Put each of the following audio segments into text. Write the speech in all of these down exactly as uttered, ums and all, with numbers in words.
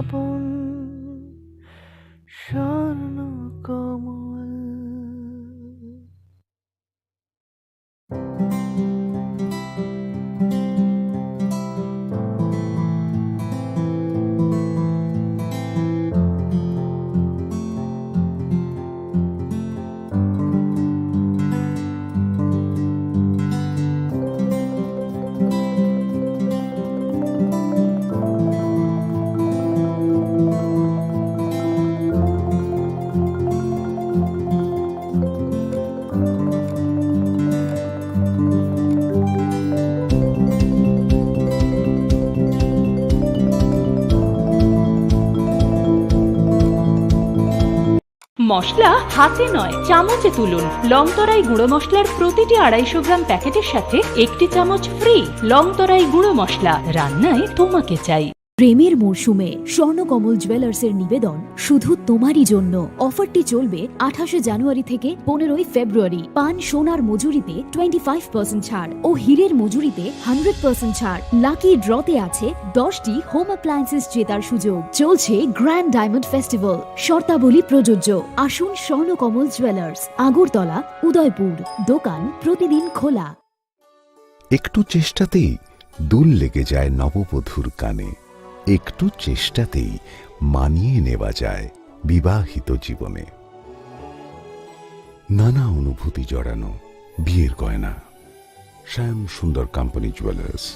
অর্পণ স্বর্ণ কমল। মশলা হাতে নয়, চামচে তুলুন। লংতরাই গুঁড়ো মশলার প্রতিটি আড়াইশো গ্রাম প্যাকেটের সাথে একটি চামচ ফ্রি। লংতরাই গুঁড়ো মশলা, রান্নায় তোমাকে চাই। প্রেমের মরশুমে স্বর্ণকমল জুয়েলার্সের নিবেদন শুধু তোমারই জন্য। অফারটি চলবে আঠাশে জানুয়ারি থেকে পনেরোই ফেব্রুয়ারি। পান সোনার মজুরিতে টোয়েন্টি ফাইভ পার্সেন্ট ছাড় ও হীরের মজুরিতে হান্ড্রেড পার্সেন্ট ছাড়। লাকি ড্রতে আছে দশটি হোম অ্যাপ্লায়েন্সেস জেতার সুযোগ। চলছে গ্র্যান্ড ডায়মন্ড ফেস্টিভ্যাল, শর্তাবলী প্রযোজ্য। আসুন স্বর্ণকমল জুয়েলার্স, আগরতলা, উদয়পুর। দোকান প্রতিদিন খোলা। একটু চেষ্টাতেই দুল লেগে যায় নববধূর কানে, একটু চেষ্টাতেই মানিয়ে নেওয়া যায় বিবাহিত জীবনে। নানা অনুভূতি জড়ানো বিয়ের গয়না। শ্যাম সুন্দর কোম্পানি জুয়েলার্স।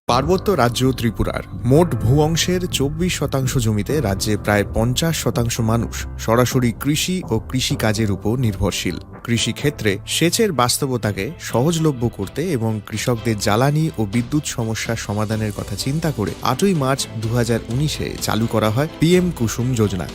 পার্বত্য রাজ্য ত্রিপুরার মোট ভূ অংশের চব্বিশ শতাংশ জমিতে রাজ্যে প্রায় পঞ্চাশ শতাংশ মানুষ সরাসরি কৃষি ও কৃষিকাজের উপর নির্ভরশীল। কৃষিক্ষেত্রে সেচের বাস্তবতাকে সহজলভ্য করতে এবং কৃষকদের জ্বালানি ও বিদ্যুৎ সমস্যা সমাধানের কথা চিন্তা করে আটই মার্চ দু হাজার উনিশে চালু করা হয় পিএম কুসুম যোজনা,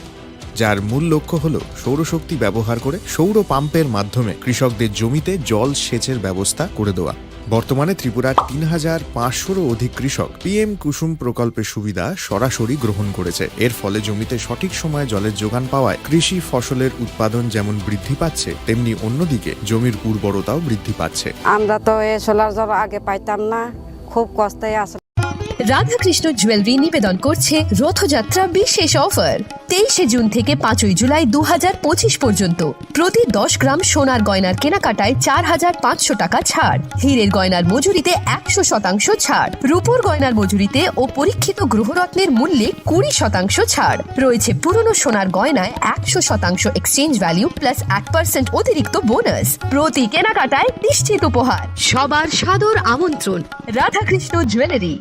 যার মূল লক্ষ্য হল সৌরশক্তি ব্যবহার করে সৌর পাম্পের মাধ্যমে কৃষকদের জমিতে জল সেচের ব্যবস্থা করে দেওয়া। বর্তমানে ত্রিপুরার তিন হাজার পাঁচশোরও অধিক কৃষক পিএম কুসুম প্রকল্পের সুবিধা সরাসরি গ্রহণ করেছে। এর ফলে জমিতে সঠিক সময়ে জলের যোগান পাওয়ায় কৃষি ফসলের উৎপাদন যেমন বৃদ্ধি পাচ্ছে, তেমনি অন্যদিকে জমির উর্বরতাও বৃদ্ধি পাচ্ছে। আমরা তো এই সোলার জল আগে পাইতাম না, খুব কষ্টে আছি। রাধাকৃষ্ণ জুয়েলারি নিবেদন করছে রথযাত্রা বিশেষ অফার। তেইশে জুন থেকে পাঁচই জুলাই দু হাজার পঁচিশ পর্যন্ত প্রতি দশ গ্রাম সোনার গয়নার কেনাকাটায় চার হাজার পাঁচশো টাকা ছাড়, হীরের গয়নার মজুরিতে একশো শতাংশ ছাড়, রূপোর গয়নার মজুরিতে ও পরীক্ষিত গ্রহরত্নের মূল্যে কুড়ি শতাংশ ছাড়। রয়েছে পুরনো সোনার গয়নায় একশো শতাংশ এক্সচেঞ্জ ভ্যালু প্লাস এক পার্সেন্ট অতিরিক্ত বোনাস। প্রতি কেনাকাটায় নিশ্চিত উপহার। সবার সাদর আমন্ত্রণ Radhakrishna jewellery.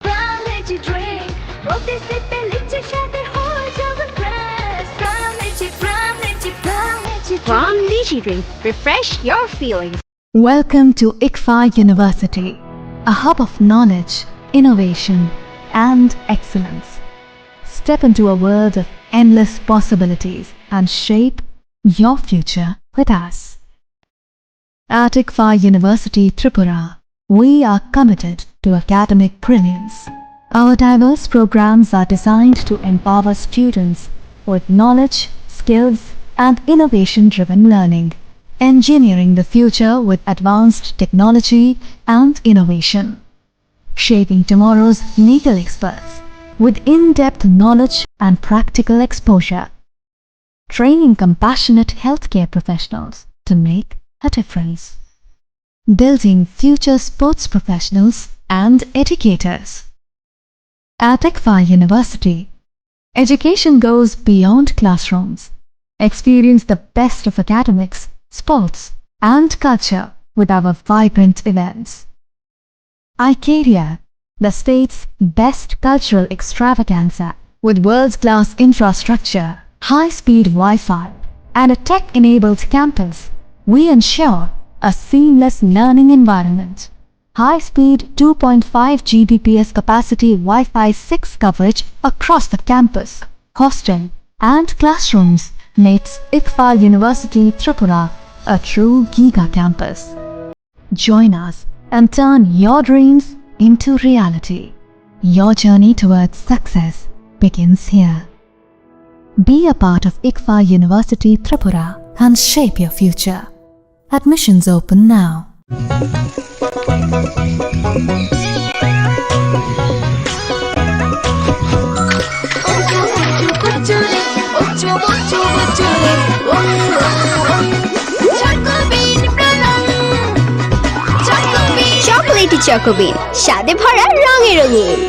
Prime Energy drink, প্রতি সিপে লিচি স্বাদে হয় জগৎ fresh. Prime Energy, Prime Energy, Prime Energy drink. Prime Energy drink. Refresh your feelings. Welcome to ICFAI University, a hub of knowledge, innovation, and excellence. Step into a world of endless possibilities and shape your future with us. At ICFAI University Tripura, we are committed to academic brilliance. Our diverse programs are designed to empower students with knowledge, skills, and innovation-driven learning, engineering the future with advanced technology and innovation, shaping tomorrow's legal experts with in-depth knowledge and practical exposure, training compassionate healthcare professionals to make a difference, building future sports professionals and educators. At ICFAI University, education goes beyond classrooms. Experience the best of academics, sports, and culture with our vibrant events. iCaria, the state's best cultural extravaganza, with world-class infrastructure, high-speed Wi-Fi, and a tech-enabled campus, we ensure a seamless learning environment. High speed two point five G B P S capacity Wi-Fi six coverage across the campus, hostel, and classrooms makes ICFAR University Tripura a true giga campus. Join us and turn your dreams into reality. Your journey towards success begins here. Be a part of ICFAR University Tripura and shape your future. Admissions open now. Chocolatey Choco Bean, স্বাদে ভরা রঙে রঙিন।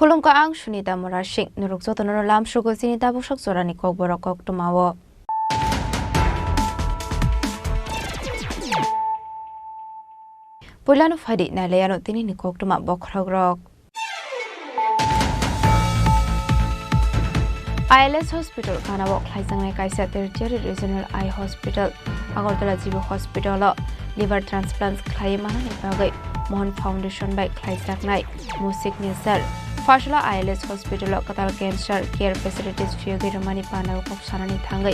Khulumkha, ang Sunita Murasing. Norok jotono lamsugo chini tabuksak jorani kokborok koktwmao. Puilano phaidi nailaiano tinini koktwma bokhorokrok. I L S Hospital ganao khlaijaknai kaisa tertiary regional eye hospital. Agartala G B hospital-o liver transplant khlaiwi manani bagwi Mohan Foundation bai khlaijaknai mu signature. Pharsalo I L S hospital-o kwtal cancer care facilities phiyogwi rwmani panao kok sanani thangwi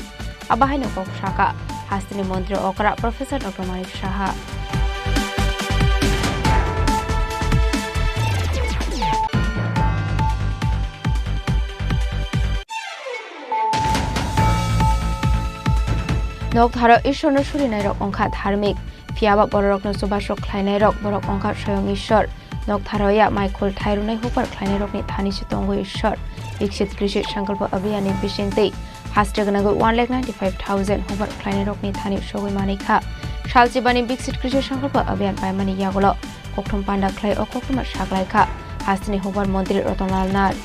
abo haino kok sakha hasteni montri okra Professor Doctor Manik Saha. Noktharo Ishorno surinairok wngkha dharmik, phiyaba bororokno chubachu khlainairok borok wngkha swayang Ishor. Noktharo ya maikhul thairwnai hukbar khlainairokni thani se tongo Ishor. Viksit Krishi Sankalpa Abhiyanni bisingtwi haste gwnangwi one lakh ninety-five thousand hukbar khlainairokni thani sogwi manikha. Salchibani Viksit Krishi Sankalpa Abhiyan paimani yagulo kokthum panda khlai o koktwma saklaikha hasteni hukbar montri Ratan Lal Nath.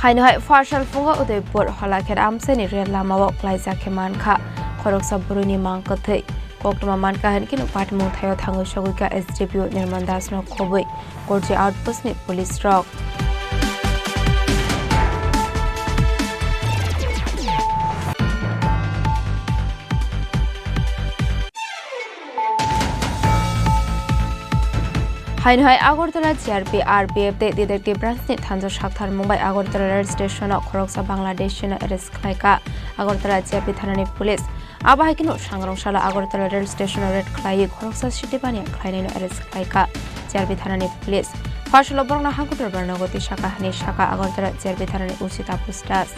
Haino hai Pharsal phungo Udaipur Holakhet amchaini rel lamao klaijak khe mankha khoroksa bwrwini mang kwthwi. Koktwma mankha hinkhe patimung thaio thangwi sogwikha S D P O Nirmal Dasno khobwi Korji outpost ni police rok. Haino hai Agartala G R P, R P F tei detective branch ni thansa saktharmung bai Agartala rail station o khoroksa Bangladeshi no arrest khlaikha. Agartala G R P thanani police. Abo hai kheno sangrong salo Agartala rail station o raid khlaiwi khoroksa city baniya khlainaino arrest khlaikha G R P thanani police. Pharsalo borokno hangkutro barna goti saka hwnwi saka Agartala G R P thanani O C Tapush Das.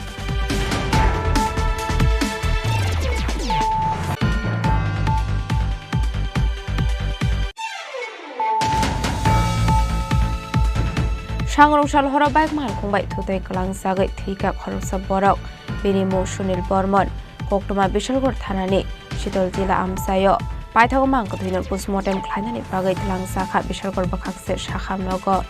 Sangrong sal horo bike malkhung bai thutwi kwlang sagwi thwikha khoroksa borok. Bini mung Sunil Bormon, koktwma Bishalgarh thanani Shitol Jila amchaio. Paithago mang kwthwino postmortem khlainani bagwi twlangsa kha Bishalgarh bwkhakse sakham nogo.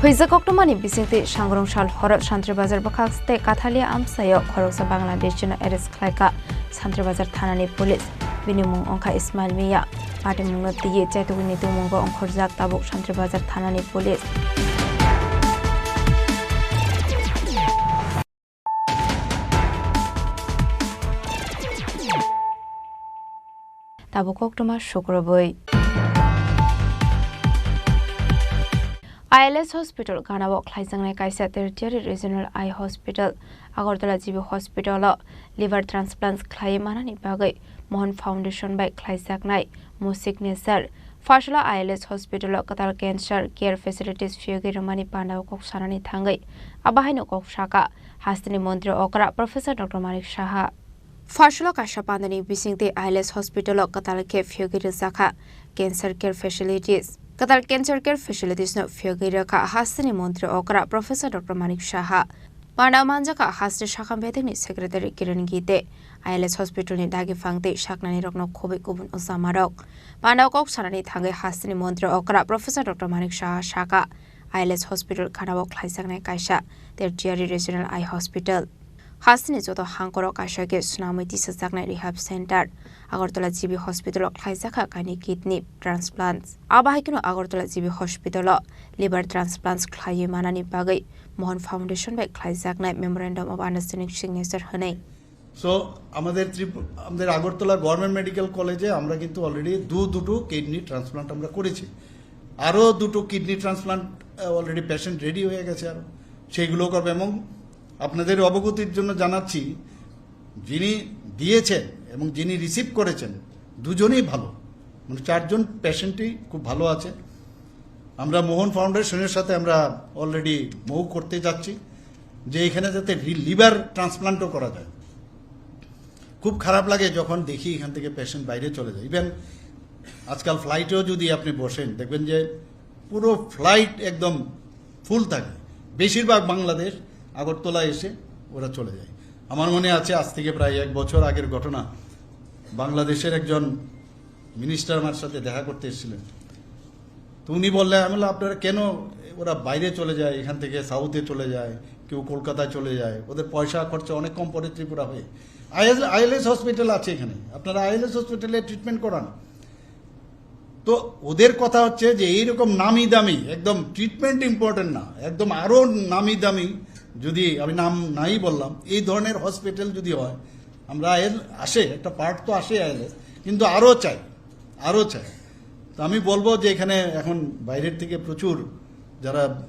Huijak koktwmani bisingtwi sangrong sal horo Santri Bazar bwkhak tei Kathalia amchaio khoroksa Bangladeshi no arrest khlaikha Santri Bazar thanani police. Bini mung wngkha Ismail Miya. Patimungno twiwi chaitugwini tongmungo ongkhorjak tabuk Santri Bazar thanani police. Tabuk koktwma sukrubwi. I L S Hospital ganao khlaijaknai kaisa tertiary regional eye hospital. Agartala G B Hospital-o liver transplant khlaiwi manani bagwi Mohan Foundation bai khlaijaknai mo signature. Phaisala I L S Hospital-o kwtal cancer care facilities phiyogwi rwmani pandao kok sanani thangwi abo haino kok sakha hasteni montri okra Professor Doctor Manik Saha. Phaisala kaisa pandani bisingtwi I L S Hospital-o kwtal khe phiyogwi rwjakha cancer care facilities. Kwtal cancer care facilities-no phiyogwi rwkha hasteni montri okra Professor Doctor Manik Saha. Panda manjakha hasteni sakha bedekni secretary Kiran Gite, I L S hospital-ni dagi phangtwi saknani rokno khobwi kubun ojamarok. Panda kok sanani thangwi hasteni montri okra Professor Doctor Manik Saha sakha, I L S hospital ganao khlaijaknai kaisa tertiary regional eye hospital. Hasteni joto hangkoro kaisa khe swnamwi tisajaknai rehab center. Agartala G B Hospital-o khlaijakha kainwi kidney transplants. Abo hai kheno Agartala G B Hospital-o liver transplants khlaiwi manani bagwi Mohan Foundation bai khlaijaknai Memorandum of Understanding signature hwnwi. So আমাদের ত্রিপুরা, আমাদের Agartala government medical কলেজে আমরা কিন্তু অলরেডি দু দুটো kidney transplant আমরা করেছি। আরও দুটো kidney transplant already patient ready হয়ে গেছে, আরও সেইগুলো করবে। এবং আপনাদের অবগতির জন্য জানাচ্ছি, যিনি দিয়েছেন এবং যিনি রিসিভ করেছেন, দুজনেই ভালো, মানে চারজন পেশেন্টই খুব ভালো আছে। আমরা মোহন ফাউন্ডেশনের সাথে আমরা অলরেডি মুভ করতে যাচ্ছি যে এখানে যাতে রি-, লিভার ট্রান্সপ্লান্টও করা যায়। খুব খারাপ লাগে যখন দেখি এখান থেকে পেশেন্ট বাইরে চলে যায়। ইভেন আজকাল ফ্লাইটেও যদি আপনি বসেন, দেখবেন যে পুরো ফ্লাইট একদম ফুল থাকে, বেশিরভাগ বাংলাদেশ আগরতলা এসে ওরা চলে যায়। আমার মনে আছে আজ থেকে প্রায় এক বছর আগের ঘটনা, বাংলাদেশের একজন মিনিস্টার আমার সাথে দেখা করতে এসেছিলেন। তো উনি বললেন, আমি বললাম, "আপনারা কেন ওরা বাইরে চলে যায়, এখান থেকে সাউথে চলে যায়, কেউ কলকাতায় চলে যায়, ওদের পয়সা খরচা অনেক কম পড়ে ত্রিপুরা হয়ে। আইএস, আইএলএস হসপিটাল আছে এখানে, আপনারা আইএলএস হসপিটালে ট্রিটমেন্ট করান।" তো ওদের কথা হচ্ছে যে এইরকম নামি দামি, একদম ট্রিটমেন্ট ইম্পর্টেন্ট না, একদম আরও নামি দামি, যদি আমি নাম নাই বললাম, এই ধরনের হসপিটাল যদি হয়, আমরা আইএল আসে, একটা পার্ট তো আসে আইএলএস, কিন্তু আরও চাই, আরও চাই। তো আমি বলবো যে এখানে এখন বাইরের থেকে প্রচুর যারা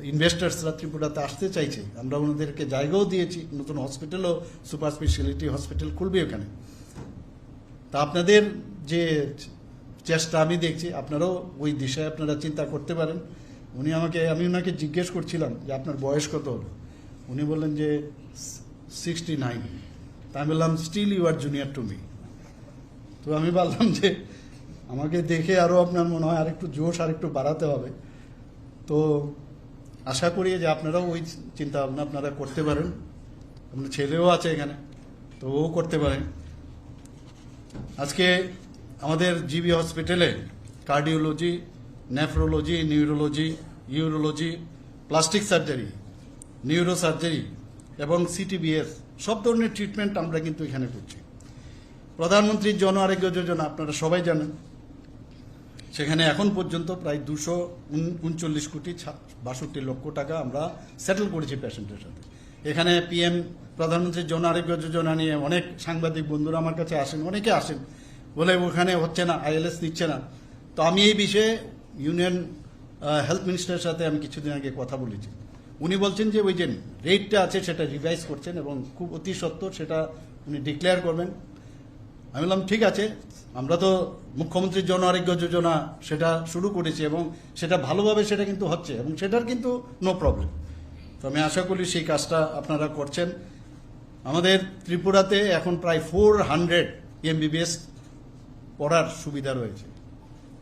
ইনভেস্টার্সরা ত্রিপুরাতে আসতে চাইছে, আমরা ওনাদেরকে জায়গাও দিয়েছি, নতুন হসপিটালও, সুপার স্পেশালিটি হসপিটাল খুলবে ওখানে। তা আপনাদের যে চেষ্টা আমি দেখছি, আপনারাও ওই দিশায় আপনারা চিন্তা করতে পারেন। উনি আমাকে, আমি ওনাকে জিজ্ঞেস করছিলাম যে, "আপনার বয়স কত হবে?" উনি বললেন যে, "সিক্সটি নাইন।" তা আমি বললাম, "Still you are junior to me।" তো আমি বললাম যে, "আমাকে দেখে আরও আপনার মনে হয় আরেকটু জোশ আরেকটু বাড়াতে হবে।" তো আশা করি যে আপনারাও ওই চিন্তা ভাবনা আপনারা করতে পারেন। আপনার ছেলেও আছে এখানে, তো ও করতে পারেন। আজকে আমাদের জিবি হসপিটালে cardiology, nephrology, neurology, urology, plastic surgery, neuro surgery এবং সিটিবিএস, সব ধরনের ট্রিটমেন্ট আমরা কিন্তু এখানে করছি। প্রধানমন্ত্রী জন আরোগ্য যোজনা আপনারা সবাই জানেন, সেখানে এখন পর্যন্ত প্রায় দুশো উনচল্লিশ কোটি ছা-, বাষট্টি লক্ষ টাকা আমরা সেটেল করেছি পেশেন্টের সাথে। এখানে পিএম, প্রধানমন্ত্রী জন আরোগ্য যোজনা নিয়ে অনেক সাংবাদিক বন্ধুরা আমার কাছে আসেন, অনেকে আসেন, বলে, "ওখানে হচ্ছে না, আইএলএস নিচ্ছে না।" তো আমি এই বিষয়ে ইউনিয়ন, আহ, হেলথ মিনিস্টারের সাথে আমি কিছুদিন আগে কথা বলেছি। উনি বলছেন যে ওই যে রেটটা আছে, সেটা রিভাইজ করছেন এবং খুব অতি সত্বর সেটা উনি ডিক্লেয়ার করবেন। আমি বললাম, "ঠিক আছে, আমরা তো মুখ্যমন্ত্রী জন আরোগ্য যোজনা সেটা শুরু করেছি এবং সেটা ভালোভাবে সেটা কিন্তু হচ্ছে এবং সেটার কিন্তু নো প্রবলেম।" তো আমি আশা করি সেই কাজটা আপনারা করছেন। আমাদের ত্রিপুরাতে এখন প্রায় ফোর হান্ড্রেড এমবিবিএস পড়ার সুবিধা রয়েছে।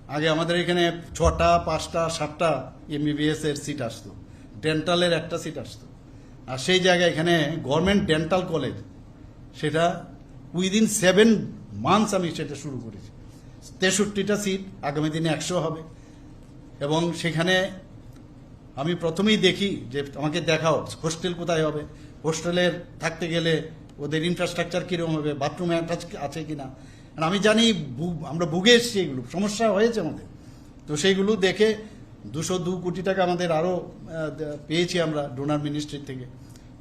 আগে আমাদের এখানে ছটা, পাঁচটা, সাতটা এমবিবিএস এর সিট আসতো, ডেন্টালের একটা সিট আসতো। আর সেই জায়গায় এখানে গভর্নমেন্ট ডেন্টাল কলেজ, সেটা উইদিন সেভেন মান্থস আমি সেটা শুরু করেছি। তেষট্টিটা সিট, আগামী দিনে একশো হবে। এবং সেখানে আমি প্রথমেই দেখি যে আমাকে দেখাও হোস্টেল কোথায় হবে, হোস্টেলের থাকতে গেলে ওদের ইনফ্রাস্ট্রাকচার কীরকম হবে, বাথরুম অ্যাটাচ আছে কি না। আর আমি জানি ভু-, আমরা ভুগে এসেছি, এগুলো সমস্যা হয়েছে আমাদের। তো সেইগুলো দেখে দুশো দু কোটি টাকা আমাদের আরও, আহ, দে-, পেয়েছি আমরা ডোনার মিনিস্ট্রি থেকে।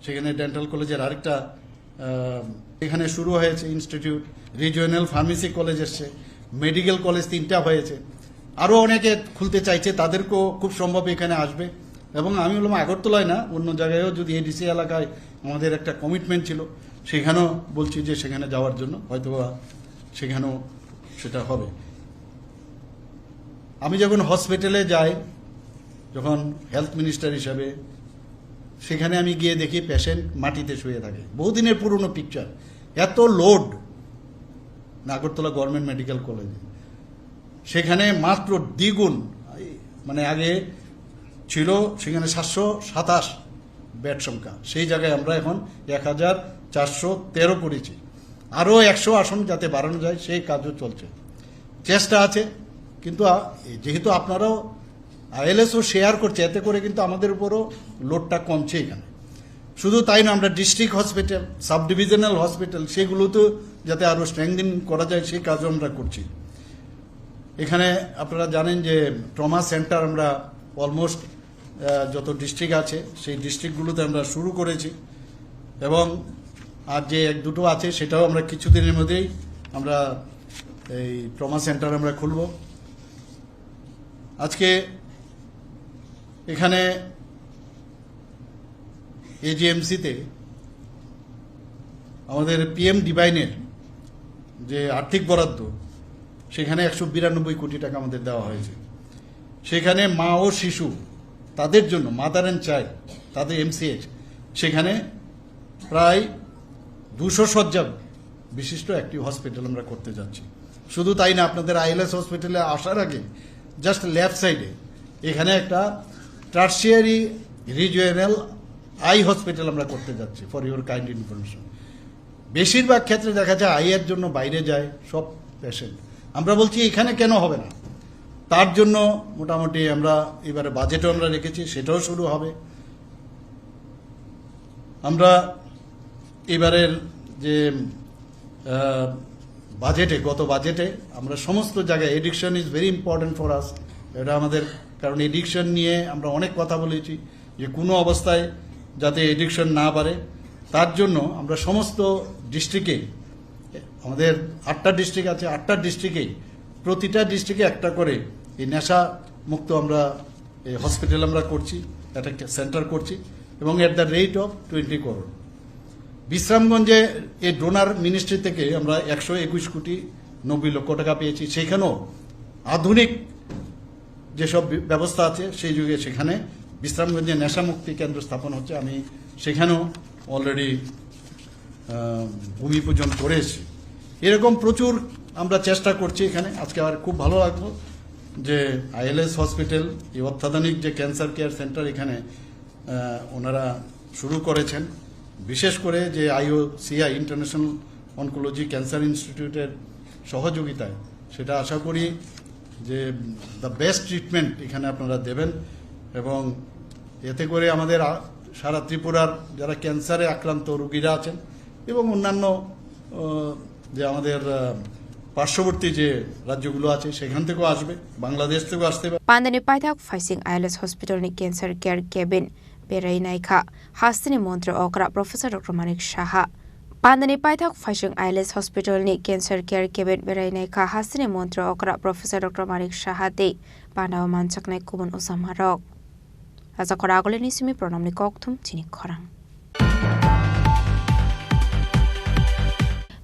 সেখানে ডেন্টাল কলেজের আরেকটা, আহ, এখানে শুরু হয়েছে ইনস্টিটিউট, রিজিওনাল ফার্মেসি কলেজ এসছে, মেডিকেল কলেজ তিনটা হয়েছে। আরও অনেকে খুলতে চাইছে, তাদেরকেও খুব সম্ভব এখানে আসবে। এবং আমি বললাম, আগরতলায় না, অন্য জায়গায়ও যদি এডিসি এলাকায় আমাদের একটা কমিটমেন্ট ছিল, সেখানেও বলছি যে সেখানে যাওয়ার জন্য, হয়তো বা সেখানেও সেটা হবে। আমি যখন হসপিটালে যাই, যখন হেলথ মিনিস্টার হিসাবে, সেখানে আমি গিয়ে দেখি পেশেন্ট মাটিতে শুয়ে থাকে, বহুদিনের পুরনো পিকচার। এত লোড আগরতলা গভর্নমেন্ট মেডিকেল কলেজে, সেখানে মাত্র দ্বিগুণ, মানে আগে ছিল সেখানে সাতশো সাতাশ বেড সংখ্যা, সেই জায়গায় আমরা এখন এক হাজার চারশো তেরো করেছি। আরও একশো আসন যাতে বাড়ানো যায়, সেই কাজও চলছে, চেষ্টা আছে। কিন্তু আ, যেহেতু আপনারাও আইএলএসও শেয়ার করছে, এতে করে কিন্তু আমাদের উপরও লোডটা কমছে এখানে। শুধু তাই না, আমরা district hospital, sub divisional hospital, সেগুলোতেও যাতে আরও স্ট্রেংথেন করা যায়, সেই কাজও আমরা করছি। এখানে আপনারা জানেন যে ট্রমা সেন্টার আমরা অলমোস্ট যত ডিস্ট্রিক্ট আছে, সেই ডিস্ট্রিক্টগুলোতে আমরা শুরু করেছি। এবং আর যে এক দুটো আছে, সেটাও আমরা কিছুদিনের মধ্যেই আমরা এই ট্রমা সেন্টার আমরা খুলব। আজকে এখানে এজিএমসিতে আমাদের পিএম ডিভাইনের যে আর্থিক বরাদ্দ, সেখানে একশো বিরানব্বই কোটি টাকা আমাদের দেওয়া হয়েছে। সেখানে মা ও শিশু, তাদের জন্য, মাদার অ্যান্ড চাইল্ড, তাদের এমসিএইচ, সেখানে প্রায় দুশো শয্যা বিশিষ্ট একটি হসপিটাল আমরা করতে যাচ্ছি। শুধু তাই না, আপনাদের আইএলএস হসপিটালে আসার আগে জাস্ট লেফট সাইডে এখানে একটা টার্সিয়ারি রিজিওনাল আই হসপিটাল আমরা করতে যাচ্ছি, ফর ইউর কাইন্ড ইনফরমেশন। বেশিরভাগ ক্ষেত্রে দেখা যায় আইয়ের জন্য বাইরে যায় সব পেশেন্ট। আমরা বলছি এখানে কেন হবে না, তার জন্য মোটামুটি আমরা এবারে বাজেটও আমরা রেখেছি, সেটাও শুরু হবে। আমরা এবারের যে আহ, বাজেটে, গত বাজেটে আমরা সমস্ত জায়গায়, addiction is very important for us, এটা আমাদের, কারণ এডিকশন নিয়ে আমরা অনেক কথা বলেছি যে কোনো অবস্থায় যাতে এডিকশন না বাড়ে, তার জন্য আমরা সমস্ত ডিস্ট্রিক্টে, আমাদের আটটা ডিস্ট্রিক্ট আছে, আটটা ডিস্ট্রিক্টেই, প্রতিটা ডিস্ট্রিক্টে একটা করে এই নেশা মুক্ত আমরা এই হসপিটাল আমরা করছি, একটা সেন্টার করছি, এবং at the rate of twenty crore. বিশ্রামগঞ্জে এই ডোনার মিনিস্ট্রি থেকে আমরা একশো একুশ কোটি নব্বই লক্ষ টাকা পেয়েছি। সেখানেও আধুনিক যেসব ব্য-, ব্যবস্থা আছে, সেই যুগে সেখানে বিশ্রামগঞ্জে নেশামুক্তি কেন্দ্র স্থাপন হচ্ছে। আমি সেখানেও অলরেডি আহ, ভূমি পূজন করে এসেছি। এরকম প্রচুর আমরা চেষ্টা করছি এখানে। আজকে আমার খুব ভালো লাগলো যে আইএলএস হসপিটাল, এই অত্যাধুনিক যে ক্যান্সার কেয়ার সেন্টার এখানে, আহ, ওনারা শুরু করেছেন। বিশেষ করে যে আইওসিআই, ইন্টারন্যাশনাল অনকোলজি ক্যান্সার ইনস্টিটিউটের সহযোগিতায়, সেটা আশা করি যে the best treatment এখানে আপনারা দেবেন এবং এতে করে আমাদের আ-, সারা ত্রিপুরার যারা ক্যান্সারে আক্রান্ত রোগীরা আছেন এবং অন্যান্য, আহ, যে আমাদের, আহ, পার্শ্ববর্তী যে রাজ্যগুলো আছে সেখান থেকেও আসবে, বাংলাদেশ থেকেও আসতে পারে। Pandani paithak phaising I L S hospital ni cancer care cabin berai naikha hasteni montri okra Professor Doctor Manik Saha. Pandani paithak phaising I L S hospital ni cancer care cabin berai naikha hasteni montri okra Professor Doctor Manik Saha tei pandao manjaknai kubun usamarok. Raja Khora Agulini simi Pranamni kokthum chini khorang.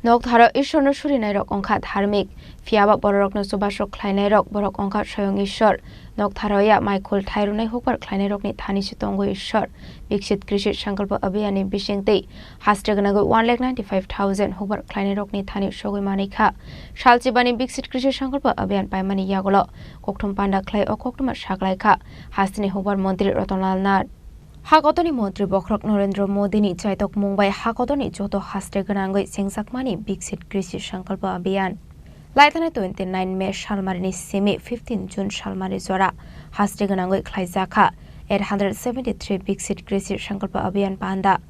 Noktharo Ishwarno surinairok wngkha dharmik, phiyaba bororokno chubasrok khlainairok borok wngkha swayang Ishwar. Noktharo ya maikhul thairwnai hukbar khlainairokni thani se tongo Ishwar. Viksit Krishi Sankalpa Abhiyanni bisingtwi haste gwnangwi one lakh ninety five thousand hukbar khlainairokni thani sogwi manwi kha. Salchibani Viksit Krishi Sankalpa Abhiyan paimani yagulo kokthum panda khlai o koktwma saklaikha hasteni hukbar montri Ratan Lal Nath. Hakotoni montri bokhorok Narendra Modini chaitokmung bai hakotoni joto haste gwnangwi chengjakmani Viksit Krishi Sankalpa Abhiyan. Laithani twenty nine May salmarini simi fifteen June salmari jora haste gwnangwi khlaijakha eight hundred seventy three Viksit Krishi Sankalpa Abhiyan panda.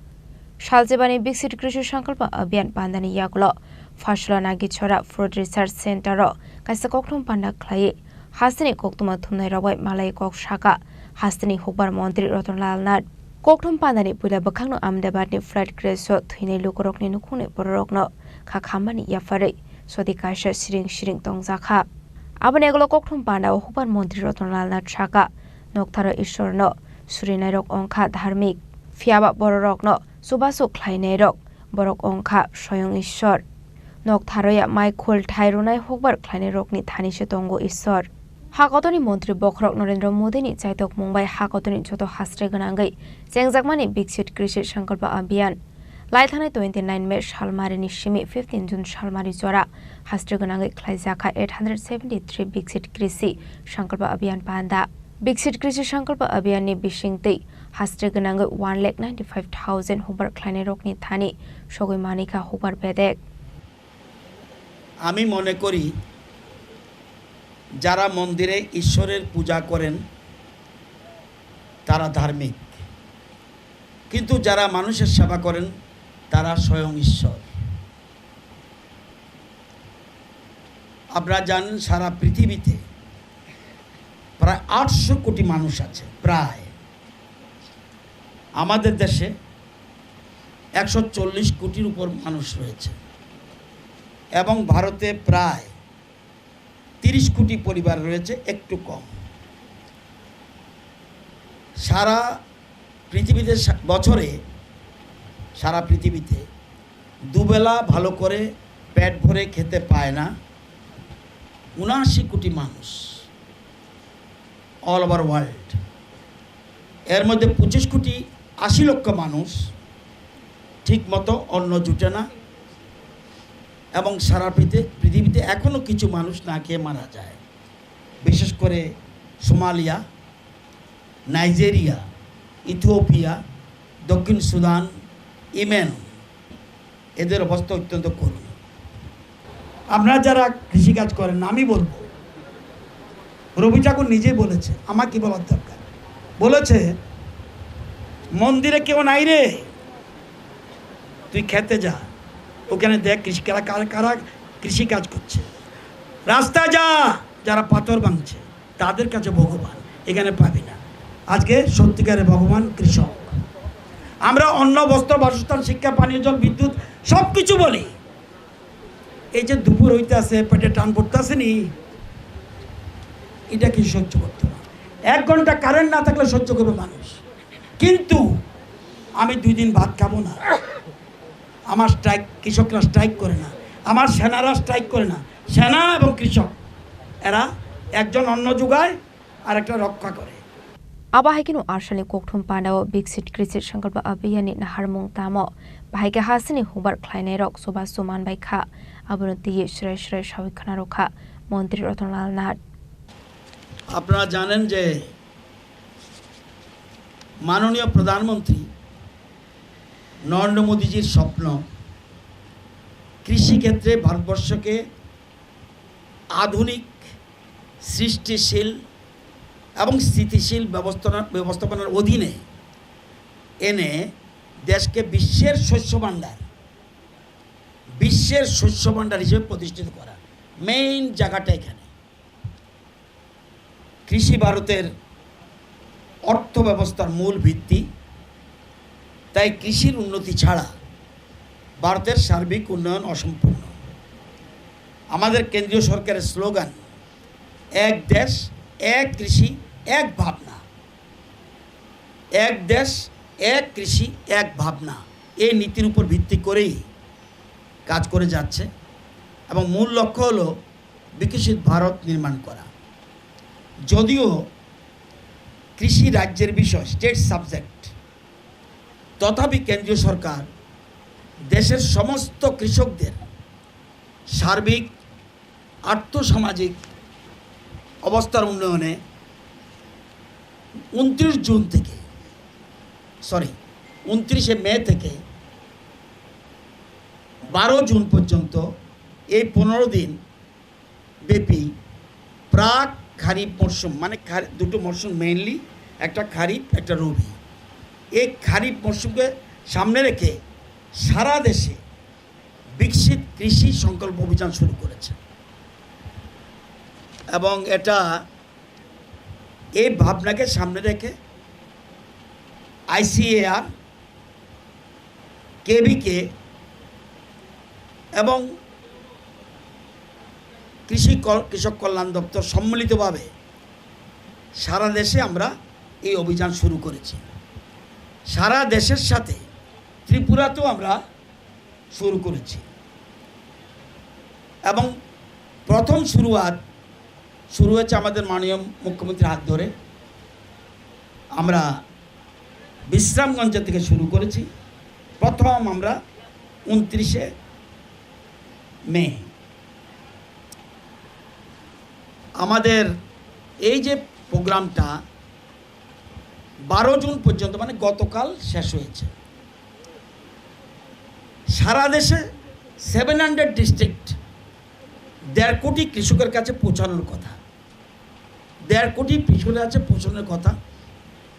Saljibani Viksit Krishi Sankalpa Abhiyan pandani yagulo Phasla Nagichora Fruit Research Center o kaisa kokthum panda khlaiwi hasteni koktwma thumnairok bai malai kok saka hasteni hukbar montri Ratan Lal Nath. Kokthum pandani puila bwkhakno Ahmedabadni flight crash o thwinai lukurokni nukhungni bororokno kha khammani yapharwi sodi kaisa siring siring tongjakha. Aboni ulo kokthum pandao hukbar montri Ratan Lal Nath sakha, noktharwi Ishwarno surinairok wngkha dharmik, phiyaba bororokno chubachu khlainairok borok wngkha soyong Ishwar. Noktharwi mai khulthai rwnai hukbar khlainairokni thani se tongo Ishwar. Ha kotorni montri bokhorok Narendra Modini chaitokmung bai ha kotorni joto hastre gwnangwi chengjakmani Viksit Krishi Sankalpa Abhiyan. Laithanai twenty nine May salmarini simi fifteen June salmari jora hastre gwnangwi khlaijakha eight hundred seventy three Viksit Krishi Sankalpa Abhiyan panda. Viksit Krishi Sankalpa Abhiyanni bisingtwi hastre gwnangwi one lakh ninety five thousand hukbar khlainairokni thani sogwi manikha hukbar bedek. আমি মনে করি, যারা মন্দিরে ঈশ্বরের পূজা করেন, তারা ধার্মিক, কিন্তু যারা মানুষের সেবা করেন, তারা স্বয়ং ঈশ্বর। আপনারা জানেন, সারা পৃথিবীতে প্রায় আটশো কোটি মানুষ আছে, প্রায়। আমাদের দেশে একশো চল্লিশ কোটির উপর মানুষ রয়েছে এবং ভারতে প্রায় তিরিশ কোটি পরিবার রয়েছে, একটু কম। সারা পৃথিবীতে সা-, বছরে সারা পৃথিবীতে দুবেলা ভালো করে পেট ভরে খেতে পায় না উনআশি কোটি মানুষ, all over world। এর মধ্যে পঁচিশ কোটি আশি লক্ষ মানুষ ঠিকমতো অন্ন জুটে না এবং সারা পৃথি-, পৃথিবীতে এখনও কিছু মানুষ না খেয়ে মারা যায়, বিশেষ করে সোমালিয়া, নাইজেরিয়া, ইথিওপিয়া, দক্ষিণ সুদান, ইয়েমেন, এদের অবস্থা অত্যন্ত করুণ। আপনারা যারা কৃষিকাজ করেন, আমি বলবো, রবি ঠাকুর নিজেই বলেছে, আমার কি বলার দরকার? বলেছে, "মন্দিরে কেউ নাই রে, তুই খেতে যা, ওখানে দেখ কৃষি, কারা, কারা, কারা কৃষিকাজ করছে। রাস্তায় যা, যারা পাথর ভাঙছে।" তাদের কাছে ভগবান, এখানে পাবি না। আজকে সত্যিকারের ভগবান কৃষক। আমরা অন্ন, বস্ত্র, বাসস্থান, শিক্ষা, পানীয় জল, বিদ্যুৎ সবকিছু বলি। এই যে দুপুর হইতে আছে, পেটে টান পড়তে আছে নি, এটা কি সহ্য করতে পারে? এক ঘন্টা কারেন্ট না থাকলে সহ্য করবে মানুষ, কিন্তু আমি দুই দিন ভাত খাবো না। আমার স্ট্রাইক, কৃষকরা স্ট্রাইক করে না, আমার সেনারা স্ট্রাইক করে না। সেনা এবং কৃষক এরা একজন অন্ন যোগায় আর একটা রক্ষা করে। Abo hai kheno arsalni kokthum pandao Viksit Krishi Sankalpa Abhiyanni naharmung tamo bahai khe hasini hukbar khlainairok chubachu manbai kha, abono twiwi srai srai sawi khna rwkha Montri Ratan Lal Nath. আপনারা জানেন যে মাননীয় প্রধানমন্ত্রী নরেন্দ্র মোদীজির স্বপ্ন কৃষিক্ষেত্রে ভারতবর্ষকে আধুনিক, সৃষ্টিশীল এবং স্থিতিশীল ব্যবস্থাপনা, ব্যবস্থাপনার অধীনে এনে দেশকে বিশ্বের শস্য ভাণ্ডার, বিশ্বের শস্য ভাণ্ডার হিসেবে প্রতিষ্ঠিত করা। মেইন জায়গাটা এখানে। কৃষি ভারতের অর্থব্যবস্থার মূল ভিত্তি, তাই কৃষির উন্নতি ছাড়া ভারতের সার্বিক উন্নয়ন অসম্পূর্ণ। আমাদের কেন্দ্রীয় সরকারের স্লোগান, "এক দেশ, এক কৃষি, এক ভাবনা।" এক দেশ, এক কৃষি, এক ভাবনা, এই নীতির উপর ভিত্তি করেই কাজ করে যাচ্ছে এবং মূল লক্ষ্য হলো বিকশিত ভারত নির্মাণ করা। যদিও কৃষি রাজ্যের বিষয়, স্টেট সাবজেক্ট, তথাপি কেন্দ্রীয় সরকার দেশের সমস্ত কৃষকদের সার্বিক আর্থসামাজিক অবস্থার উন্নয়নে ঊনত্রিশ জুন থেকে, সরি, ঊনত্রিশে মে থেকে বারো জুন পর্যন্ত এই পনেরো দিন ব্যাপী প্রাক খারিফ মরশুম, মানে খারি-, দুটো মরশুম মেইনলি, একটা খারিফ, একটা রবি। এই খারিফ মরশুমকে সামনে রেখে সারা দেশে বিকশিত কৃষি সংকল্প অভিযান শুরু করেছে এবং এটা, এই ভাবনাকে সামনে রেখে আইসিএআর, কেভিকে এবং কৃষি কল-, কৃষক কল্যাণ দপ্তর সম্মিলিতভাবে সারা দেশে আমরা এই অভিযান শুরু করেছি। সারা দেশের সাথে ত্রিপুরাতেও আমরা শুরু করেছি এবং প্রথম শুরুয়াত শুরু হয়েছে আমাদের মাননীয় মুখ্যমন্ত্রীর হাত ধরে। আমরা বিশ্রামগঞ্জ থেকে শুরু করেছি। প্রথম আমরা ঊনত্রিশে মে। আমাদের এই যে প্রোগ্রামটা বারো জুন পর্যন্ত, মানে গতকাল শেষ হয়েছে। সারা দেশে সেভেন হান্ড্রেড ডিস্ট্রিক্ট দেড় কোটি কৃষকের কাছে পৌঁছানোর কথা, দেড় কোটি কৃষকের কাছে পৌঁছানোর কথা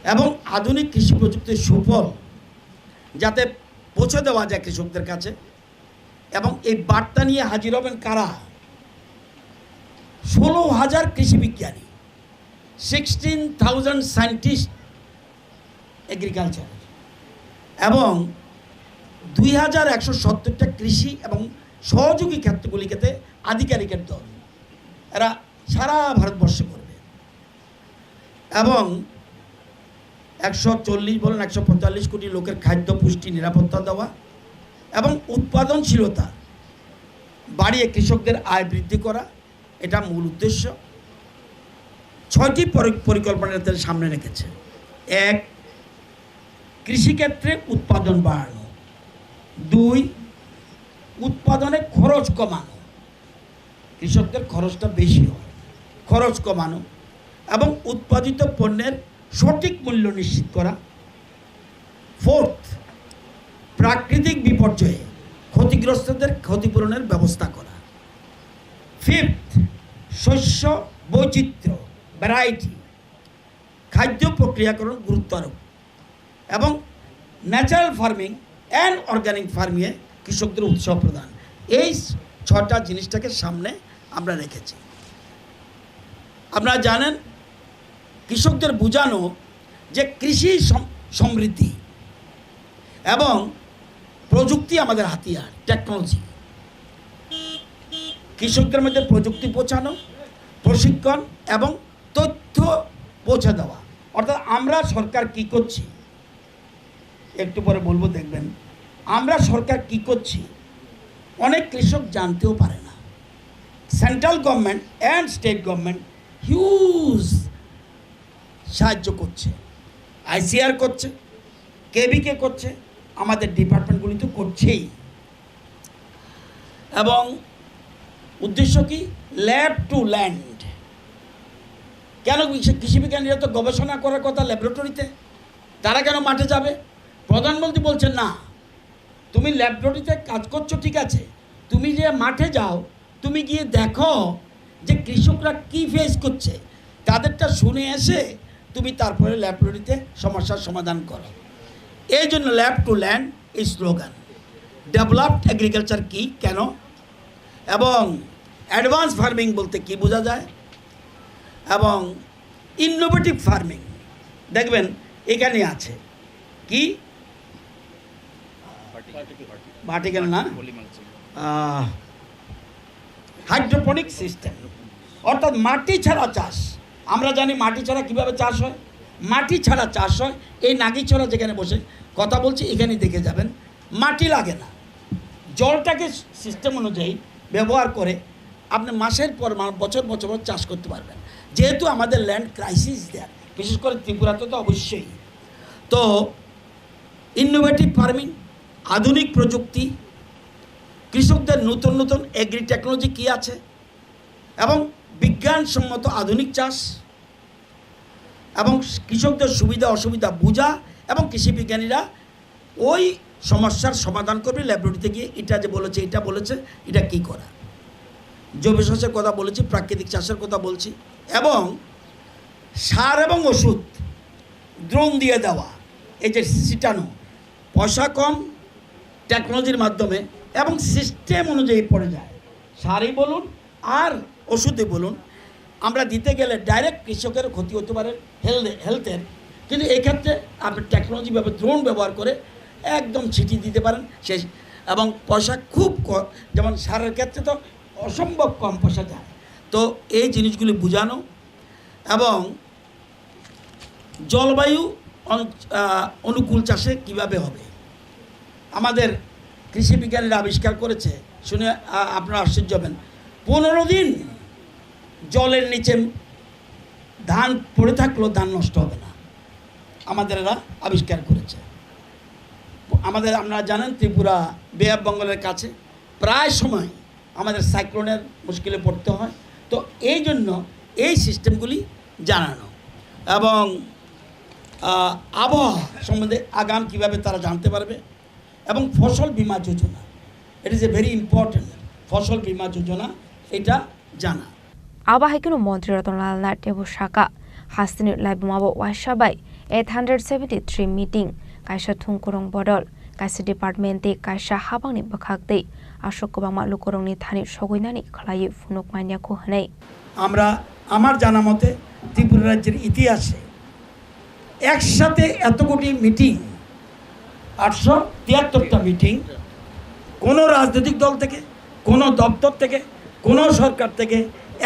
এবং আধুনিক কৃষি প্রযুক্তির সুফল যাতে পৌঁছে দেওয়া যায় কৃষকদের কাছে। এবং এই বার্তা নিয়ে হাজির হবেন কারা? ষোলো হাজার কৃষি বিজ্ঞানী, সিক্সটিন থাউজেন্ড সায়েন্টিস্ট এগ্রিকালচার, এবং দুই হাজার একশো সত্তরটা কৃষি এবং সহযোগী ক্ষেত্রগুলিতে আধিকারিকের দল। এরা সারা ভারতবর্ষে করবে এবং একশো চল্লিশ বলেন, একশো পঁয়তাল্লিশ কোটি লোকের খাদ্য পুষ্টি নিরাপত্তা দেওয়া এবং উৎপাদনশীলতা বাড়িয়ে কৃষকদের আয় বৃদ্ধি করা, এটা মূল উদ্দেশ্য। ছয়টি পরি-, পরিকল্পনা তারা সামনে রেখেছে। এক, কৃষিক্ষেত্রে উৎপাদন বাড়ানো। দুই, উৎপাদনে খরচ কমানো। কৃষকদের খরচটা বেশি হয়, খরচ কমানো এবং উৎপাদিত পণ্যের সঠিক মূল্য নিশ্চিত করা। ফোর্থ, প্রাকৃতিক বিপর্যয়ে ক্ষতিগ্রস্তদের ক্ষতিপূরণের ব্যবস্থা করা। ফিফথ, শস্য বৈচিত্র্য, ভ্যারাইটি, খাদ্য প্রক্রিয়াকরণ গুরুত্ব আরোপ এবং ন্যাচারাল ফার্মিং অ্যান্ড অর্গানিক ফার্মিংয়ে কৃষকদের উৎসাহ প্রদান। এই ছটা জিনিসটাকে সামনে আমরা রেখেছি। আপনারা জানেন, কৃষকদের বোঝানো যে কৃষি সম-, সমৃদ্ধি এবং প্রযুক্তি আমাদের হাতিয়ার, টেকনোলজি। কৃষকদের মধ্যে প্রযুক্তি পৌঁছানো, প্রশিক্ষণ এবং তথ্য পৌঁছে দেওয়া। অর্থাৎ আমরা সরকার কি করছি, একটু পরে বলবো, দেখবেন আমরা সরকার কি করছি, অনেক কৃষক জানতেও পারে না। Central government and state government huge সাহায্য করছে, আইসিআর করছে, কেভিকে করছে, আমাদের ডিপার্টমেন্টগুলি তো করছেই। এবং উদ্দেশ্য কি? Lab to land. কেন কৃষি, কৃষি বিজ্ঞানীরা তো গবেষণা করার কথা ল্যাবরেটরিতে, তারা কেন মাঠে যাবে? প্রধানমন্ত্রী বলছেন, "না, তুমি ল্যাবরেটরিতে কাজ করছো, ঠিক আছে, তুমি যে মাঠে যাও, তুমি গিয়ে দেখো যে কৃষকরা কি ফেস করছে, তাদেরটা শুনে এসে তুমি তারপরে ল্যাবরেটরিতে সমস্যার সমাধান করো।" এই জন্য ল্যাব টু ল্যান্ড এই স্লোগান। ডেভেলপড এগ্রিকালচার কি, কেন এবং অ্যাডভান্স ফার্মিং বলতে কি বোঝা যায় এবং ইনোভেটিভ ফার্মিং, দেখবেন এখানে আছে কি, ভার্টিক্যাল না, হাইড্রোপনিক সিস্টেম, অর্থাৎ মাটি ছাড়া চাষ। আমরা জানি মাটি ছাড়া কিভাবে চাষ হয়। মাটি ছাড়া চাষ হয়। এই নাগিছড়া যেখানে বসে কথা বলছি, এখানেই দেখে যাবেন, মাটি লাগে না, জলটাকে সিস্টেম অনুযায়ী ব্যবহার করে আপনি মাসের পর মাস, বছর বছর চাষ করতে পারবেন। যেহেতু আমাদের ল্যান্ড ক্রাইসিস দেয়ার, বিশেষ করে ত্রিপুরাতে তো অবশ্যই। তো ইনোভেটিভ ফার্মিং, আধুনিক প্রযুক্তি, কৃষকদের নতুন নতুন এগ্রি টেকনোলজি কী আছে এবং বিজ্ঞানসম্মত আধুনিক চাষ এবং কৃষকদের সুবিধা অসুবিধা বোঝা এবং কৃষি বিজ্ঞানীরা ওই সমস্যার সমাধান করবে। ল্যাবরেটরিতে গিয়ে এটা যে বলেছে, এটা বলেছে, এটা কী করা, জৈব চাষের কথা বলেছি, প্রাকৃতিক চাষের কথা বলছি এবং সার এবং ওষুধ ড্রোন দিয়ে দেওয়া, এই যে ছিটানো, পয়সা কম, টেকনোলজির মাধ্যমে এবং সিস্টেম অনুযায়ী পড়ে যায়। সারই বলুন আর ওষুধই বলুন, আমরা দিতে গেলে ডাইরেক্ট কৃষকের ক্ষতি হতে পারে, হেলথ, হেলথের। কিন্তু এই ক্ষেত্রে আপনি টেকনোলজি ব্যবহার, ড্রোন ব্যবহার করে একদম ছিটিয়ে দিতে পারেন শেষ। এবং পয়সা খুব ক-, যেমন সারের ক্ষেত্রে তো অসম্ভব কম পয়সা যায়, তো এই জিনিসগুলি বোঝানো এবং জলবায়ু অন-, আহ, অনুকূল চাষে কিভাবে হবে। আমাদের কৃষি বিজ্ঞানীরা আবিষ্কার করেছে, শুনে, আহ, আপনারা আশ্চর্য হবেন, পনেরো দিন জলের নিচে ধান পড়ে থাকলেও ধান নষ্ট হবে না, আমাদের এরা আবিষ্কার করেছে। আমাদের, আপনারা জানেন, ত্রিপুরা বে অফ বেঙ্গলের কাছে প্রায় সময় আমাদের সাইক্লোনের মুশকিলে পড়তে হয়। তো এই জন্য এই সিস্টেমগুলি জানানো এবং, আহ, আবহাওয়া সম্বন্ধে আগাম কিভাবে তারা জানতে পারবে এবং ফসল বীমা যোজনা, it is a very important, ফসল বীমা যোজনা, এটা জানা। Abo hai kheno Montri Ratan Lal Nath teibo saka, hasteni laibuma bo waisa bai eight hundred seventy three meeting, kaisa thungkurung bodol, kaisa department tei kaisa habangni bwkhak tei aswk kwbangma lukurokni thani sogwinani khlaiwi phunuk manya kho hwnwi. আমরা, আমার জানা মতে, ত্রিপুরা রাজ্যের ইতিহাসে একসাথে এত কোটি মিটিং, আটশো তিয়াত্তরটা মিটিং, কোনো রাজনৈতিক দল থেকে, কোনো দপ্তর থেকে, কোনো সরকার থেকে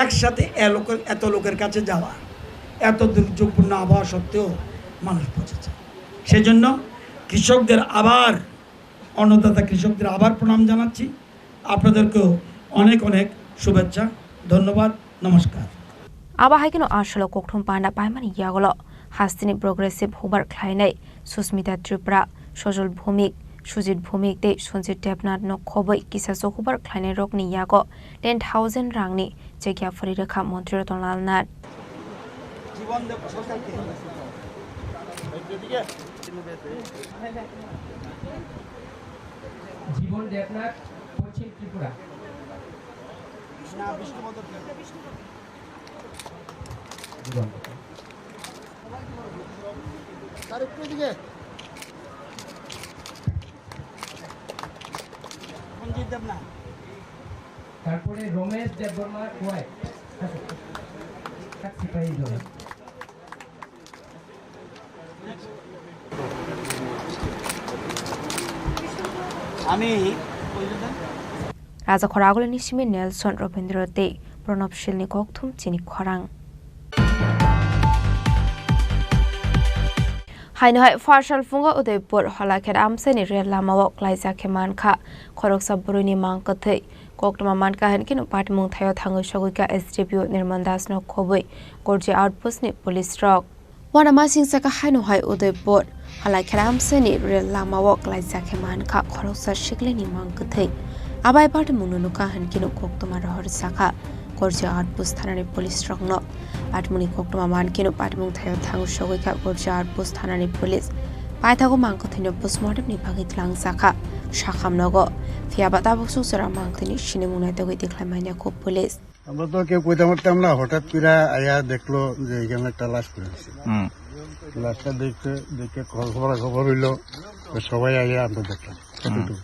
একসাথে এ লোকের, এত লোকের কাছে যাওয়া, এত দুর্যোগপূর্ণ আবহাওয়া সত্ত্বেও মানুষ পৌঁছেছে। সেজন্য কৃষকদের আবার, অন্নদাতা কৃষকদের আবার প্রণাম জানাচ্ছি। আপনাদেরকেও অনেক অনেক শুভেচ্ছা, ধন্যবাদ, নমস্কার। Abo hai kheno asolo kokthum panda paimani yagulo hasteni progressive hubar khlainai Susmita Tripura, Sojol Bhumik, Sujit Bhumik tei Sanjit Debnath no khobwi kisa chukwubar khlainai rokni yago ten thousand rangni chekya phari rwkha Montri Ratan Lal Nath. জীবন দেবনাথ, পশ্চিম ত্রিপুরা। জীবন। তারপরে রমেশ দেববর্মার ওয়াইফ। সিপাহী জয়। Raja Khoragulini simi Nelson Robindro tei Pranab Shilni kokthum chini khorang. Haino hai Pharsalphungo Udaipur Holakhera amchaini rel lamao klaijak khe mankha khoroksa bwrwini mang kwthwi. Koktwma mankha hinkhe no patimung thaio thangwi sogwikha S D P O Nirmal Das no khobwi Gorji outpost ni police rok. Uanamasing saka haino hai Udaipur Holakhera amchaini rel lamao klaijak khe mankha khoroksa siklini mang kwthwi. Abai patimungno nukha hinkhe no koktwma rohor sakha Gorji outpost thanani police rokno. Patimungni koktwma mankhe no patimung thaio thangwi sogwikha Gorji outpost thanani police. Paithago mang kwthwino postmortem ni bagwi tlang sakha sakham nogo. Phiyaba tabuk suk jora mang kwthwini sinimung naitugwi tikhlai manya kho police. আমরা তো কেউ কইতাম পারতাম না, হঠাৎ করে আয়া দেখলো যে এখানে একটা লাশ পড়ে আছে। হুম। লাশটা দেখতে, দেখে খবর, খবর হইলো, তো সবাই আয়া আমরা দেখলাম। হুম। এতটুকু।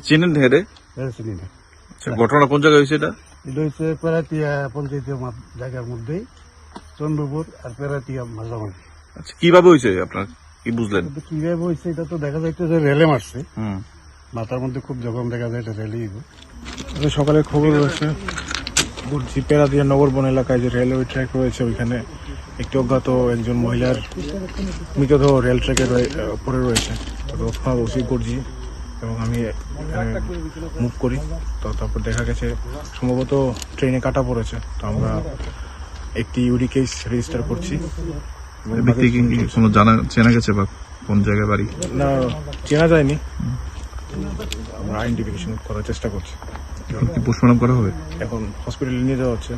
চিনেন হেরে? হ্যাঁ, চিনি না। আচ্ছা, ঘটনা কোন জায়গায় হয়েছে এটা? এটা হচ্ছে পেরাতিয়া পঞ্চায়েতের মা-, জায়গার মধ্যেই, চন্দ্রপুর আর পেরাতিয়া মাঝামাঝি। আচ্ছা, কিভাবে হয়েছে আপনার? কি বুঝলেন? এটা কিভাবে হয়েছে, এটা তো দেখা যাইতো যে রেলে মারছে। হুম। মাথার মধ্যে খুব জখম দেখা যায়, এটা রেলেই হইব। এটা সকালে খবর রয়েছে, বুঝছি পেরাদিয়া নগরবন এলাকায় যে রেলওয়ে ট্র্যাক রয়েছে, ওইখানে একটি অজ্ঞাত একজন মহিলার মৃতদেহ রেল ট্র্যাকে রয়ে-, আহ, পড়ে রয়েছে। তো তৎক্ষণাৎ ওসি গর্জি এবং আমি এখানে মুভ করি। তো তারপর দেখা গেছে সম্ভবত ট্রেনে কাটা পড়েছে। তো আমরা একটি ইউডি কেস রেজিস্টার করছি। এবং ব্যক্তি কি বাকি কোনো জানা, চেনা গেছে বা কোন জায়গায় বাড়ি? না, চেনা যায়নি। আমরা আইডেন্টিফিকেশন করার চেষ্টা করছি। এখন কি পোস্টমর্টম করা হবে? এখন হসপিটালে নিয়ে যাওয়া হচ্ছে।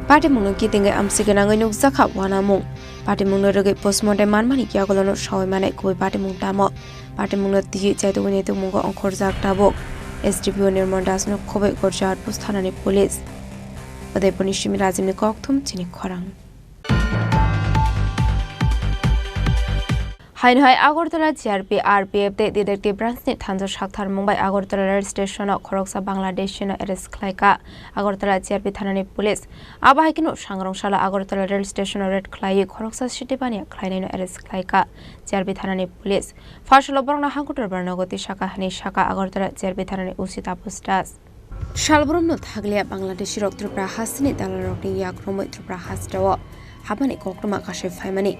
Patimungno kitingwi amchikgwnangwi nukjakha uanamung. Patimungno rwgwi postmortem manmani yagulono sawi manai kubui patimung tamo. Patimungno twiwi chaitugwi naitukmungo ongkhorjak tabuk S D P O Nirmal Dasno khobwi Gorji outpost thanani police. Udaipurni simi Rajibni kokthum chini khorang. Haino hai Agartala G R P, R P F tei Detective Branch ni thansa sakthar mung bai Agartala Rail Station o khoroksa Bangladeshi no arrest khlai kha Agartala G R P thana ni police. Abo hai kheno sangrong salo Agartala Rail Station o raid khlaiwi khoroksa city baniya khlai nai no arrest khlai kha G R P thana ni police. Pharsalo borok no hangkotor bar nogo twi saka hinwi saka Agartala G R P thana ni O C Taposh Das. Salbrumno thaglia Bangladeshirok Tripura hasteni dalalrokni yak romwi Tripura hasteo habmani koktwma kasui phaimani.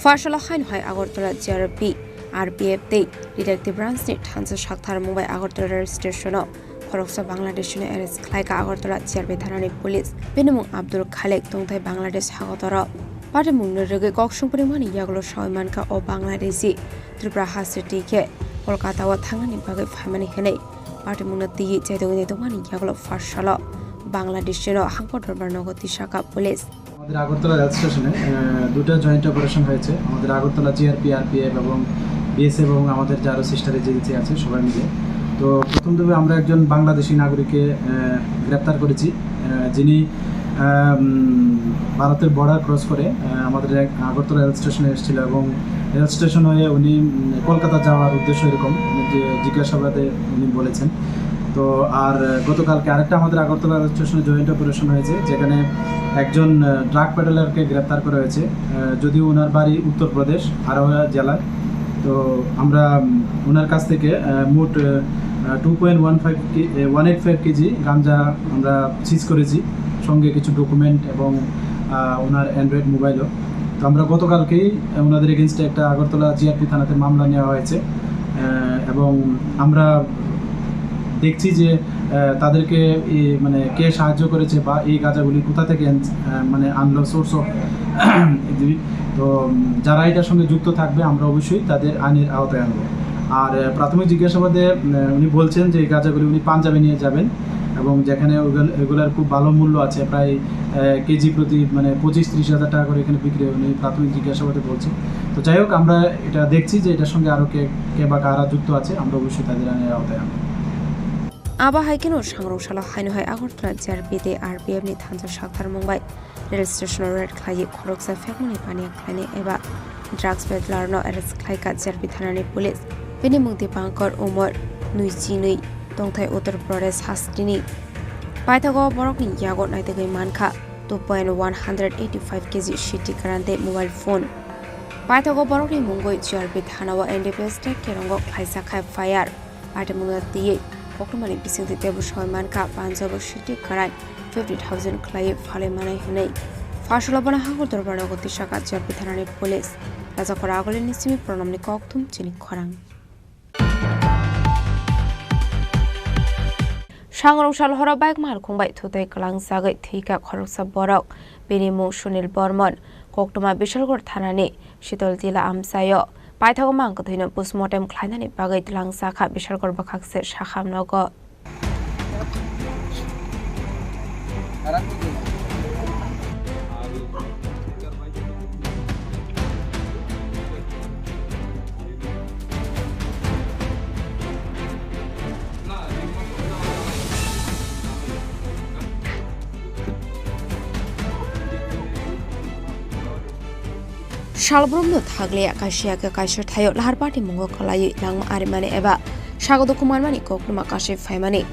Pharsalo haino hai Agartala G R P, R P F tei Detective Branch ni thansa saktharmung bai Agartala rail station o khoroksa Bangladeshino arrest khlaikha Agartala G R P thanani police. Bini mung Abdul Khalik, tongthai Bangladesh Hakotoro. Patimungno rwgwi kok songprimani yagulo sawi mankha o Bangladeshi Tripura haste twi khe Kolkata o thangnani bagwi phaimani hwnwi. Patimungno twiwi chaitogwi naitokmani yagulo pharsalo Bangladeshino hangkor dorbar nogo tisakha police. আমাদের আগরতলা রেল স্টেশনে, আহ, দুটো joint operation হয়েছে। আমাদের Agartala GRP, RPF এবং বিএসএফ এবং আমাদের যে আরও সিস্টার এজেন্সি আছে, সবাই মিলে। তো প্রথম ধাপে আমরা একজন বাংলাদেশি নাগরিককে, আহ, গ্রেপ্তার করেছি, আহ, যিনি, আহ, উম, ভারতের বর্ডার ক্রস করে, আহ, আমাদের এক আগরতলা রেল স্টেশনে এসেছিল এবং রেল স্টেশন হয়ে উনি, উম, কলকাতা যাওয়ার উদ্দেশ্য এরকম উনি যে জিজ্ঞাসাবাদে উনি বলেছেন। তো আর গতকালকে আরেকটা আমাদের আগরতলা রেল স্টেশনে জয়েন্ট অপারেশন হয়েছে, যেখানে একজন, আহ, ড্রাগ পেডলারকে গ্রেপ্তার করা হয়েছে। আহ, যদিও ওনার বাড়ি উত্তরপ্রদেশ, হারোয়া জেলায়। তো আমরা, উম, ওনার কাছ থেকে, আহ, মোট, আহ, টু পয়েন্ট ওয়ান ফাইভ কে-, এ, ওয়ান এইট ফাইভ কেজি গাঞ্জা আমরা সিজ করেছি, সঙ্গে কিছু ডকুমেন্ট এবং, আহ, ওনার অ্যান্ড্রয়েড মোবাইলও। তো আমরা গতকালকেই ওনাদের এগেনস্টে একটা আগরতলা জিআরপি থানাতে মামলা নেওয়া হয়েছে, আহ, এবং আমরা দেখছি যে, আহ, তাদেরকে এই, মানে, কে সাহায্য করেছে বা এই গাঁজাগুলি কোথা থেকে আন-, আহ, মানে, আনলো, সোর্স অফ। তো, উম, যারা এটার সঙ্গে যুক্ত থাকবে, আমরা অবশ্যই তাদের আইনের আওতায় আনবো। আর, আহ, প্রাথমিক জিজ্ঞাসাবাদে, উম, উনি বলছেন যে এই গাঁজাগুলি উনি পাঞ্জাবে নিয়ে যাবেন এবং যেখানে ওগুল-, এগুলার খুব ভালো মূল্য আছে, প্রায়, আহ, কেজি প্রতি, মানে, পঁচিশ ত্রিশ হাজার টাকা করে এখানে বিক্রি হয়, উনি প্রাথমিক জিজ্ঞাসাবাদে বলছেন। তো যাই হোক, আমরা এটা দেখছি যে এটার সঙ্গে আরও কে, কে বা কারা যুক্ত আছে, আমরা অবশ্যই তাদের আইনের আওতায় আনবো। Abo hai kheno sangrong salo haino hai Agartala G R P tei R P F ni thansa saktharmung bai rail station o raid khlaiwi khoroksa phekmani paniya khlainai eba drugs peddler no arrest khlaikha G R P thanani police. Bini mung Dipankar, umor nui chi nui, tongthai Uttar Pradesh hasteni. Paithago borokni yago naitugwi mankha two point one hundred eighty-five K G city karan tei mobile phone. Paithago borokni mungwi G R P thanao N D P S tei kerongo khlaijak kha F I R. Patimungno twiwi koktwmani bisingtwi teibo soi mankha, Punjab o city karai fifty thousand khlaiwi phalwi manai hwnwi. Pharsalo bono hangkor dorbar nogo tisakha G R P thanani police. Rajakora Agulini simi Pranamni kokthum chini khorang. Sangrong sal horo bike malkhung bai thutai kwlangjagwi thwikha khoroksa borok, bini mung Sunil Bormon, koktwma Bishalgarh thanani Shitol Tila amchaio. Paithago mang kwthwino postmortem khlainani bagwi twlangjakha Bishalgarh bwkhakse sakham nogo. Salbrumno thaglia kaisa khe kaisa thaio lahar patimungo kwlaiwi langma arimani eba sago dukhu manmani koktwma kasui phaimani.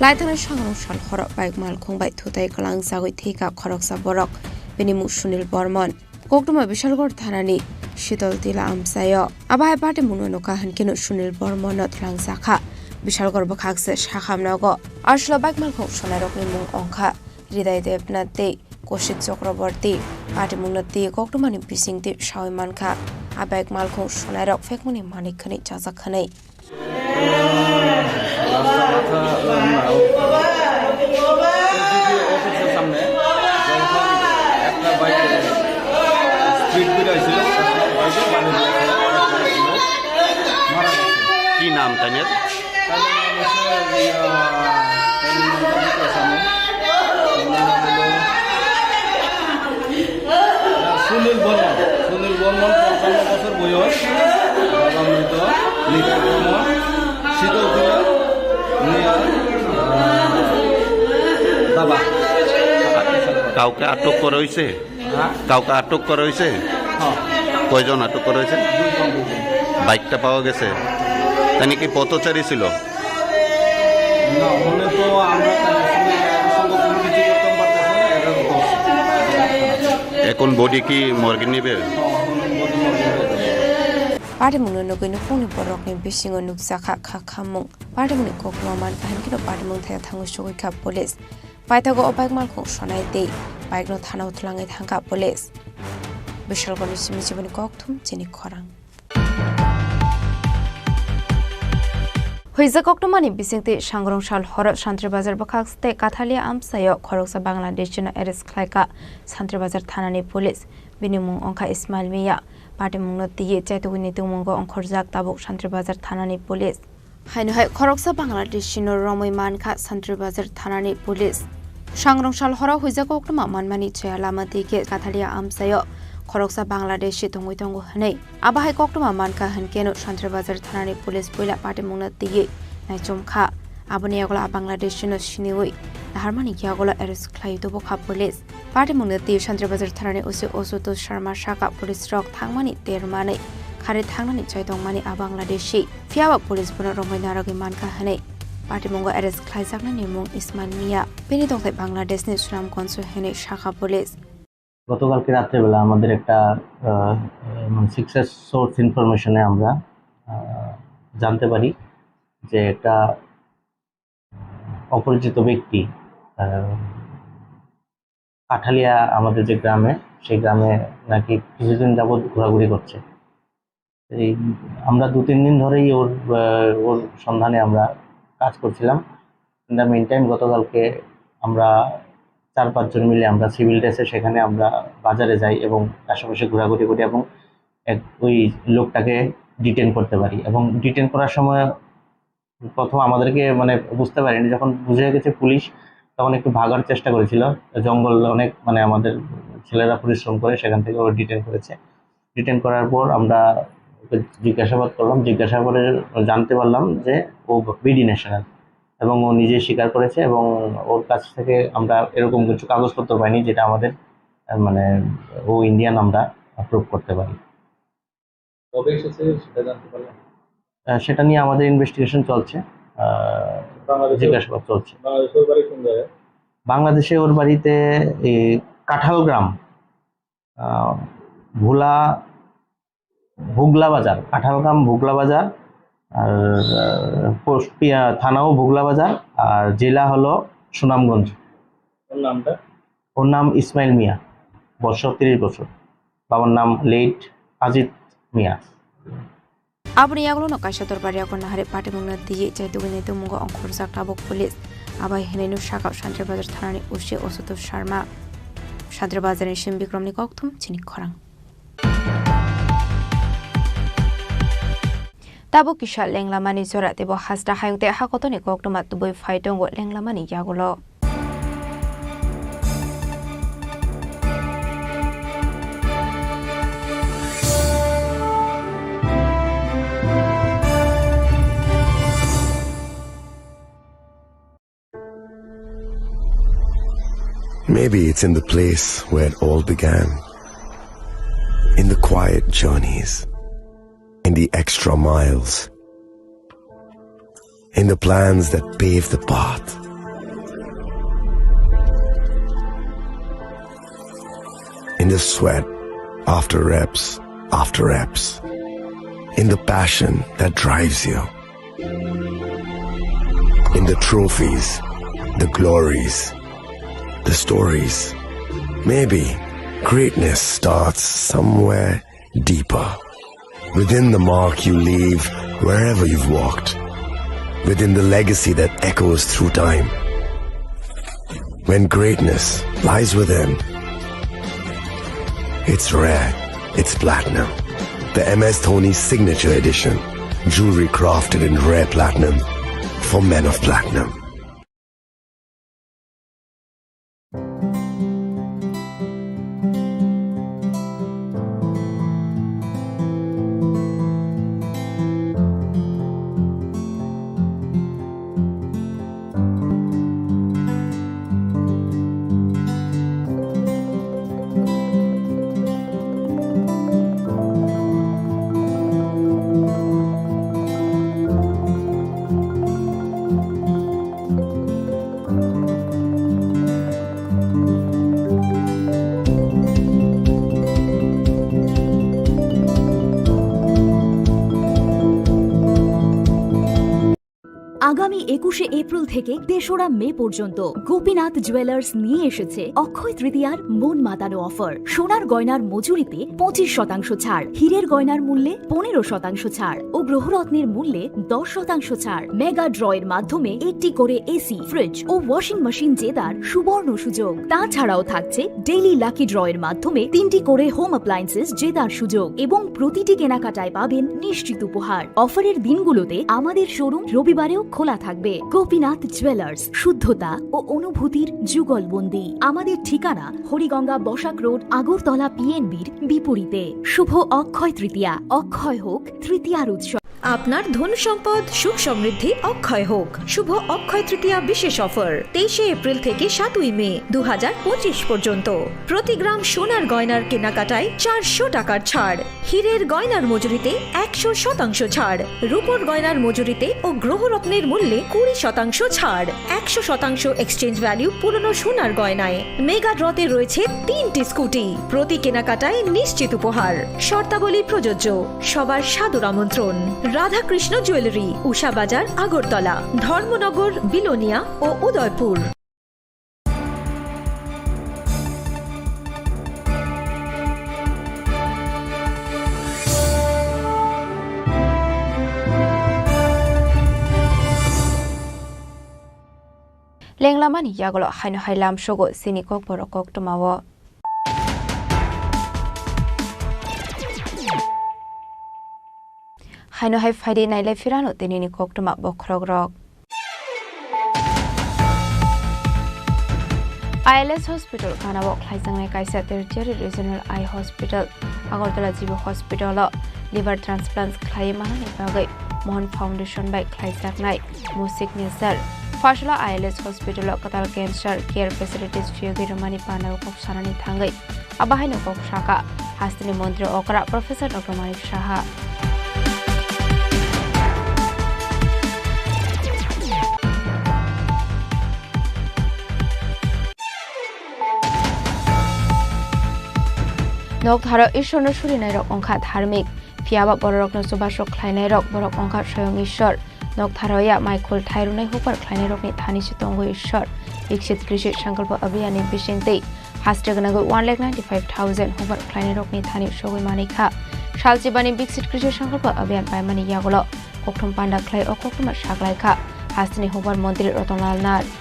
Laithangnai sangrong sal horo bike malkhung bai thutai kwlangjagwi thwikha khoroksa borok, bini mung Sunil Bormon. Koktwma Bishalgarh thanani Shitol Tila amchaio. Abo hai patimungno nukha hwnkhe no Sunil Bormon no twlangjakha Bishalgarh bwkhakse sakham nogo. Aswlo bike malkhung sonairokni mung wngkha Hriday Debnath tei Koshik Chakraborty. Patimungno twi koktwmani bisingtwi sawi mankha. A bike malkhung sonairok phekmani manik hwnwi chajak hwnwi. রাস্তা মাথা, আহ, না হোক। এসডিপিও অফিসের সামনে যখন একটা bike speed breaker ছিল, বাইকে বাধা দিয়েছে, মারা গেছে। কি নাম তাইনের? তাইনের নাম হচ্ছে, আহ, তাইনের নাম হচ্ছে আসামি। তাইনের নাম হলো সুনীল বর্মন, সুনীল বর্মন, পঞ্চান্ন বছর বয়স, বাবা মৃত, লিটন বর্মন, শীতল কুমার, মিয়া, আহ, বাবা। কাউকে আটক করা হয়েছে? হ্যাঁ? কাউকে আটক করা হয়েছে? হ্যাঁ। কয়জন আটক করা হয়েছে? দুইজন, দুইজন। বাইকটা পাওয়া গেছে? তাই নাকি পথচারী ছিল? না, মনে তো আমরা তাদের সঙ্গে, তাদের সঙ্গে কোনো কিছু করতাম পারতেছি না, এটা তো। এখন বডি কি মর্গে নিবে? হ্যাঁ, এখন বডি মর্গে নিবে। Patimungno nugwi nukhungni borokni bisingo nukjakha kha khamung. Patimungni koktwma mankha hinkheno patimung thaya thangwi sugwikha police. Paithago o bike malkhung sonai tei bike-no thanao twlangwi thangkha police. Bishalgorni simi chiboni kokthum chini khorang. Huijak koktwmani bisingtwi Sangrong sal horo Santri Bazar bwkhak tei Kathalia amchaio khoroksa Bangladeshino arrest khlaikha Santri Bazar thanani police. Bini mung wngkha Ismail Mia. Patimungno twiwi chaitugwini tongmungo ongkhorjak tabuk Santri Bazar thanani police. Haino hai khoroksa Bangladeshino romwi mankha Santri Bazar thanani police. Sangrong sal horo huijak koktwma manmani chaya lama twi khe Kathalia amchaio khoroksa Bangladeshi tongwi tongo hwnwi. Abo hai koktwma mankha hwnkhe no Santri Bazar thanani police puila patimungno twiwi naichomkha. Aboni yagulo a Bangladeshino siniwi naharmani yagulo arrest khlaiwi tubukha police. Patimungno twi Santri Bazar thanani O C Ashutosh Sharma sakha police rok thangmani termanwi kharwi thangnani chai tongmani a Bangladeshi. Phiyaba police bono romwi narwgwi mankha hwnwi patimungo arrest khlaijaknani mung Ismail Mia. Bini tongthai Bangladeshni Sunamganj hwnwi sakha police. গতকালকে রাত্রেবেলা আমাদের একটা, আহ, মানে secret source ইনফরমেশনে আমরা, আহ, জানতে পারি যে একটা অপরিচিত ব্যক্তি, আহ, কাঠালিয়া আমাদের যে গ্রামে, সেই গ্রামে নাকি কিছুদিন যাবৎ ঘোরাঘুরি করছে। এই আমরা দু তিন দিন ধরেই ওর, আহ, ওর সন্ধানে আমরা কাজ করছিলাম। In the meantime, গতকালকে আমরা চার পাঁচজন মিলে আমরা সিভিল ড্রেসে সেখানে আমরা বাজারে যাই এবং আশেপাশে ঘোরাঘুরি করি এবং এক, ওই লোকটাকে ডিটেইন করতে পারি। এবং ডিটেইন করার সময় প্রথম আমাদেরকে, মানে, বুঝতে পারিনি, যখন বুঝে গেছে পুলিশ, তখন একটু ভাগার চেষ্টা করেছিল। জঙ্গল অনেক, মানে, আমাদের ছেলেরা পরিশ্রম করে সেখান থেকে ওরা ডিটেইন করেছে। ডিটেইন করার পর আমরা ওকে জিজ্ঞাসাবাদ করলাম, জিজ্ঞাসাবাদে জানতে পারলাম যে ও বিডি ন্যাশনাল এবং ও নিজে স্বীকার করেছে এবং ওর কাছ থেকে আমরা এরকম কিছু কাগজপত্র পাইনি যেটা আমাদের, আহ, মানে, ও ইন্ডিয়ান আমরা প্রুভ করতে পারি। কবে এসেছে সেটা জানতে পারলাম। আহ, সেটা নিয়ে আমাদের ইনভেস্টিগেশন চলছে, আহ, বাংলাদেশে জিজ্ঞাসাবাদ চলছে। বাংলাদেশে ওর বাড়ি কোন জায়গায়? বাংলাদেশে ওর বাড়িতে এই কাঁঠালগ্রাম, আহ, ভোলা, ভোগলা বাজার, কাঁঠালগ্রাম ভোগলা বাজার, আর, আহ, পোস্ট, ইয়া, থানাও ভোগলা বাজার, আর জেলা হলো সুনামগঞ্জ। ওর নামটা? ওর নাম ইসমাইল মিয়া, বয়স তিরিশ বছর। বাবার নাম লেট আজিত মিয়া। Aboni yagulono kaisa dorbar yago nahari patimungno twiwi chaitugwini tongmungo ongkhorjak tabuk police. Abai hinwino sakha Santri Bazar thanani O C Ashutosh Sharma. Santri Bazarni Sim Bikramni kokthum chini khorang. Tabuk kisa lenglamani jora teibo hasta hayung tei hakotoni koktwma tubui phai tongo lenglamani yagulo. Maybe it's in the place where it all began. In the quiet journeys, in the extra miles, in the plans that pave the path, in the sweat after reps after reps, in the passion that drives you. In the trophies, the glories, the stories. Maybe greatness starts somewhere deeper. Within the mark you leave wherever you've walked. Within the legacy that echoes through time. When greatness lies within, it's rare, it's platinum. The M S Dhoni Signature Edition. Jewelry crafted in rare platinum for men of platinum. আগামী একুশে এপ্রিল থেকে তেসরা মে পর্যন্ত গোপীনাথ জুয়েলার্স নিয়ে এসেছে অক্ষয় তৃতীয়ার মন মাতানো অফার। সোনার গয়নার মজুরিতে পঁচিশ শতাংশ ছাড়, হীরের গয়নার মূল্যে পনেরো শতাংশ ছাড় ও গ্রহরত্নের মূল্যে দশ শতাংশ ছাড়। মেগা ড্রয়ের মাধ্যমে একটি করে এসি, ফ্রিজ ও ওয়াশিং মেশিন জেতার সুবর্ণ সুযোগ। তাছাড়াও থাকছে ডেইলি লাকি ড্রয়ের মাধ্যমে তিনটি করে হোম অ্যাপ্লায়েন্সেস জেতার সুযোগ এবং প্রতিটি কেনাকাটায় পাবেন নিশ্চিত উপহার। অফারের দিনগুলোতে আমাদের শোরুম রবিবারেও খোলা থাকবে। গোপীনাথ জুয়েলার্স, শুদ্ধতা ও অনুভূতির যুগলবন্দি। আমাদের ঠিকানা হরিগঙ্গা বসাক রোড, আগরতলা পিএনবির বিপরীতে। শুভ অক্ষয় তৃতীয়া, অক্ষয় হোক তৃতীয়ার উৎসব। আপনার ধন সম্পদ সুখ সমৃদ্ধি অক্ষয় হোক। শুভ অক্ষয় তৃতীয়া বিশেষ অফার, তেইশে এপ্রিল থেকে সাতই মে দু হাজার পঁচিশ পর্যন্ত। প্রতি গ্রাম সোনার গয়নার কেনাকাটায় চারশো টাকার ছাড়, হীরের গয়নার মজুরিতে একশো শতাংশ ছাড়, রূপোর গয়নার মজুরিতে ও গ্রহরত্নের মূল্যে কুড়ি শতাংশ ছাড়, একশো শতাংশ এক্সচেঞ্জ ভ্যালু পুরনো সোনার গয়নায়। মেগা ড্রতে রয়েছে তিনটি স্কুটি, প্রতি কেনাকাটায় নিশ্চিত উপহার। শর্তাবলী প্রযোজ্য। সবার সাদর আমন্ত্রণ। রাধাকৃষ্ণ জুয়েলারি, উষা বাজার, আগরতলা, ধর্মনগর, বিলোনিয়া ও Udaipur. Lenglamani yagulo haino hai lamsogo chini kokborok koktwmao. Haino hai phaidi nailai phirano tinini koktwma bokhorokrok. I L S Hospital ganao khlaijaknai kaisa tertiary regional eye hospital. Agartala G B Hospital-o liver transplant khlaiwi manani bagwi Mohan Foundation bai khlaijaknai mo signature. Pharsalo I L S Hospital-o kwtal cancer care facilities phiyogwi rwmani panao kok sanani thangwi abo haino kok sakha hasteni montri okra Professor Doctor Manik Saha. Noktharo Ishorno surinairok wngkha dharmik, phiyaba bororokno chubachu khlainairok borok wngkha swayong Ishor. Noktharo ya maikhul thai rwnai hukbar khlainairokni thani se tongo Ishor. Viksit Krishi Sankalpa Abhiyanni bisingtwi haste gwnangwi one lakh ninety five thousand hukbar khlainairokni thani sogwi manwi kha. Salchibani Viksit Krishi Sankalpa Abhiyan paimani yagulo koktwma panda khlai o koktwma saklai kha hasteni hukbar montri Ratan Lal Nath.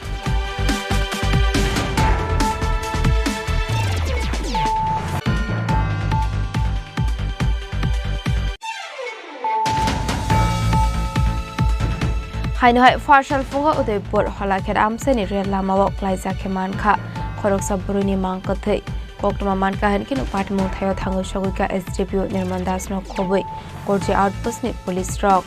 Haino hai Pharsal phungo Udaipur Holakhet amchaini rel lamao klaijak khe mankha khoroksa bwrwini mang kwthwi. Koktwma mankha hinkhe no patimung thaio thangwi sogwi kha S D P O Nirmal Das no khobwi Gorji outpost ni police rok.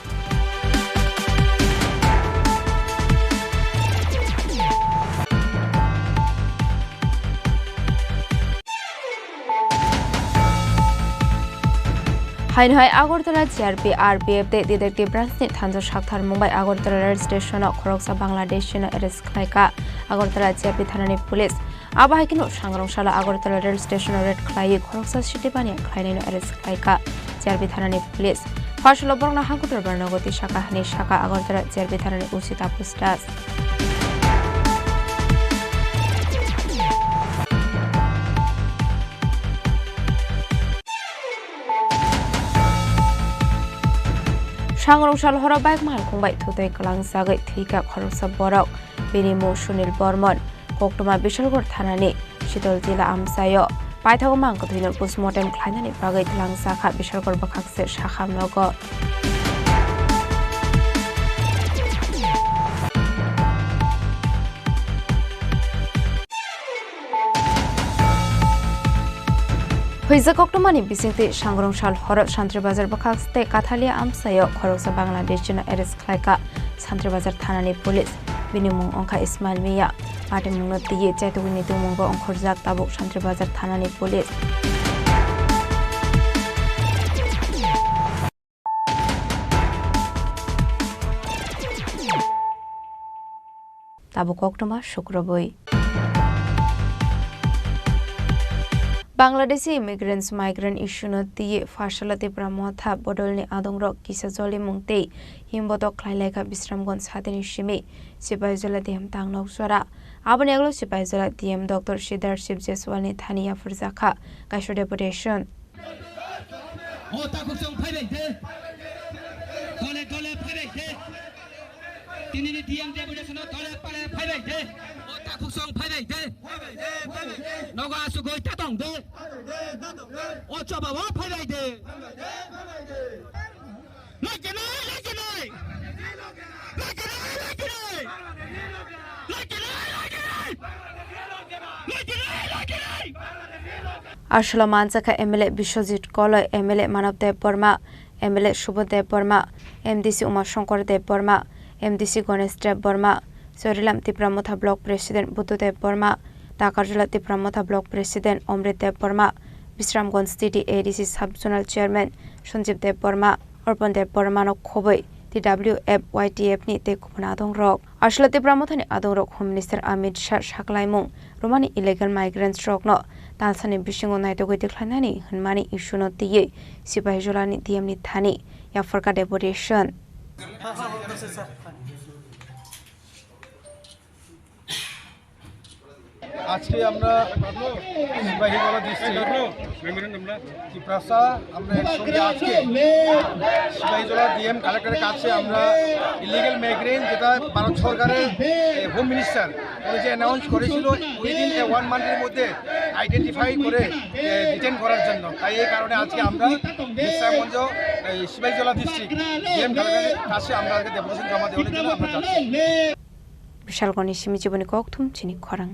Haino hai Agartala G R P, R P F tei detective branch ni thansa saktharmung bai Agartala rail station o khoroksa Bangladeshi no arrest khlai kha Agartala G R P thana ni police. Abo hai kheno sangrong salo Agartala rail station o raid khlaiwi khoroksa city baniya khlainaino arrest khlai kha G R P thana ni police. Pharsalo borokno hangkutro barnogoti saka hinwi saka Agartala G R P thana ni O C Tapush Das. Sangrong sal horo bike malkhung bai thutwi kwlangsagwi thwikha khoroksa borok, bini mung Sunil Bormon. Koktwma Bishalgarh thanani Shitol Jila amchaio paithago mang kwthwino postmortem khlainani bagwi twlangsa kha Bishalgarh bwkhakse sakha nogo. Huijak koktwmani bisingtwi sangrong sal horo Santri Bazar bwkhak tei Kathalia amchaio khoroksa Bangladeshi no arrest khlaikha Santri Bazar thanani police. Bini mung wngkha Ismail Miya. Patimungno twiwi chaitugwini tongmungo ongkhorjak tabuk Santri Bazar thanani police. Tabuk koktwma sukrubwi. Bangladeshi immigrants migrant issue no twiwi Pharsala Tipra Motha bodolni adongrok kisa jolimung tei himbotok khlai laikha Bisramganj hatini simi Sipahijola D M tangnok jora. Aboni ulo Sipahijola D M Doctor Siddharth Shiv Jaiswal ni thani yapharjakha kaisa deputation. O takhuk chwng phaibai de. Dole dole phaibai de. Tinini D M deputation o dole pale phaibai de. O takhuk chwng phaibai de. Nogo asugoi ta tong de. O choba o phaibai de. Lokinai, lokinai. Lokinai, lokinai. Lokinai, lokinai. Lokinai, lokinai. Asolo manjakha M L A Biswajit Koloi, M L A Manav Debbarma, M L A Subodh Debbarma, M D C Uma Shankar Debbarma, M D C Ganesh Debbarma, Chorilam Tipra Motha Block President Buddha Debbarma, Takarjala Tipra Motha Block President Omrit Debbarma, Bisramganj City A D C Sub Zonal Chairman Sanjeev Debbarma, Arpan Debbarmano khobwi T W F Y T F ni tei kubun adongrok. Asolo Tipra Mothani adongrok Home Minister Amit Shah saklaimung romani illegal migrants rokno talsani bisingo naitugwi tikhlainani hwnmani issue no twiwi Sipahijolani D M ni thani yapharkha deputation. আজকে আমরা সিপাহীজলা ডিস্ট্রিক্ট তিপ্রাসা আমরা একসঙ্গে আজকে সিপাহীজলা ডিএম কালেক্টরের কাছে আমরা illegal migrant, যেটা ভারত সরকারের হোম মিনিস্টার উনি যে অ্যানাউন্স করেছিল উইদিন এ ওয়ান মান্থের মধ্যে আইডেন্টিফাই করে ডিটেন করার জন্য, তাই এই কারণে আজকে আমরা বিশ্রামগঞ্জ এই সিপাহীজলা ডিস্ট্রিক্ট ডিএম কালেক্টরের কাছে আমরা আজকে ডেপুটেশন জমা দেওয়ার জন্য আমরা যাচ্ছি। Bishalgoni simi chiboni kokthum chini khorang.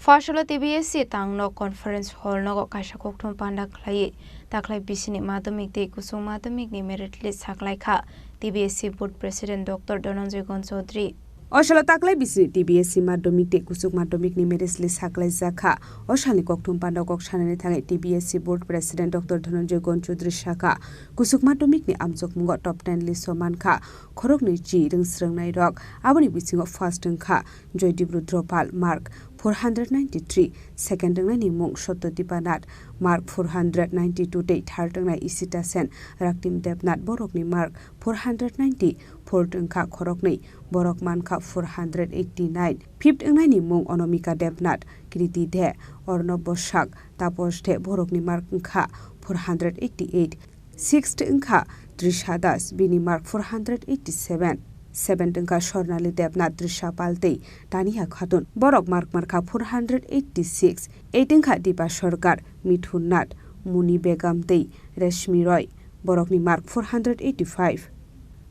Pharsala T B S C tangno conference hall nogo kaisa kokthum panda khlaiwi taklai bisini madhyamik tei kuchuk madhyamik ni merit list saklaikha T B S C board president Doctor Dhananjay Gon Chaudhary. Osalo taklai bisini T B S C madhyamik tei kuchuk madhyamik ni merit list saklaijak kha. O salni kokthum panda kok sanani thangwi T B S C board president Doctor Dhananjay Gon Chaudhary sakha, kuchuk madhyamik ni amjokmungo top ten list o mankha khoroknwi chi rwngsrwngnairok. Aboni bisingo first wngkha Joydeep Rudropal, mark four hundred ninety-three, second wngnaini mung Satya Dipanath, mark four hundred ninety-two tei third wngnai Ishita Sen, Raktim Debnath, borokni mark four hundred ninety, fourth wngkha khoroknwi, borok mankha four hundred eighty-nine. Fifth wngnaini mung Onomika Debnath, Kriti De, Arnab Bosak, Taposh De, borokni mark wngkha four hundred eighty-eight. Sixth wngkha Trisha Das, bini mark four hundred eighty-seven. Seventh wngkha Swarnali Debnath, Trisha Pal tei Tania Khatun, borok mark mankha four hundred eighty-six. Eighth wngkha Dipa Sarkar, Mithun Nath, Muni Begum tei Reshmi Roy, borokni mark four hundred eighty-five.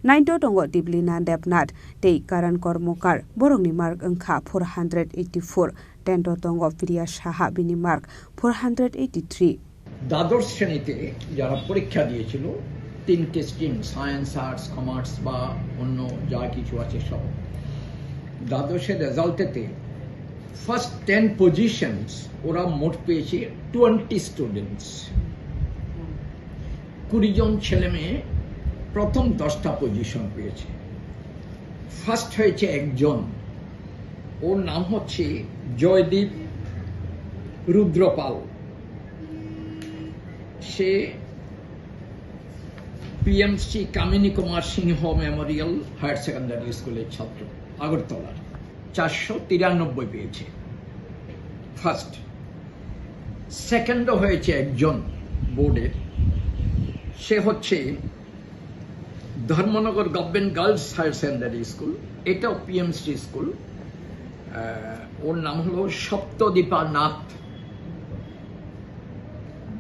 Ninth o tongo Diblina Debnath tei Karan Kormokar, borokni mark wngkha four hundred eighty-four. Tenth o tongo Priya Saha, bini mark four hundred eighty-three. দ্বাদশ শ্রেণীতে যারা পরীক্ষা দিয়েছিল, তিনটে stream, science, arts, commerce বা অন্য যা কিছু আছে সব, দ্বাদশের রেজাল্টেতে ফার্স্ট টেন পজিশনস ওরা মোট পেয়েছে টোয়েন্টি স্টুডেন্টস। কুড়ি জন ছেলে মেয়ে প্রথম দশটা পজিশন পেয়েছে। ফার্স্ট হয়েছে একজন, ওর নাম হচ্ছে জয়দীপ রুদ্রপাল। সে পিএমসি কামিনী কুমার সিংহ মেমোরিয়াল হায়ার সেকেন্ডারি স্কুলের ছাত্র, আগরতলার। চারশো তিরানব্বই পেয়েছে ফার্স্ট। সেকেন্ডও হয়েছে একজন বোর্ডের, সে হচ্ছে Dharmanagar government girls higher secondary school, এটাও পিএমসি স্কুল। আহ, ওর নাম হলো Saptadipa Nath.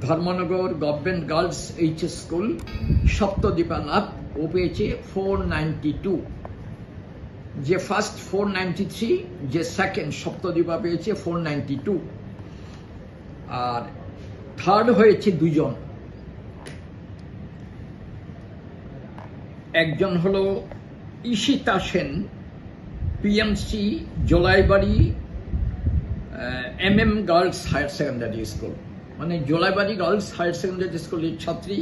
Dharmanagar government girls HS school, Saptadipa Nath, ও পেয়েছে ফোর নাইনটি টু। যে ফার্স্ট ফোর নাইনটি থ্রি, যে সেকেন্ড সপ্তদীপা পেয়েছে ফোর নাইনটি টু। আর থার্ড হয়েছে দুজন, একজন হলো ইশিতা সেন, পিএমসি জোলাইবাড়ি, আহ, MM girls higher secondary school, মানে জোলাইবাড়ি গার্লস হায়ার সেকেন্ডারি স্কুলের ছাত্রী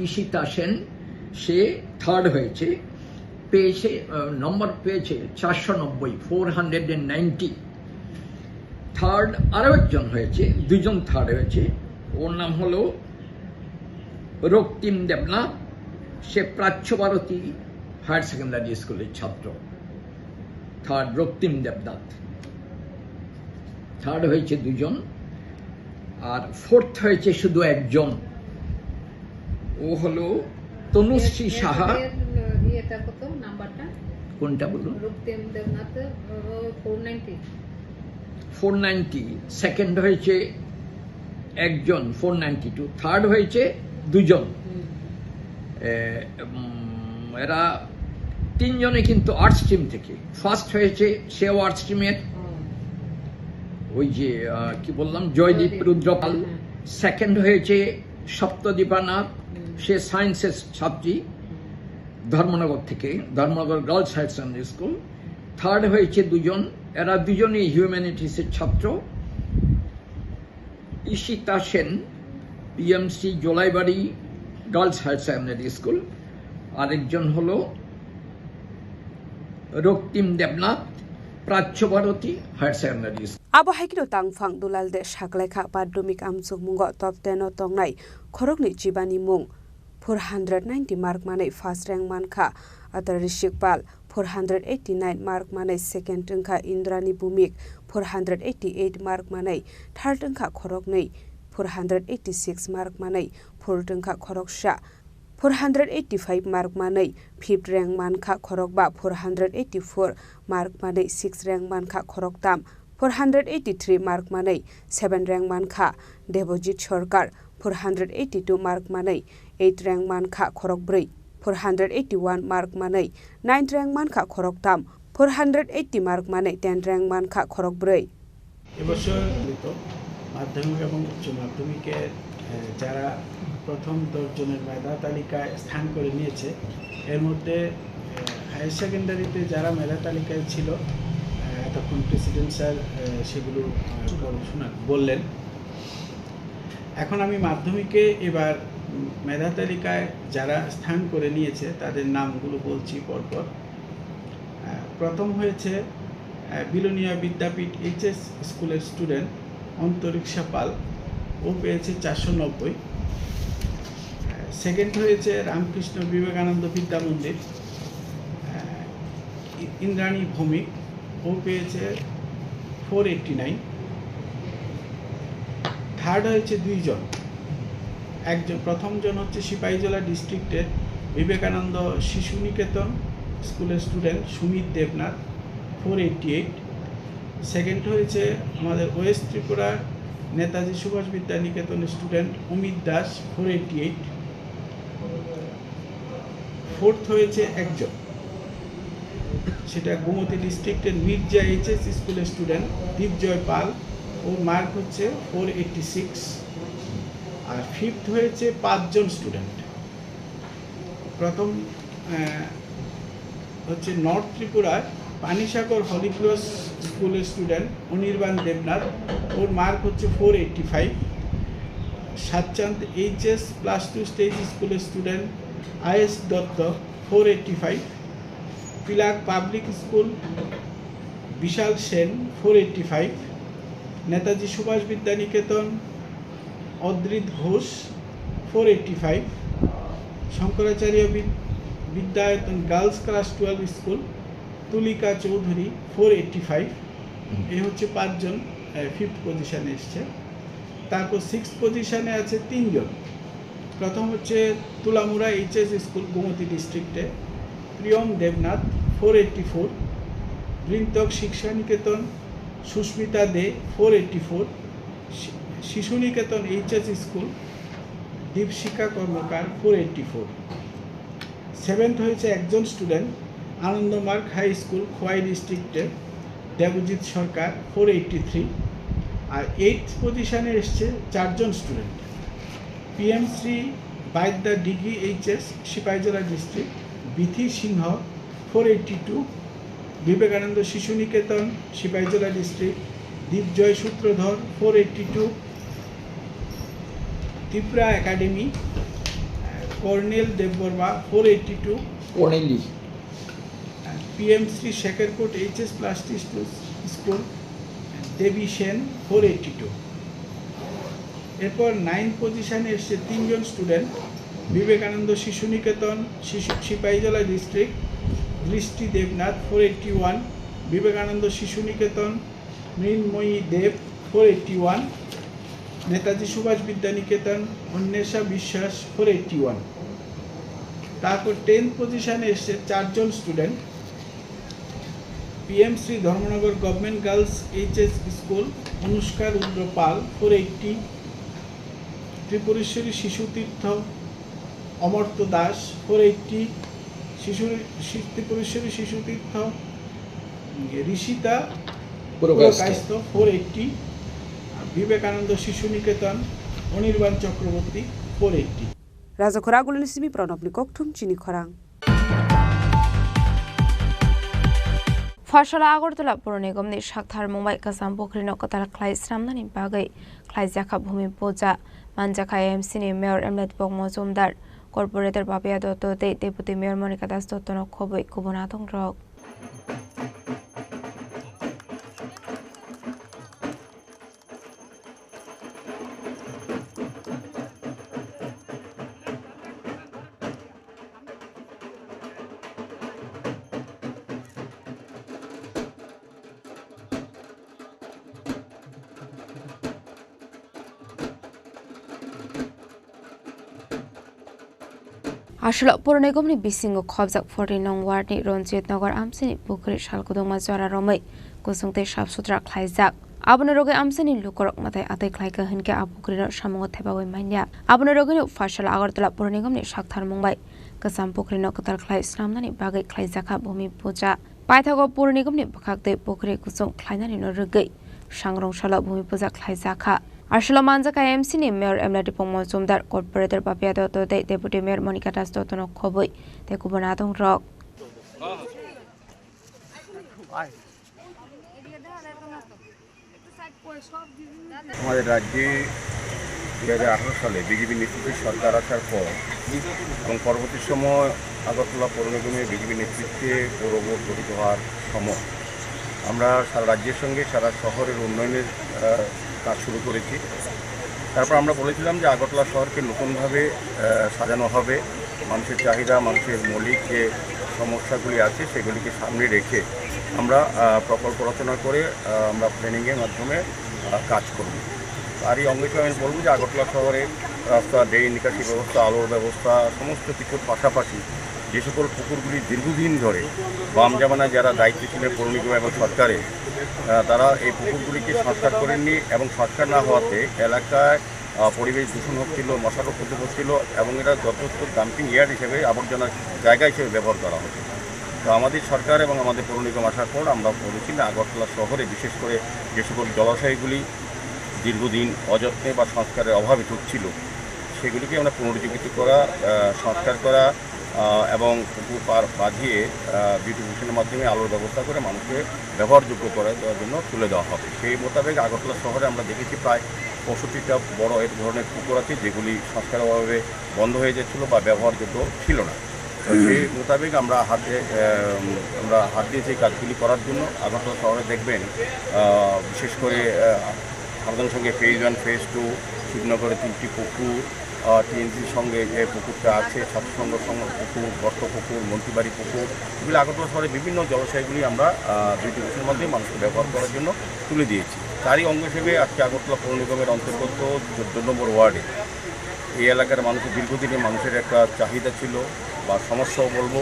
ইশিতা সেন, সে থার্ড হয়েছে, পেয়েছে, নম্বর পেয়েছে চারশো নব্বই, ফোর হান্ড্রেড নাইনটি। থার্ড আরও একজন হয়েছে, দুজন থার্ড হয়েছে। ওর নাম হলো রক্তিম দেবনাথ। সে প্রাচ্য ভারতী হায়ার সেকেন্ডারি স্কুলের ছাত্র। থার্ড রক্তিম দেবনাথ। থার্ড হয়েছে দুজন, আর ফোর্থ হয়েছে শুধু একজন। ও হলো তনুশ্রী সাহা। এর, এর, ইয়েটা কত, নাম্বারটা? কোনটা বলুন? Raktim Debnath, four ninety. Four ninety. Second হয়েছে একজন, ফোর নাইনটি টু। থার্ড হয়েছে দুজন। এ, উম, এরা তিনজনে কিন্তু আর্টস স্ট্রিম থেকে। ফার্স্ট হয়েছে সেও আর্টস স্ট্রিমের, ওই যে, আহ, কি বললাম, জয়দীপ রুদ্রপাল। সেকেন্ড হয়েছে সপ্তদীপা নাথ, সে সায়েন্সের ছাত্রী, ধর্মনগর থেকে, Dharmanagar girls higher secondary school. Third হয়েছে দুজন, এরা দুজনেই হিউম্যানিটিসের ছাত্র। Ishita Sen, PMC Jolaibari girls higher secondary school. আরেকজন হলো Raktim Debnath, Prachya Bharati higher secondary school. Abo hai kheno tangphang Dulal de saklaikha madhyamik amchukmungo top ten o tongnai khoroknwi chibani mung. Four hundred ninety mark manwi first rank mankha Atar Rishik Pal, four hundred eighty nine mark manwi second wngkha Indrani Bhumik, four hundred eighty eight mark manwi third wngkha khoroknwi, four hundred eighty six mark manwi fourth wngkha khoroksa, four hundred eighty five mark manwi fifth rank mankha khorokba, four hundred eighty four mark manwi sixth rank mankha khoroktam, four hundred eighty three mark manwi seventh rank mankha Debojit Sarkar, four hundred eighty two mark manwi eighth rank mankha khorokbrwi, four hundred eighty one mark manwi ninth rank mankha khoroktam, four hundred eighty mark manwi tenth rank mankha khorokbrwi. এবছর মাধ্যমিক এবং উচ্চ মাধ্যমিকে, আহ, যারা প্রথম দশ জনের মেধা তালিকায় স্থান করে নিয়েছে, এর মধ্যে, আহ, হায়ার সেকেন্ডারিতে যারা মেধা তালিকায় ছিল, আহ, এতক্ষণ প্রেসিডেন্ট স্যার, আহ, সেগুলো, আহ, বল-, শোনান, বললেন। এখন আমি মাধ্যমিকে এবার, উম, মেধা তালিকায় যারা স্থান করে নিয়েছে, তাদের নামগুলো বলছি পরপর। আহ, প্রথম হয়েছে, আহ, বিলোনিয়া বিদ্যাপীঠ এইচএস স্কুলের স্টুডেন্ট অন্তরিক্ষা পাল, ও পেয়েছে চারশো নব্বই। আহ, সেকেন্ড হয়েছে রামকৃষ্ণ বিবেকানন্দ বিদ্যা মন্দির, আহ, ই-, ইন্দ্রাণী ভৌমিক, ও পেয়েছে ফোর এইটটি নাইন। থার্ড হয়েছে দুইজন, একজন, প্রথম জন হচ্ছে সিপাহীজলা ডিস্ট্রিক্টের বিবেকানন্দ শিশু নিকেতন স্কুলের student Sumit Debnath, four eighty eight. Second হয়েছে আমাদের ওয়েস্ট ত্রিপুরার Netaji Subhash Vidya Niketan student Amit Das, four eighty eight. Fourth হয়েছে একজন, সেটা গোমতী ডিস্ট্রিক্টের মির্জা এইচএস স্কুলের স্টুডেন্ট দীপজয় পাল, ওর মার্ক হচ্ছে ফোর এইটটি সিক্স। আর ফিফথ হয়েছে পাঁচজন স্টুডেন্ট। প্রথম, আহ, হচ্ছে নর্থ ত্রিপুরার পানিসাগর হলিক্রস স্কুলের স্টুডেন্ট অনির্বাণ দেবনাথ, ওর মার্ক হচ্ছে four eighty five. Satchand HS plus two stage স্কুলের student Ayesh Dutta, four eighty five. Pilak public school Bishal Sen, four eighty five. Netaji Subhash Vidya Niketan Adrit Ghosh, four eighty five. Shankaracharya বিদ-, Vidyayatan girls class twelve school Tulika Chowdhury, four eighty five. এই হচ্ছে পাঁচজন, আহ, ফিফথ পজিশনে এসছে। তারপর সিক্সথ পজিশনে আছে তিনজন। প্রথম হচ্ছে তুলামুড়া এইচএস স্কুল গোমতী ডিস্ট্রিক্টে প্রিয়ম দেবনাথ, ফোর এইটটি ফোর। বৃন্তক শিক্ষা নিকেতন সুস্মিতা দে, ফোর এইটটি ফোর। শি-, শিশু নিকেতন এইচএস স্কুল দীপশিকা কর্মকার, ফোর এইটটি ফোর। সেভেন্থ হয়েছে একজন স্টুডেন্ট আনন্দমার্গ হাই স্কুল খোয়াই ডিস্ট্রিক্টে দেবজিৎ সরকার, ফোর এইটটি থ্রি। আর এইটথ পজিশনে এসছে চারজন স্টুডেন্ট। পিএমসি বাইদ্যা ডিগ্রি এইচএস সিপাহীজলা ডিস্ট্রিক্ট বিথি সিংহ, four eighty two. Vivekananda Shishu নিকেতন সিপাহীজলা ডিস্ট্রিক্ট দীপজয় সূত্রধর, ফোর এইটটি টু। ত্রিপুরা একাডেমি, আহ, কর্নেল দেববর্মা, ফোর এইট্টি টু। কর্নেলি। পিএম শ্রী শেখরকোট এইচএস প্লাস টি স্কুল, দেবী সেন, ফোর এইট্টি টু। এরপর নাইন পজিশনে এসছে তিনজন স্টুডেন্ট, বিবেকানন্দ শিশু নিকেতন, শিশু, Sepahijala district, Drishti Debnath, four eighty one, Vivekananda Shishu Niketan, Mrinmoyee Deb, four eighty one, Netaji Subhash Vidya Niketan, Anwesha Biswas, four eighty one. তারপর টেন্থ পজিশনে এসছে চারজন student, PM Shri Dharmanagar government girls HS school, Anushka Rudra Pal, four eighty, Tripureshwari Shishu Tirtha, Amartya Das, four eighty, Shishu, শি-, Tripureshwari Shishu Tirtha, Rishita Purkayastha. Purkayastha, four eighty, Vivekananda Shishu Niketan, Anirban Chakraborty, four eighty. Rajakhor Agulini simi Pranabni kokthum chini khorang. Pharsala Agartala Pur Nigomni saktharmung bai Kasam Pukrino kwtal khlai swnamnani bagwi khlaijakha Bhumi Puja. Manjakha A M C ni Mayor Emlet Pok Mojumdar, Corporator Babia Dotto tei Deputy Mayor Monika Das Dottono khobwi kubun adongrok. Aswlok Pur Nigomni bisingo khobjak forty nong ward ni Ranjit Nagar amchini pukri salkudungma jora romwi kusung tei sap sutra khlaijak. Aboni rogwi amchini lukurok mwtai atwi khlaikha hinkhe a pukrino samungo thebawi manya. Aboni rogwino Pharsala Agartala Pur Nigomni saktharmung bai Kasam Pukrino kwtal khlai swnamnani bagwi khlaijakha Bhumi Puja. Paithago Pur Nigomni bwkhak tei pukri kuchung khlainani no rwgwi sangrong salo Bhumi Puja khlaijakha. Aswlok manjakha M C ni Mayor Emla Dipong Mojumdar, Corporator Babia Dotto tei Deputy Mayor Monika Das Dotto no khobwi tei kubun adongrok. আমাদের রাজ্যে দুই হাজার আঠারো সালে বিজেপি নেতৃত্বে সরকার আসার পর এবং পরবর্তী সময় আগরতলা পৌর নিগমে বিজেপি নেতৃত্বে পৌর বোর্ড গঠিত হওয়ার সময় আমরা সারা রাজ্যের সঙ্গে সারা শহরের উন্নয়নের, আহ, কাজ শুরু করেছি। তারপর আমরা বলেছিলাম যে আগরতলা শহরকে নতুনভাবে, আহ, সাজানো হবে, মানুষের চাহিদা, মানুষের মৌলিক যে সমস্যাগুলি আছে সেগুলিকে সামনে রেখে আমরা, আহ, প্রকল্প রচনা করে, আহ, আমরা প্ল্যানিংয়ের মাধ্যমে, আহ, কাজ করব। তারই অঙ্গ হিসেবে আমি বলবো যে আগরতলা শহরে রাস্তা, ড্রেন নিকাশি ব্যবস্থা, আলোর ব্যবস্থা, সমস্ত কিছুর পাশাপাশি যে সকল পুকুরগুলি দীর্ঘদিন ধরে বাম জামানায় যারা দায়িত্বে ছিলেন পৌর নিগম এবং সরকারে, আহ, তারা এই পুকুরগুলিকে সংস্কার করেননি এবং সংস্কার না হওয়াতে এলাকায়, আহ, পরিবেশ দূষণ হচ্ছিল, মশার উপদ্রব হচ্ছিল এবং এটা যথেষ্ট ডাম্পিং ইয়ার্ড হিসেবে, আবর্জনার জায়গা হিসেবে ব্যবহার করা হতো। তো আমাদের সরকার এবং আমাদের পৌর নিগম আসার পর আমরা বলেছি না, আগরতলা শহরে বিশেষ করে যে সকল জলাশয়গুলি দীর্ঘদিন অযত্নে বা সংস্কারের অভাবে ডুবছিল, সেগুলিকে আমরা পুনরুজ্জীবিত করা, আহ, সংস্কার করা, আহ, এবং পুকুর পাড় বাঁধিয়ে, আহ, বিউটিফিকেশনের মাধ্যমে আলোর ব্যবস্থা করে মানুষকে ব্যবহারযোগ্য করে দেওয়ার জন্য তুলে দেওয়া হবে। সেই মোতাবেক আগরতলা শহরে আমরা দেখেছি প্রায় পঁয়ষট্টিটা বড় এক ধরনের পুকুর আছে, যেগুলি সংস্কারের অভাবে বন্ধ হয়ে যাচ্ছিল বা ব্যবহারযোগ্য ছিল না। তো সেই মোতাবেক আমরা হাতে, আহ, আমরা হাত দিয়ে সেই কাজগুলি করার জন্য আগরতলা শহরে দেখবেন, আহ, বিশেষ করে, আহ, আমাদের সঙ্গে ফেজ ওয়ান, ফেজ টু, শিবনগরে তিনটি পুকুর, আহ, টিএনসির সঙ্গে যে পুকুরটা আছে, ছাত্র সংঘ সংঘ পুকুর, গর্ত পুকুর, মন্ত্রীবাড়ি পুকুর, এগুলি আগরতলা শহরে বিভিন্ন জলাশয়গুলি আমরা, আহ, বিউটিফিকেশনের মাধ্যমে মানুষকে ব্যবহার করার জন্য তুলে দিয়েছি। তারই অঙ্গ হিসেবে আজকে আগরতলা পৌর নিগমের অন্তর্গত চোদ্দ নম্বর ওয়ার্ডে এই এলাকার মানুষের, দীর্ঘদিনের মানুষের একটা চাহিদা ছিল বা সমস্যাও বলবো,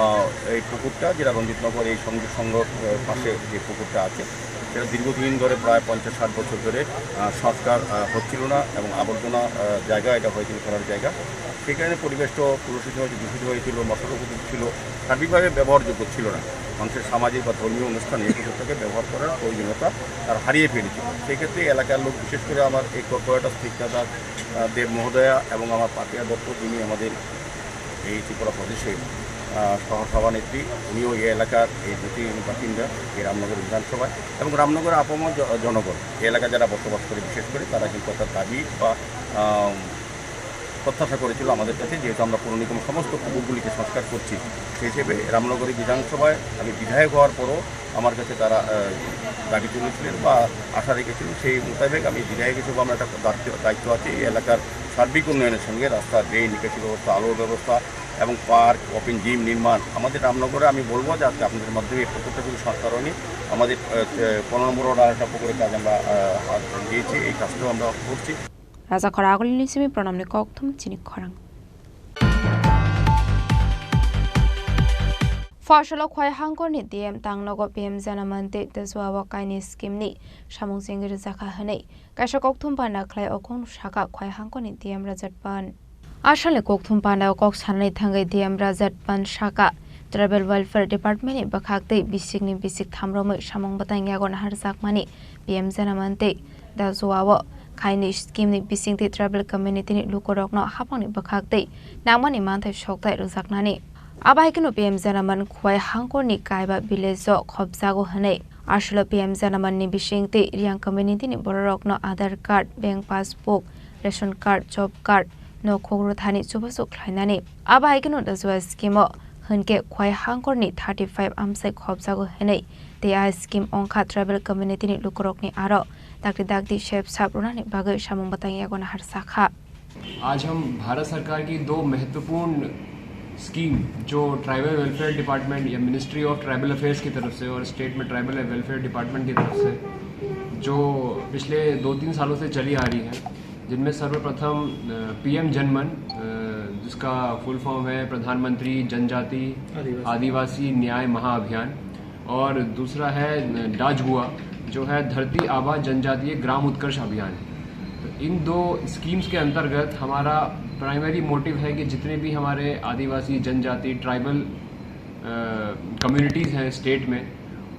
আহ, এই পুকুরটা, যেটা রঞ্জিতনগর এই সংযোগ সংঘর, আহ, পাশে যে পুকুরটা আছে, সেটা দীর্ঘদিন ধরে, প্রায় পঞ্চাশ ষাট বছর ধরে, আহ, সংস্কার, আহ, হচ্ছিল না এবং আবর্জনা, আহ, জায়গা, এটা হয়েছিল ফেলার জায়গা। সেই কারণে পরিবেশটাও কলুষিত হয়েছে, দূষিত হয়েছিল, মশার উপদ্রব ছিল, সার্বিকভাবে ব্যবহারযোগ্য ছিল না। মানুষের সামাজিক বা ধর্মীয় অনুষ্ঠানে এই পুকুরটাকে ব্যবহার করার প্রয়োজনীয়তা তারা হারিয়ে ফেলেছিল। সেক্ষেত্রে এলাকার লোক, বিশেষ করে আমার এই কর্পোরেটর স্নিগ্ধা দাস, আহ, দেব মহোদয়া এবং আমার পাপিয়া দত্ত, যিনি আমাদের এই ত্রিপুরা প্রদেশে, আহ, সহ সভানেত্রী, উনিও এই এলাকার এই দুটি বাসিন্দা, এই রামনগর বিধানসভায় এবং রামনগর আপামর জ-, জনগণ, এই এলাকা যারা বসবাস করে, বিশেষ করে তারা কিন্তু একটা দাবি বা, আহ, প্রত্যাশা করেছিল আমাদের কাছে, যেহেতু আমরা পুরনিগম সমস্ত পুকুরগুলিকে সংস্কার করছি। সেই হিসেবে রামনগরী বিধানসভায় আমি বিধায়ক হওয়ার পরও আমার কাছে তারা, আহ, দাবি তুলেছিলেন বা আশা রেখেছিলেন। সেই মোতাবেক আমি বিধায়ক হিসেবে আমার একটা দায়িত্ব, দায়িত্ব আছে এই এলাকার সার্বিক উন্নয়নের সঙ্গে রাস্তা, ড্রেন, নিকাশি ব্যবস্থা, আলোর ব্যবস্থা এবং পার্ক, ওপেন জিম নির্মাণ। আমাদের রামনগরে আমি বলবো যে আজকে আপনাদের মাধ্যমে এই পুকুরটা শুধু সংস্কার হয়নি, আমাদের, আহ, পনেরো নম্বর ওয়ার্ড আর একটা পুকুরের কাজ আমরা, আহ, হাত দিয়েছি, এই কাজটাও আমরা করছি। Raja Khora Agulini simi Pranamni kokthum chini khorang. Phoshalo Khwai Hangkorni D M tangnogo P M Jana Mantei Dajua o kaini scheme ni samung chengwi rwjakha hwnwi kaisa kokthum panda khlai o kokno sakha Khwai Hangkorni D M Rajat Pan. Asalni kokthum panda o kok sanani thangwi D M Rajat Pan sakha, Tribal Welfare Department ni bwkhak tei bisikni bisik thamromwi samung bwtang yago naharjakmani P M Jana Mantei Dajua o kaini scheme ni bisingtwi tribal community ni lukurokno hapangni bwkhak twi nangmani manthai sokthai rwjaknani. Abo hai kheno P M Jana Man Khwai Hangkorni Kaiba village o khopjago hwnwi. Aswlo P M Jana Man ni bisingtwi Reang community ni bororokno Aadhaar card, bank passbook, ration card, job card no khogro thani chubachu khlainani. Abo hai kheno Dajua scheme o hwnkhe Khwai Hangkorni thirty five amchai khopjago hwnwi tei a scheme wngkha tribal community ni lukurokni aro dakti dakti sep sap rwnani bagwi samung bwtang yago naharjakha. आज हम भारत सरकार की दो महत्वपूर्ण स्कीम, जो tribal welfare department या ministry of tribal affairs की तरफ से और स्टेट में ट्राइबल वेलफेयर डिपार्टमेंट की तरफ से, जो पिछले दो तीन सालों से चली आ रही है, जिनमें सर्वप्रथम, अ, पीएम जनमन, अ, जिसका फुल फॉर्म है प्रधानमंत्री जनजाति आदिवासी। आदिवासी न्याय महाअभियान, और दूसरा है डाजगुआ, जो है धरती आबा जनजातीय ग्राम उत्कर्ष अभियान। तो इन दो स्कीम्स के अंतर्गत हमारा प्राइमरी मोटिव है कि जितने भी हमारे आदिवासी, जनजाति, ट्राइबल, अ, कम्युनिटीज़ हैं स्टेट में,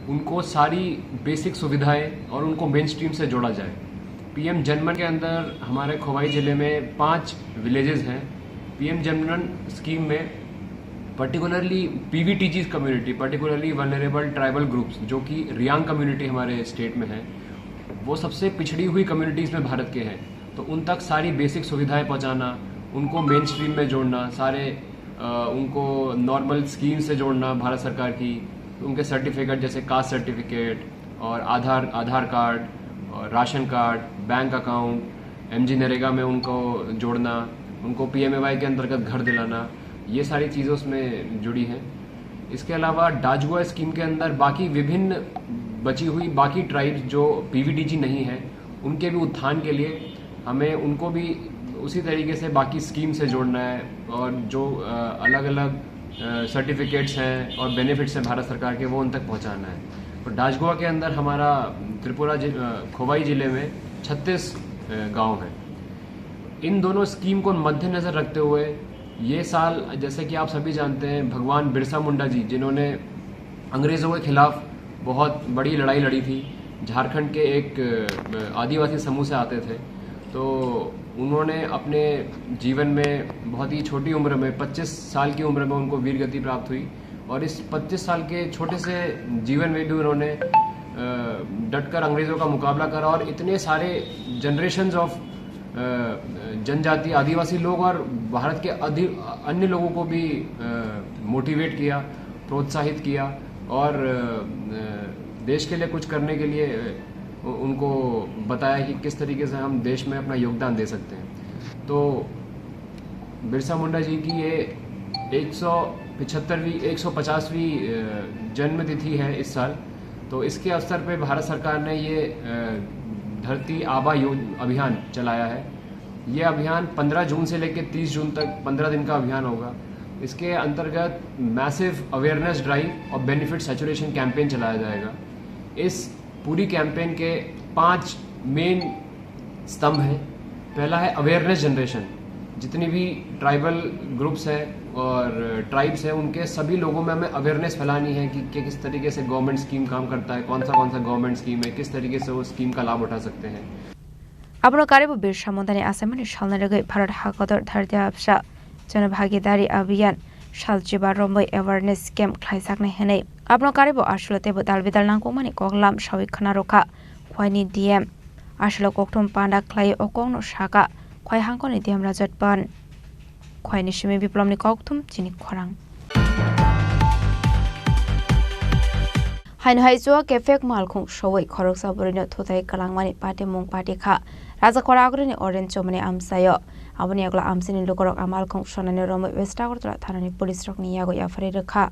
उनको सारी बेसिक सुविधाएं और उनको मेन स्ट्रीम से जोड़ा जाए। पीएम जनमन के अंदर हमारे खोवाई ज़िले में पांच विलेजेस हैं। पीएम जनमन स्कीम में पर्टिकुलरली पीवीटीजीज़ community, particularly vulnerable tribal groups, जो कि रियांग कम्युनिटी हमारे स्टेट में है, वो सबसे पिछड़ी हुई कम्युनिटीज़ में भारत के हैं, तो उन तक सारी बेसिक सुविधाएं पहुंचाना, उनको मेन स्ट्रीम में जोड़ना, सारे, अ, उनको नॉर्मल स्कीम से जोड़ना भारत सरकार की, उनके सर्टिफिकेट जैसे कास्ट सर्टिफिकेट और आधार, आधार कार्ड और ration card, bank account, MG NREGA में उनको जोड़ना, उनको पीएमएवाई के अंतर्गत घर दिलाना, ये सारी चीज़ें उसमें जुड़ी हैं। इसके अलावा डाजगुआ स्कीम के अंदर बाकी विभिन्न बची हुई बाकी ट्राइब्स जो पीवीटीजी नहीं है, उनके भी उत्थान के लिए हमें उनको भी उसी तरीके से बाकी स्कीम से जोड़ना है और जो, अ, अलग-अलग, अ, सर्टिफिकेट्स हैं और बेनिफिट्स हैं भारत सरकार के, वो उन तक पहुंचाना है। और डाजगुआ के अंदर हमारा त्रिपुरा जि-, अ, खोवाई ज़िले में छत्तीस, अ, गांव हैं। इन दोनों स्कीम को मद्देनज़र रखते हुए ये साल, जैसे कि आप सभी जानते हैं, भगवान बिरसा मुंडा जी, जिन्होंने अंग्रेज़ों के खिलाफ बहुत बड़ी लड़ाई लड़ी थी, झारखंड के एक, अ, आदिवासी समूह से आते थे, तो उन्होंने अपने जीवन में बहुत ही छोटी उम्र में, पच्चीस साल की उम्र में उनको वीर गति प्राप्त हुई और इस पच्चीस साल के छोटे से जीवन में भी उन्होंने, अ, डटकर अंग्रेज़ों का मुकाबला करा और इतने सारे जनरेशंस ऑफ, अ, जनजाति, आदिवासी लोग और भारत के अधि-, अन्य लोगों को भी, अ, मोटिवेट किया, प्रोत्साहित किया और, अ, देश के लिए कुछ करने के लिए, अ, उनको बताया कि किस तरीके से हम देश में अपना योगदान दे सकते हैं। तो बिरसा मुंडा जी की ये एक सौ पचहत्तरवीं, एक सौ पचासवीं, अ, जन्म तिथि है इस साल। तो इसके अवसर पे भारत सरकार ने ये, अ, धरती आबा यो-, अभियान चलाया है। ये अभियान पन्द्रह जून से लेकर तीस जून तक पन्द्रह दिन का अभियान होगा। इसके अंतर्गत मैसिव अवेयरनेस ड्राइव और बेनिफिट सैचुरेशन कैंपेन चलाया जाएगा। इस पूरी कैंपेन के पांच मेन स्तंभ हैं। पहला है अवेयरनेस जनरेशन। जितनी भी ट्राइबल ग्रुप्स हैं और ट्राइब्स हैं, उनके सभी लोगों में हमें अवेयरनेस फैलानी है कि, कि किस तरीके से गवर्नमेंट स्कीम काम करता है, कौन सा, कौन सा गवर्नमेंट स्कीम है, किस तरीके से वो स्कीम का लाभ उठा सकते हैं। Abono karibo Birsa Mundani achaimani salni rwgwi Bharat hakotor dharti absa Jan Bhagidari Abhiyan sal chiba romwi awareness camp khlaijaknai hwnwi. Abono karibo aswlo teibo dal bidal nangkukmani koklam sawi khna rwkha Khwaini D M. Aswlo kokthum panda khlaiwi o kokno sakha Khwai hangkoni D M Rajat Pan. Khwaini simi Biplomni kokthum chini khorang. Haino hai chuak kefek malkhung sowoi khoroksa bwrwino thutai kwlangmani patimung pati kha. Rajakhor Agrini Orange Chomoni amchaio. Aboni yagulo amchaini lukurok a malkhung sonani romwi West Agartala thanani police rokni yago yapharwi rwkha.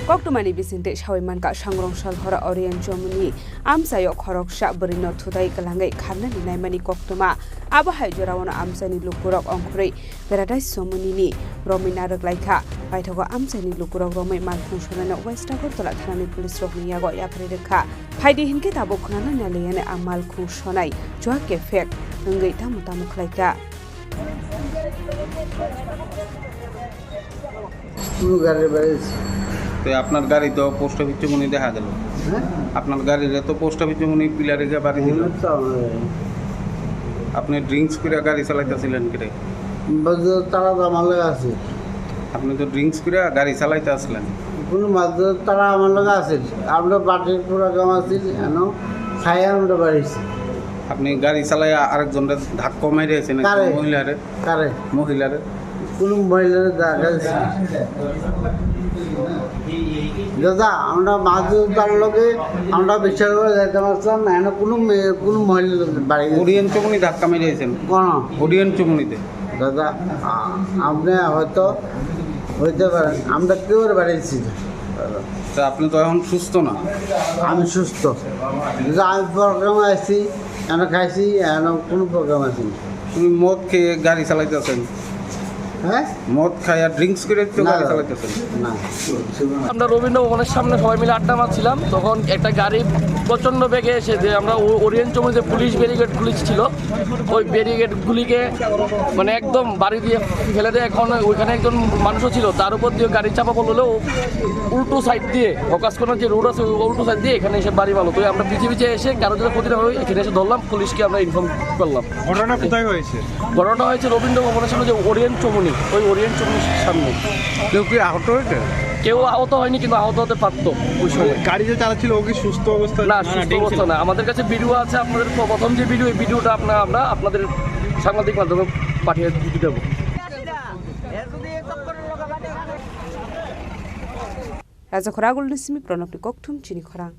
Koktwmani bisingtwi sawi mankha, Sangrong Salhora Oriyan Chomoni amchaio khoroksa bwrwino thutai kwlangwi kharnani naimani koktwma. Abo hai jorao amchaini lukurok ongkhorwi Paradise Chomoni ni romwi narwk lai kha. Paithago amchaini lukurok romwi malkhung sonano West Agartala thanani police rokni yago yapharwi rwkha. Phaidi hinkhe tabuk khwnana naliyani a malkhung sonai chuak kefek wngwi tamo tamo khlai kha. কোনো গাড়ির বাড়ি আছে। তো আপনার গাড়ি তো post office চুমুনি দেখা গেল। হ্যাঁ? আপনার গাড়িরে তো পোস্ট অফিস চুমুনি পিলারে গিয়ে বাড়ি দিল। মনে হচ্ছে আমার গাড়ি। আপনি ড্রিঙ্কস করে গাড়ি চালাইতেছিলেন কিরে? বাজার তারা তো আমার লগে আছে। আপনি তো ড্রিঙ্কস করে গাড়ি চালাইতে আসলেন। কোনো বাজার তারা আমার লগে আছে। আমরা বাটির প্রোগ্রাম আছি, এন খাই আমরা বাড়িছি। আপনি গাড়ি চালাই আরেকজনরে ধাক্কা মারিয়েছেন, কারে? মহিলারে। কারে? মহিলারে। কোনো মহিলার জায়গা ছিল না। দাদা, আমরা মাছ ধরার লোকে আমরা বিচার করে যাইতে পারতাম না, এখানে কোনো মেয়ে, কোনো মহিলা বাড়ি গেছে। ওডিয়ান চুমুনি ধাক্কা মেরেছেন? কোন? ওডিয়ান চুমুনিতে। দাদা, আ-, আপনি হয়তো হইতে পারেন, আমরা কেউ বাড়ি ছিল। তা আপনি তো এখন সুস্থ না? আমি সুস্থ। দাদা, আমি প্রোগ্রামে আছি, এখানে খাইছি, এখানে কোনো প্রোগ্রাম আছে না। তুমি মদ খেয়ে গাড়ি চালাইতেছেন? হ্যাঁ? মদ খাইয়া ড্রিঙ্কস করে তো না, গাড়ি না। চালাইতেছেন? না। আমরা রবীন্দ্র ভবনের সামনে সবাই মিলে আড্ডা মারছিলাম, তখন একটা গাড়ি প্রচণ্ড বেগে এসে যে আমরা ও-, ওরিয়েন্ট চৌমুহনীতে পুলিশ ব্যারিকেড পুলিশ ছিল, ওই ব্যারিকেডগুলিকে মানে একদম বাড়ি দিয়ে ফেলে দেয়। এখন ওইখানে একজন মানুষও ছিল, তার উপর দিয়ে গাড়ি চাপা পড়লো, ও উল্টো সাইড দিয়ে, ফোকাস করার যে রোড আছে, ওই উল্টো সাইড দিয়ে এখানে এসে বাড়ি মারলো। তো আমরা পিছিয়ে পিছিয়ে এসে কারো যদি ক্ষতি না হয়, এখানে এসে ধরলাম, পুলিশকে আমরা ইনফর্ম করলাম। ঘটনা কোথায় হয়েছে? ঘটনাটা হয়েছে রবীন্দ্র ভবনের সামনে যে ওরিয়েন্ট চৌমুহনী, ওই ওরিয়েন্ট চৌমুহনীর সামনে। কেউ কি আহত হয়েছে? কেউ আহত হয়নি, কিন্তু আহত হতে পারতো ওই সময়। গাড়ি যে চালাচ্ছিল, ও কি সুস্থ অবস্থা? না, না, সুস্থ অবস্থা না। আমাদের কাছে ভিডিও আছে, আপনাদের প্র-, প্রথম যে ভিডিও, এই ভিডিওটা আপনার, আমরা আপনাদের সাংবাদিক মাধ্যমে পাঠিয়ে দিতে দেবো। Raja Khoragulni simi Pranobni kokthum chini khorang.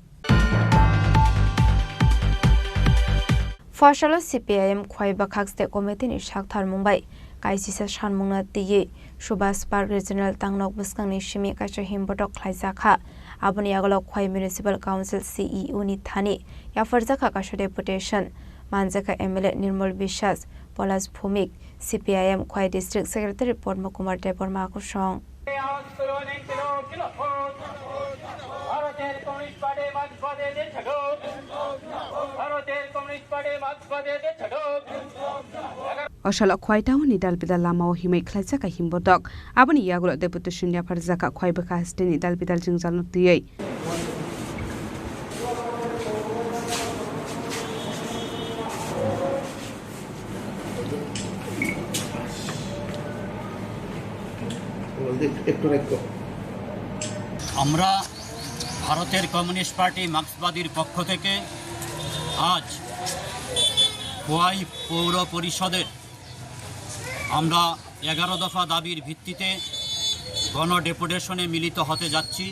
Phorsalo C P I M Khwai Bwkhak State Committee ni saktharmung bai kaisisa sanmungno twiwi Subhas Park Regional Tangnok bwskangni simi kaisa himbotok khlaijakha. Aboni yagulo Khwai Municipal Council C E O ni thani yapharjakha kaisa deputation. Manjakha M L A Nirmal Biswas, Polash Bhumik, C P I M Khwai District Secretary Padma Kumar Debbarma kosong. ভারতের communist party মার্ক্সবাদে দেশ ছাড়ুক। ভারতের communist party মার্ক্সবাদে দেশ ছাড়ুক। Osalo Khwai town ni dalbidal lamao himwi khlaijak a himbotok. Aboni yagulo deputation yapharjak a Khwai bwkha haste ni dalbidal jwngjalno twiwi. আমরা ভারতের কমিউনিস্ট পার্টি মার্ক্সবাদীর পক্ষ থেকে আজ খোয়াই পৌর পরিষদের আমরা এগারো দফা দাবির ভিত্তিতে গণ ডেপুটেশনে মিলিত হতে যাচ্ছি।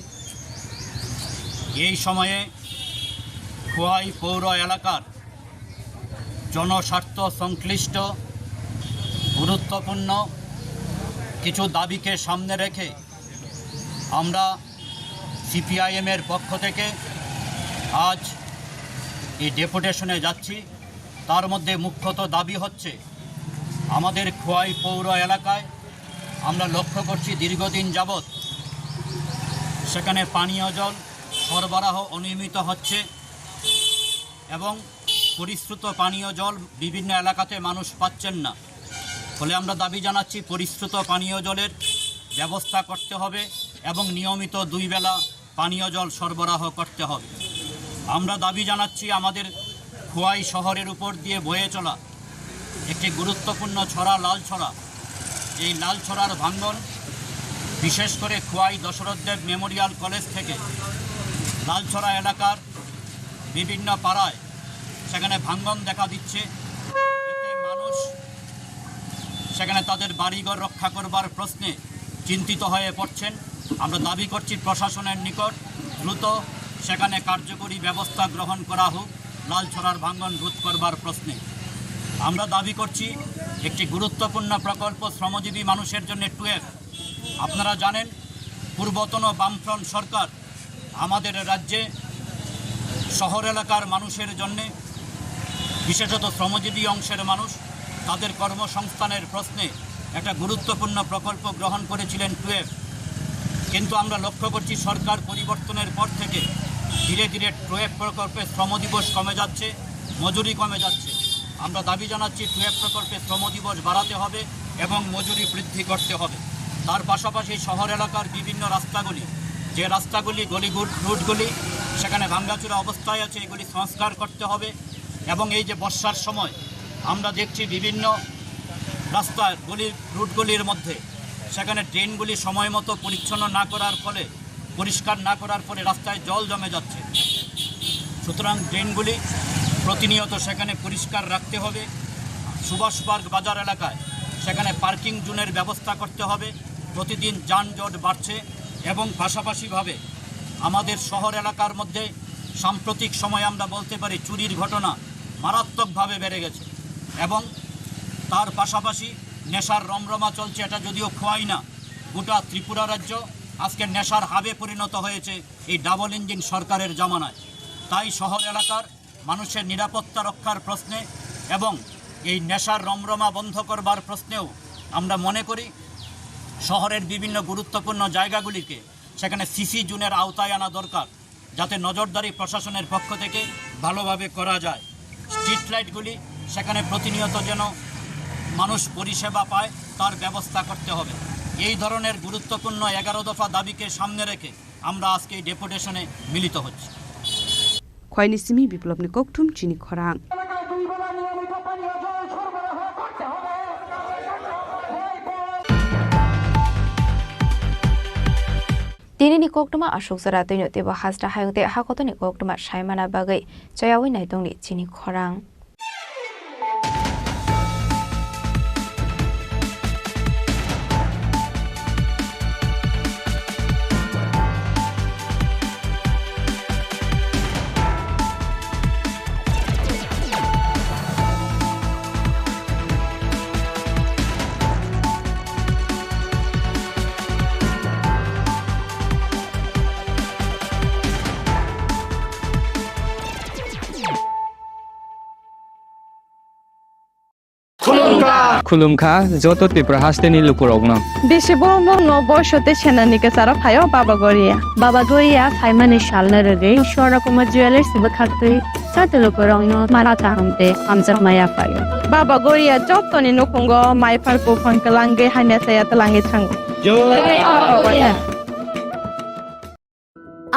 এই সময়ে খোয়াই পৌর এলাকার জনস্বার্থ সংশ্লিষ্ট গুরুত্বপূর্ণ কিছু দাবিকে সামনে রেখে আমরা সিপিআইএমের পক্ষ থেকে আজ এই ডেপুটেশনে যাচ্ছি। তার মধ্যে মুখ্যত দাবি হচ্ছে আমাদের খোয়াই পৌর এলাকায় আমরা লক্ষ্য করছি দীর্ঘদিন যাবৎ সেখানে পানীয় জল সরবরাহ অনিয়মিত হচ্ছে এবং পরিশ্রুত পানীয় জল বিভিন্ন এলাকাতে মানুষ পাচ্ছেন না। ফলে আমরা দাবি জানাচ্ছি পরিশ্রুত পানীয় জলের ব্যবস্থা করতে হবে এবং নিয়মিত দুই বেলা পানীয় জল সরবরাহ করতে হবে। আমরা দাবি জানাচ্ছি, আমাদের খোয়াই শহরের উপর দিয়ে বয়ে চলা একটি গুরুত্বপূর্ণ ছড়া লালছড়া, এই লালছড়ার ভাঙ্গন, বিশেষ করে খোয়াই দশরথ দেব মেমোরিয়াল কলেজ থেকে লালছড়া এলাকার বিভিন্ন পাড়ায় সেখানে ভাঙ্গন দেখা দিচ্ছে। এতে মানুষ সেখানে তাদের বাড়িঘর রক্ষা করবার প্রশ্নে চিন্তিত হয়ে পড়ছেন। আমরা দাবি করছি প্রশাসনের নিকট দ্রুত সেখানে কার্যকরী ব্যবস্থা গ্রহণ করা হোক লালছড়ার ভাঙ্গন রোধ করবার প্রশ্নে। আমরা দাবি করছি একটি গুরুত্বপূর্ণ প্রকল্প শ্রমজীবী মানুষের জন্য টুয়েলভ। আপনারা জানেন, পূর্বতন বামফ্রন্ট সরকার আমাদের রাজ্যে শহর এলাকার মানুষের জন্যে, বিশেষত শ্রমজীবী অংশের মানুষ, তাদের কর্মসংস্থানের প্রশ্নে একটা গুরুত্বপূর্ণ প্রকল্প গ্রহণ করেছিলেন টুয়েলভ। কিন্তু আমরা লক্ষ্য করছি, সরকার পরিবর্তনের পর থেকে ধীরে ধীরে টুয়েলভ প্রকল্পে শ্রম দিবস কমে যাচ্ছে, মজুরি কমে যাচ্ছে। আমরা দাবি জানাচ্ছি, টুয়েলভ প্রকল্পে শ্রম দিবস বাড়াতে হবে এবং মজুরি বৃদ্ধি করতে হবে। তার পাশাপাশি শহর এলাকার বিভিন্ন রাস্তাগুলি, যে রাস্তাগুলি, গলি গুড-, রুটগুলি সেখানে ভাঙ্গাচুরা অবস্থায় আছে, এগুলি সংস্কার করতে হবে। এবং এই যে বর্ষার সময় আমরা দেখছি, বিভিন্ন রাস্তার গলি রুটগুলির মধ্যে সেখানে ড্রেনগুলি সময় মতো পরিচ্ছন্ন না করার ফলে, পরিষ্কার না করার ফলে রাস্তায় জল জমে যাচ্ছে। সুতরাং ড্রেনগুলি প্রতিনিয়ত সেখানে পরিষ্কার রাখতে হবে। সুভাষ পার্ক বাজার এলাকায় সেখানে পার্কিং জোনের ব্যবস্থা করতে হবে। প্রতিদিন যানজট বাড়ছে এবং পাশাপাশিভাবে আমাদের শহর এলাকার মধ্যে সাম্প্রতিক সময়ে আমরা বলতে পারি চুরির ঘটনা মারাত্মকভাবে বেড়ে গেছে এবং তার পাশাপাশি নেশার রমরমা চলছে। এটা যদিও খোয়াই না, গোটা ত্রিপুরা রাজ্য আজকে নেশার হাবে পরিণত হয়েছে এই ডাবল ইঞ্জিন সরকারের জামানায়। তাই শহর এলাকার মানুষের নিরাপত্তা রক্ষার প্রশ্নে এবং এই নেশার রমরমা বন্ধ করবার প্রশ্নেও আমরা মনে করি শহরের বিভিন্ন গুরুত্বপূর্ণ জায়গাগুলিকে সেখানে সিসি জোনের আওতায় আনা দরকার, যাতে নজরদারি প্রশাসনের পক্ষ থেকে ভালোভাবে করা যায়। স্ট্রিট লাইটগুলি সেখানে প্রতিনিয়ত যেন মানুষ পরিষেবা পায়, তার ব্যবস্থা করতে হবে। এই ধরনের গুরুত্বপূর্ণ এগারো দফা দাবিকে সামনে রেখে আমরা আজকে এই ডেপুটেশনে মিলিত হচ্ছি। Khwaini simi biplopni kokthum chini khorang. Tinini koktwma aswk jora twino teibo hasta hayung tei hakotoni koktwma saimana bagwi chayawi naitongni chini khorang. Khulumkha. Khulumkha joto Tripura hasteni lukurokno. Bisi borokno no boiso tei senani kwcharo phaio Baba Goria. Baba Goria phaimani salno rwgwi Swarna Kumar Jewellers bwkhaktwi joto lukurokno mara kaham tei hamjakma yaphaio. Baba Goria jotoni nukhungo maiphar buphang kwlangwi hamya saya twlangwi thango. Jai Baba Goria.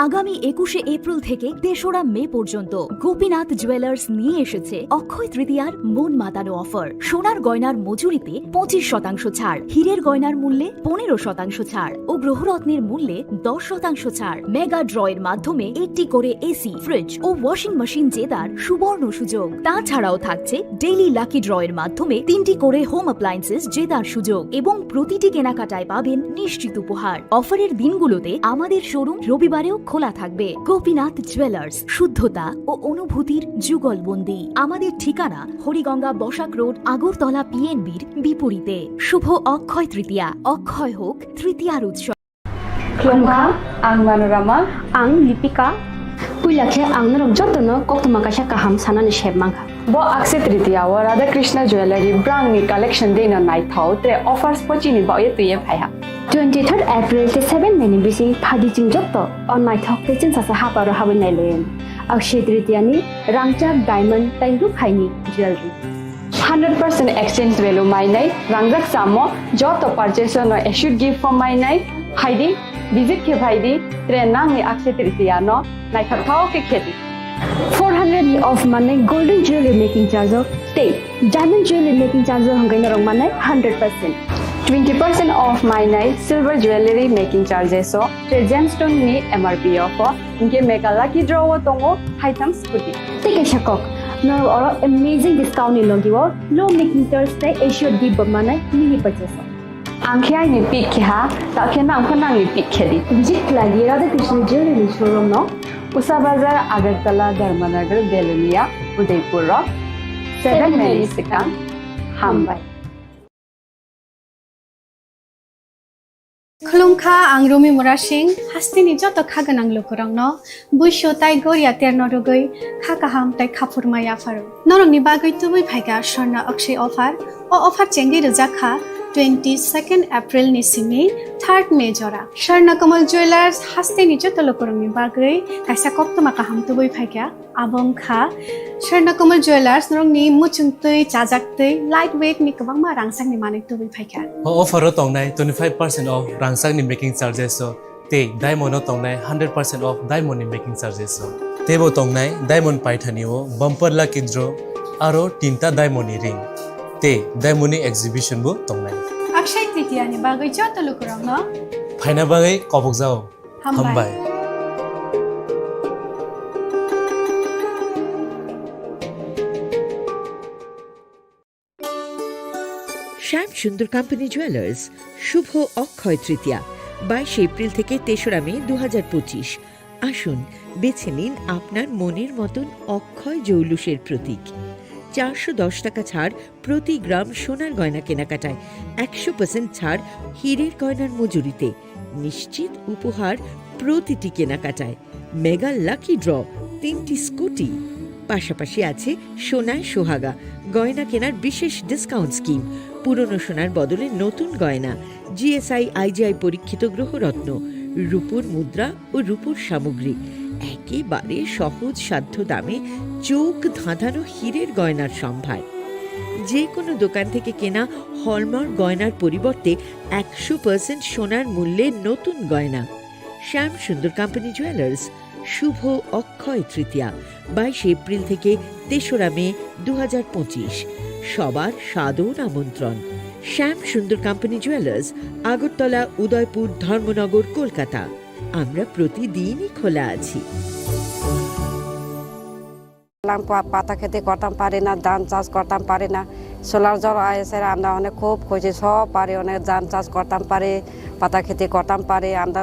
আগামী একুশে এপ্রিল থেকে তেসরা মে পর্যন্ত গোপীনাথ জুয়েলার্স নিয়ে এসেছে অক্ষয় তৃতীয়ার মন মাতানো অফার। সোনার গয়নার মজুরিতে পঁচিশ শতাংশ ছাড়, হীরের গয়নার মূল্যে পনেরো শতাংশ ছাড় ও গ্রহরত্নের মূল্যে দশ শতাংশ ছাড়। মেগা ড্রয়ের মাধ্যমে একটি করে এসি, ফ্রিজ ও ওয়াশিং মেশিন জেতার সুবর্ণ সুযোগ। তাছাড়াও থাকছে ডেইলি লাকি ড্রয়ের মাধ্যমে তিনটি করে হোম অ্যাপ্লায়েন্সেস জেতার সুযোগ এবং প্রতিটি কেনাকাটায় পাবেন নিশ্চিত উপহার। অফারের দিনগুলোতে আমাদের শোরুম রবিবারেও খোলা থাকবে। গোপীনাথ জুয়েলার্স, শুদ্ধতা ও অনুভূতির যুগলবন্দি। আমাদের ঠিকানা হরিগঙ্গা বসাক রোড, আগরতলা পিএনবির বিপরীতে। শুভ অক্ষয় তৃতীয়া, অক্ষয় হোক তৃতীয়ার উৎসব। Khulumkha, ang Manorama. Ang Lipika. Puila khe ang norok jotono koktwma kaisa kaham sanani sep mankha. Bo Akshaya Tritiya o Radha Krishna Jewellery brangni collection dino naithok tre offers pochini baoye twiye phaiha. Twenty third April tei seven May ni bising phaidi chwng joto o naithok tei chwngsasa haparo habwi nailaiwi. Akshaya Tritiya ni rangchak diamond tei rukhaini jewellery. Hundred percent exchange value mainai, rangjak samo joto purchase no assured gift form mainai, phaidi, visit khe phaidi. Tre nangni Akshay Tritiya no naithok thao khe khedi. Four hundred ni off manai golden jewelry making charge o tei diamond jewelry making charge o hwnkhe norok manai hundred percent. Twenty percent off mainai silver jewelry making charges o tre gemstone ni M R P o pho hwnkhe mega lucky draw o tongo haitham scooty. Tei kaisa kok, norok oro amazing discount ni logi o low making charge tei assured gift bo manai mini purchase o. Ang khe aini pick khe ha, ta khe nang pho nangni pick khe di. Jit khlai di Radha Krishna Jewelry showroom no. Usa Bazar, Agartala, Dharmanagar, Belonia, Udaipur rok. Seven minutes swkang. Hambai. Khulumkha, ang Rumi Murasing, hasteni joto kha gwnang lukurokno buisu tai goria terno rwgwi kha kaham tai khaphurma yapharo. Norokni bagwi tubui phaikha Swarna Akshay offer. O offer chengwi rwjakha twenty second April ni simi third May jora. Swarna Kamal Jewellers hasteni joto lukurokni bagwi kaisa koktwma kaham tubui phaikha. Abo wngkha Swarna Kamal Jewellers, norokni muchung twi, chajak twi, light weight ni kwbangma rangchakni manwi tubui phaikha. O offer o tongnai twenty five percent off rangchakni making charges o tei diamond o tongnai hundred percent off diamond ni making charges o. Teibo tongnai diamond paithani o bumper lucky draw aro tinta diamond ni ring tei diamond ni exhibition bo tongnai. Akshay Tritiya ni bagwi joto lukurokno phaina bagwi kobokjao. Hambai. Hambai. Shyam Sundar Company Jewellers, শুভ অক্ষয় তৃতীয়া, বাইশে এপ্রিল থেকে তেসরা মে দু হাজার পঁচিশ। আসুন, বেছে নিন আপনার মনের মতন অক্ষয় জৌলুসের প্রতীক। চারশো দশ টাকা ছাড় প্রতি গ্রাম সোনার গয়না কেনাকাটায়, একশো পার্সেন্ট ছাড় হীরের গয়নার মজুরিতে, নিশ্চিত উপহার প্রতিটি কেনাকাটায়, মেগা লাকি ড্র, তিনটি স্কুটি। পাশাপাশি আছে সোনায় সোহাগা, গয়না কেনার বিশেষ ডিসকাউন্ট স্কিম, পুরনো সোনার বদলে নতুন গয়না, জিএসআই আইজিআই পরীক্ষিত গ্রহরত্ন, রূপোর মুদ্রা ও রূপোর সামগ্রী। একেবারে সহজ সাধ্য দামে চোখ ধাঁধানো হীরের গয়নার সম্ভার। যে কোনো দোকান থেকে কেনা হলমার্ক গয়নার পরিবর্তে একশো পার্সেন্ট সোনার মূল্যে নতুন গয়না। শ্যাম সুন্দর কোম্পানি জুয়েলার্স, শুভ অক্ষয় তৃতীয়া, বাইশে এপ্রিল থেকে তেসরা মে দু হাজার পঁচিশ। সবার সাদর আমন্ত্রণ। শ্যাম সুন্দর কোম্পানি জুয়েলার্স, আগরতলা, উদয়পুর, ধর্মনগর, কলকাতা। আমরা প্রতিদিনই খোলা আছি। Lang pa-, pata kheti kortam pari na, dhan chas kortam pari na. Solar jol aise, amda onek khub khushi, sob pari, onek dhan chas kortam pari, pata kheti kortam pari, amda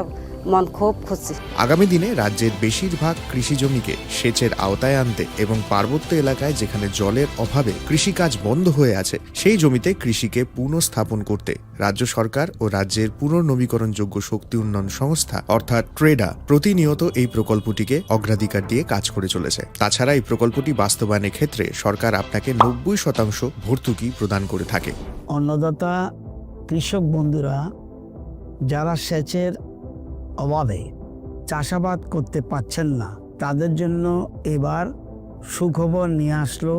mon khub khushi. আগামী দিনে রাজ্যের বেশিরভাগ কৃষি জমিকে সেচের আওতায় আনতে এবং পার্বত্য এলাকায় যেখানে জলের অভাবে কৃষিকাজ বন্ধ হয়ে আছে, সেই জমিতে কৃষিকে পুনঃস্থাপন করতে রাজ্য সরকার ও রাজ্যের পুনর্নবীকরণযোগ্য শক্তি উন্নয়ন সংস্থা অর্থাৎ ট্রেডা প্রতিনিয়ত এই প্রকল্পটিকে অগ্রাধিকার দিয়ে কাজ করে চলেছে। তাছাড়া এই প্রকল্পটি বাস্তবায়নের ক্ষেত্রে সরকার আপনাকে নব্বই শতাংশ ভর্তুকি প্রদান করে থাকে। অন্নদাতা কৃষক বন্ধুরা যারা সেচের অভাবে চাষাবাদ করতে পারছেন না, তাদের জন্য এবার সুখবর নিয়ে আসলো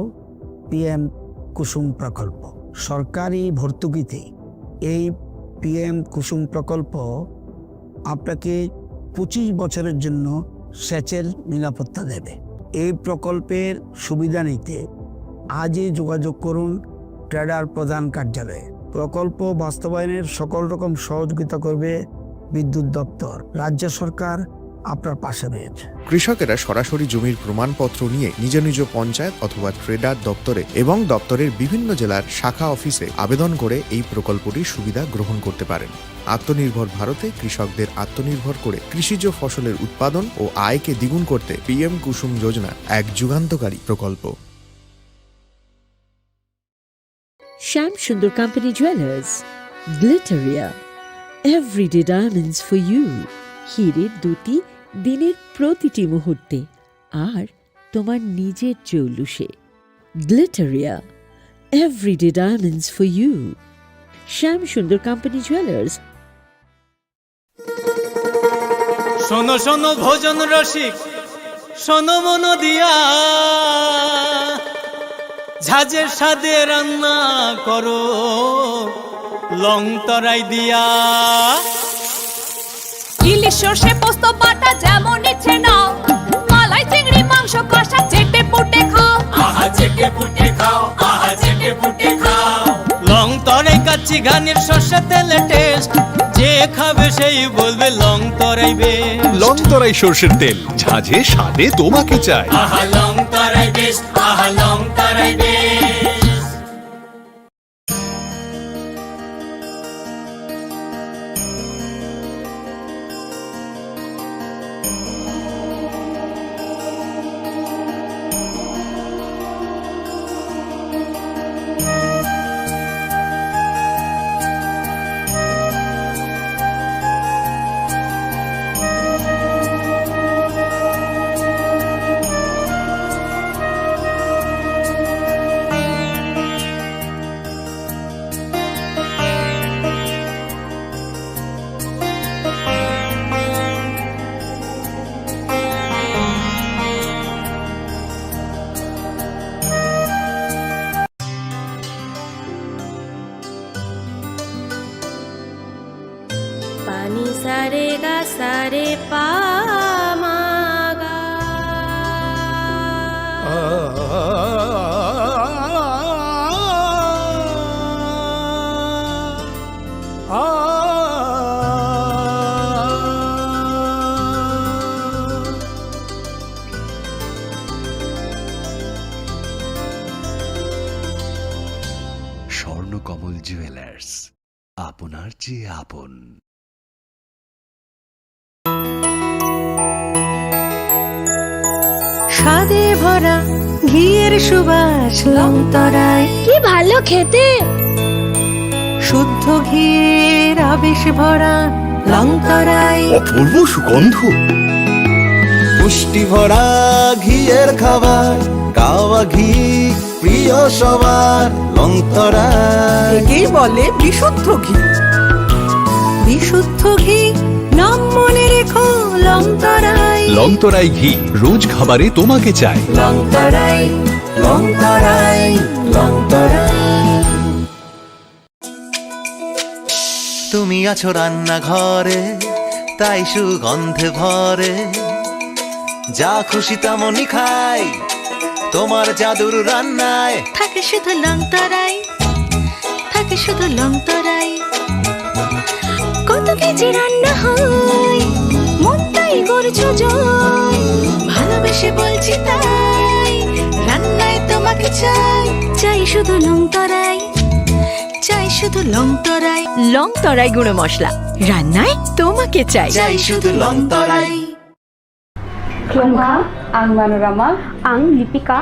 পিএম কুসুম প্রকল্প। সরকারি ভর্তুকিতে এই পিএম কুসুম প্রকল্প আপনাকে পঁচিশ বছরের জন্য সেচের নিরাপত্তা দেবে। এই প্রকল্পের সুবিধা নিতে আজই যোগাযোগ করুন ট্রেডার প্রধান কার্যালয়ে। প্রকল্প বাস্তবায়নের সকল রকম সহযোগিতা করবে বিদ্যুৎ দপ্তর। রাজ্য সরকার আপনার পাশে রয়েছে। কৃষকেরা সরাসরি জমির প্রমাণপত্র নিয়ে নিজ নিজ পঞ্চায়েত অথবা ট্রেডার দপ্তরে এবং দপ্তরের বিভিন্ন জেলার শাখা অফিসে আবেদন করে এই প্রকল্পটির সুবিধা গ্রহণ করতে পারেন। আত্মনির্ভর ভারতে কৃষকদের আত্মনির্ভর করে কৃষিজ ফসলের উৎপাদন ও আয়কে দ্বিগুণ করতে পিএম কুসুম যোজনা এক যুগান্তকারী প্রকল্প। Shyam Sundar company jewellers, Glitteria, everyday diamonds for you. হীরের দ্যুতি দিনের প্রতিটি মুহূর্তে আর তোমার নিজের জৌলুসে। Glitteria, everyday diamonds for you. Shyam Sundar company jewellers. শোনো শোনো ভোজন রসিক, শোনো মন দিয়া, ঝাঁঝের স্বাদে রান্না করো লং তরাই দিয়া। সর্ষে পোস্ত বাটা যেমন ইচ্ছে নাও, মালাই চিংড়ি মাংস কষা চেটে পুটে খাও। আহা চেটে পুটে খাও, আহা চেটে পুটে খাও। লং তরাই কাচ্চি ঘানির সর্ষে তেলে টেস্ট, যে খাবে সেই বলবে Longtharai best. Longtharai সর্ষের তেল, ঝাঁঝে স্বাদে তোমাকে চাই। আহা লং তরাই বেস্ট, আহা Longtharai best. Pani sare ga sare pa ma ga. Swarnakamal jewellers, আপনার চেয়ে আপন। স্বাদে ভরা ঘিয়ের সুবাস লংতরাই। কি ভালো খেতে! শুদ্ধ ঘিয়ের আবেশ ভরা লংতরাই। অপূর্ব সুগন্ধ। পুষ্টি ভরা ঘিয়ের খাবার, কাওয়া ঘি প্রিয় সবার, লংতরাই। একেই বলে বিশুদ্ধ ঘি। বিশুদ্ধ ঘি, নাম মনে রেখো, লংতরাই। লংতরাই ঘি, রোজ খাবারে তোমাকে চাই। লংতরাই, লংতরাই, লংতরাই। তুমি আছো রান্নাঘরে, তাই সুগন্ধে ভরে। যা খুশি তেমনই খাই, তোমার জাদুর রান্নায়। থাকে শুধু লংতরাই, থাকে শুধু লংতরাই। কত কেজি রান্না হয়, মনটাই করছো জয়। ভালোবেসে বলছি তাই, রান্নায় তোমাকে চাই। চাই শুধু লংতরাই, চাই শুধু লংতরাই। লংতরাই গুঁড়ো মশলা, রান্নায় তোমাকে চাই। চাই শুধু লংতরাই। Khulumkha, ang Manorama. Ang Lipika.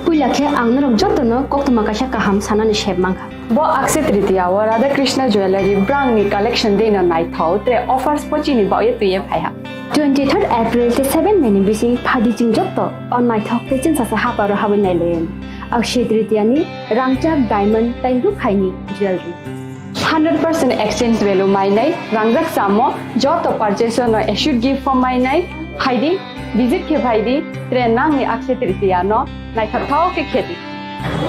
Puila khe ang norok jotono koktwma kaisa kaham sanani sep mankha. Bo Akshaya Tritiya o Radha Krishna Jewellery brangni collection deino naithok tei offers bo chini bagwi twiwi phaiha. Twenty third April tei seven May ni bising phaidi chwng joto o naithok tei chwngsacha haparo habwi nailaiwi. Akshaya Tritiya ni rangchak, diamond tei rukhaini jewellery. Hundred percent exchange value mainai, rangjak chamo joto purchase no assured gift form mainai, phaidi, visit khe phaidi, tre nangni Akshaya Tritiya no naithokthok khe khedi.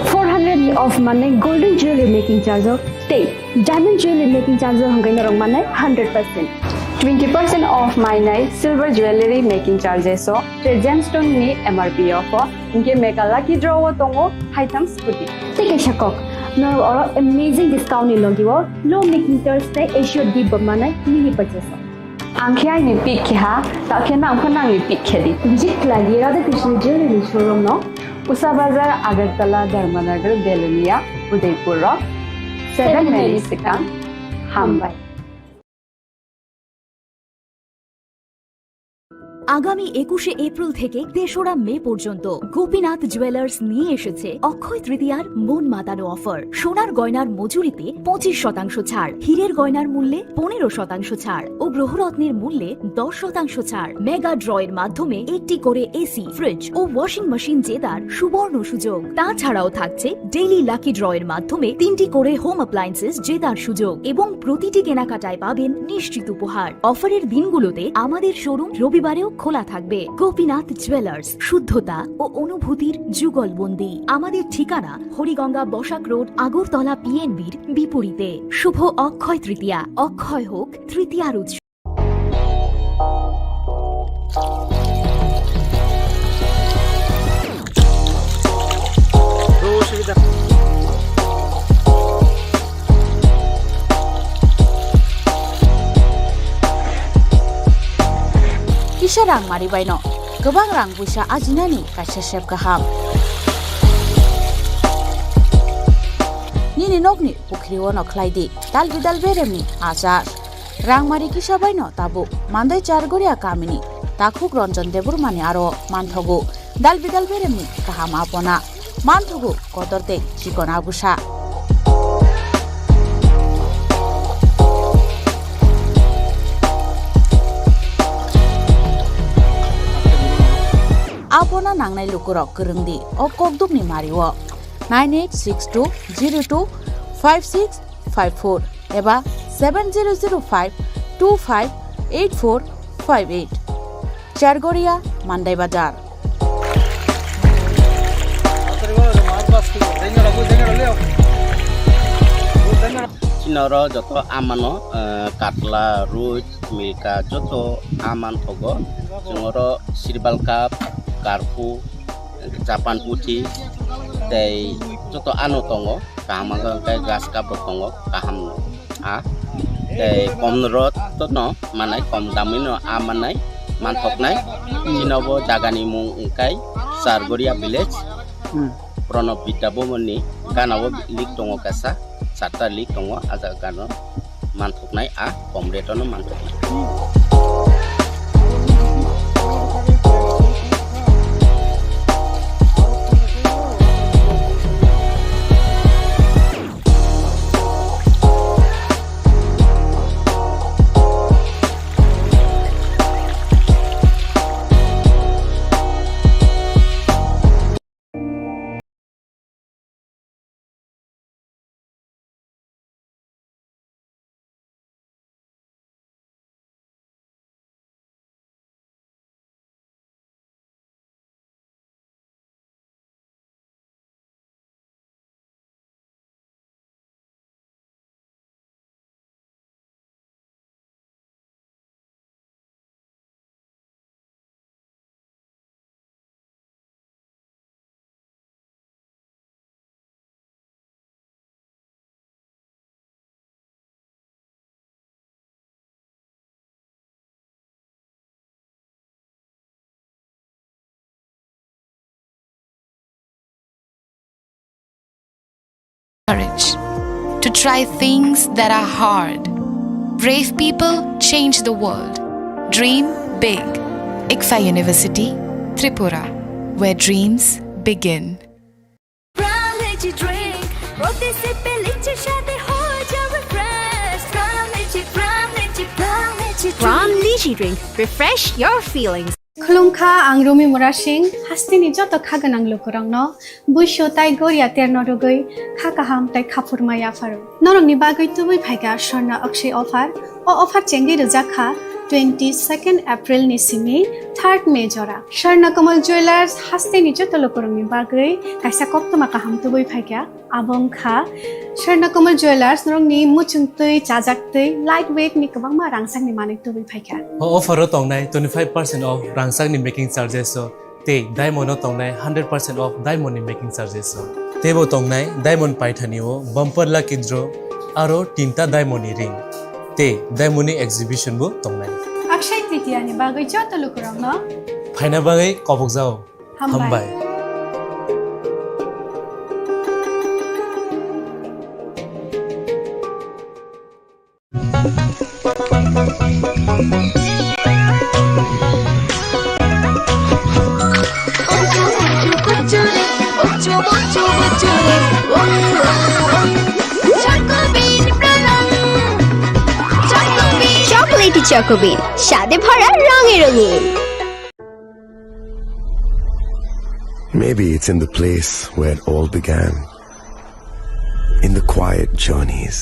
Four hundred ni off manai golden jewelry making charge o tei diamond jewelry making charge o hwnkhe norok manai hundred percent. Twenty percent off mainai silver jewelry making charges o tre gemstone ni M R P off o. Hinkhe mega lucky draw o tongo haitham scooty. Tei kaisa kok, norok oro amazing discount ni logi o low making charge tei assured gift bo manai mini purchase o. Ang khe aini pick khe ha, ta khe nang pho nangni pick khe di. Visit khlai di Radha Krishna Jewelry ni showroom no, Usha Bazar, Agartala, Dharmanagar, Belonia, Udaipur o. Seven May ni swkang. Hambai. আগামী একুশে এপ্রিল থেকে তেসরা মে পর্যন্ত গোপীনাথ জুয়েলার্স নিয়ে এসেছে অক্ষয় তৃতীয়ার মন মাতানো অফার। সোনার গয়নার মজুরিতে পঁচিশ শতাংশ ছাড়, হীরের গয়নার মূল্যে পনেরো শতাংশ ছাড় ও গ্রহরত্নের মূল্যে দশ শতাংশ ছাড়। মেগা ড্র এর মাধ্যমে একটি করে এসি, ফ্রিজ ও ওয়াশিং মেশিন জেতার সুবর্ণ সুযোগ। তাছাড়াও থাকছে ডেইলি লাকি ড্র এর মাধ্যমে তিনটি করে হোম অ্যাপ্লায়েন্সেস জেতার সুযোগ এবং প্রতিটি কেনাকাটায় পাবেন নিশ্চিত উপহার। অফারের দিনগুলোতে আমাদের শোরুম রবিবারেও খোলা থাকবে। গোপীনাথ জুয়েলার্স, শুদ্ধতা ও অনুভূতির যুগলবন্দি। আমাদের ঠিকানা হরিগঙ্গা বসাক রোড, আগরতলা পিএনবির বিপরীতে। শুভ অক্ষয় তৃতীয়া, অক্ষয় হোক তৃতীয়ার উৎসব। Kisa rang mari baino kwbang rang puisa ajinani kaisa sep kaham. Nini nokni pukhri ono khlai di dal bidal beremni achar. Rangmari kisa baino tabuk Mandai Chargoria kamini takhuk Ranjan Debbarmani aro manthogo dal bidal beremni kaham apona, manthogo kotor tei chikon abusa. Apona nangnai lukurok kwrwng di o kokdukni mario nine eight six two zero two five six five four eba seven zero zero five two five eight four five eight. Chargoria, Mandai Bazar. Chini oro joto amano, eh, katla, roi, milka, joto aman thogo. Chwng oro sirbal cup, karpu, japan puthi, tei joto ano tongo. Kaham wngkha hwnkhe grass cup rok tongo, kaham a. Tei kom rok to no manai, kom damwi no a manai, manthoknai. Chini bo jaga ni mung wngkha Chargoria village. Hmm. Pranab Vidya Bhavan ni gana o lake tongo kaisa, charta lake tongo, a jaga no manthoknai, a kom rate no manthoknai. Courage to try things that are hard. Brave people change the world. Dream big. ICFAI University, Tripura, where dreams begin. Praniji drink, প্রতি সিপে লিচি স্বাদে হয়ে যাবে fresh। Praniji, Praniji, Praniji drink। Pran Lychee drink, refresh your feelings. Khulumkha, ang Rumi Murasing, hasteni joto kha gwnang lukurokno buisu tai goria terno rwgwi kha kaham tai khaphurma yapharo. Norokni bagwi tubui phaikha Swarna Akshay offer. O offer chengwi rwjak kha twenty second April ni simi third May jora. Swarna Kamal Jewellers hasteni joto lukurokni bagwi kaisa koktwma kaham tubui phaikha. Abo wngkha Swarna Kamal Jewellers, norokni muchungtwi, chajaktwi, light weight ni kwbangma rangchakni manwi tubui phaikha. O offer o tongnai twenty five percent off rangchakni making charges o, tei diamond o tongnai hundred percent off diamond ni making charges o. Teibo tongnai diamond paithani o bumper lucky draw, aro tinta diamond ni ring, tei diamond ni exhibition bo tongnai. Akshay Tritiya ni bagwi joto lukurokno phaina bagwi kobokjao. Hambai. Hambai. Chocolatey Choco Bean, স্বাদে ভরা রঙে রঙিন। Maybe it's in the place where it all began. In the quiet journeys,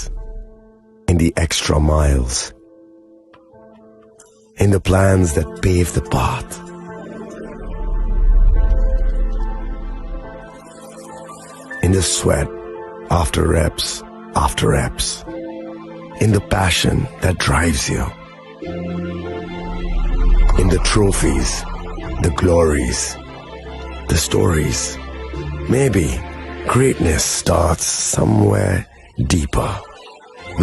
in the extra miles, in the plans that pave the path, in the sweat after reps after reps, in the passion that drives you. The trophies, the glories, the stories. Maybe greatness starts somewhere deeper.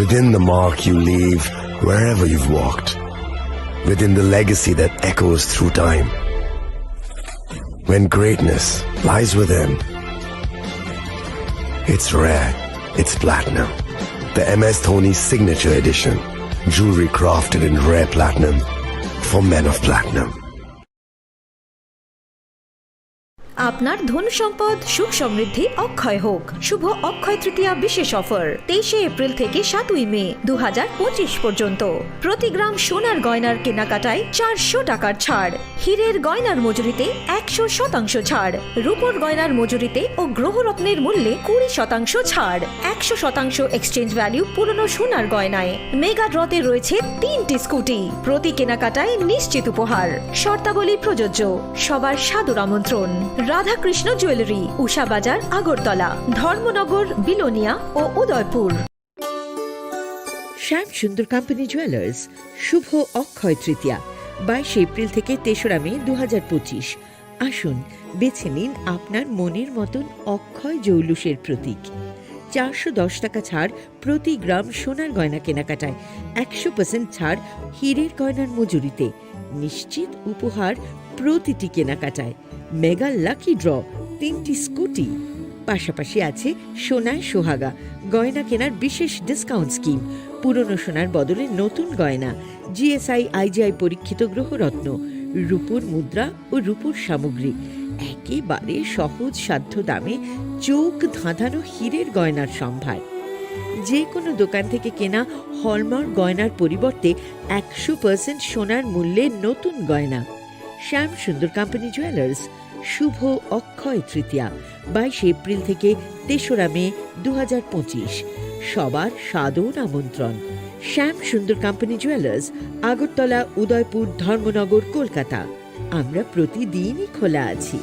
Within the mark you leave wherever you've walked. Within the legacy that echoes through time. When greatness lies within, it's rare, it's platinum. The M S Dhoni Signature Edition. Jewelry crafted in rare platinum for men of platinum. আপনার ধন সম্পদ সুখ সমৃদ্ধি অক্ষয় হোক। শুভ অক্ষয় তৃতীয়া বিশেষ অফার, তেইশে এপ্রিল থেকে সাতই মে দু হাজার পঁচিশ পর্যন্ত। প্রতি গ্রাম সোনার গয়নার কেনাকাটায় চারশো টাকার ছাড়, হীরের গয়নার মজুরিতে একশো শতাংশ ছাড়, রূপোর গয়নার মজুরিতে ও গ্রহরত্নের মূল্যে কুড়ি শতাংশ ছাড়, একশো শতাংশ এক্সচেঞ্জ ভ্যালু পুরনো সোনার গয়নায়। মেগা ড্রতে রয়েছে তিনটি স্কুটি, প্রতি কেনাকাটায় নিশ্চিত উপহার। শর্তাবলী প্রযোজ্য। সবার সাদর আমন্ত্রণ। রাধাকৃষ্ণ জুয়েলারি, উষা বাজার, আগরতলা, ধর্মনগর, বিলোনিয়া ও উদয়পুর। শ্যাম সুন্দর কোম্পানি জুয়েলার্স, শুভ অক্ষয় তৃতীয়া, বাইশে এপ্রিল থেকে তেসরা মে দু হাজার পঁচিশ। আসুন, বেছে নিন আপনার মনের মতন অক্ষয় জৌলুসের প্রতীক। চারশো দশ টাকা ছাড় প্রতি গ্রাম সোনার গয়না কেনাকাটায়, একশো পার্সেন্ট ছাড় হীরের গয়নার মজুরিতে, নিশ্চিত উপহার প্রতিটি কেনাকাটায়, মেগা লাকি ড্র, তিনটি স্কুটি, পাশাপাশি আছে সোনায় সোহাগা গয়না কেনার বিশেষ ডিসকাউন্ট স্কিম, পুরনো সোনার বদলে নতুন গয়না, G S I I G I পরীক্ষিত গ্রহরত্ন, রূপোর মুদ্রা ও রূপোর সামগ্রী, একেবারে সহজ সাধ্য দামে চোখ ধাঁধানো হীরের গয়নার সম্ভার। যে কোনো দোকান থেকে কেনা হলমার্ক গয়নার পরিবর্তে একশো পার্সেন্ট সোনার মূল্যে নতুন গয়না। শ্যাম সুন্দর কোম্পানি জুয়েলার্স, শুভ অক্ষয় তৃতীয়া, বাইশে এপ্রিল থেকে তেসরা মে দু হাজার পঁচিশ। সবার সাদর আমন্ত্রণ। শ্যাম সুন্দর কোম্পানি জুয়েলার্স, আগরতলা, উদয়পুর, ধর্মনগর, কলকাতা। আমরা প্রতিদিনই খোলা আছি।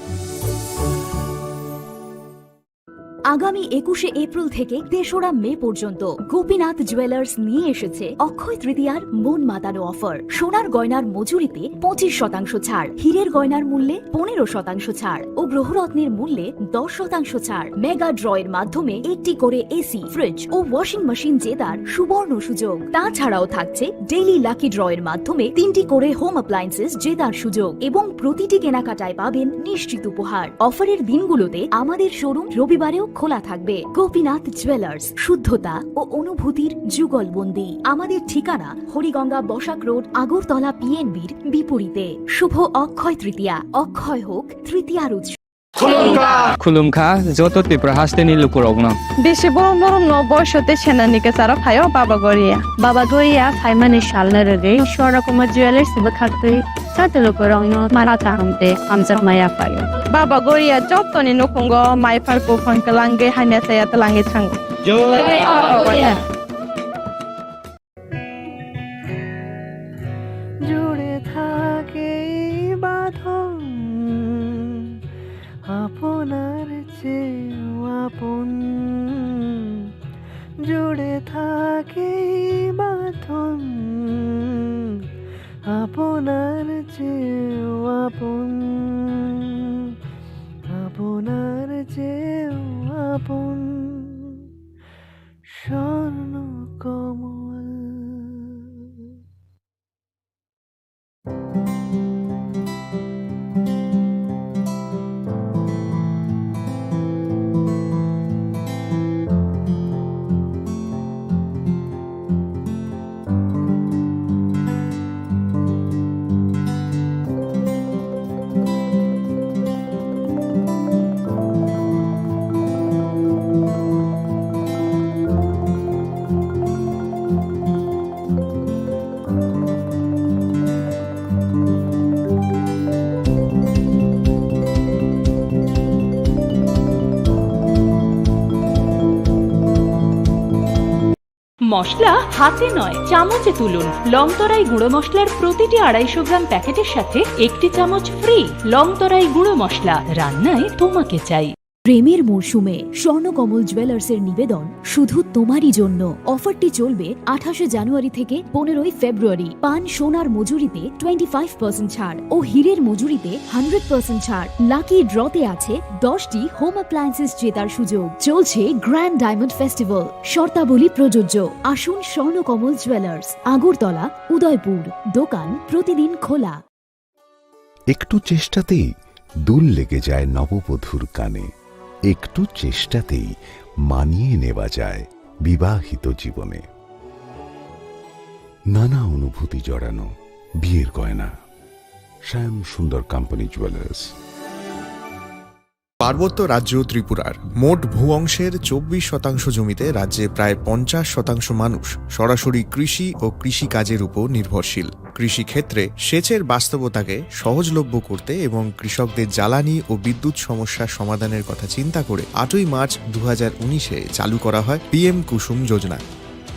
আগামী একুশে এপ্রিল থেকে তেসরা মে পর্যন্ত গোপীনাথ জুয়েলার্স নিয়ে এসেছে অক্ষয় তৃতীয়ার মন মাতানো অফার। সোনার গয়নার মজুরিতে পঁচিশ শতাংশ ছাড়, হীরের গয়নার মূল্যে পনেরো শতাংশ ছাড় ও গ্রহরত্নের মূল্যে দশ শতাংশ ছাড়। মেগা ড্র এর মাধ্যমে একটি করে এসি, ফ্রিজ ও ওয়াশিং মেশিন জেতার সুবর্ণ সুযোগ। তাছাড়াও থাকছে ডেইলি লাকি ড্র এর মাধ্যমে তিনটি করে হোম অ্যাপ্লায়েন্সেস জেতার সুযোগ এবং প্রতিটি কেনাকাটায় পাবেন নিশ্চিত উপহার। অফারের দিনগুলোতে আমাদের শোরুম রবিবারেও খোলা থাকবে। গোপীনাথ জুয়েলার্স, শুদ্ধতা ও অনুভূতির যুগলবন্দি। আমাদের ঠিকানা হরিগঙ্গা বসাক রোড, আগরতলা পিএনবির বিপরীতে। শুভ অক্ষয় তৃতীয়া, অক্ষয় হোক তৃতীয়ার উৎসব। Khulumkha joto Tripura hasteni lukurokno. Bisi borom borom no boisote senani kwcharo phaio Baba Goria. Baba Goria phaimani salno rwgwi Swarna Kumar Jewellers bwkhaktwi joto lukurokno mara kaham tei hamjakma yaphaio. Baba Goria jotoni nukhungo mai phar buphang kwlangwi hamya chaya twlangwi thango. জয় বাবা গরিয়া। জুড়ে থাকে এই বাঁধন, আপনার চেয়েও আপন। জুড়ে থাকে এই বাঁধন, আপনার চেয়েও আপন, আপনার চেয়েও আপন। স্বর্ণ কমল। মশলা হাতে নয়, চামচে তুলুন। লংতরাই গুঁড়ো মশলার প্রতিটি আড়াইশো গ্রাম প্যাকেটের সাথে একটি চামচ ফ্রি। লংতরাই গুঁড়ো মশলা, রান্নায় তোমাকে চাই। প্রেমের মরশুমে স্বর্ণকমল জুয়েলার্সের নিবেদন শুধু তোমারই জন্য। অফারটি চলবে আঠাশে জানুয়ারি থেকে পনেরোই ফেব্রুয়ারি। পান সোনার মজুরিতে টোয়েন্টি ফাইভ পার্সেন্ট ছাড় ও হীরের মজুরিতে হান্ড্রেড পার্সেন্ট ছাড়। লাকি ড্রতে আছে দশটি হোম অ্যাপ্লায়েন্সেস জেতার সুযোগ। চলছে গ্র্যান্ড ডায়মন্ড ফেস্টিভ্যাল, শর্তাবলী প্রযোজ্য। আসুন স্বর্ণকমল জুয়েলার্স, আগরতলা, উদয়পুর। দোকান প্রতিদিন খোলা। একটু চেষ্টাতেই দুল লেগে যায় নববধূর কানে। একটু চেষ্টাতেই মানিয়ে নেওয়া যায় বিবাহিত জীবনে। নানা অনুভূতি জড়ানো বিয়ের গয়না। শ্যাম সুন্দর কোম্পানি জুয়েলার্স। পার্বত্য রাজ্য ত্রিপুরার মোট ভূ অংশের চব্বিশ শতাংশ জমিতে রাজ্যে প্রায় পঞ্চাশ শতাংশ মানুষ সরাসরি কৃষি ও কৃষিকাজের উপর নির্ভরশীল। কৃষিক্ষেত্রে সেচের বাস্তবতাকে সহজলভ্য করতে এবং কৃষকদের জ্বালানি ও বিদ্যুৎ সমস্যা সমাধানের কথা চিন্তা করে আটই মার্চ দু হাজার উনিশে চালু করা হয় পিএম কুসুম যোজনা,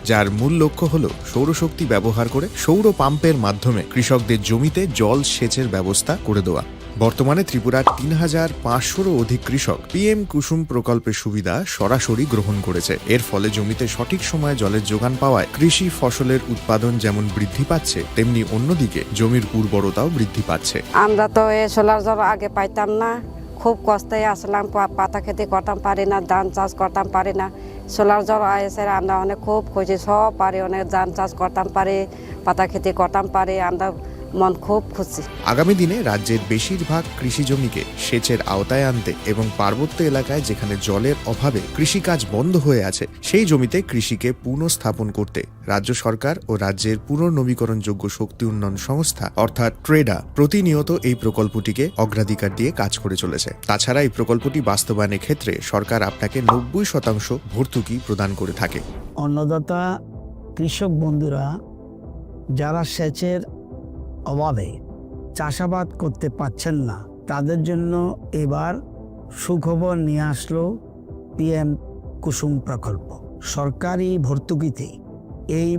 যার মূল লক্ষ্য হল সৌরশক্তি ব্যবহার করে সৌর পাম্পের মাধ্যমে কৃষকদের জমিতে জল সেচের ব্যবস্থা করে দেওয়া। বর্তমানে ত্রিপুরার তিন হাজার পাঁচশোরও অধিক কৃষক পিএম কুসুম প্রকল্পের সুবিধা সরাসরি গ্রহণ করেছে। এর ফলে জমিতে সঠিক সময়ে জলের যোগান পাওয়ায় কৃষি ফসলের উৎপাদন যেমন বৃদ্ধি পাচ্ছে, তেমনি অন্যদিকে জমির উর্বরতাও বৃদ্ধি পাচ্ছে। আমরা তো এই সোলার জল আগে পাইতাম না, খুব কষ্টে আসলাম, পা- পাতা খেতি করতাম পারি না, ধান চাষ করতাম পারি না। সোলার জল এসে আমরা অনেক খুব খুশি, সব পারি, অনেক ধান চাষ করতাম পারি, পাতা খেতি করতাম পারি, আমরা মন খুব খুশি। আগামী দিনে রাজ্যের বেশিরভাগ কৃষি জমিকে সেচের আওতায় আনতে এবং পার্বত্য এলাকায় যেখানে জলের অভাবে কৃষিকাজ বন্ধ হয়ে আছে, সেই জমিতে কৃষিকে পুনঃস্থাপন করতে রাজ্য সরকার ও রাজ্যের পুনর্নবীকরণযোগ্য শক্তি উন্নয়ন সংস্থা অর্থাৎ ট্রেডা প্রতিনিয়ত এই প্রকল্পটিকে অগ্রাধিকার দিয়ে কাজ করে চলেছে। তাছাড়া এই প্রকল্পটি বাস্তবায়নের ক্ষেত্রে সরকার আপনাকে নব্বই শতাংশ ভর্তুকি প্রদান করে থাকে। অন্নদাতা কৃষক বন্ধুরা যারা সেচের অভাবে চাষাবাদ করতে পারছেন না, তাদের জন্য এবার সুখবর নিয়ে আসলো পিএম কুসুম প্রকল্প। সরকারি ভর্তুকিতে এই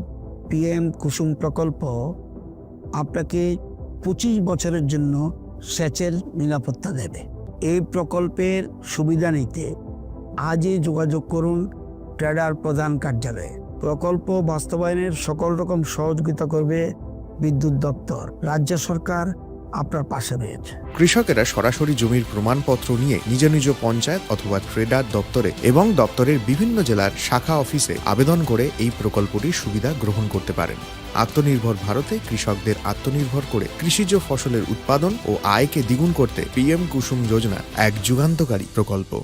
পিএম কুসুম প্রকল্প আপনাকে পঁচিশ বছরের জন্য সেচের নিরাপত্তা দেবে। এই প্রকল্পের সুবিধা নিতে আজই যোগাযোগ করুন ট্রেডার প্রধান কার্যালয়ে। প্রকল্প বাস্তবায়নের সকল রকম সহযোগিতা করবে বিদ্যুৎ দপ্তর। রাজ্য সরকার আপনার পাশে রয়েছে। কৃষকেরা সরাসরি জমির প্রমাণপত্র নিয়ে নিজ নিজ পঞ্চায়েত অথবা ট্রেডার দপ্তরে এবং দপ্তরের বিভিন্ন জেলার শাখা অফিসে আবেদন করে এই প্রকল্পটির সুবিধা গ্রহণ করতে পারেন। আত্মনির্ভর ভারতে কৃষকদের আত্মনির্ভর করে কৃষিজ ফসলের উৎপাদন ও আয়কে দ্বিগুণ করতে পিএম কুসুম যোজনা এক যুগান্তকারী প্রকল্প।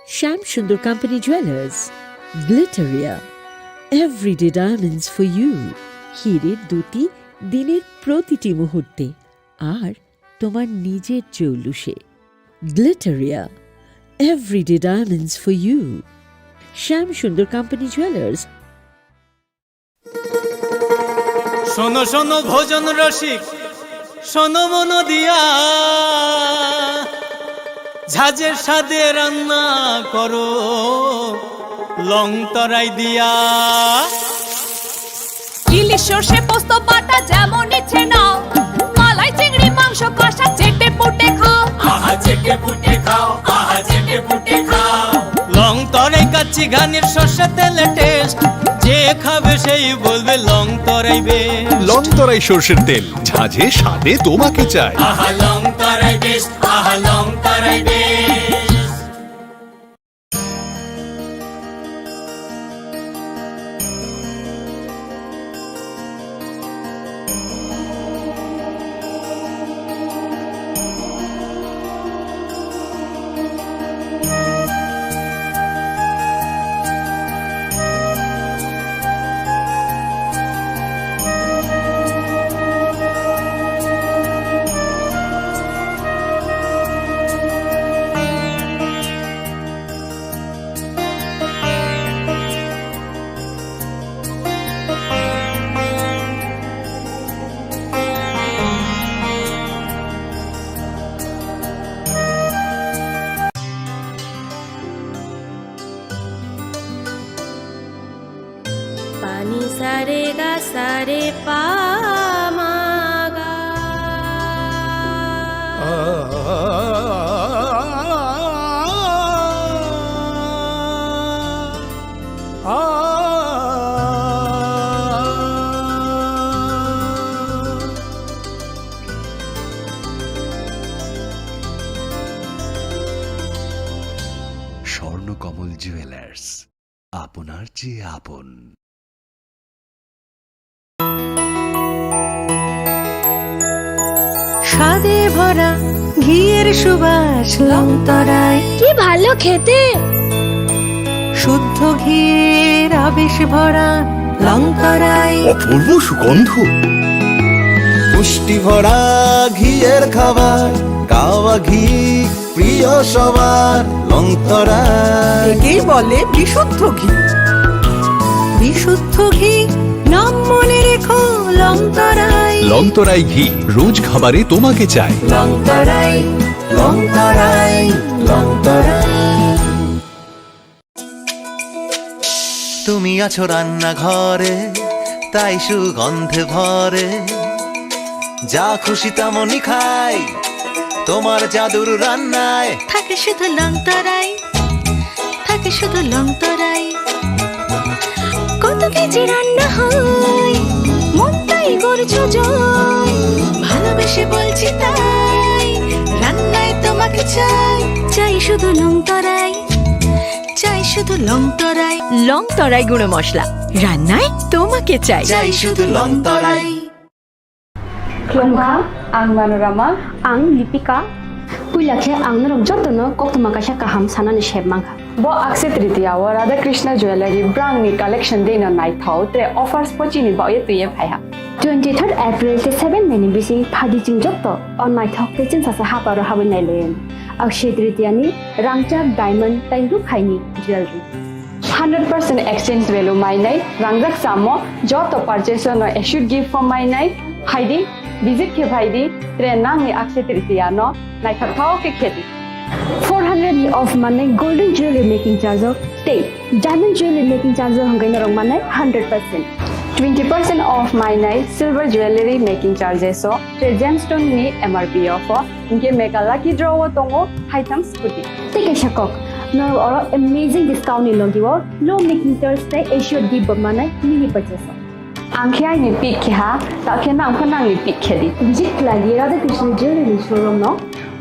Shyam Sundar company jewellers, Glitteria, everyday diamonds for you. হীরের দুটি দিনের প্রতিটি মুহূর্তে আর তোমার নিজের চৌলুসে। Glitteria, everyday diamonds for you. Shyam Sundar company jewellers. শোনো শোনো ভোজন রসিক, শোনো মন দিয়া, ঝাঁঝের স্বাদে রান্না করো লং তরাই দিয়া। ইলিশ সর্ষে পোস্ত বাটা যেমন ইচ্ছে নাও, মালাই চিংড়ি মাংস কষা চেটে পুটে খাও। আহা চেটে পুটে খাও, আহা চেটে পুটে খাও। লং তরাই কাচ্চি ঘানির সর্ষে তেলে টেস্ট, যে খাবে সেই বলবে লং তরাই বেশ। লং তরাই সর্ষের তেল, ঝাঁঝে স্বাদে তোমাকে চাই। আহা লং তরাই বেশ, আহা লং তরাই বেশ। Pani sare ga sare pa ma ga. আপনার চেয়ে আপন। স্বাদে ভরা ঘিয়ের সুবাস লংতরাই। কি ভালো খেতে! শুদ্ধ ঘিয়ের আবেশ ভরা লংতরাই। অপূর্ব সুগন্ধ। পুষ্টি ভরা ঘিয়ের খাবার, গাওয়া ঘি প্রিয় সবার, লংতরাই। একেই বলে বিশুদ্ধ ঘি। বিশুদ্ধ ঘি, নাম মনে রেখো, লংতরাই। লংতরাই ঘি, রোজ খাবারে তোমাকে চাই। লংতরাই, লংতরাই, লংতরাই। তুমি আছো রান্নাঘরে, তাই সুগন্ধে ভরে। যা খুশি তেমনই খাই, তোমার জাদুর রান্নায়। থাকে শুধু লংতরাই, থাকে শুধু লংতরাই। কত কেজি রান্না হয়, মনটাই করছো জয়। ভালোবেসে বলছি তাই, রান্নায় তোমাকে চাই। চাই শুধু লংতরাই, চাই শুধু লংতরাই। লংতরাই গুঁড়ো মশলা, রান্নায় তোমাকে চাই। চাই শুধু লংতরাই। Khulumkha, ang Manorama. Ang Lipika. Puila khe ang norok jotono koktwma kaisa kaham sanani sep mankha. Bo Akshaya Tritiya o Radha Krishna Jewellery brangni collection deno naithok tre offers pochini baoye twiye phaiha. Twenty third April tei seven May ni bising phadi chwng joto o naithok tei chwngsacha haparo habwi nailaio. Akshaya Tritiya ni rangchak, diamond tei rukhaini jewellery. Hundred percent exchange value mainai rangjak samo joto purchase no assured gift form mainai phaidi, visit khe phaidi, tre nangni Akshaya Tritiya no naithokthok khe khedi. Four hundred ni off manai golden jewelry making charge o tei diamond jewelry making charge o hwnkhai norok manai hundred percent. Twenty percent off mainai silver jewelry making charges o tre gemstone ni M R P off o hwnkhe mega lucky draw o tongo haitham scooty. Tei kaisa kok, norok oro amazing discount ni logi o low making charge tei assured gift bo manai mini purchase o. Ang khe aini pick khe ha, ta khe nang pho nangni pick khe di. Visit khlai di Radha Krishna Jewelry showroom no,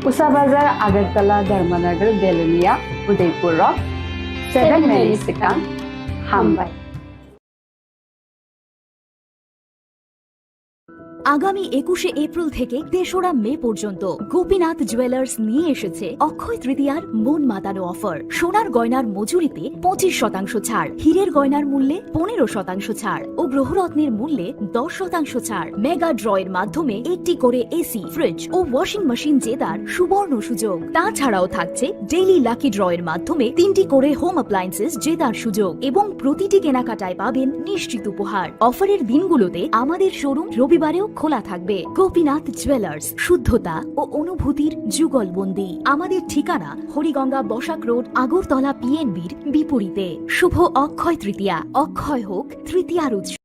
Usa Bazar, Agartala, Dharmanagar, Belonia, Udaipur rok, seven May ni swkang. Hambai. আগামী একুশে এপ্রিল থেকে তেসরা মে পর্যন্ত গোপীনাথ জুয়েলার্স নিয়ে এসেছে অক্ষয় তৃতীয়ার মন মাতানো অফার। সোনার গয়নার মজুরিতে পঁচিশ শতাংশ ছাড়, হীরের গয়নার মূল্যে পনেরো শতাংশ ছাড় ও গ্রহরত্নের মূল্যে দশ শতাংশ ছাড়। মেগা ড্র এর মাধ্যমে একটি করে এসি, ফ্রিজ ও ওয়াশিং মেশিন জেতার সুবর্ণ সুযোগ। তাছাড়াও থাকছে ডেইলি লাকি ড্র এর মাধ্যমে তিনটি করে হোম অ্যাপ্লায়েন্সেস জেতার সুযোগ এবং প্রতিটি কেনাকাটায় পাবেন নিশ্চিত উপহার। অফারের দিনগুলোতে আমাদের শোরুম রবিবারেও খোলা থাকবে। গোপীনাথ জুয়েলার্স, শুদ্ধতা ও অনুভূতির যুগলবন্দি। আমাদের ঠিকানা হরিগঙ্গা বসাক রোড, আগরতলা পিএনবির বিপরীতে। শুভ অক্ষয় তৃতীয়া, অক্ষয় হোক তৃতীয়ার উৎসব।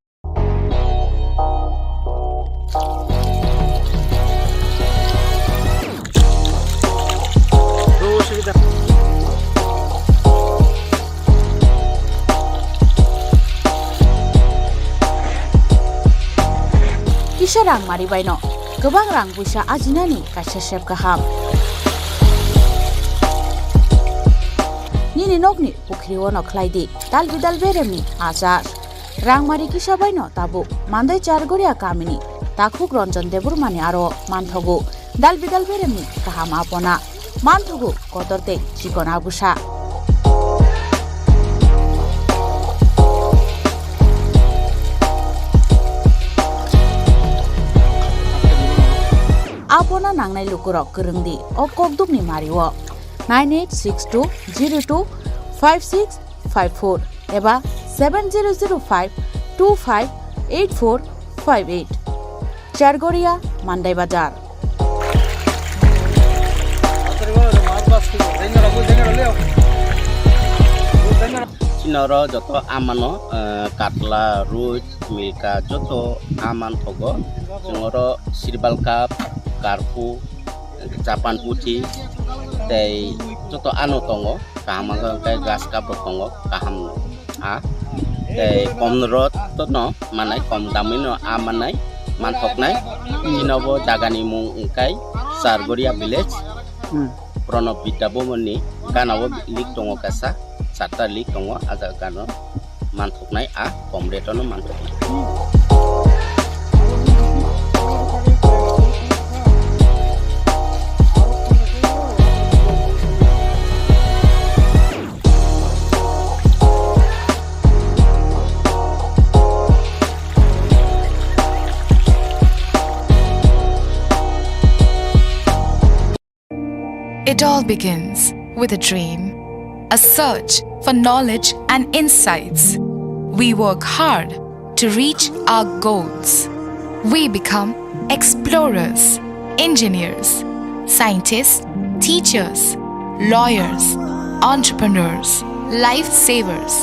Kisa rang mari baino kwbang rang puisa ajinani kaisa sep kaham. Nini nokni pukhri o no khlai di dal bidal beremni achar. Rangmari kisa baino tabuk Mandai Chargoria kamini takhuk Ranjan Debbarmani aro manthogo dal bidal beremni kaham apona, manthogo kotor tei chikon abusa. Apona nangnai lukurok kwrwng di o kokdukni mario nine eight six two zero two five six five four eba seven zero zero five two five eight four five eight. Chargoria, Mandai Bazar. Chini oro joto amano, eh, katla, roi, milka joto aman thogo. Chwng oro sirbal cup, karpu, Japan puthi tei joto ano tongo, kaham wngkha hwnkhe grass cup rok tongo, kaham a tei kom rok no manai, kom damwi no a manai, manthoknai. Chini bo jaga ni mung wngkha Chargoria village, hmm. Pranab Vidya Bhavan ni gana o link tongo kaisa, Charta league tongo, a jaga gano manthoknai, a kom rate-o no manthoknai. It all begins with a dream, a search for knowledge and insights. We work hard to reach our goals. We become explorers, engineers, scientists, teachers, lawyers, entrepreneurs, lifesavers.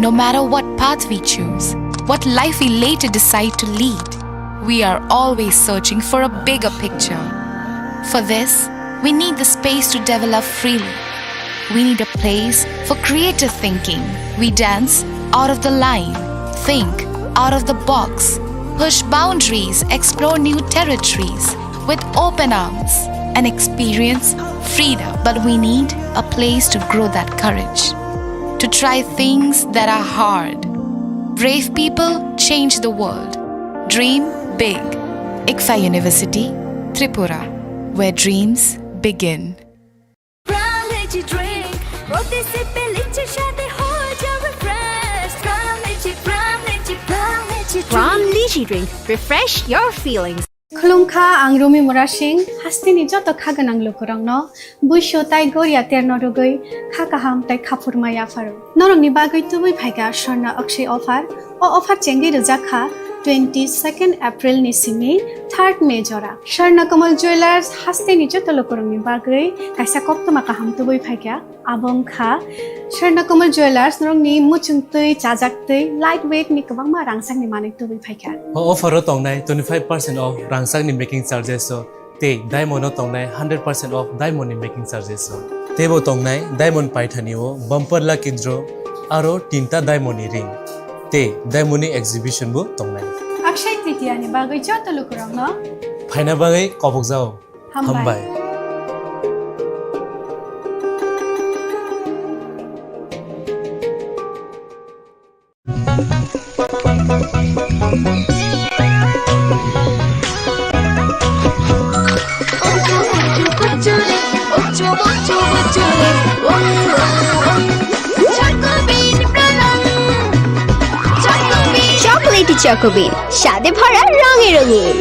No matter what path we choose, what life we later decide to lead, we are always searching for a bigger picture. For this, we need the space to develop freely. We need a place for creative thinking. We dance out of the line, think out of the box, push boundaries, explore new territories with open arms, and experience freedom. But we need a place to grow that courage, to try things that are hard. Brave people change the world. Dream big. ICFAI University, Tripura, where dreams begin. Prime Lychee Drink, প্রতি সিপে লিচির স্বাদে হয়ে যাবে fresh. Prime Lychee, Prime Lychee, Prime Lychee Drink। Prime Lychee Drink, refresh your feelings. Khulumkha, ang Rumi Murasing, hasteni joto kha gwnang lukurokno buisu tai goria terno rwgwi kha kaham tai khaphurma yapharo. Norokni bagwi tubui phaikha Swarna Akshay offer. O offer chengwi rwjakha twenty second April ni simi third May jora. Swarna Kamal Jewellers hasteni joto lukurokni bagwi kaisa koktwma kaham tubui phaikha. Abo wngkha Swarna Kamal Jewellers, norokni muchung twi, chajak twi, light weight ni kwbangma rangchakni manwi tubui phaikha. O offer o tongnai twenty five percent off rangchakni making charges o tei diamond o tongnai hundred percent off diamond ni making charges o. Teibo tongnai diamond paithani o bumper lucky draw aro tinta diamond ni ring tei diamond ni exhibition bo tongnai. Akshay Tritiya ni bagwi joto lukurokno phaina bagwi kobokjao. Hambai. Hambai. Chocolatey Choco Bean, স্বাদে ভরা রঙে রঙিন।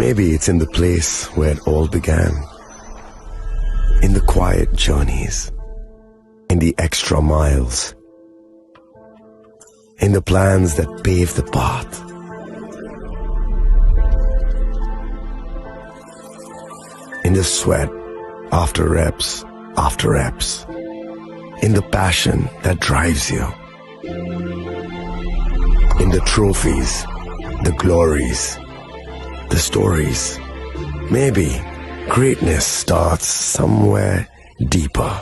Maybe it's in the place where it all began. In the quiet journeys. In the extra miles. In the plans that pave the path. In the sweat after reps, after reps. In the passion that drives you. In the trophies, the glories, the stories. Maybe greatness starts somewhere deeper.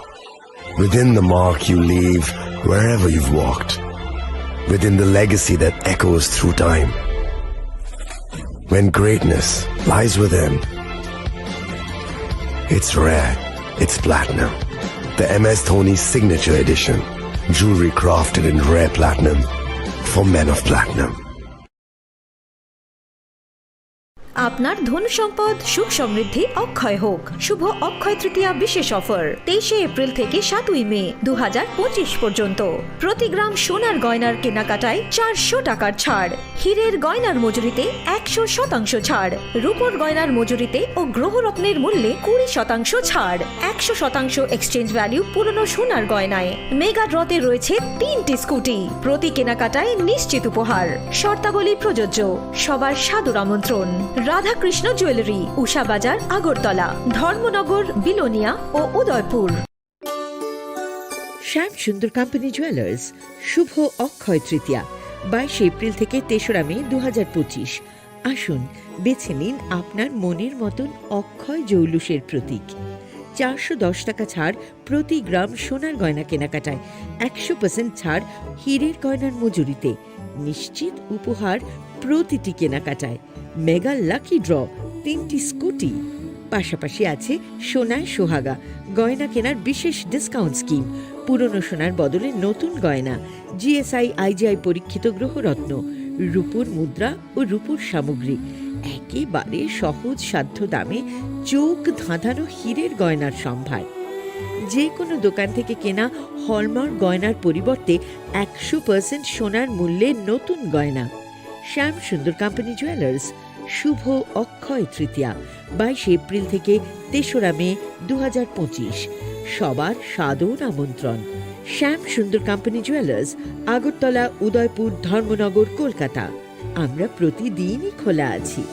Within the mark you leave wherever you've walked. Within the legacy that echoes through time. When greatness lies within, it's rare, it's platinum. The M S Dhoni Signature Edition. Jewelry crafted in rare platinum for men of platinum. আপনার ধন সম্পদ সুখ সমৃদ্ধি অক্ষয় হোক। শুভ অক্ষয় তৃতীয়া বিশেষ অফার, তেইশে এপ্রিল থেকে সাতই মে দু হাজার পঁচিশ পর্যন্ত। প্রতি গ্রাম সোনার গয়নার কেনাকাটায় চারশো টাকার ছাড়, হীরের গয়নার মজুরিতে একশো শতাংশ ছাড়, রূপোর গয়নার মজুরিতে ও গ্রহরত্নের মূল্যে কুড়ি শতাংশ ছাড়, একশো শতাংশ এক্সচেঞ্জ ভ্যালু পুরনো সোনার গয়নায়। মেগা ড্রতে রয়েছে তিনটি স্কুটি, প্রতি কেনাকাটায় নিশ্চিত উপহার। শর্তাবলী প্রযোজ্য। সবার সাদর আমন্ত্রণ। রাধাকৃষ্ণ জুয়েলারি, উষা বাজার, আগরতলা, ধর্মনগর, বিলোনিয়া ও উদয়পুর। শ্যাম সুন্দর কোম্পানি জুয়েলার্স, শুভ অক্ষয় তৃতীয়া, বাইশে এপ্রিল থেকে তেসরা মে দু হাজার পঁচিশ। আসুন, বেছে নিন আপনার মনের মতন অক্ষয় জৌলুসের প্রতীক। চারশো দশ টাকা ছাড় প্রতি গ্রাম সোনার গয়না কেনাকাটায়, একশো পার্সেন্ট ছাড় হীরের গয়নার মজুরিতে, নিশ্চিত উপহার প্রতিটি কেনাকাটায়, মেগা লাকি ড্র, তিনটি স্কুটি। পাশাপাশি আছে সোনায় সোহাগা, গয়না কেনার বিশেষ ডিসকাউন্ট স্কিম, পুরনো সোনার বদলে নতুন গয়না, জিএসআই আইজিআই পরীক্ষিত গ্রহরত্ন, রূপোর মুদ্রা ও রূপোর সামগ্রী, একেবারে সহজ সাধ্য দামে চোখ ধাঁধানো হীরের গয়নার সম্ভার। যে কোনো দোকান থেকে কেনা হলমার্ক গয়নার পরিবর্তে একশো পার্সেন্ট সোনার মূল্যে নতুন গয়না। শ্যাম সুন্দর কোম্পানি জুয়েলার্স, শুভ অক্ষয় তৃতীয়া, বাইশে এপ্রিল থেকে তেসরা মে দু হাজার পঁচিশ। সবার সাদর আমন্ত্রণ। শ্যাম সুন্দর কোম্পানি জুয়েলার্স, আগরতলা, উদয়পুর, ধর্মনগর, কলকাতা। আমরা প্রতিদিনই খোলা আছি।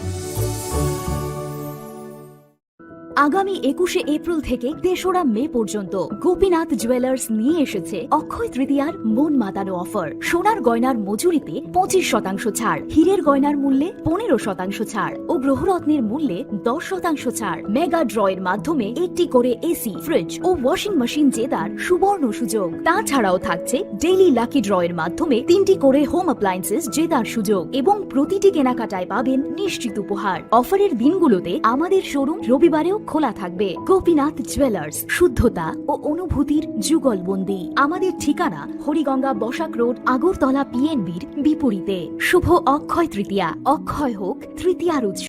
আগামী একুশে এপ্রিল থেকে তেসরা মে পর্যন্ত গোপীনাথ জুয়েলার্স নিয়ে এসেছে অক্ষয় তৃতীয়ার মন মাতানো অফার। সোনার গয়নার মজুরিতে পঁচিশ শতাংশ ছাড়, হীরের গয়নার মূল্যে পনেরো শতাংশ ছাড় ও গ্রহরত্নের মূল্যে দশ শতাংশ ছাড়। মেগা ড্র এর মাধ্যমে একটি করে এসি, ফ্রিজ ও ওয়াশিং মেশিন জেতার সুবর্ণ সুযোগ। তাছাড়াও থাকছে ডেইলি লাকি ড্র এর মাধ্যমে তিনটি করে হোম অ্যাপ্লায়েন্সেস জেতার সুযোগ এবং প্রতিটি কেনাকাটায় পাবেন নিশ্চিত উপহার। অফারের দিনগুলোতে আমাদের শোরুম রবিবারেও খোলা থাকবে। গোপীনাথ জুয়েলার্স, শুদ্ধতা ও অনুভূতির যুগলবন্দি। আমাদের ঠিকানা হরিগঙ্গা বসাক রোড, আগরতলা পিএনবির বিপরীতে। শুভ অক্ষয় তৃতীয়া, অক্ষয় হোক তৃতীয়ার উৎসব।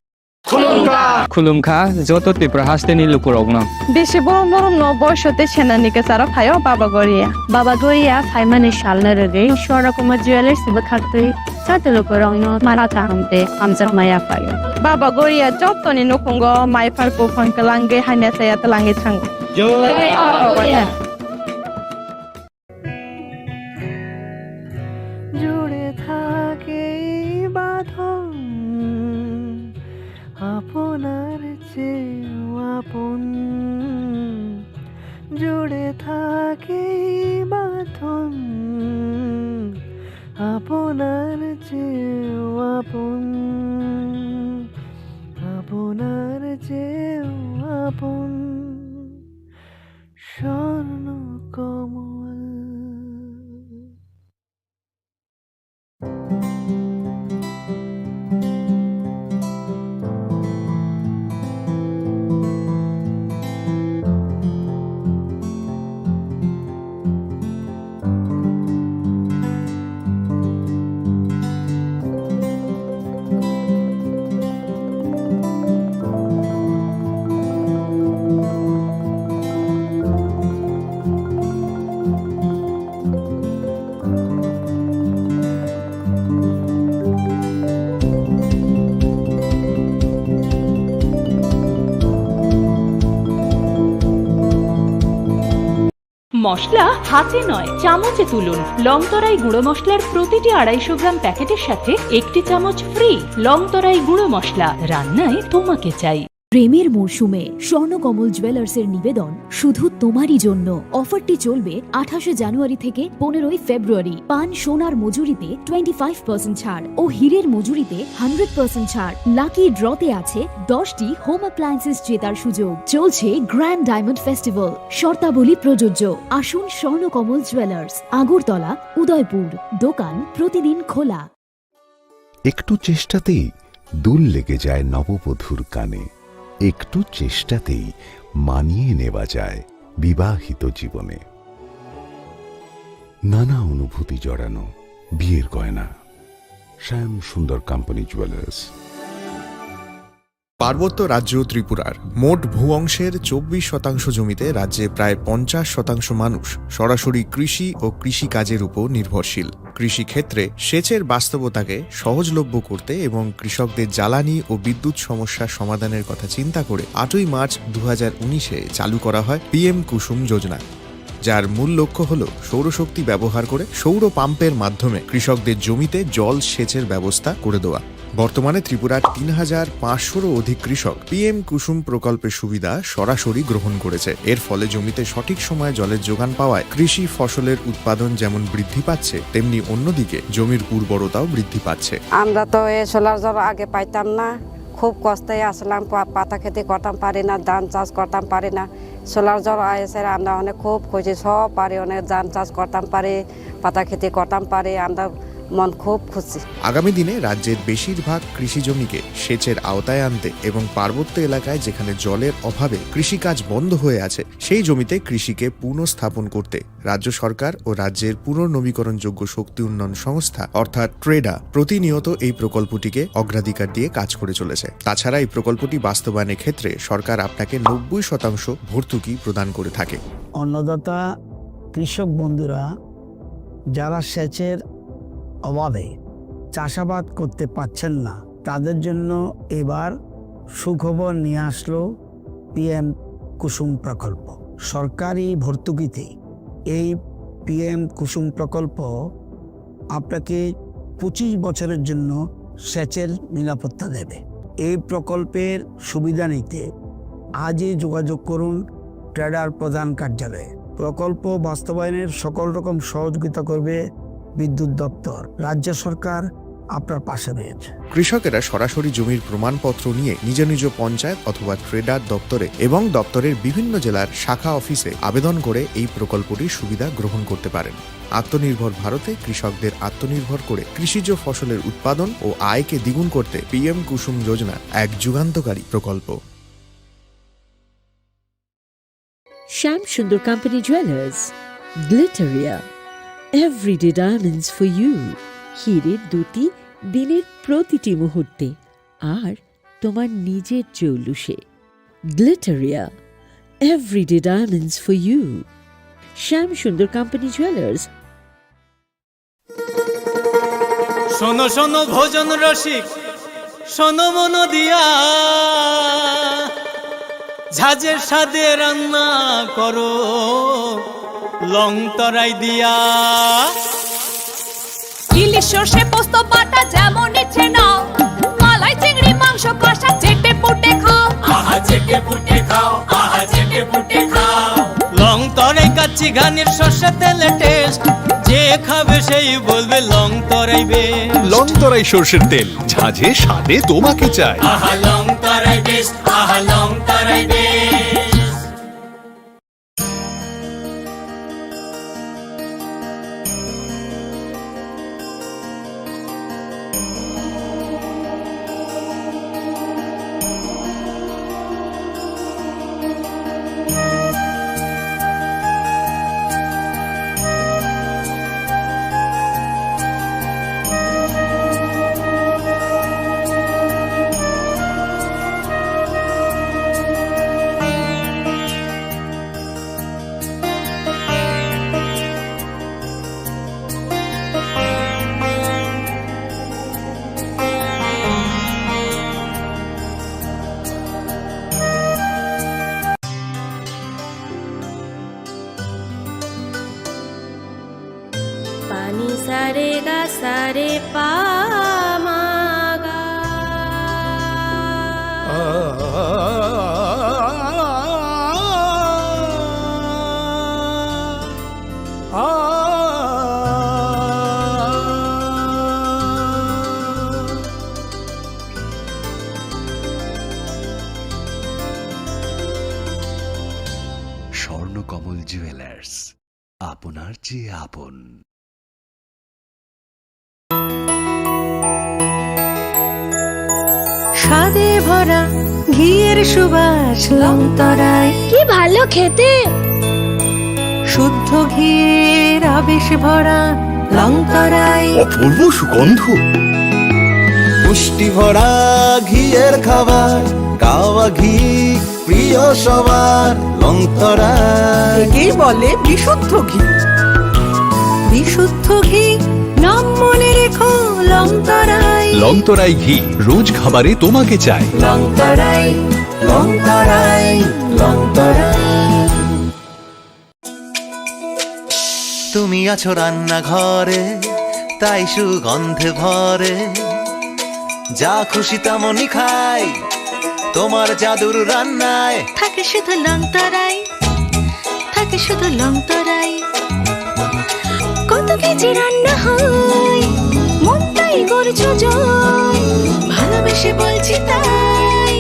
Khulumkha joto Tripura hasteni lukurokno. Bisi borom borom no boiso tei senani kwcharo phaio Baba Goria. Baba Goria phaimani salno rwgwi Swarna Kumar Jewellers bwkhaktwi joto lukurokno mara kaham tei hamjakma yaphaio. Baba Goria jotoni nukhungo maiphar buphang kwlangwi hamya chaya twlangwi thango. Jai Baba Goria. জুড়ে থাকে এই বাঁধন আপনার চেয়েও আপন। জুড়ে থাকে এই বাঁধন আপনার চেয়েও আপন, আপনার চেয়েও আপন। স্বর্ণকমল। মশলা হাতে নয়, চামচে তুলুন। লংতরাই গুঁড়ো মশলার প্রতিটি আড়াইশো গ্রাম প্যাকেটের সাথে একটি চামচ ফ্রি। লংতরাই গুঁড়ো মশলা, রান্নায় তোমাকে চাই। প্রেমের মরশুমে স্বর্ণকমল জুয়েলার্সের নিবেদন শুধু তোমারই জন্য। অফারটি চলবে আঠাশে জানুয়ারি থেকে পনেরোই ফেব্রুয়ারি। পান সোনার মজুরিতে টোয়েন্টি ফাইভ পার্সেন্ট ছাড় ও হীরের মজুরিতে হান্ড্রেড পার্সেন্ট ছাড়। লাকি ড্রতে আছে দশটি হোম অ্যাপ্লায়েন্সেস জেতার সুযোগ। চলছে গ্র্যান্ড ডায়মন্ড ফেস্টিভ্যাল, শর্তাবলী প্রযোজ্য। আসুন স্বর্ণকমল জুয়েলার্স, আগরতলা, উদয়পুর। দোকান প্রতিদিন খোলা। একটু চেষ্টাতেই দুল লেগে যায় নববধূর কানে। একটু চেষ্টাতেই মানিয়ে নেওয়া যায় বিবাহিত জীবনে। নানা অনুভূতি জড়ানো বিয়ের গয়না। শ্যাম সুন্দর কোম্পানি জুয়েলার্স। পার্বত্য রাজ্য ত্রিপুরার মোট ভূ অংশের চব্বিশ শতাংশ জমিতে রাজ্যে প্রায় পঞ্চাশ শতাংশ মানুষ সরাসরি কৃষি ও কৃষিকাজের উপর নির্ভরশীল। কৃষিক্ষেত্রে সেচের বাস্তবতাকে সহজলভ্য করতে এবং কৃষকদের জ্বালানি ও বিদ্যুৎ সমস্যা সমাধানের কথা চিন্তা করে আটই মার্চ দু হাজার উনিশে চালু করা হয় পিএম কুসুম যোজনা, যার মূল লক্ষ্য হল সৌরশক্তি ব্যবহার করে সৌর পাম্পের মাধ্যমে কৃষকদের জমিতে জল সেচের ব্যবস্থা করে দেওয়া। বর্তমানে ত্রিপুরার তিন হাজার পাঁচশোরও অধিক কৃষক পিএম কুসুম প্রকল্পের সুবিধা সরাসরি গ্রহণ করেছে। এর ফলে জমিতে সঠিক সময়ে জলের যোগান পাওয়ায় কৃষি ফসলের উৎপাদন যেমন বৃদ্ধি পাচ্ছে, তেমনি অন্যদিকে জমির উর্বরতাও বৃদ্ধি পাচ্ছে। আমরা তো এই সোলার জল আগে পাইতাম না, খুব কষ্টে আসলাম, পা-, পাতা খেতি করতাম পারি না, ধান চাষ করতাম পারি না। সোলার জল আইসে আমরা অনেক খুব খুশি, সব পারি অনেক ধান চাষ করতাম পারি, পাতা খেতি করতাম পারি। আমরা মন খুব খুশি। আগামী দিনে রাজ্যের বেশিরভাগ কৃষি জমিকে সেচের আওতায় আনতে এবং পার্বত্য এলাকায় যেখানে জলের অভাবে কৃষিকাজ বন্ধ হয়ে আছে, সেই জমিতে কৃষিকে পুনঃস্থাপন করতে রাজ্য সরকার ও রাজ্যের পুনর্নবীকরণযোগ্য শক্তি উন্নয়ন সংস্থা অর্থাৎ ট্রেডা প্রতিনিয়ত এই প্রকল্পটিকে অগ্রাধিকার দিয়ে কাজ করে চলেছে। তাছাড়া এই প্রকল্পটি বাস্তবায়নের ক্ষেত্রে সরকার আপনাকে নব্বই শতাংশ ভর্তুকি প্রদান করে থাকে। অন্নদাতা কৃষক বন্ধুরা যারা সেচের অভাবে চাষাবাদ করতে পারছেন না, তাদের জন্য এবার সুখবর নিয়ে আসলো পিএম কুসুম প্রকল্প। সরকারি ভর্তুকিতে এই পিএম কুসুম প্রকল্প আপনাকে পঁচিশ বছরের জন্য সেচের নিরাপত্তা দেবে। এই প্রকল্পের সুবিধা নিতে আজই যোগাযোগ করুন ট্রেডার প্রধান কার্যালয়ে। প্রকল্প বাস্তবায়নের সকল রকম সহযোগিতা করবে বিদ্যুৎ দপ্তর। রাজ্য সরকার আপনার পাশে রয়েছে। কৃষকেরা সরাসরি জমির প্রমাণপত্র নিয়ে নিজ নিজ পঞ্চায়েত অথবা ট্রেডার দপ্তরে এবং দপ্তরের বিভিন্ন জেলার শাখা অফিসে আবেদন করে এই প্রকল্পটির সুবিধা গ্রহণ করতে পারেন। আত্মনির্ভর ভারতে কৃষকদের আত্মনির্ভর করে কৃষিজ ফসলের উৎপাদন ও আয়কে দ্বিগুণ করতে পিএম কুসুম যোজনা এক যুগান্তকারী প্রকল্প। Shyam Sundar company jewellers, Glitteria, everyday diamonds for you. হিরের দুটি দিনের প্রতিটি মুহূর্তে আর তোমার নিজের জৌলুসে। Glitteria, everyday diamonds for you. Shyam Sundar company jewellers. শোনো শোনো ভোজন রসিক, শোনো মন দিয়া, ঝাঁঝের স্বাদে রান্না করো লং তরাই দিয়া। ইলিশ সর্ষে পোস্ত বাটা যেমন ইচ্ছে নাও, মালাই চিংড়ি মাংস কষা চেটে পুটে খাও। আহা চেটে পুটে খাও, আহা চেটে পুটে খাও। লং তরাই কাচ্চি ঘানির সর্ষে তেলে টেস্ট, যে খাবে সেই বলবে Longtharai best. Longtharai সর্ষের তেল, ঝাঁঝে স্বাদে তোমাকে চাই। আহা লং তরাই বেস্ট, আহা Longtharai best. Pani sare ga sare pa ma ga. Swarnakamal jewellers, আপনার চেয়ে আপন। স্বাদে ভরা ঘিয়ের সুবাস লংতরাই। কি ভালো খেতে! শুদ্ধ ঘিয়ের আবেশ ভরা লংতরাই। অপূর্ব সুগন্ধ। পুষ্টি ভরা ঘিয়ের খাবার, কাওয়া ঘি প্রিয় সবার, লংতরাই। একেই বলে বিশুদ্ধ ঘি। বিশুদ্ধ ঘি, নাম মনে রেখো, লংতরাই। লংতরাই ঘি, রোজ খাবারে তোমাকে চাই। লংতরাই, লংতরাই, লংতরাই। তুমি আছো রান্নাঘরে, তাই সুগন্ধে ভরে। যা খুশি তেমনই খাই, তোমার জাদুর রান্নায়। থাকে শুধু লংতরাই, থাকে শুধু লংতরাই। কত কেজি রান্না হয়, মনটাই করছো জয়। ভালোবেসে বলছি তাই,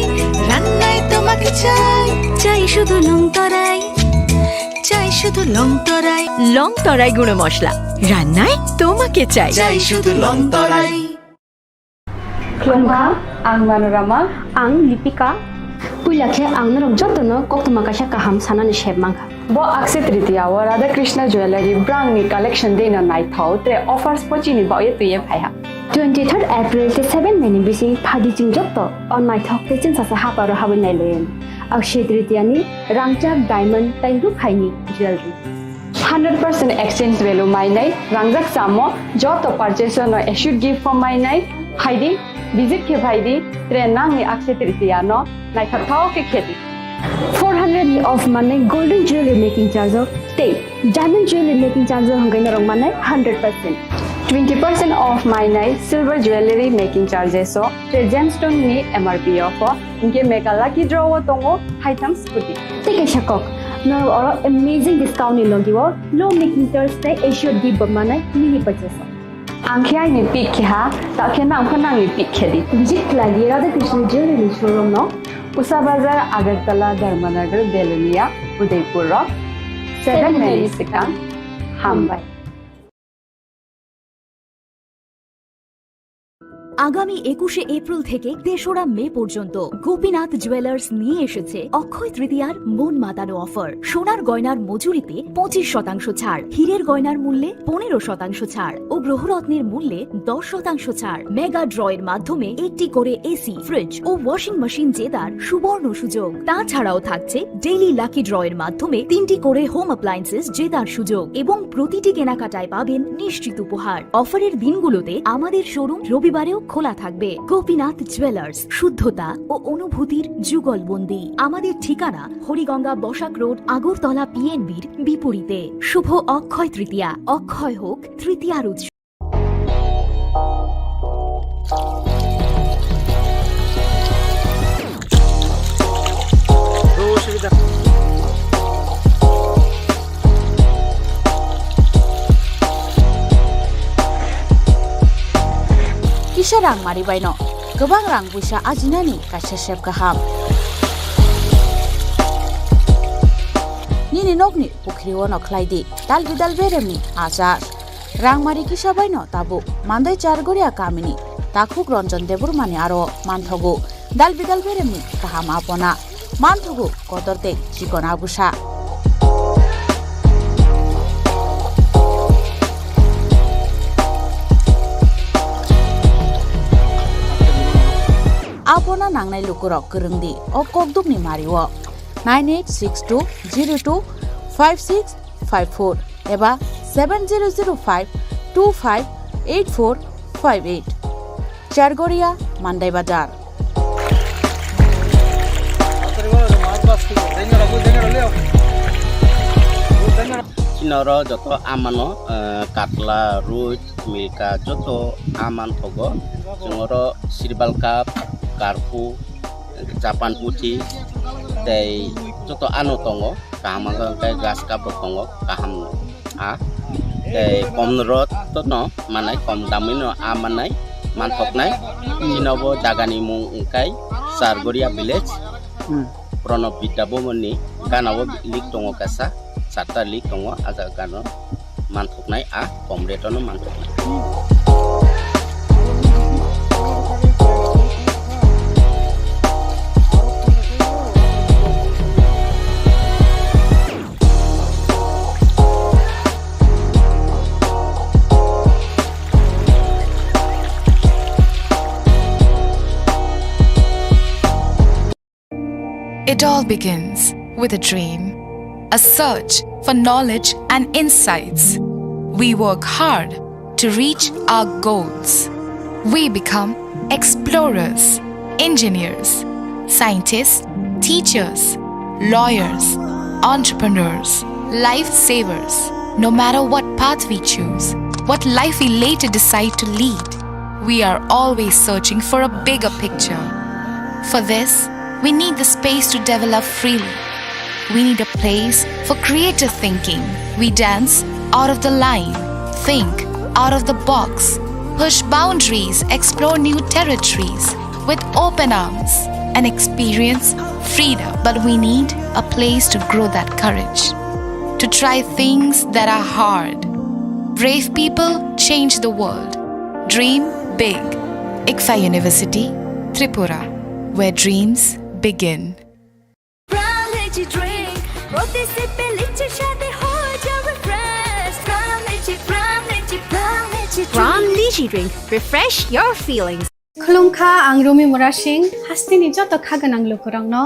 রান্নায় তোমাকে চাই, চাই শুধু লংতরাই। চাই শুধু লং তরাই। লং তরাই গুঁড়ো মশলা, রান্নায় তোমাকে চাই। চাই শুধু লং তরাই। Khulumkha, ang Manorama. Ang Lipika. Puila khe ang norok jotono koktwma kaisa kaham sanani sep mankha. Bo Akshaya Tritiya o Radha Krishna Jewellery brangni collection deino naithok tre offers pochini baoye twiye phaiha. Twenty third April tei seven May ni bising phadi chwng joto o naithok tei chwngsasa haparo habwi nailaiyani. Akshaya Tritiya ni rangchak diamond tei rukhaini jewellery. Hundred percent exchange value mainai, rangjak samo joto purchase no assured gift form mainai, phaidi, visit khe phaidi, tre nangni Akshaya Tritiya no naithok thao khe khedi. Four hundred ni off manai golden jewelry making charge o tei diamond jewelry making charge o hwnkhai norok manai hundred percent. Twenty percent off mainai silver jewelry making charges o tre gemstone ni M R P o pho. Hinkhe mega lucky draw o tongo haitham scooty. Tei kaisa kok, norok oro amazing discount ni logi o low making charge tei assured gift bo manai mini purchase o. Ang khe aini pick khe ha, ta khe nang pha nangni pick khe di. Visit khlai di Radha Krishna Jewelry ni showroom no. Usa Bazar, Agartala, Dharmanagar, Belonia, Udaipur o. Seven May ni swkang. Hambai. আগামী একুশে এপ্রিল থেকে তেসরা মে পর্যন্ত গোপীনাথ জুয়েলার্স নিয়ে এসেছে অক্ষয় তৃতীয়ার মন মাতানো অফার। সোনার গয়নার মজুরিতে পঁচিশ শতাংশ ছাড়, হীরের গয়নার মূল্যে পনেরো শতাংশ ছাড় ও গ্রহরত্নের মূল্যে দশ শতাংশ ছাড়। মেগা ড্রয়ের মাধ্যমে একটি করে এসি, ফ্রিজ ও ওয়াশিং মেশিন জেতার সুবর্ণ সুযোগ। তাছাড়াও থাকছে ডেইলি লাকি ড্রয়ের মাধ্যমে তিনটি করে হোম অ্যাপ্লায়েন্সেস জেতার সুযোগ এবং প্রতিটি কেনাকাটায় পাবেন নিশ্চিত উপহার। অফারের দিনগুলোতে আমাদের শোরুম রবিবারেও খোলা থাকবে। গোপীনাথ জুয়েলার্স, শুদ্ধতা ও অনুভূতির যুগলবন্দি। আমাদের ঠিকানা হরিগঙ্গা বসাক রোড, আগরতলা পিএনবির বিপরীতে। শুভ অক্ষয় তৃতীয়া, অক্ষয় হোক তৃতীয়ার উৎসব। Kisa rang mari baino kwbang rang buisa ajinani kaisa sep kaham. Nini nokni pukhri o no khlai di dal bidal beremni achar. Rangmari kisa baino tabuk Mandai Chargoria kamini takhuk Ranjan Debbarmani aro manthogo dal bidal beremni kaham apona, manthogo kotor tei chikon abusa. Apona nangnai lukurok kwrwng di o kokdukni mario nine eight six two zero two five six five four eba seven zero zero five two five eight four five eight. Chargoria, Mandai Bazar. Chini oro joto amano, eh, katla, roi, milka, joto aman thogo. Chwng oro sirbal cup, karpu, Japan puthi tei joto ano tongo, kaham wngkha hwnkhe grass cup bo tongo, kaham no a tei kom rot no manai, kom damwi no a manai manthoknai. Chini bo jaga ni mung wngkha Chargoria village. Hmm. Pranab Vidya Bhavan ni gana o link tongo kaisa, charta link tongo, a jaga no manthoknai, a kom rate o no manthoknai. It all begins with a dream, a search for knowledge and insights. We work hard to reach our goals. We become explorers, engineers, scientists, teachers, lawyers, entrepreneurs, lifesavers. No matter what path we choose, what life we later decide to lead, we are always searching for a bigger picture. For this, we need the space to develop freely. We need a place for creative thinking. We dance out of the line, think out of the box, push boundaries, explore new territories with open arms, and experience freedom. But we need a place to grow that courage. to try things that are hard. Brave people change the world. Dream big. ICFAI University, Tripura, where dreams begin. Pram Lychee Drink, প্রতি সিপে লিচির স্বাদে হয়ে যাও refresh. Pram Lychee, Pram Lychee, Pram Lychee Drink। Pram Lychee Drink, refresh your feelings. Khulumkha, ang Rumi Murasing, hasteni joto kha gwnang lukurokno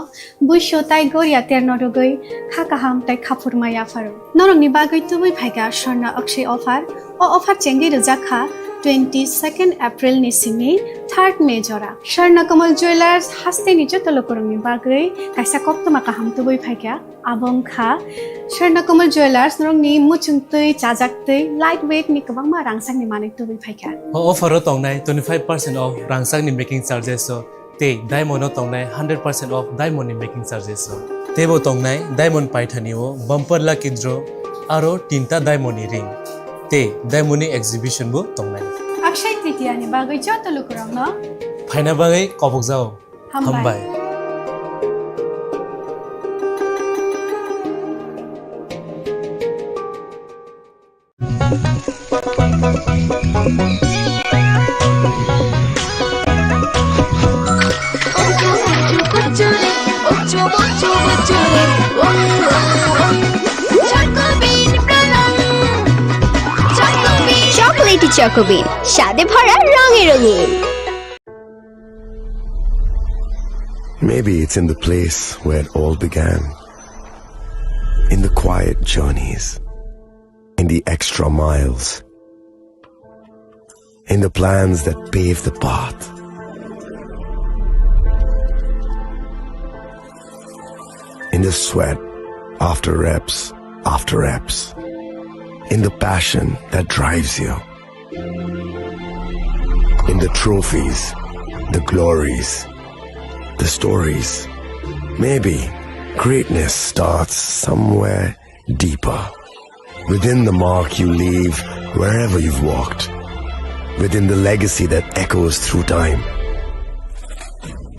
buisu tai goria terno rwgwi kha kaham tai khaphurma yapharo. Norokni bagwi tubui phaikha Swarna Akshay offer. O offer chengwi rwjak kha twenty-second April ni simi third May jora. Swarna Kamal Jewellers hasteni joto lukurokni bagwi kaisa koktwma kaham tubui phaikha. Abo wngkha Swarna Kamal Jewellers, norokni muchungtwi, chajaktwi, light weight ni kwbangma rangchakni manwi tubui phaikha. O offer o tongnai twenty-five percent off rangchakni making charges o tei diamond o tongnai hundred percent off diamond ni making charges o. Teibo tongnai diamond paithani o bumper lucky draw aro tinta diamond ni ring tei diamond ni exhibition bo tongnai. Akshay Tritiya ni bagwi joto lukurokno phaina bagwi kobokjao. Hambai. Hambai. Chocolatey Choco Bean, স্বাদে ভরা রঙে রঙিন। Maybe it's in the place where it all began. In the quiet journeys. In the extra miles. In the plans that pave the path. In the sweat after reps after reps. In the passion that drives you. In the trophies, the glories, the stories. Maybe greatness starts somewhere deeper. Within the mark you leave wherever you've walked. Within the legacy that echoes through time.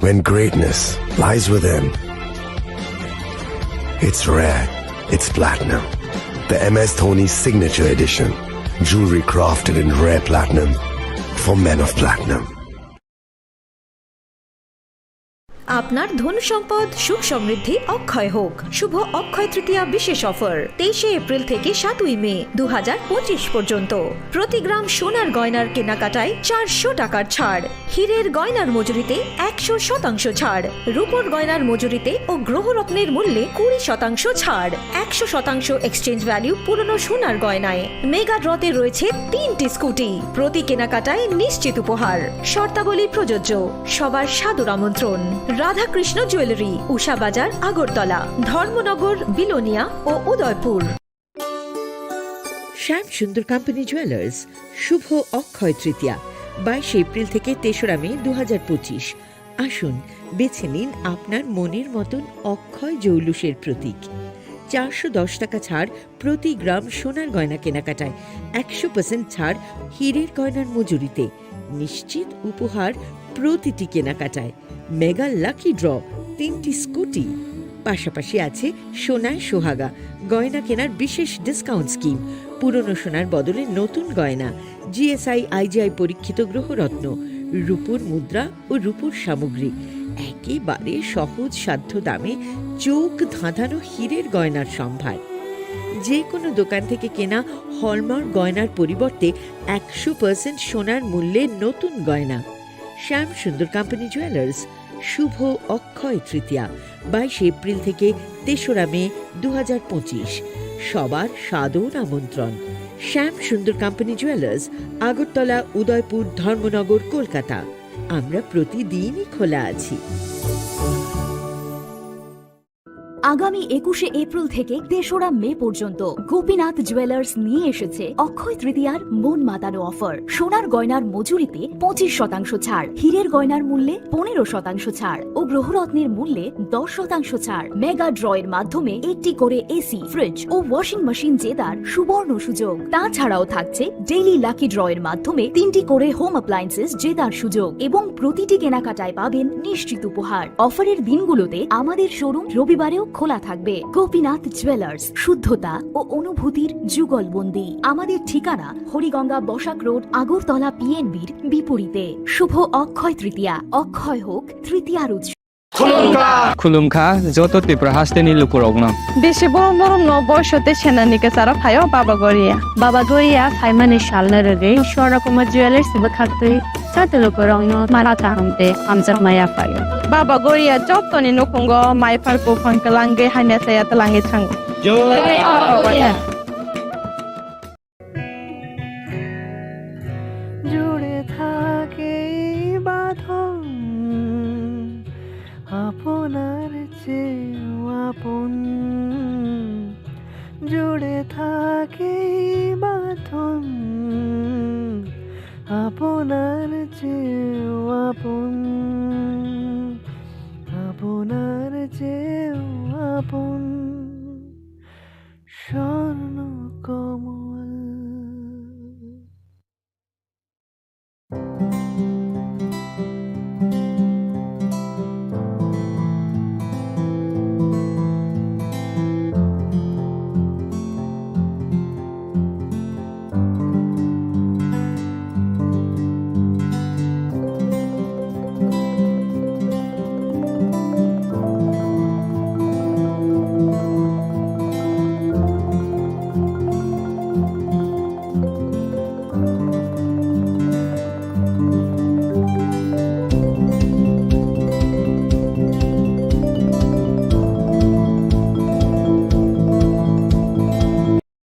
When greatness lies within, it's rare, it's platinum. The M S Dhoni Signature Edition. Jewelry crafted in rare platinum for men of platinum. আপনার ধন সম্পদ সুখ সমৃদ্ধি অক্ষয় হোক। শুভ অক্ষয় তৃতীয়া বিশেষ অফার, তেইশে এপ্রিল থেকে সাতই মে দু হাজার পঁচিশ পর্যন্ত। প্রতি গ্রাম সোনার গয়নার কেনাকাটায় চারশো টাকার ছাড়, হীরের গয়নার মজুরিতে একশো শতাংশ ছাড়, রূপোর গয়নার মজুরিতে ও গ্রহরত্নের মূল্যে কুড়ি শতাংশ ছাড়, একশো শতাংশ এক্সচেঞ্জ ভ্যালু পুরনো সোনার গয়নায়। মেগা ড্রতে রয়েছে তিনটি স্কুটি, প্রতি কেনাকাটায় নিশ্চিত উপহার। শর্তাবলী প্রযোজ্য। সবার সাদর আমন্ত্রণ। রাধাকৃষ্ণ জুয়েলারি, উষা বাজার, আগরতলা, ধর্মনগর, বিলোনিয়া ও উদয়পুর। শ্যাম সুন্দর কোম্পানি জুয়েলার্স, শুভ অক্ষয় তৃতীয়া, বাইশে এপ্রিল থেকে তেসরা মে দু হাজার পঁচিশ। আসুন, বেছে নিন আপনার মনের মতন অক্ষয় জৌলুসের প্রতীক। চারশো দশ টাকা ছাড় প্রতি গ্রাম সোনার গয়না কেনাকাটায়, একশো পার্সেন্ট ছাড় হীরের গয়নার মজুরিতে, নিশ্চিত উপহার প্রতিটি কেনাকাটায়, মেগা লাকি ড্র, তিনটি স্কুটি। পাশাপাশি আছে সোনায় সোহাগা, গয়না কেনার বিশেষ ডিসকাউন্ট স্কিম, পুরনো সোনার বদলে নতুন গয়না, G S I I G I পরীক্ষিত গ্রহরত্ন, রূপোর মুদ্রা ও রূপোর সামগ্রী, একেবারে সহজ সাধ্য দামে চোখ ধাঁধানো হীরের গয়নার সম্ভার। যে কোনো দোকান থেকে কেনা হলমার্ক গয়নার পরিবর্তে একশো পার্সেন্ট সোনার মূল্যে নতুন গয়না। শ্যাম সুন্দর কোম্পানি জুয়েলার্স, শুভ অক্ষয় তৃতীয়া, বাইশে এপ্রিল থেকে তেসরা মে দু হাজার পঁচিশ। সবার সাদর আমন্ত্রণ। শ্যাম সুন্দর কোম্পানি জুয়েলার্স, আগরতলা, উদয়পুর, ধর্মনগর, কলকাতা। আমরা প্রতিদিনই খোলা আছি। আগামী একুশে এপ্রিল থেকে তেসরা মে পর্যন্ত গোপীনাথ জুয়েলার্স নিয়ে এসেছে অক্ষয় তৃতীয়ার মন মাতানো অফার। সোনার গয়নার মজুরিতে পঁচিশ শতাংশ ছাড়, হীরের গয়নার মূল্যে পনেরো শতাংশ ছাড় ও গ্রহরত্নের মূল্যে দশ শতাংশ ছাড়। মেগা ড্র এর মাধ্যমে একটি করে এসি, ফ্রিজ ও ওয়াশিং মেশিন জেতার সুবর্ণ সুযোগ। তাছাড়াও থাকছে ডেইলি লাকি ড্র এর মাধ্যমে তিনটি করে হোম অ্যাপ্লায়েন্সেস জেতার সুযোগ এবং প্রতিটি কেনাকাটায় পাবেন নিশ্চিত উপহার। অফারের দিনগুলোতে আমাদের শোরুম রবিবারেও খোলা থাকবে। গোপীনাথ জুয়েলার্স, শুদ্ধতা ও অনুভূতির যুগলবন্দি। আমাদের ঠিকানা হরিগঙ্গা বসাক রোড, আগরতলা পিএনবির বিপরীতে। শুভ অক্ষয় তৃতীয়া, অক্ষয় হোক তৃতীয়ার উৎসব। Khulumkha joto Tripura hasteni lukurokno. Bisi borom borom no boisote senani kwcharo phaio Baba Goria. Baba Goria phaimani salno rwgwi Swarna Kumar Jewellers bwkhaktwi joto lukurokno mara kaham tei hamjakma yaphaio. Baba Goria jotoni nukhungo maipar buphang kwlangwi hamya saya twlangwi thango. জয় বাবা গোরিয়া। জুড়ে থাকে এই বাঁধন আপনার চেয়েও আপন, জুড়ে থাকে এই বাঁধন আপনার চেয়েও আপন, আপনার চেয়েও আপন। স্বর্ণ কমল।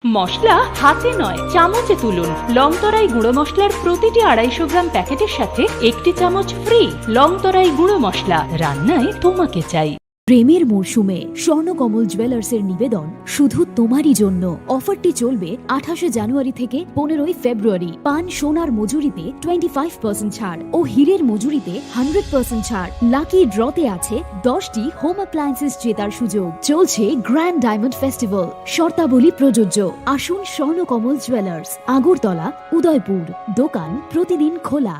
মশলা হাতে নয়, চামচে তুলুন। লংতরাই গুঁড়ো মশলার প্রতিটি আড়াইশো গ্রাম প্যাকেটের সাথে একটি চামচ ফ্রি। লংতরাই গুঁড়ো মশলা, রান্নায় তোমাকে চাই। প্রেমের মরশুমে স্বর্ণকমল জুয়েলার্সের নিবেদন শুধু তোমারই জন্য। অফারটি চলবে আঠাশে জানুয়ারি থেকে পনেরোই ফেব্রুয়ারি। পান সোনার মজুরিতে টোয়েন্টি ফাইভ পার্সেন্ট ছাড় ও হীরের মজুরিতে হান্ড্রেড পার্সেন্ট ছাড়। লাকি ড্রতে আছে দশটি হোম অ্যাপ্লায়েন্সেস জেতার সুযোগ। চলছে গ্র্যান্ড ডায়মন্ড ফেস্টিভ্যাল, শর্তাবলী প্রযোজ্য। আসুন স্বর্ণকমল জুয়েলার্স, আগরতলা, উদয়পুর। দোকান প্রতিদিন খোলা।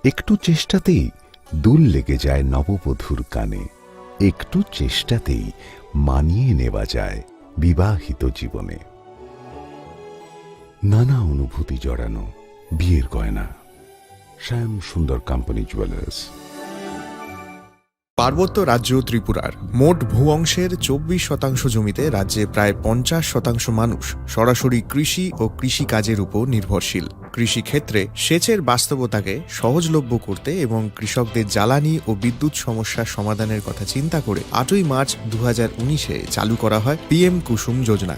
একটু চেষ্টাতেই দুল লেগে যায় নববধূর কানে, একটু চেষ্টাতেই মানিয়ে নেওয়া যায় বিবাহিত জীবনে। নানা অনুভূতি জড়ানো বিয়ের গয়না, শ্যাম সুন্দর কোম্পানি জুয়েলার্স। পার্বত্য রাজ্য ত্রিপুরার মোট ভূ অংশের চব্বিশ শতাংশ জমিতে রাজ্যে প্রায় পঞ্চাশ শতাংশ মানুষ সরাসরি কৃষি ও কৃষিকাজের উপর নির্ভরশীল। কৃষিক্ষেত্রে সেচের বাস্তবতাকে সহজলভ্য করতে এবং কৃষকদের জ্বালানি ও বিদ্যুৎ সমস্যা সমাধানের কথা চিন্তা করে আটই মার্চ দু হাজার উনিশে চালু করা হয় পিএম কুসুম যোজনা,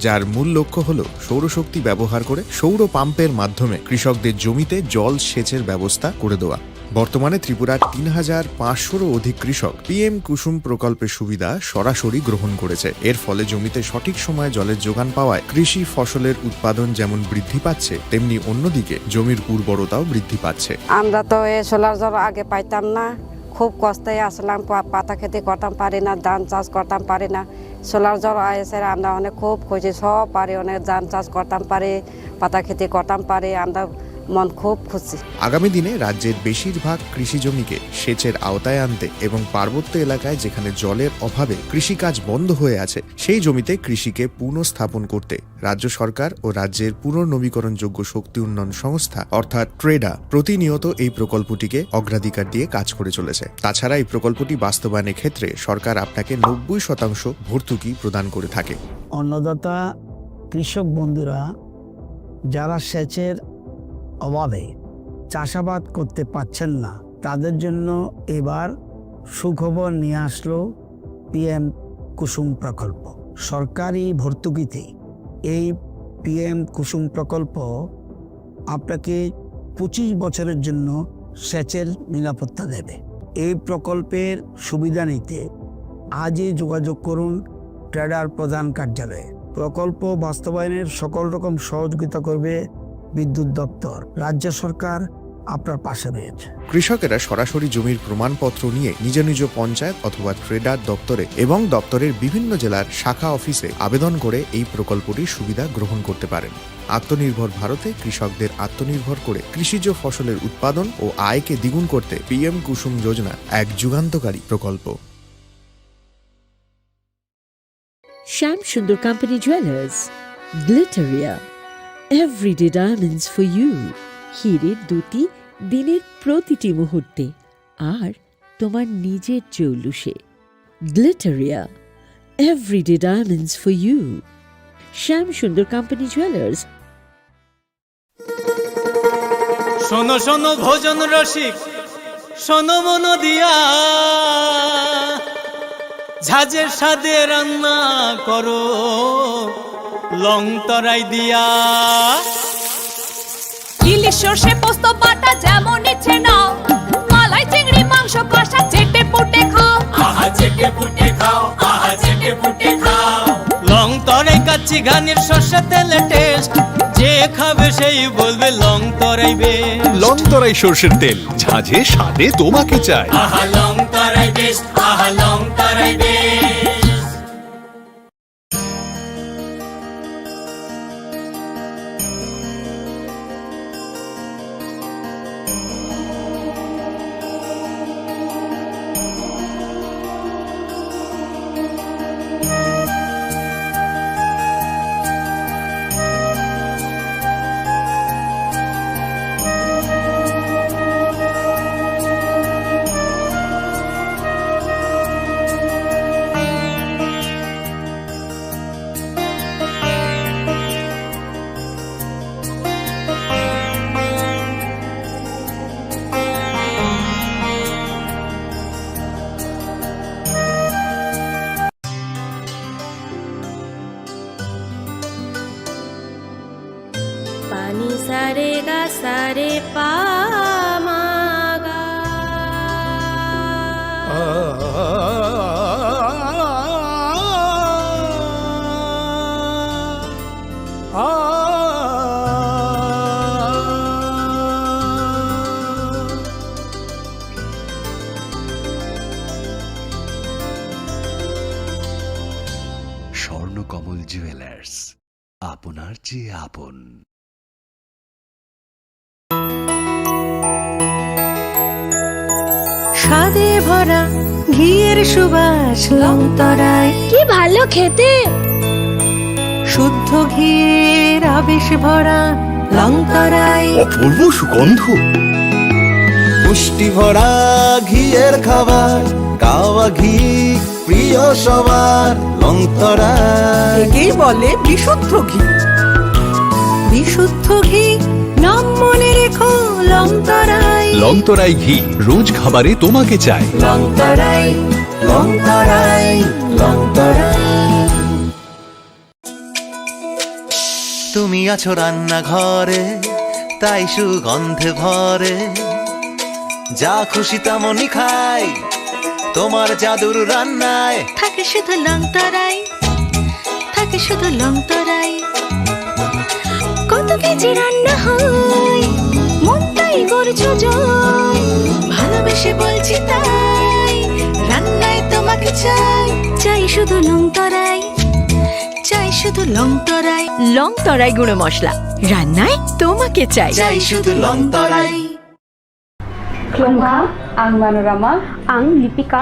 যার মূল লক্ষ্য হল সৌরশক্তি ব্যবহার করে সৌর পাম্পের মাধ্যমে কৃষকদের জমিতে জল সেচের ব্যবস্থা করে দেওয়া। বর্তমানে ত্রিপুরার তিন হাজার পাঁচশোরও অধিক কৃষক পিএম কুসুম প্রকল্পের সুবিধা সরাসরি গ্রহণ করেছে। এর ফলে জমিতে সঠিক সময়ে জলের যোগান পাওয়ায় কৃষি ফসলের উৎপাদন যেমন বৃদ্ধি পাচ্ছে, তেমনি অন্যদিকে জমির উর্বরতাও বৃদ্ধি পাচ্ছে। আমরা তো এই সোলার জল আগে পাইতাম না, খুব কষ্টে আসলাম, পা-, পাতা খেতে করতাম পারি না, ধান চাষ করতাম পারি না। সোলার জল আইসে আমরা অনেক খুব খুশি, সব পারি, অনেক ধান চাষ করতাম পারি, পাতা খেতে করতাম পারি, আমরা মন খুব খুশি। আগামী দিনে রাজ্যের বেশিরভাগ কৃষি জমিকে সেচের আওতায় আনতে এবং পার্বত্য এলাকায় যেখানে জলের অভাবে কৃষিকাজ বন্ধ হয়ে আছে, সেই জমিতে কৃষিকে পুনঃস্থাপন করতে রাজ্য সরকার ও রাজ্যের পুনর্নবীকরণযোগ্য শক্তি উন্নয়ন সংস্থা অর্থাৎ ট্রেডা প্রতিনিয়ত এই প্রকল্পটিকে অগ্রাধিকার দিয়ে কাজ করে চলেছে। তাছাড়া এই প্রকল্পটি বাস্তবায়নের ক্ষেত্রে সরকার আপনাকে নব্বই শতাংশ ভর্তুকি প্রদান করে থাকে। অন্নদাতা কৃষক বন্ধুরা যারা সেচের অভাবে চাষাবাদ করতে পারছেন না, তাদের জন্য এবার সুখবর নিয়ে আসলো পিএম কুসুম প্রকল্প। সরকারি ভর্তুকিতে এই পিএম কুসুম প্রকল্প আপনাকে পঁচিশ বছরের জন্য সেচের নিরাপত্তা দেবে। এই প্রকল্পের সুবিধা নিতে আজই যোগাযোগ করুন ট্রেডার প্রধান কার্যালয়ে। প্রকল্প বাস্তবায়নের সকল রকম সহযোগিতা করবে বিদ্যুৎ দপ্তর। রাজ্য সরকার আপনার পাশে রয়েছে। কৃষকেরা সরাসরি জমির প্রমাণপত্র নিয়ে নিজ নিজ পঞ্চায়েত অথবা ট্রেডার দপ্তরে এবং দপ্তরের বিভিন্ন জেলার শাখা অফিসে আবেদন করে এই প্রকল্পটির সুবিধা গ্রহণ করতে পারেন। আত্মনির্ভর ভারতে কৃষকদের আত্মনির্ভর করে কৃষিজ ফসলের উৎপাদন ও আয়কে দ্বিগুণ করতে পিএম কুসুম যোজনা এক যুগান্তকারী প্রকল্প। Shyam Sundar company jewellers, Glitteria, everyday diamonds for you. হিরের দ্যুতি দিনের প্রতিটি মুহূর্তে, আর তোমার নিজের জৌলুসে। Glitteria, everyday diamonds for you. Shyam Sundar company jewellers. শোনো শোনো ভোজন রসিক, শোনো মন দিয়া, ঝাঁঝের স্বাদে রান্না করো লং তরাই দিয়া। ইলিশ সর্ষে পোস্ত বাটা যেমন ইচ্ছে নাও, মালাই চিংড়ি মাংস কষা চেটে পুটে খাও। আহা চেটে পুটে খাও, আহা চেটে পুটে খাও। লং তরাই কাচ্চি ঘানির সর্ষে তেলে টেস্ট, যে খাবে সেই বলবে Longtharai best. Longtharai সর্ষের তেল, ঝাঁঝে স্বাদে তোমাকে চাই। আহা লং তরাই বেস্ট, আহা Longtharai best. Pani sare ga sare pa ma ga. Swarnakamal jewellers, আপনার চেয়ে আপন। স্বাদে ভরা ঘিয়ের সুবাস লংতরায়। কি ভালো খেতে! শুদ্ধ ঘিয়ের আবেশ ভরা লংতরায়। অপূর্ব সুগন্ধ। পুষ্টি ভরা ঘিয়ের খাবার, গাওয়া ঘি প্রিয় সবার লংতরায়। একেই বলে বিশুদ্ধ ঘি। বিশুদ্ধ ঘি, নাম মনে রেখো লংতরায়। লংতরাই ঘি, রোজ খাবারে তোমাকে চাই। লংতরায়, লংতরায়, লংতরায়। তুমি আছো রান্নাঘরে, তাই সুগন্ধে ভরে। যা খুশি তেমনই খাই, তোমার জাদুর রান্নায়। থাকে শুধু লংতরাই, থাকে শুধু লংতরাই। কত কেজি রান্না হয়, মনটাই করছো জয়। ভালোবেসে বলছি তাই, রান্নায় তোমাকে চাই। চাই শুধু লংতরাই, চাই শুধু লংতরাই। লংতরাই গুঁড়ো মশলা, রান্নায় তোমাকে চাই। চাই শুধু লংতরাই। Khulumkha, ang Manorama. Ang Lipika.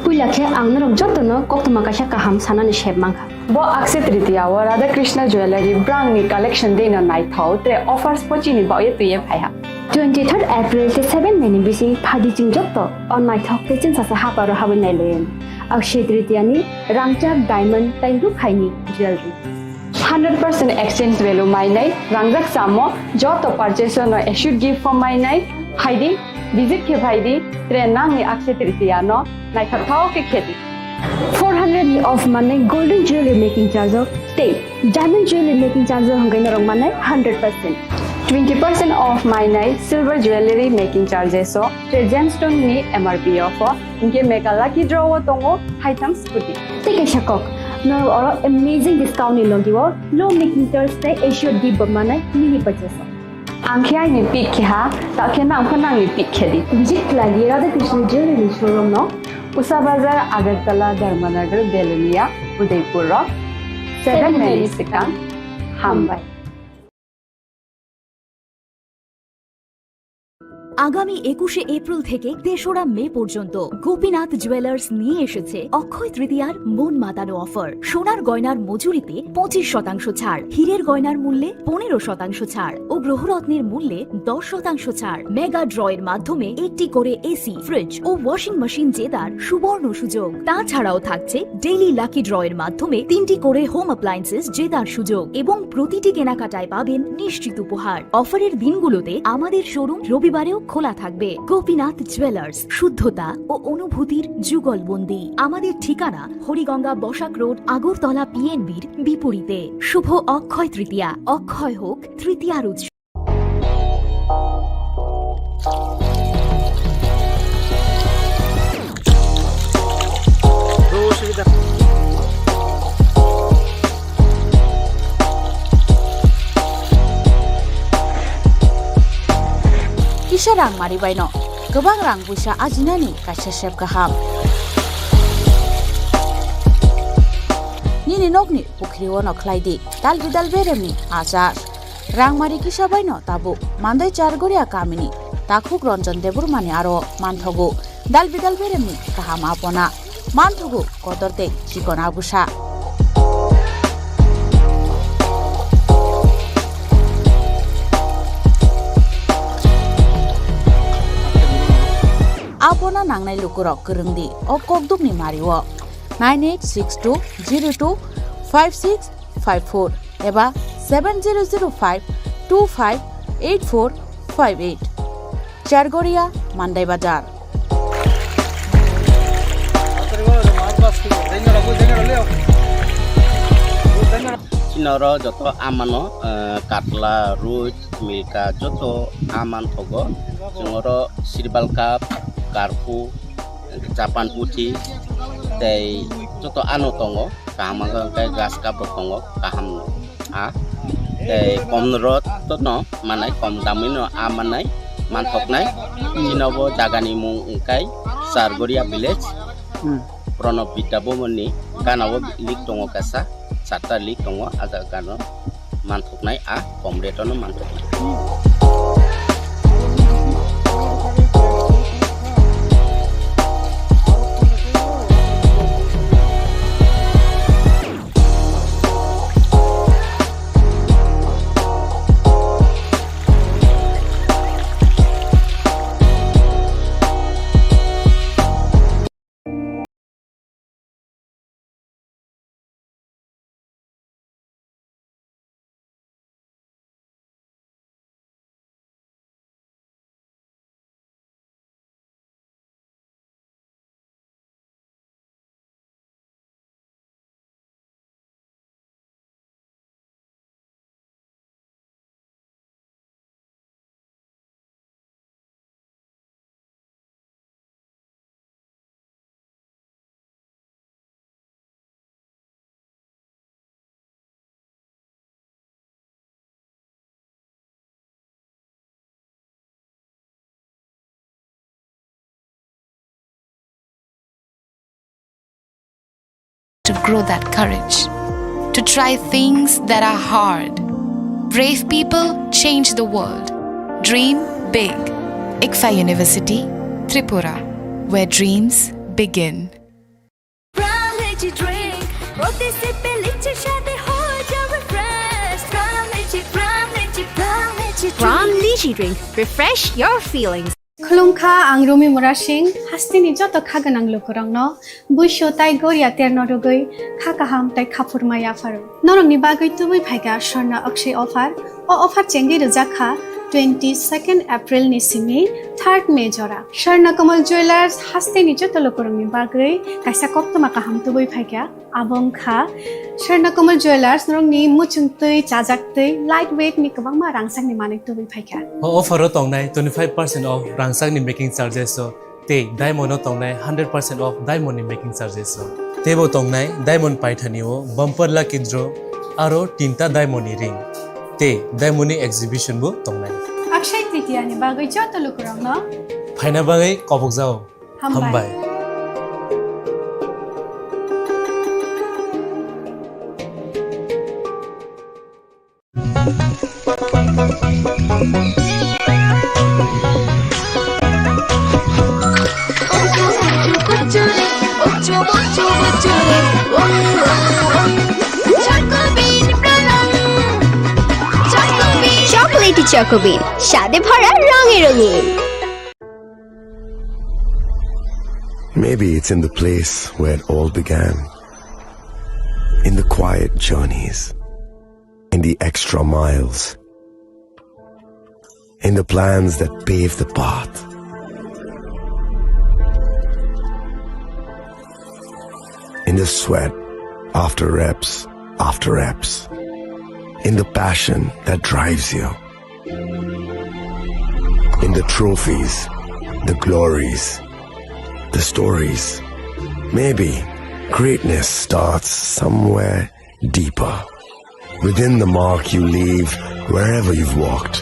Puila khe ang norok jotono koktwma kaisa kaham sanani sep mankha. Bo Akshaya Tritiya o Radha Krishna Jewellery brangni collection deino naithok, tre offers pochini baoye twiye phaiha. Twenty third April tei seven May ni bising phadi chwng joto o naithok tei chwngsacha haparo habwi nailaio. Akshaya Tritiya ni rangchak, diamond tei rukhaini jewellery. Hundred percent exchange value mainai, rangjak chamo, joto purchase no assured gift form mainai, phaidi, visit khe phaidi, tre nangni Akshaya Tritiya no naithok thok khe khedi. Four hundred ni off manai golden jewelry making charge o tei diamond jewelry making charge o hwnkhe norok manai hundred percent. Twenty percent off mainai silver jewelry making charges o tre gemstone ni M R P o pho. Hinkhe mega lucky draw o tongo haitham scooty. Tei kaisa kok, norok oro amazing discount ni logi o low making charge tei assured gift bo manai mini purchase o. Ang khe aini pick khe ha, ta khe nang pho nangni pick khe di. Visit khlai di Radha Krishna Jewellery showroom no. Usa Bazar, Agartala, Dharmanagar, Belonia, Udaipur o. Seven May ni swkang. Hambai. আগামী একুশে এপ্রিল থেকে তেসরা মে পর্যন্ত গোপীনাথ জুয়েলার্স নিয়ে এসেছে অক্ষয় তৃতীয়ার মন মাতানো অফার। সোনার গয়নার মজুরিতে পঁচিশ শতাংশ ছাড়, হীরের গয়নার মূল্যে পনেরো শতাংশ ছাড় ও গ্রহরত্নের মূল্যে দশ শতাংশ ছাড়। মেগা ড্রয়ের মাধ্যমে একটি করে এসি, ফ্রিজ ও ওয়াশিং মেশিন জেতার সুবর্ণ সুযোগ। তাছাড়াও থাকছে ডেইলি লাকি ড্রয়ের মাধ্যমে তিনটি করে হোম অ্যাপ্লায়েন্সেস জেতার সুযোগ এবং প্রতিটি কেনাকাটায় পাবেন নিশ্চিত উপহার। অফারের দিনগুলোতে আমাদের শোরুম রবিবারেও খোলা থাকবে। গোপীনাথ জুয়েলার্স, শুদ্ধতা ও অনুভূতির যুগলবন্দি। আমাদের ঠিকানা হরিগঙ্গা বসাক রোড, আগরতলা পিএনবির বিপরীতে। শুভ অক্ষয় তৃতীয়া, অক্ষয় হোক তৃতীয়ার উৎসব। Kisa rang mari baino kwbang rang puisa ajinani kaisa sep kaham. Nini nokni pukhri ono khlai di dal bidal beremni achar. Rangmari kisa baino tabuk Mandai Chargoria kamini takhuk Ranjan Debbarmani aro manthogo dal bidal beremni kaham apona. Manthogo kotor tei chikon abusa. Apona nangnai lukurok kwrwng di o kokdukni mario nine eight six two zero two five six five four eba seven zero zero five two five eight four five eight. Chargoria, Mandai Bazar. Chini oro joto amano, eh, katla, ruit, milka, joto aman thogo. Chwng oro sirbal cup, karpu, Japan puthi tei joto ano tongo, kaham wngkha hwnkhe grass cup bo tongo, kaham no. A tei kom rot no manai, kom damwi no a manai, manthoknai. Chini bo jaga ni mung wngkha Chargoria village. Hmm. Pranab Vidya Bhavan ni gana o lake tongo kaisa, charta lake tongo, a jaga no manthoknai, a kom rate o no manthoknai. To grow that courage, to try things that are hard. Brave people change the world. Dream big. ICFAI University, Tripura, where dreams begin. Pran Lychee Drink, প্রতি সিপে লিচির স্বাদে হয়ে যাও refresh. Pran Lychee, Pran Lychee, Pran Lychee Drink। Pran Lychee Drink, refresh your feelings. Khulumkha, ang Rumi Murasing, hasteni joto kha gwnang lukurokno buisu tai goria terno rwgwi kha kaham tai khaphurma yapharo. Norokni bagwi tubui phaikha Swarna Akshay offer. O offer chengwi rwjak kha twenty-second April ni simi third May jora. Swarna Kamal Jewellers hasteni joto lukurokni bagwi kaisa koktwma kaham tubui phaikha. Abo wngkha Swarna Kamal Jewellers, norokni muchungtwi, chajaktwi, light weight ni kwbangma rangchakni manwi tubui phaikha. O offer o tongnai twenty-five percent off rangchakni making charges o tei diamond o tongnai hundred percent off diamond ni making charges o. Teibo tongnai diamond paithani o bumper lucky draw aro tinta diamond ni ring tei diamond ni exhibition bo tongnai. Akshay Tritiya ni bagwi joto lukurokno phaina bagwi kobokjao. Hambai. Hambai. চকোবিন, স্বাদে ভরা, রঙে রঙিন। Maybe it's in the place where it all began. In the quiet journeys, in the extra miles, in the plans that pave the path, in the sweat after reps after reps, in the passion that drives you, in the trophies, the glories, the stories. Maybe greatness starts somewhere deeper, within the mark you leave wherever you've walked,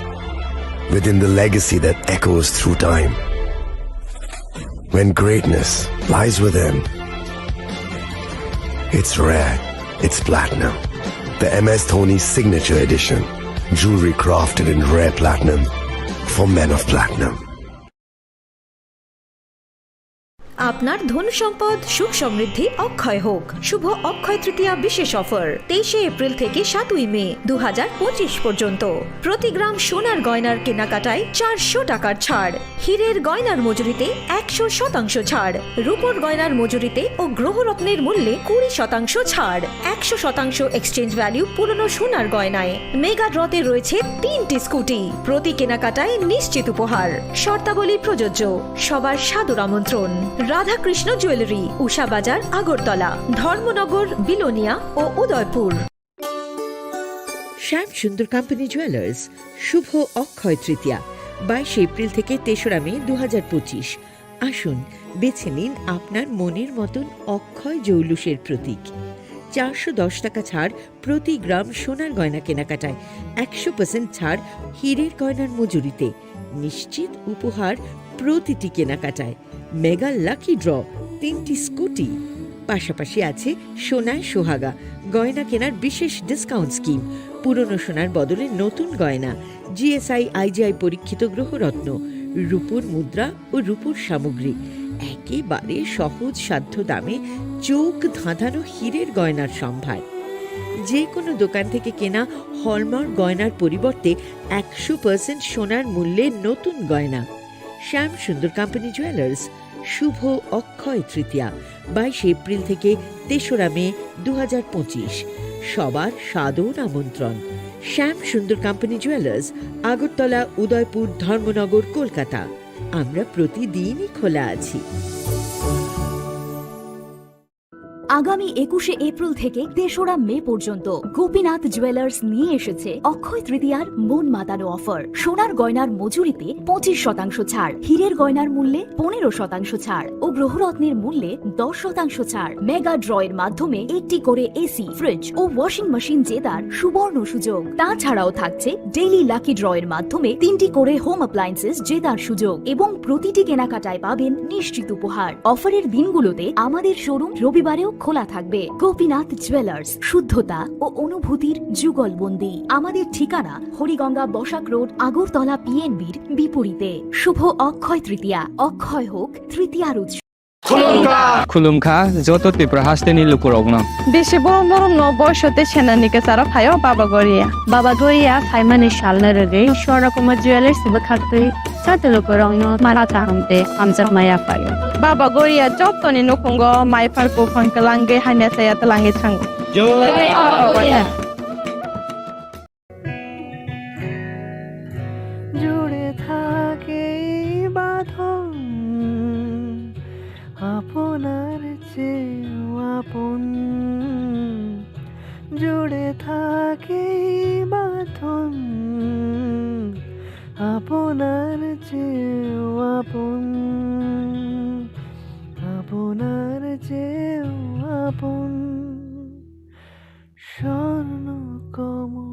within the legacy that echoes through time. When greatness lies within, it's rare, it's platinum. The M S Dhoni Signature Edition, jewelry crafted in rare platinum for men of platinum. আপনার ধন সম্পদ, সুখ সমৃদ্ধি অক্ষয় হোক। শুভ অক্ষয় তৃতীয়া বিশেষ অফার, তেইশে এপ্রিল থেকে সাতই মে দু হাজার পঁচিশ পর্যন্ত। প্রতি গ্রাম সোনার গয়নার কেনাকাটায় চারশো টাকার ছাড়, হীরের গয়নার মজুরিতে একশো শতাংশ ছাড়, রূপোর গয়নার মজুরিতে ও গ্রহরত্নের মূল্যে কুড়ি শতাংশ ছাড়, একশো শতাংশ এক্সচেঞ্জ ভ্যালু পুরনো সোনার গয়নায়। মেগা ড্রতে রয়েছে তিনটি স্কুটি, প্রতি কেনাকাটায় নিশ্চিত উপহার। শর্তাবলী প্রযোজ্য। সবার সাদর আমন্ত্রণ। রাধাকৃষ্ণ জুয়েলারি, উষা বাজার, আগরতলা, ধর্মনগর, বিলোনিয়া ও উদয়পুর। শ্যাম সুন্দর কোম্পানি জুয়েলার্স, শুভ অক্ষয় তৃতীয়া, বাইশে এপ্রিল থেকে তেসরা মে দু হাজার পঁচিশ। আসুন, বেছে নিন আপনার মনের মতন অক্ষয় জৌলুসের প্রতীক। চারশো দশ টাকা ছাড় প্রতি গ্রাম সোনার গয়না কেনাকাটায়, একশো পার্সেন্ট ছাড় হীরের গয়নার মজুরিতে, নিশ্চিত উপহার প্রতিটি কেনাকাটায়। মেগা লাকি ড্র, তিনটি স্কুটি, পাশাপাশি আছে সোনায় সোহাগা, গয়না কেনার বিশেষ ডিসকাউন্ট স্কিম, পুরনো সোনার বদলে নতুন গয়না, G S I I G I পরীক্ষিত গ্রহরত্ন, রূপোর মুদ্রা ও রূপোর সামগ্রী, একেবারে সহজ সাধ্য দামে চোখ ধাঁধানো হীরের গয়নার সম্ভার। যে কোনো দোকান থেকে কেনা হলমার্ক গয়নার পরিবর্তে একশো পার্সেন্ট সোনার মূল্যে নতুন গয়না। শ্যাম সুন্দর কোম্পানি জুয়েলার্স, শুভ অক্ষয় তৃতীয়া, বাইশে এপ্রিল থেকে তেসরা মে দু হাজার পঁচিশ। সবার সাদর আমন্ত্রণ। শ্যাম সুন্দর কোম্পানি জুয়েলার্স, আগরতলা, উদয়পুর, ধর্মনগর, কলকাতা। আমরা প্রতিদিনই খোলা আছি। আগামী একুশে এপ্রিল থেকে তেসরা মে পর্যন্ত গোপীনাথ জুয়েলার্স নিয়ে এসেছে অক্ষয় তৃতীয়ার মন মাতানো অফার। সোনার গয়নার মজুরিতে পঁচিশ শতাংশ ছাড়, হীরের গয়নার মূল্যে পনেরো শতাংশ ছাড় ও গ্রহরত্নের মূল্যে দশ শতাংশ ছাড়। মেগা ড্র এর মাধ্যমে একটি করে এসি, ফ্রিজ ও ওয়াশিং মেশিন জেতার সুবর্ণ সুযোগ। তাছাড়াও থাকছে ডেইলি লাকি ড্র এর মাধ্যমে তিনটি করে হোম অ্যাপ্লায়েন্সেস জেতার সুযোগ এবং প্রতিটি কেনাকাটায় পাবেন নিশ্চিত উপহার। অফারের দিনগুলোতে আমাদের শোরুম রবিবারেও খোলা থাকবে। গোপীনাথ জুয়েলার্স, শুদ্ধতা ও অনুভূতির যুগলবন্দি। আমাদের ঠিকানা হরিগঙ্গা বসাক রোড, আগরতলা পিএনবির বিপরীতে। শুভ অক্ষয় তৃতীয়া, অক্ষয় হোক তৃতীয়ার উৎসব। Khulumkha, joto Tripura hasteni lukurokno. Bisi borom borom no boiso tei senani kwcharo phaio Baba Goria. Baba Goria phaimani salno rwgwi Swarna Kumar Jewellers bwkhaktwi joto lukurokno mara kaham tei hamjakma yaphaio. Baba Goria jotoni nukhungo maiphar buphang kwlangwi hamya chaya twlangwi thango. Jai Baba Goria. জুড়ে থাকে এই বাঁধন আপনার চেয়েও আপন। জুড়ে থাকে এই বাঁধন আপনার চেয়েও আপন, আপনার চেয়েও আপন। স্বর্ণ কমল।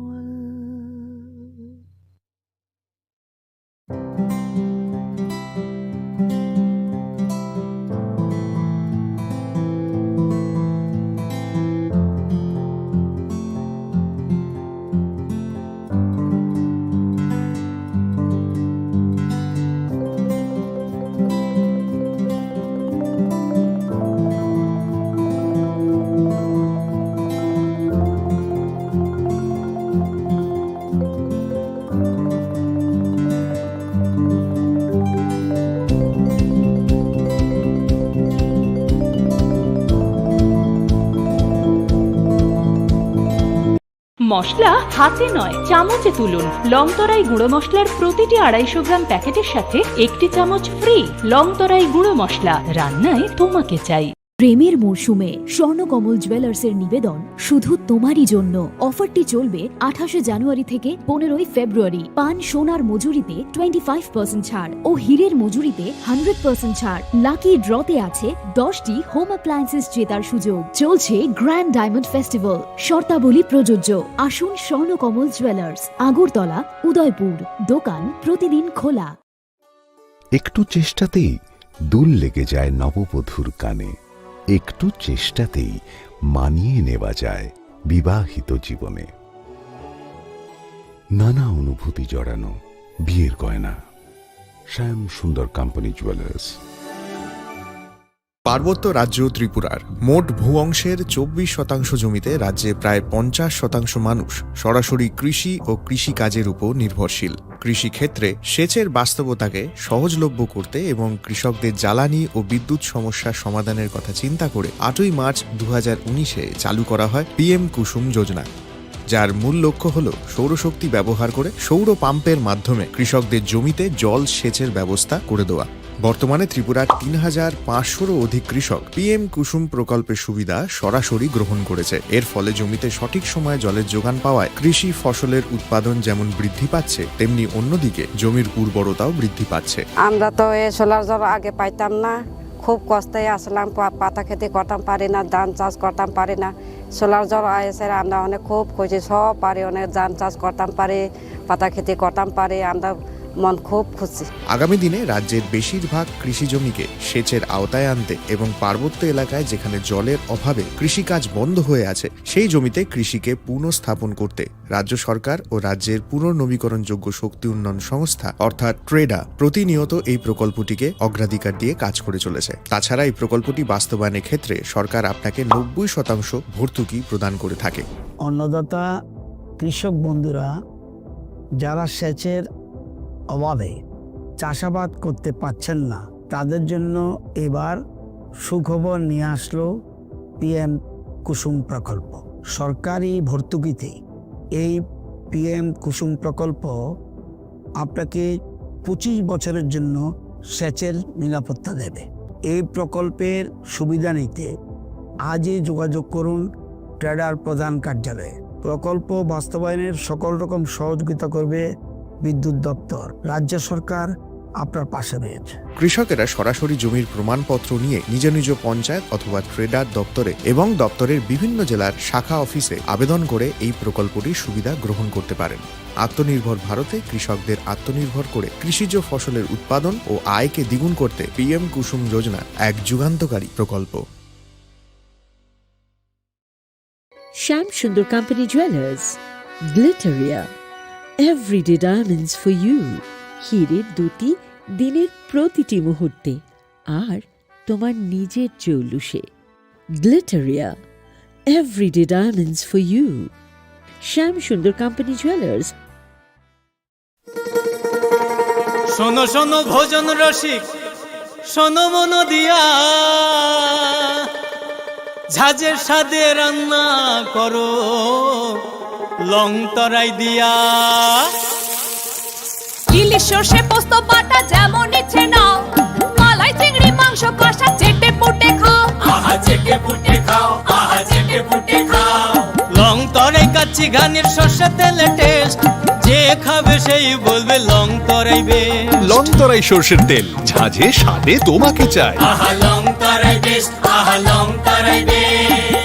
মশলা হাতে নয়, চামচে তুলুন। লংতরাই গুঁড়ো মশলার প্রতিটি আড়াইশো গ্রাম প্যাকেটের সাথে একটি চামচ ফ্রি। লংতরাই গুঁড়ো মশলা, রান্নায় তোমাকে চাই। প্রেমের মরশুমে স্বর্ণকমল জুয়েলার্সের নিবেদন শুধু তোমারই জন্য। অফারটি চলবে আঠাশে জানুয়ারি থেকে পনেরোই ফেব্রুয়ারি। পান সোনার মজুরিতে টোয়েন্টি ফাইভ পার্সেন্ট ছাড় ও হীরের মজুরিতে হান্ড্রেড পার্সেন্ট ছাড়। লাকি ড্রতে আছে দশটি হোম অ্যাপ্লায়েন্সেস জেতার সুযোগ। চলছে গ্র্যান্ড ডায়মন্ড ফেস্টিভ্যাল। শর্তাবলী প্রযোজ্য। আসুন স্বর্ণকমল জুয়েলার্স, আগরতলা, উদয়পুর। দোকান প্রতিদিন খোলা। একটু চেষ্টাতেই দুল লেগে যায় নববধূর কানে। একটু চেষ্টাতেই মানিয়ে নেওয়া যায় বিবাহিত জীবনে। নানা অনুভূতি জড়ানো বিয়ের গয়না। শ্যাম সুন্দর কোম্পানি জুয়েলার্স। পার্বত্য রাজ্য ত্রিপুরার মোট ভূ অংশের চব্বিশ শতাংশ জমিতে রাজ্যে প্রায় পঞ্চাশ শতাংশ মানুষ সরাসরি কৃষি ও কৃষিকাজের উপর নির্ভরশীল। কৃষিক্ষেত্রে সেচের বাস্তবতাকে সহজলভ্য করতে এবং কৃষকদের জ্বালানি ও বিদ্যুৎ সমস্যা সমাধানের কথা চিন্তা করে আটই মার্চ দু হাজার উনিশে চালু করা হয় পিএম কুসুম যোজনা, যার মূল লক্ষ্য হল সৌরশক্তি ব্যবহার করে সৌর পাম্পের মাধ্যমে কৃষকদের জমিতে জল সেচের ব্যবস্থা করে দেওয়া। বর্তমানে ত্রিপুরার তিন হাজার পাঁচশোরও অধিক কৃষক পিএম কুসুম প্রকল্পের সুবিধা সরাসরি গ্রহণ করেছে। এর ফলে জমিতে সঠিক সময়ে জলের যোগান পাওয়ায় কৃষি ফসলের উৎপাদন যেমন বৃদ্ধি পাচ্ছে, তেমনি অন্যদিকে জমির উর্বরতাও বৃদ্ধি পাচ্ছে। আমরা তো এই সোলার জল আগে পাইতাম না, খুব কষ্টে আসলাম, পা-, পাতা খেতি করতাম পারি না, ধান চাষ করতাম পারি না। সোলার জল আইসে আমরা অনেক খুব খুশি, সব পারি, অনেক ধান চাষ করতাম পারি, পাতা খেতি করতাম পারি, আমরা মন খুব খুশি। আগামী দিনে রাজ্যের বেশিরভাগ কৃষি জমিকে সেচের আওতায় আনতে এবং পার্বত্য এলাকায় যেখানে জলের অভাবে কৃষিকাজ বন্ধ হয়ে আছে, সেই জমিতে কৃষিকে পুনঃস্থাপন করতে রাজ্য সরকার ও রাজ্যের পুনর্নবীকরণযোগ্য শক্তি উন্নয়ন সংস্থা অর্থাৎ ট্রেডা প্রতিনিয়ত এই প্রকল্পটিকে অগ্রাধিকার দিয়ে কাজ করে চলেছে। তাছাড়া এই প্রকল্পটি বাস্তবায়নের ক্ষেত্রে সরকার আপনাকে নব্বই শতাংশ ভর্তুকি প্রদান করে থাকে। অন্নদাতা কৃষক বন্ধুরা যারা সেচের অভাবে চাষাবাদ করতে পারছেন না, তাদের জন্য এবার সুখবর নিয়ে আসলো পিএম কুসুম প্রকল্প। সরকারি ভর্তুকিতে এই পিএম কুসুম প্রকল্প আপনাকে পঁচিশ বছরের জন্য সেচের নিরাপত্তা দেবে। এই প্রকল্পের সুবিধা নিতে আজই যোগাযোগ করুন ট্রেডার প্রধান কার্যালয়ে। প্রকল্প বাস্তবায়নের সকল রকম সহযোগিতা করবে বিদ্যুৎ দপ্তর। রাজ্য সরকার আপনার পাশে রয়েছে। কৃষকেরা সরাসরি জমির প্রমাণপত্র নিয়ে নিজ নিজ পঞ্চায়েত অথবা ট্রেডার দপ্তরে এবং দপ্তরের বিভিন্ন জেলার শাখা অফিসে আবেদন করে এই প্রকল্পটির সুবিধা গ্রহণ করতে পারেন। আত্মনির্ভর ভারতে কৃষকদের আত্মনির্ভর করে কৃষিজ ফসলের উৎপাদন ও আয়কে দ্বিগুণ করতে পিএম কুসুম যোজনা এক যুগান্তকারী প্রকল্প। Shyam Sundar company jewellers, Glitteria, everyday diamonds for you. হীরের দুটি দিনের প্রতিটি মুহূর্তে আর তোমার নিজের জৌলুসে। Glitteria, everyday diamonds for you. Shyam Sundar company jewellers. শোনো শোনো ভোজন রসিক, শোনো মন দিয়া, ঝাঁঝের স্বাদে রান্না করো লং তরাই দিয়া। ইলিশ সর্ষে পোস্ত বাটা যেমন ইচ্ছে নাও, মালাই চিংড়ি মাংস কষা চেটে পুটে খাও। আহা চেটে পুটে খাও, আহা চেটে পুটে খাও। লং তরাই কাচ্চি ঘানির সর্ষে তেলে টেস্ট, যে খাবে সেই বলবে Longtharai best. Longtharai সর্ষের তেল, ঝাঁঝে স্বাদে তোমাকে চাই। আহা লং তরাই বেস্ট, আহা লং তরাই বেস্ট।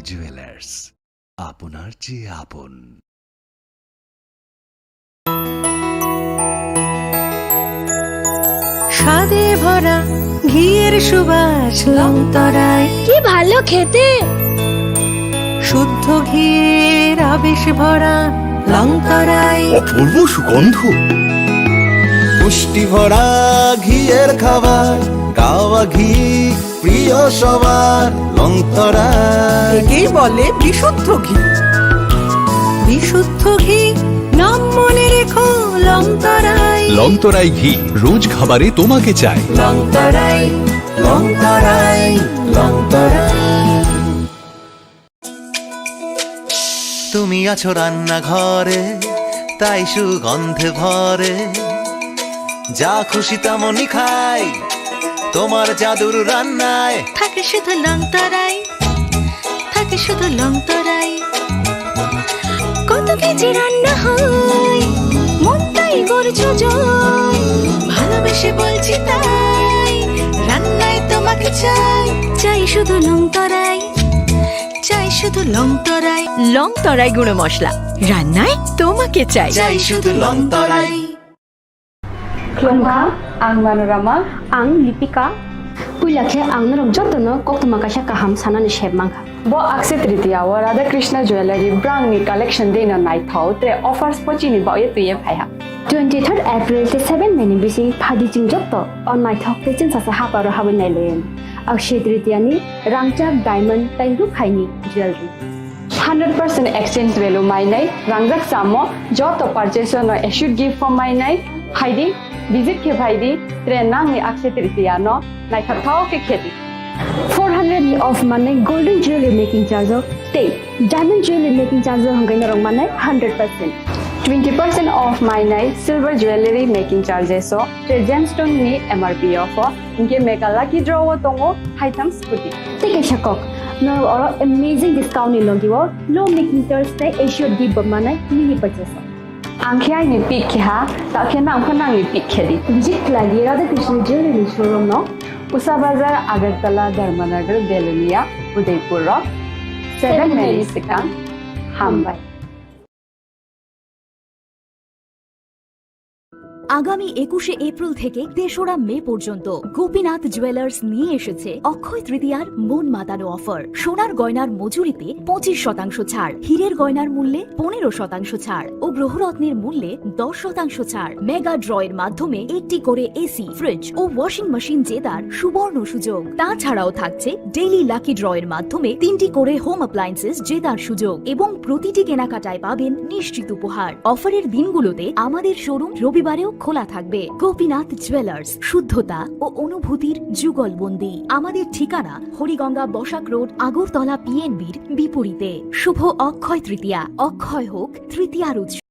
জুয়েলার্স, আপনার যে আপন। স্বাদে ভরা ঘিয়ের সুবাস লংতরাই। কি ভালো খেতে! শুদ্ধ ঘিয়ের আবেশ ভরা লংতরাই। অপূর্ব সুগন্ধ। পুষ্টি ভরা ঘিয়ের খাবার, কাওয়া ঘি প্রিয় সবার, লংতরাই। একেই বলে বিশুদ্ধ ঘি। বিশুদ্ধ ঘি, নাম মনে রেখো, লংতরাই। লংতরাই ঘি, রোজ খাবারে তোমাকে চাই। লংতরাই, লংতরাই, লংতরাই। তুমি আছো রান্নাঘরে, তাই সুগন্ধে ভরে। যা খুশি তেমনই খাই, তোমার জাদুর রান্নায়। থাকে শুধু লংতরাই, থাকে শুধু লংতরাই। কত কেজি রান্না হয়, মনটাই করছো জয়। ভালোবেসে বলছি তাই, রান্নায় তোমাকে চাই। চাই শুধু লংতরাই, চাই শুধু লংতরাই। লংতরাই গুঁড়ো মশলা, রান্নায় তোমাকে চাই। চাই শুধু লংতরাই। Khulumkha, ang Manorama. Ang Lipika. Puila khe ang norok jotono koktwma kaisa kaham sanani sep mankha. Bo Akshaya Tritiya o Radha Krishna Jewellery brangni collection deino naithok tre offers pochini baoye twiye phaiha. Twenty third April tei seven May ni bising phaidi chwng joto o naithok tei chwngsacha haparo habwi nailaiyani. Akshaya Tritiya ni rangchak diamond tei rukhaini jewellery. Hundred percent exchange value mainai, rangjak samo joto purchase no assured gift bo mainai, phaidi, visit khe phaidi, tre nangni Akshaya Tritiya no naithok thao khe khedi. Four hundred off manai golden jewelry making charge o tei diamond jewelry making charge o hwnkhai norok manai hundred percent. Twenty percent off mainai silver jewelry making charges o tre gemstone ni M R P off o. Hinkhe mega lucky draw o tongo haitham scooty. Tei kaisa kok, norok oro amazing discount ni logi o low making charge tei assured gift bo manai mini purchase o. Ang khe aini pick khe ha, ta khe nang pho nangni pick khe di. Visit khlai di Radha Krishna Jewelry ni showroom no. Usa Bazar, Agartala, Dharmanagar, Belonia, Udaipur o. Seven May ni swkang. Hambai. আগামী একুশে এপ্রিল থেকে তেসরা মে পর্যন্ত গোপীনাথ জুয়েলার্স নিয়ে এসেছে অক্ষয় তৃতীয়ার মন মাতানো অফার। সোনার গয়নার মজুরিতে পঁচিশ শতাংশ ছাড়, হীরের গয়নার মূল্যে পনেরো শতাংশ ছাড় ও গ্রহরত্নের মূল্যে দশ শতাংশ ছাড়। মেগা ড্রয়ের মাধ্যমে একটি করে এসি, ফ্রিজ ও ওয়াশিং মেশিন জেতার সুবর্ণ সুযোগ। তাছাড়াও থাকছে ডেইলি লাকি ড্রয়ের মাধ্যমে তিনটি করে হোম অ্যাপ্লায়েন্সেস জেতার সুযোগ এবং প্রতিটি কেনাকাটায় পাবেন নিশ্চিত উপহার। অফারের দিনগুলোতে আমাদের শোরুম রবিবারেও খোলা থাকবে। গোপীনাথ জুয়েলার্স, শুদ্ধতা ও অনুভূতির যুগলবন্দি। আমাদের ঠিকানা হরিগঙ্গা বসাক রোড, আগরতলা পিএনবির বিপরীতে। শুভ অক্ষয় তৃতীয়া, অক্ষয় হোক তৃতীয়ার উৎসব।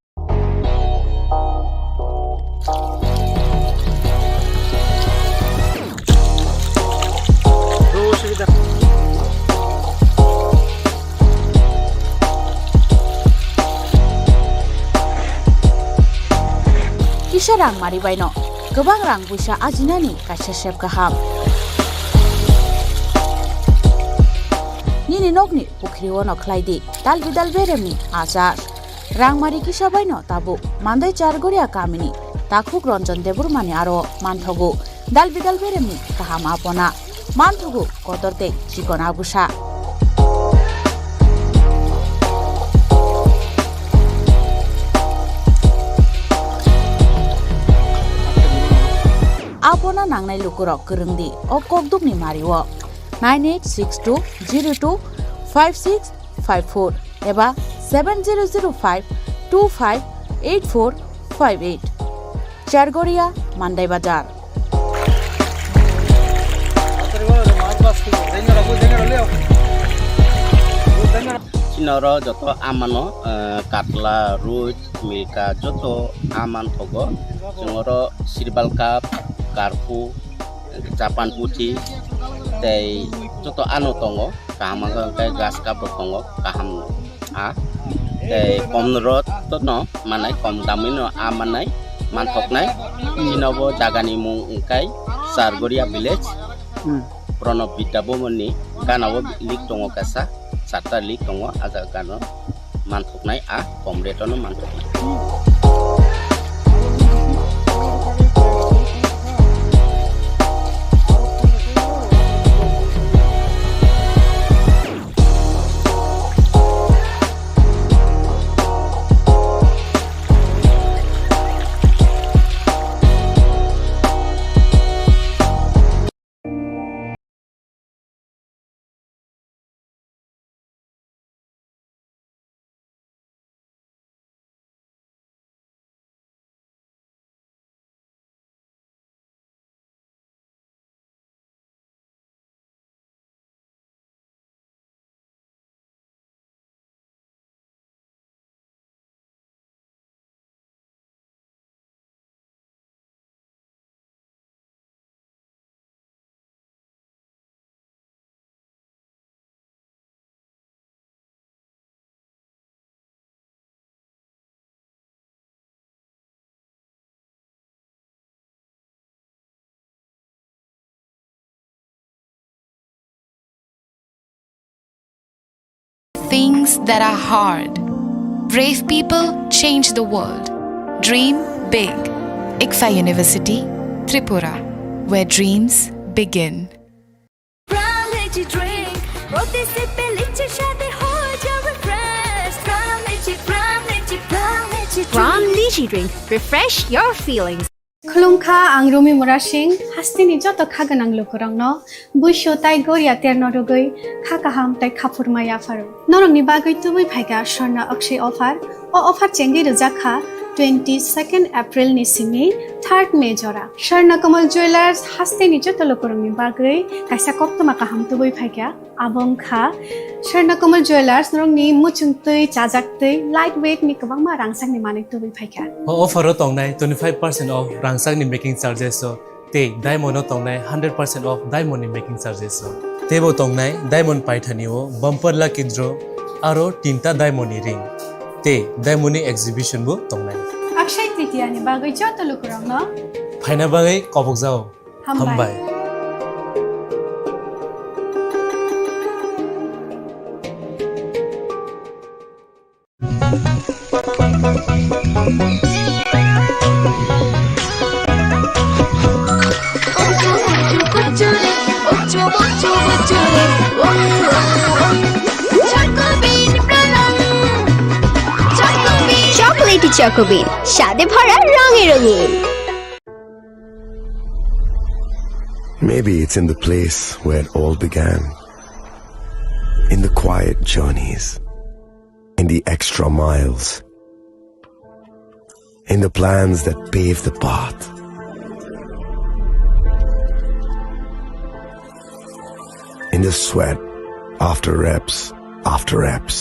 Kisa rang mari baino kwbang rang puisa ajinani kaisa sep kaham. Nini nokni pukhri ono khlai di dal bidal beremni achar. Rangmari kisa baino tabuk Mandai Chargoria kamini takhuk Ranjan Debbarmani aro manthogo dal bidal beremni kaham apona, manthogo kotor tei chikon abusa. Apona nangnai lukurok kwrwng di o kokdukni mario nine eight six two zero two five six five four eba seven zero zero five two five eight four five eight. Chargoria, Mandai Bazar. Chini oro joto amano, eh, katla, ruit, milka, joto aman thogo. Chwng oro sirbal cup, karpu, Japan puthi, tei joto ano tongo. Kaham wngkha hwnkhe gas cup bo tongo, kaham no. A tei kom rot no manai, kom damwi no a manai, manthoknai. Chini bo jaga ni mung wngkha Chargoria village. Hmm. Pranab Vidya Bhavan ni gana o link tongo kaisa. Charta league tongo, a jaga gano manthoknai, a kom rate-o no manthoknai. Things that are hard. Brave people change the world. Dream big. ICFAI University, Tripura, where dreams begin. Pram Lychee Drink, প্রতি সিপে লিচির স্বাদে হয়ে যাবে fresh. Pram Lychee, Pram Lychee, Pram Lychee Drink। Pram Lychee Drink, refresh your feelings. Khulumkha, ang Rumi Murasing, hasteni joto kha gwnang lukurokno buisu tai goria terno rwgwi kha kaham tai khaphurma yapharo. Norokni bagwi tubui phaikha Swarna Akshay offer. O offer chengwi rwjak kha twenty second April ni simi third May jora. Swarna Kamal Jewellers hasteni joto lukurokni bagwi kaisa koktwma kaham tubui phaikha. Abo wngkha Swarna Kamal Jewellers, norokni muchungtwi, chajaktwi, light weight ni kwbangma rangchakni manwi tubui phaikha. O offer o tongnai twenty five percent off rangchakni making charges o, tei diamond o tongnai hundred percent off diamond ni making charges o. Teibo tongnai diamond paithani o bumper lucky draw, aro tinta diamond ni ring, tei diamond ni exhibition bo tongnai. Akshay Tritiya ni bagwi joto lukurokno phaina bagwi kobokjao. Hambai. Hambai. Chocolatey Choco Bean, স্বাদে ভরা রঙে রঙিন। Maybe it's in the place where it all began. In the quiet journeys. In the extra miles. In the plans that pave the path. In the sweat after reps, after reps.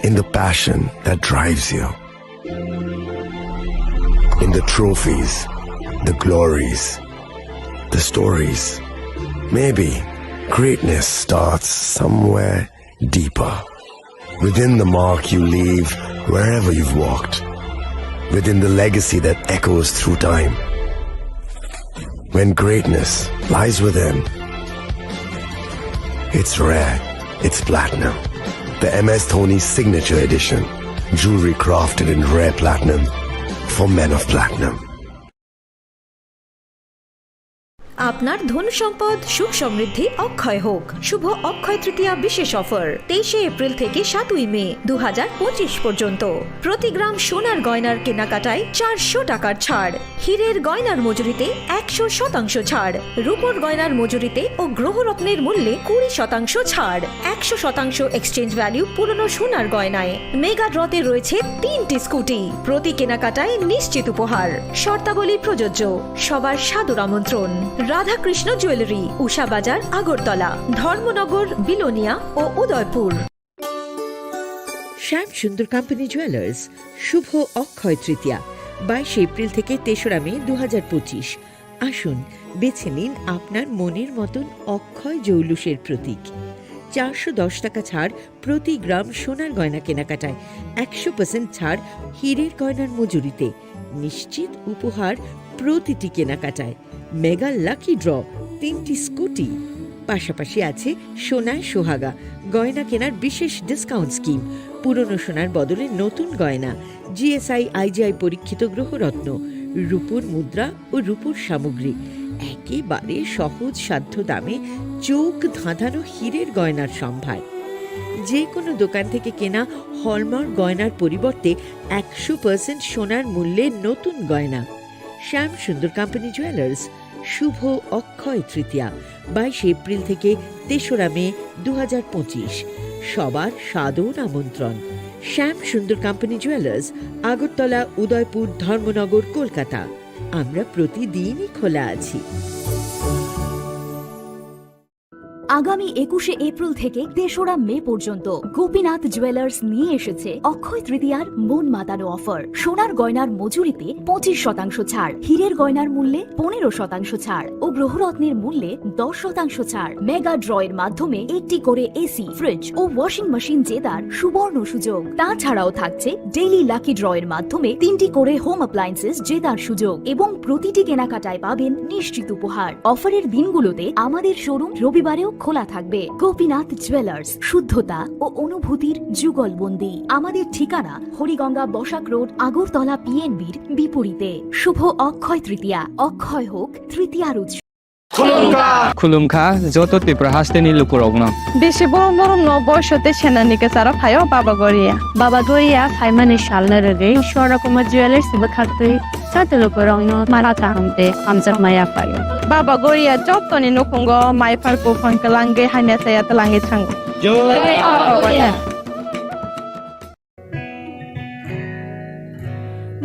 In the passion that drives you. In the trophies, the glories, the stories. Maybe greatness starts somewhere deeper. Within the mark you leave wherever you've walked. Within the legacy that echoes through time. When greatness lies within, it's rare, it's platinum. The M S Dhoni Signature Edition. Jewelry crafted in rare platinum for men of platinum. আপনার ধন সম্পদ সুখ সমৃদ্ধি অক্ষয় হোক। শুভ অক্ষয় তৃতীয়া বিশেষ অফার তেইশে এপ্রিল থেকে সাতই মে দু হাজার পঁচিশ পর্যন্ত। প্রতি গ্রাম সোনার গয়নার কেনাকাটায় চারশো টাকার ছাড়। হীরের গয়নার মজুরিতে একশো শতাংশ ছাড়, রূপোর গয়নার মজুরিতে ও গ্রহরত্নের মূল্যে কুড়ি শতাংশ ছাড়, একশো শতাংশ এক্সচেঞ্জ ভ্যালু পুরনো সোনার গয়নায়। মেগা ড্রতে রয়েছে তিনটি স্কুটি, প্রতি কেনাকাটায় নিশ্চিত উপহার। শর্তাবলী প্রযোজ্য। সবার সাদর আমন্ত্রণ। রাধাকৃষ্ণ জুয়েলারি, উষা বাজার, আগরতলা, ধর্মনগর, বিলোনিয়া ও উদয়পুর। শ্যাম সুন্দর কোম্পানি জুয়েলার্স, শুভ অক্ষয় তৃতীয়া, বাইশে এপ্রিল থেকে তেসরা মে দু হাজার পঁচিশ। আসুন, বেছে নিন আপনার মনের মতন অক্ষয় জৌলুসের প্রতীক। চারশো দশ টাকা ছাড় প্রতি গ্রাম সোনার গয়না কেনাকাটায়, একশো পার্সেন্ট ছাড় হীরের গয়নার মজুরিতে, নিশ্চিত উপহার প্রতিটি কেনাকাটায়, মেগা লাকি ড্র, তিনটি স্কুটি। পাশাপাশি আছে সোনায় সোহাগা, গয়না কেনার বিশেষ ডিসকাউন্ট স্কিম, পুরনো সোনার বদলে নতুন গয়না, জিএসআই আইজিআই পরীক্ষিত গ্রহরত্ন, রূপোর মুদ্রা ও রূপোর সামগ্রী, একেবারে সহজ সাধ্য দামে চোখ ধাঁধানো হীরের গয়নার সম্ভার। যে কোনো দোকান থেকে কেনা হলমার্ক গয়নার পরিবর্তে একশো পার্সেন্ট সোনার মূল্যে নতুন গয়না। শ্যাম সুন্দর কোম্পানি জুয়েলার্স, শুভ অক্ষয় তৃতীয়া, বাইশে এপ্রিল থেকে তেসরা মে দু হাজার পঁচিশ। সবার সাদর আমন্ত্রণ। শ্যাম সুন্দর কোম্পানি জুয়েলার্স, আগরতলা, উদয়পুর, ধর্মনগর, কলকাতা। আমরা প্রতিদিনই খোলা আছি। আগামী একুশে এপ্রিল থেকে তেসরা মে পর্যন্ত গোপীনাথ জুয়েলার্স নিয়ে এসেছে অক্ষয় তৃতীয়ার মন মাতানো অফার। সোনার গয়নার মজুরিতে পঁচিশ শতাংশ ছাড়, হীরের গয়নার মূল্যে পনেরো শতাংশ ছাড় ও গ্রহরত্নের মূল্যে দশ শতাংশ ছাড়। মেগা ড্র এর মাধ্যমে একটি করে এসি, ফ্রিজ ও ওয়াশিং মেশিন জেতার সুবর্ণ সুযোগ। তাছাড়াও থাকছে ডেইলি লাকি ড্র এর মাধ্যমে তিনটি করে হোম অ্যাপ্লায়েন্সেস জেতার সুযোগ এবং প্রতিটি কেনাকাটায় পাবেন নিশ্চিত উপহার। অফারের দিনগুলোতে আমাদের শোরুম রবিবারেও খোলা থাকবে। গোপীনাথ জুয়েলার্স, শুদ্ধতা ও অনুভূতির যুগলবন্দি। আমাদের ঠিকানা হরিগঙ্গা বসাক রোড, আগরতলা পিএনবির বিপরীতে। শুভ অক্ষয় তৃতীয়া, অক্ষয় হোক তৃতীয়ার উৎসব। Khulumkha. Khulumkha, joto Tripura hasteni lukurokno. Bisi borom borom no boisote senani kesaro phaio Baba Goria. Baba Goria phaimani salno rwgwi Swarna Kumar Jewellers bwkhaktwi joto lukurokno mara kaham tei hamjakma yaphaio. Baba Goria jotoni nukhungo mai phar buphang kwlangwi hamya saya twlangwi thango. Jai Baba Goria.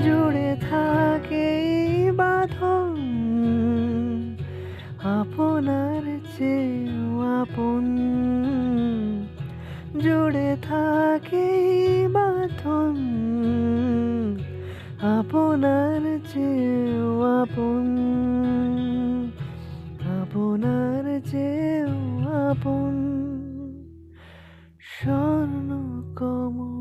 জুড়ে থাকে এই বাঁধন আপনার চেয়েও আপন। জুড়ে থাকে এই বাঁধন আপনার চেয়েও আপন, আপনার চেয়েও আপন। স্বর্ণকমল।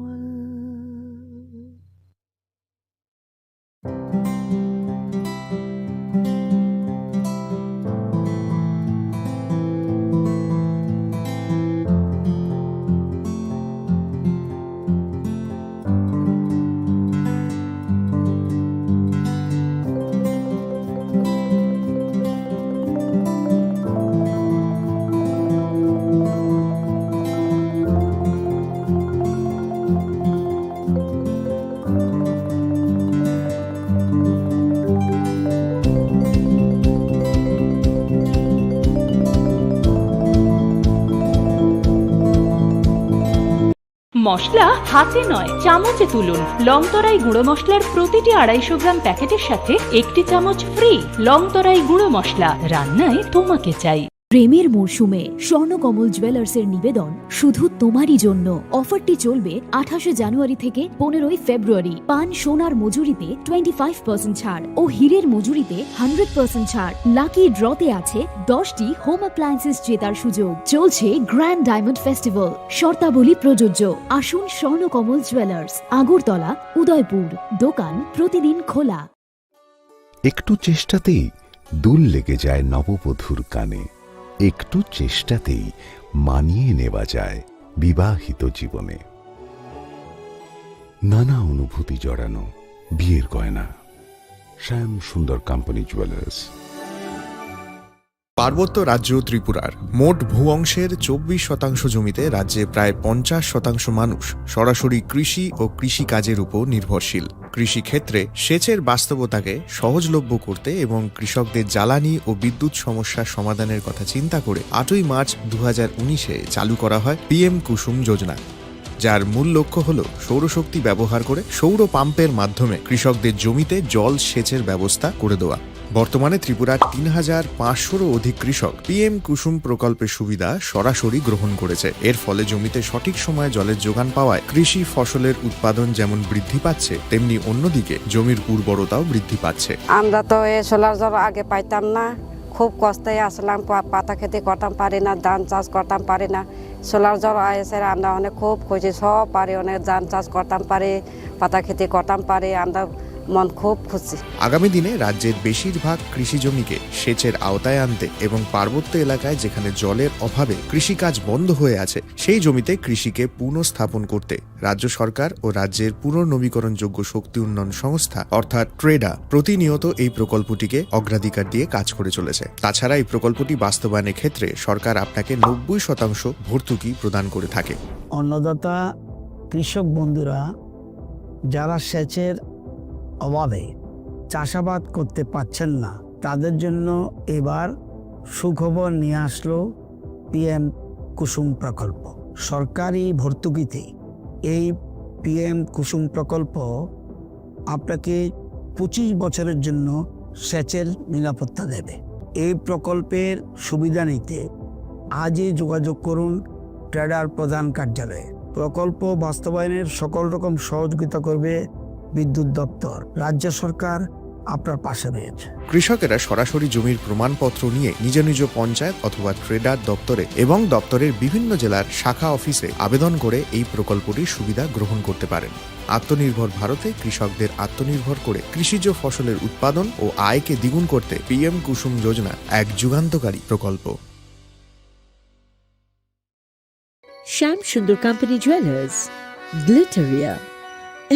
মশলা হাতে নয়, চামচে তুলুন। লংতরাই গুঁড়ো মশলার প্রতিটি আড়াইশো গ্রাম প্যাকেটের সাথে একটি চামচ ফ্রি। লংতরাই গুঁড়ো মশলা, রান্নায় তোমাকে চাই। প্রেমের মরশুমে স্বর্ণকমল জুয়েলার্সের নিবেদন শুধু তোমারই জন্য। অফারটি চলবে আঠাশে জানুয়ারি থেকে পনেরোই ফেব্রুয়ারি। পান সোনার মজুরিতে টোয়েন্টি ফাইভ পার্সেন্ট ছাড় ও হীরের মজুরিতে হান্ড্রেড পার্সেন্ট ছাড়। লাকি ড্রতে আছে দশটি হোম অ্যাপ্লায়েন্সেস জেতার সুযোগ। চলছে গ্র্যান্ড ডায়মন্ড ফেস্টিভ্যাল, শর্তাবলী প্রযোজ্য। আসুন স্বর্ণকমল জুয়েলার্স, আগরতলা, উদয়পুর। দোকান প্রতিদিন খোলা। একটু চেষ্টাতেই দুল লেগে যায় নববধূর কানে। একটু চেষ্টাতেই মানিয়ে নেওয়া যায় বিবাহিত জীবনে। নানা অনুভূতি জড়ানো বিয়ের গয়না। শ্যাম সুন্দর কোম্পানি জুয়েলার্স। পার্বত্য রাজ্য ত্রিপুরার মোট ভূ অংশের চব্বিশ শতাংশ জমিতে রাজ্যে প্রায় পঞ্চাশ শতাংশ মানুষ সরাসরি কৃষি ও কৃষি কাজের উপর নির্ভরশীল। কৃষিক্ষেত্রে সেচের বাস্তবতাকে সহজলভ্য করতে এবং কৃষকদের জ্বালানি ও বিদ্যুৎ সমস্যা সমাধানের কথা চিন্তা করে আটই মার্চ দু হাজার উনিশে চালু করা হয় পিএম কুসুম যোজনা, যার মূল লক্ষ্য হল সৌরশক্তি ব্যবহার করে সৌর পাম্পের মাধ্যমে কৃষকদের জমিতে জল সেচের ব্যবস্থা করে দেওয়া। বর্তমানে ত্রিপুরার তিন হাজার পাঁচশোরও অধিক কৃষক পিএম কুসুম প্রকল্পের সুবিধা সরাসরি গ্রহণ করেছে। এর ফলে জমিতে সঠিক সময়ে জলের যোগান পাওয়ায় কৃষি ফসলের উৎপাদন যেমন বৃদ্ধি পাচ্ছে, তেমনি অন্যদিকে জমির উর্বরতাও বৃদ্ধি পাচ্ছে। আমরা তো এই সোলার জল আগে পাইতাম না, খুব কষ্টে আসলাম, পা-, পাতা খেতে করতাম পারি না, ধান চাষ করতাম পারি না। সোলার জল আইসে আমরা অনেক খুব খুশি, সব পারি অনেক ধান চাষ করতাম পারি, পাতা খেতে করতাম পারি। আমরা মন খুব খুশি। আগামী দিনে রাজ্যের বেশিরভাগ কৃষি জমিকে সেচের আওতায় আনতে এবং পার্বত্য এলাকায় যেখানে জলের অভাবে কৃষিকাজ বন্ধ হয়ে আছে, সেই জমিতে কৃষিকে পুনঃস্থাপন করতে রাজ্য সরকার ও রাজ্যের পুনর্নবীকরণযোগ্য শক্তি উন্নয়ন সংস্থা অর্থাৎ ট্রেডা প্রতিনিয়ত এই প্রকল্পটিকে অগ্রাধিকার দিয়ে কাজ করে চলেছে। তাছাড়া এই প্রকল্পটি বাস্তবায়নের ক্ষেত্রে সরকার আপনাকে নব্বই শতাংশ ভর্তুকি প্রদান করে থাকে। অন্নদাতা কৃষক বন্ধুরা যারা সেচের অভাবে চাষাবাদ করতে পারছেন না, তাদের জন্য এবার সুখবর নিয়ে আসলো পিএম কুসুম প্রকল্প। সরকারি ভর্তুকিতে এই পিএম কুসুম প্রকল্প আপনাকে পঁচিশ বছরের জন্য সেচের নিরাপত্তা দেবে। এই প্রকল্পের সুবিধা নিতে আজই যোগাযোগ করুন ট্রেডার প্রধান কার্যালয়ে। প্রকল্প বাস্তবায়নের সকল রকম সহযোগিতা করবে বিদ্যুৎ দপ্তর। রাজ্য সরকার আপনার পাশে রয়েছে। কৃষকেরা সরাসরি জমির প্রমাণপত্র নিয়ে নিজ নিজ পঞ্চায়েত অথবা ট্রেডার দপ্তরে এবং দপ্তরের বিভিন্ন জেলার শাখা অফিসে আবেদন করে এই প্রকল্পটির সুবিধা গ্রহণ করতে পারেন। আত্মনির্ভর ভারতে কৃষকদের আত্মনির্ভর করে কৃষিজ ফসলের উৎপাদন ও আয়কে দ্বিগুণ করতে পিএম কুসুম যোজনা এক যুগান্তকারী প্রকল্প। Shyam Sundar company jewellers, Glitteria,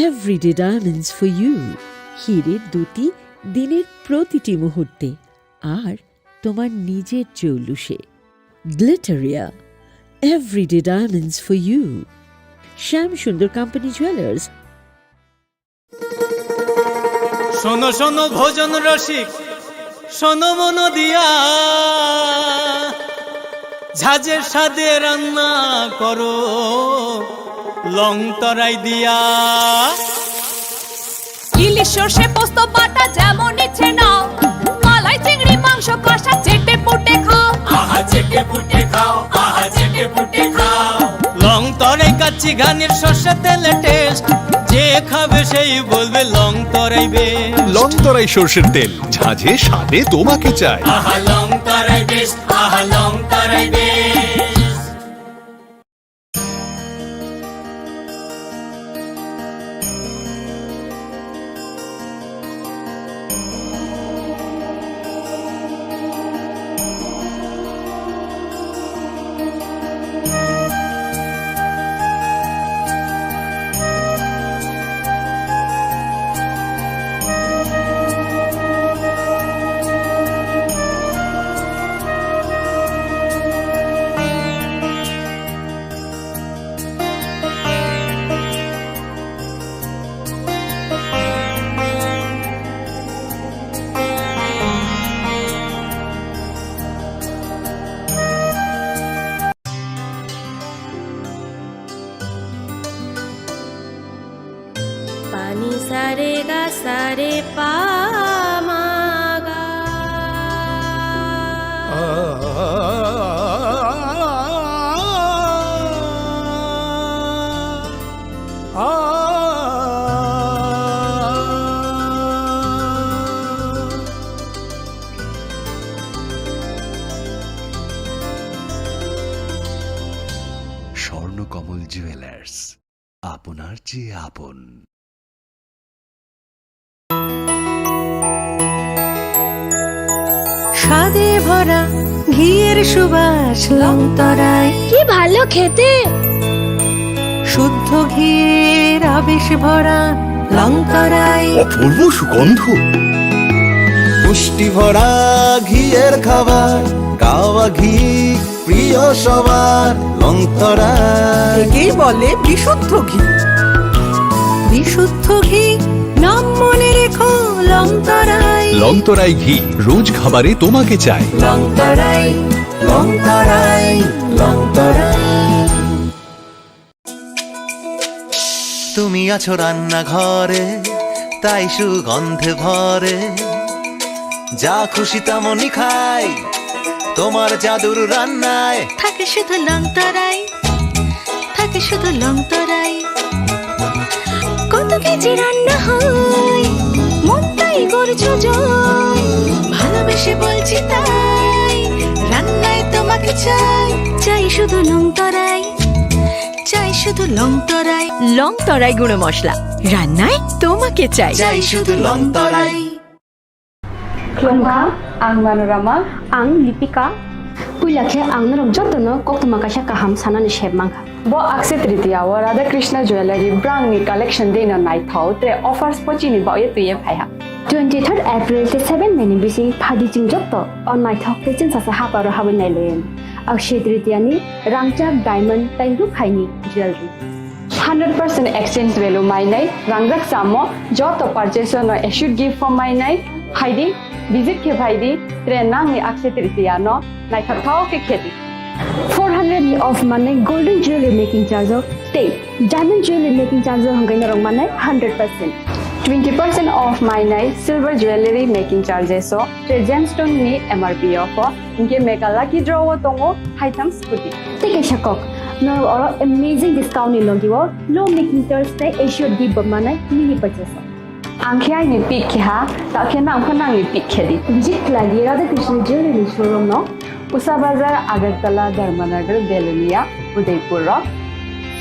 everyday diamonds for you. হীরের দুটি দিনের প্রতিটি মুহূর্তে আর তোমার নিজের জৌলুসে। Glitteria, everyday diamonds for you. Shyam Sundar company jewellers. শোনো শোনো ভোজন রসিক, শোনো মন দিয়া, ঝাঁঝের স্বাদে রান্না করো লং তরাই দিয়া। ইলিশ সর্ষে পোস্ত বাটা যেমন ইচ্ছে নাও, মালাই চিংড়ি মাংস কষা চেটে পুটে খাও। আহা চেটে পুটে খাও, আহা চেটে পুটে খাও। লং তরাই কাচ্চি ঘানির সর্ষে তেলে টেস্ট, যে খাবে সেই বলবে Longtharai best. Longtharai সর্ষের তেল, ঝাঁঝে স্বাদে তোমাকে চাই। আহা লং তরাই বেস্ট, আহা Longtharai best. Pani sare ga sare pa ma ga. Swarnakamal jewellers, আপনার চেয়ে আপন। স্বাদে ভরা ঘিয়ের সুবাস লংতরাই। কি ভালো খেতে! শুদ্ধ ঘিয়ের আবেশ ভরা লংতরাই। অপূর্ব সুগন্ধ। পুষ্টি ভরা ঘিয়ের খাবার, গাওয়া ঘি প্রিয় সবার, লংতরাই। একেই বলে বিশুদ্ধ ঘি। বিশুদ্ধ ঘি, নাম মনে রেখো, লংতরাই। লংতরাই ঘি, রোজ খাবারে তোমাকে চাই। লংতরাই, লংতরাই, লংতরাই। তুমি আছো রান্নাঘরে, তাই সুগন্ধে ভরে। যা খুশি তেমনই খাই, তোমার জাদুর রান্নায়। থাকে শুধু লংতরাই, থাকে শুধু লংতরাই। কত কেজি রান্না হয়, মনটাই করছো জয়। ভালোবেসে বলছি তাই, রান্নায় তোমাকে চাই, চাই শুধু লংতরাই। চাই শুধু লং তরাই। লং তরাই গুঁড়ো মশলা, রান্নায় তোমাকে চাই। চাই শুধু লং তরাই। Khulumkha, ang Manorama. Ang Lipika. Puila khe ang norok jotono koktwma kaisa kaham sanani sep mankha. Bo Akshaya Tritiya o Radha Krishna Jewellery brangni collection dino naithok tre offers pochini baoye twiye phaiha. Twenty third April tei seven May ni bising phadi chwng joto o naithok tei chwngsasa haparo habwi nailaiwi. Akshaya Tritiya ni rangchak diamond tei rukhaini jewellery. Hundred percent exchange value mainai, rangjak samo joto purchase no assured gift form mainai, phaidi, visit khe phaidi, tre nangni Akshaya Tritiya no naithok thao khe khedi. Four hundred ni off manai golden jewelry making charge o tei diamond jewelry making charge o hwnkhai norok manai hundred percent. Twenty percent off mainai silver jewelry making charges o tre gemstone ni M R P o pho. Hinkhe mega lucky draw o tongo haitham scooty. Tei kaisa kok, norok oro amazing discount ni logi o low making charge tei assured gift bo manai mini purchase o. Ang khe aini pick khe ha, ta khe nang pho nangni pick khe di. Visit khlai di Radha Krishna Jewelry ni showroom no. Usa Bazar, Agartala, Dharmanagar, Belonia, Udaipur o.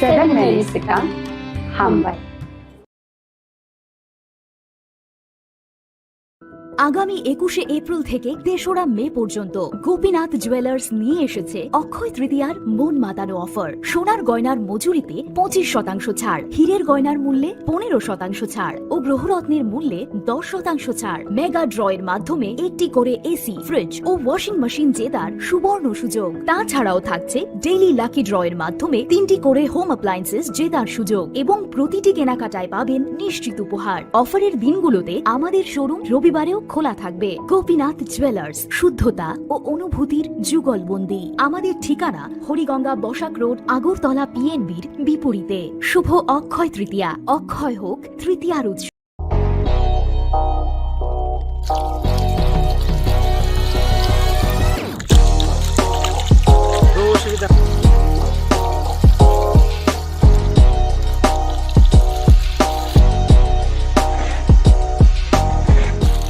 Seven May ni swkang. Hambai. আগামী একুশে এপ্রিল থেকে তেসরা মে পর্যন্ত গোপীনাথ জুয়েলার্স নিয়ে এসেছে অক্ষয় তৃতীয়ার মন মাতানো অফার। সোনার গয়নার মজুরিতে পঁচিশ শতাংশ ছাড়, হীরের গয়নার মূল্যে পনেরো শতাংশ ছাড় ও গ্রহরত্নের মূল্যে দশ শতাংশ ছাড়। মেগা ড্রয়ের মাধ্যমে একটি করে এসি, ফ্রিজ ও ওয়াশিং মেশিন জেতার সুবর্ণ সুযোগ। তাছাড়াও থাকছে ডেইলি লাকি ড্রয়ের মাধ্যমে তিনটি করে হোম অ্যাপ্লায়েন্সেস জেতার সুযোগ এবং প্রতিটি কেনাকাটায় পাবেন নিশ্চিত উপহার। অফারের দিনগুলোতে আমাদের শোরুম রবিবারেও খোলা থাকবে। গোপীনাথ জুয়েলার্স, শুদ্ধতা ও অনুভূতির যুগলবন্দি। আমাদের ঠিকানা হরিগঙ্গা বসাক রোড, আগরতলা পিএনবির বিপরীতে। শুভ অক্ষয় তৃতীয়া, অক্ষয় হোক তৃতীয়ার উৎসব।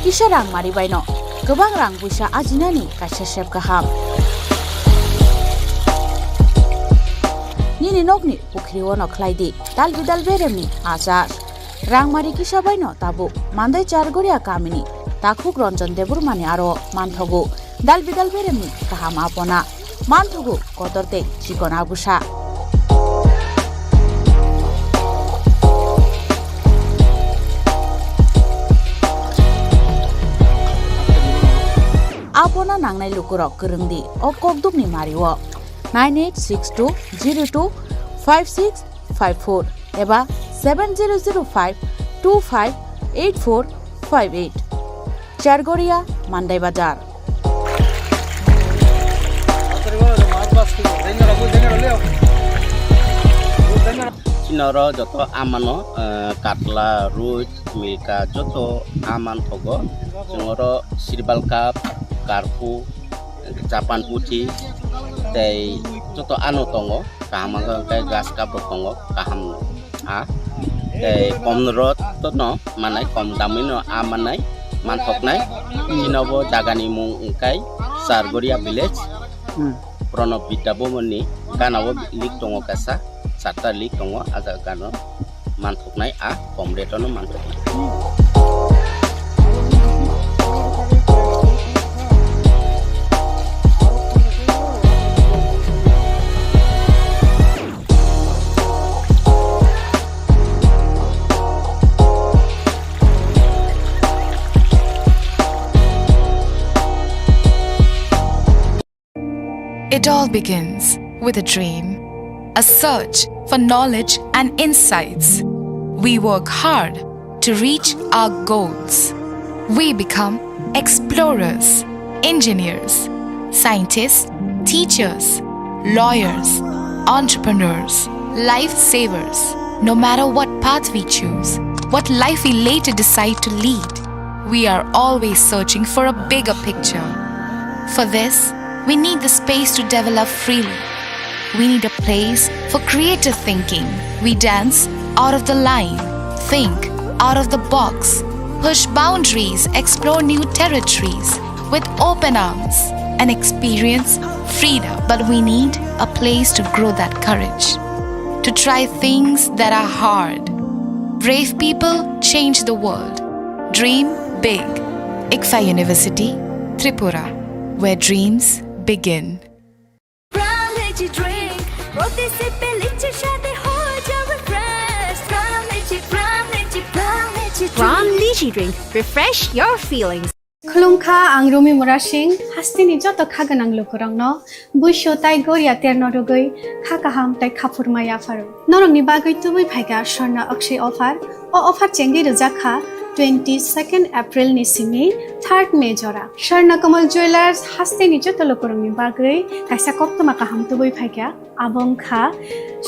Kisa rangmari baino kwbang rang puisa ajinani kaisa sep kaham. Nini nokni pukhri o no khlai di dal bidal beremni achar. Rangmari kisa baino tabuk Mandai Chargoria kamini takhuk Ranjan Debbarmani aro manthogo dal bidal beremni kaham apona. Manthogo kotor tei chikon agusa. Apona nangnai lukurok kwrwng di o kokdukni mario nine eight six two zero two five six five four eba seven zero zero five two five eight four five eight. Chargoria, Mandai Bazar. Chini oro joto amano, eh, katla, roi, milka joto aman thogo. Chwng oro sirbal cup, karpu, Japan puthi tei joto ano tongo, kaham wngkha hwnkhe grass cup bo tongo, kaham a tei kom rot no manai, kom damwi no a manai, manthoknai. Chini bo jaga ni mung wngkha Chargoria village. Hmm. Pranab Vidya Bhavan ni gana o lik tongo kaisa, charta lik tongo, a jaga no. Manthoknai a kom rate o no manthoknai. It all begins with a dream, a search for knowledge and insights. We work hard to reach our goals. We become explorers, engineers, scientists, teachers, lawyers, entrepreneurs, lifesavers. No matter what path we choose, what life we later decide to lead, we are always searching for a bigger picture. For this, we need the space to develop freely. We need a place for creative thinking. We dance out of the line, think out of the box, push boundaries, explore new territories with open arms, and experience freedom. But we need a place to grow that courage, to try things that are hard. Brave people change the world. Dream big. ICFAI University, Tripura, where dreams begin. Pram Lychee Drink, প্রতি সিপে লিচি স্বাদে হয়ে যাবে fresh. Pram Lychee, Pram Lychee, Pram Lychee Drink। Pram Lychee Drink, refresh your feelings. Khulumkha, ang Rumi Murasing, hasteni joto kha gwnang lukurokno buisu tai goria terno rwgwi kha kaham tai khaphurma yapharo. Norokni bagwi tubui phaikha Swarna Akshay offer. O offer chengwi rwjak kha twenty-second April ni simi third May jora. Swarna Kamal Jewellers hasteni joto lukurokni bagwi kaisa koktwma kaham tubui phaikha. Abo wngkha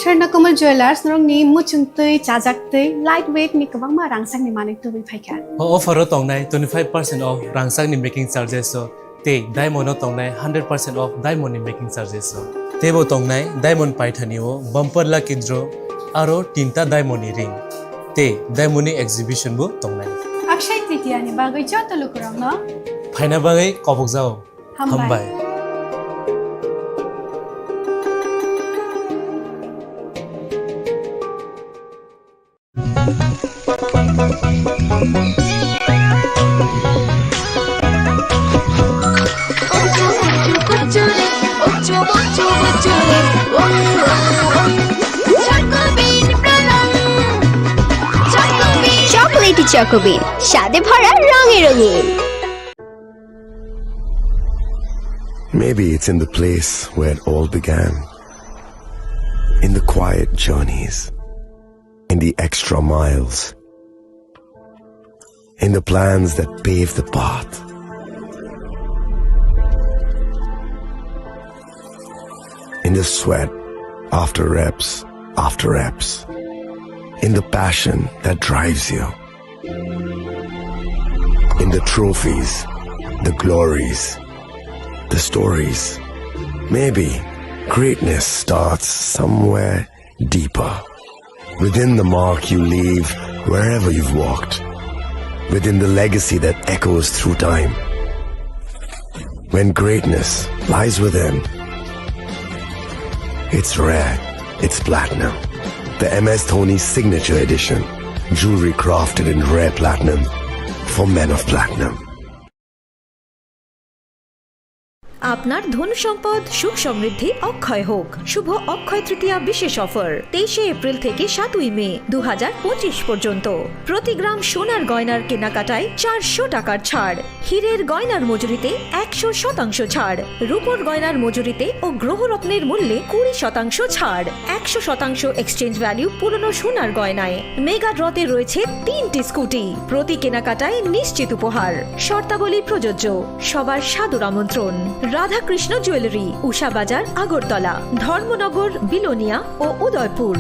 Swarna Kamal Jewellers, norokni muchungtwi, chajaktwi, light weight ni kwbangma rangchakni manwi tubui phaikha. O offer o tongnai twenty-five percent off rangchakni making charges o tei diamond o tongnai hundred percent off diamond ni making charges o. Teibo tongnai diamond paithani o bumper lucky draw aro tinta diamond ni ring tei diamond ni exhibition bo tongnai. Akshay Tritiya ni bagwi joto lukurokno phaina bagwi kobokjao. Hambai. Hambai. Chocolatey Choco Bean, স্বাদে ভরা রঙে রঙিন। Maybe it's in the place where it all began. In the quiet journeys, in the extra miles, in the plans that pave the path, in the sweat after reps after reps, in the passion that drives you. In the trophies, the glories, the stories. Maybe greatness starts somewhere deeper. Within the mark you leave wherever you've walked. Within the legacy that echoes through time. When greatness lies within, it's rare, it's platinum. The M S Dhoni Signature Edition. Jewelry crafted in rare platinum for men of platinum. আপনার ধন সম্পদ সুখ সমৃদ্ধি অক্ষয় হোক। শুভ অক্ষয় তৃতীয়া বিশেষ অফার, তেইশে এপ্রিল থেকে সাতই মে দু হাজার পঁচিশ পর্যন্ত। প্রতি গ্রাম সোনার গয়নার কেনাকাটায় চারশো টাকার ছাড়, হীরের গয়নার মজুরিতে একশো শতাংশ ছাড়, রূপোর গয়নার মজুরিতে ও গ্রহরত্নের মূল্যে কুড়ি শতাংশ ছাড়, একশো শতাংশ এক্সচেঞ্জ ভ্যালু পুরনো সোনার গয়নায়। মেগা ড্রতে রয়েছে তিনটি স্কুটি, প্রতি কেনাকাটায় নিশ্চিত উপহার। শর্তাবলী প্রযোজ্য। সবার সাদর আমন্ত্রণ। রাধাকৃষ্ণ জুয়েলারি, উষা বাজার, আগরতলা, ধর্মনগর, বিলোনিয়া ও উদয়পুর।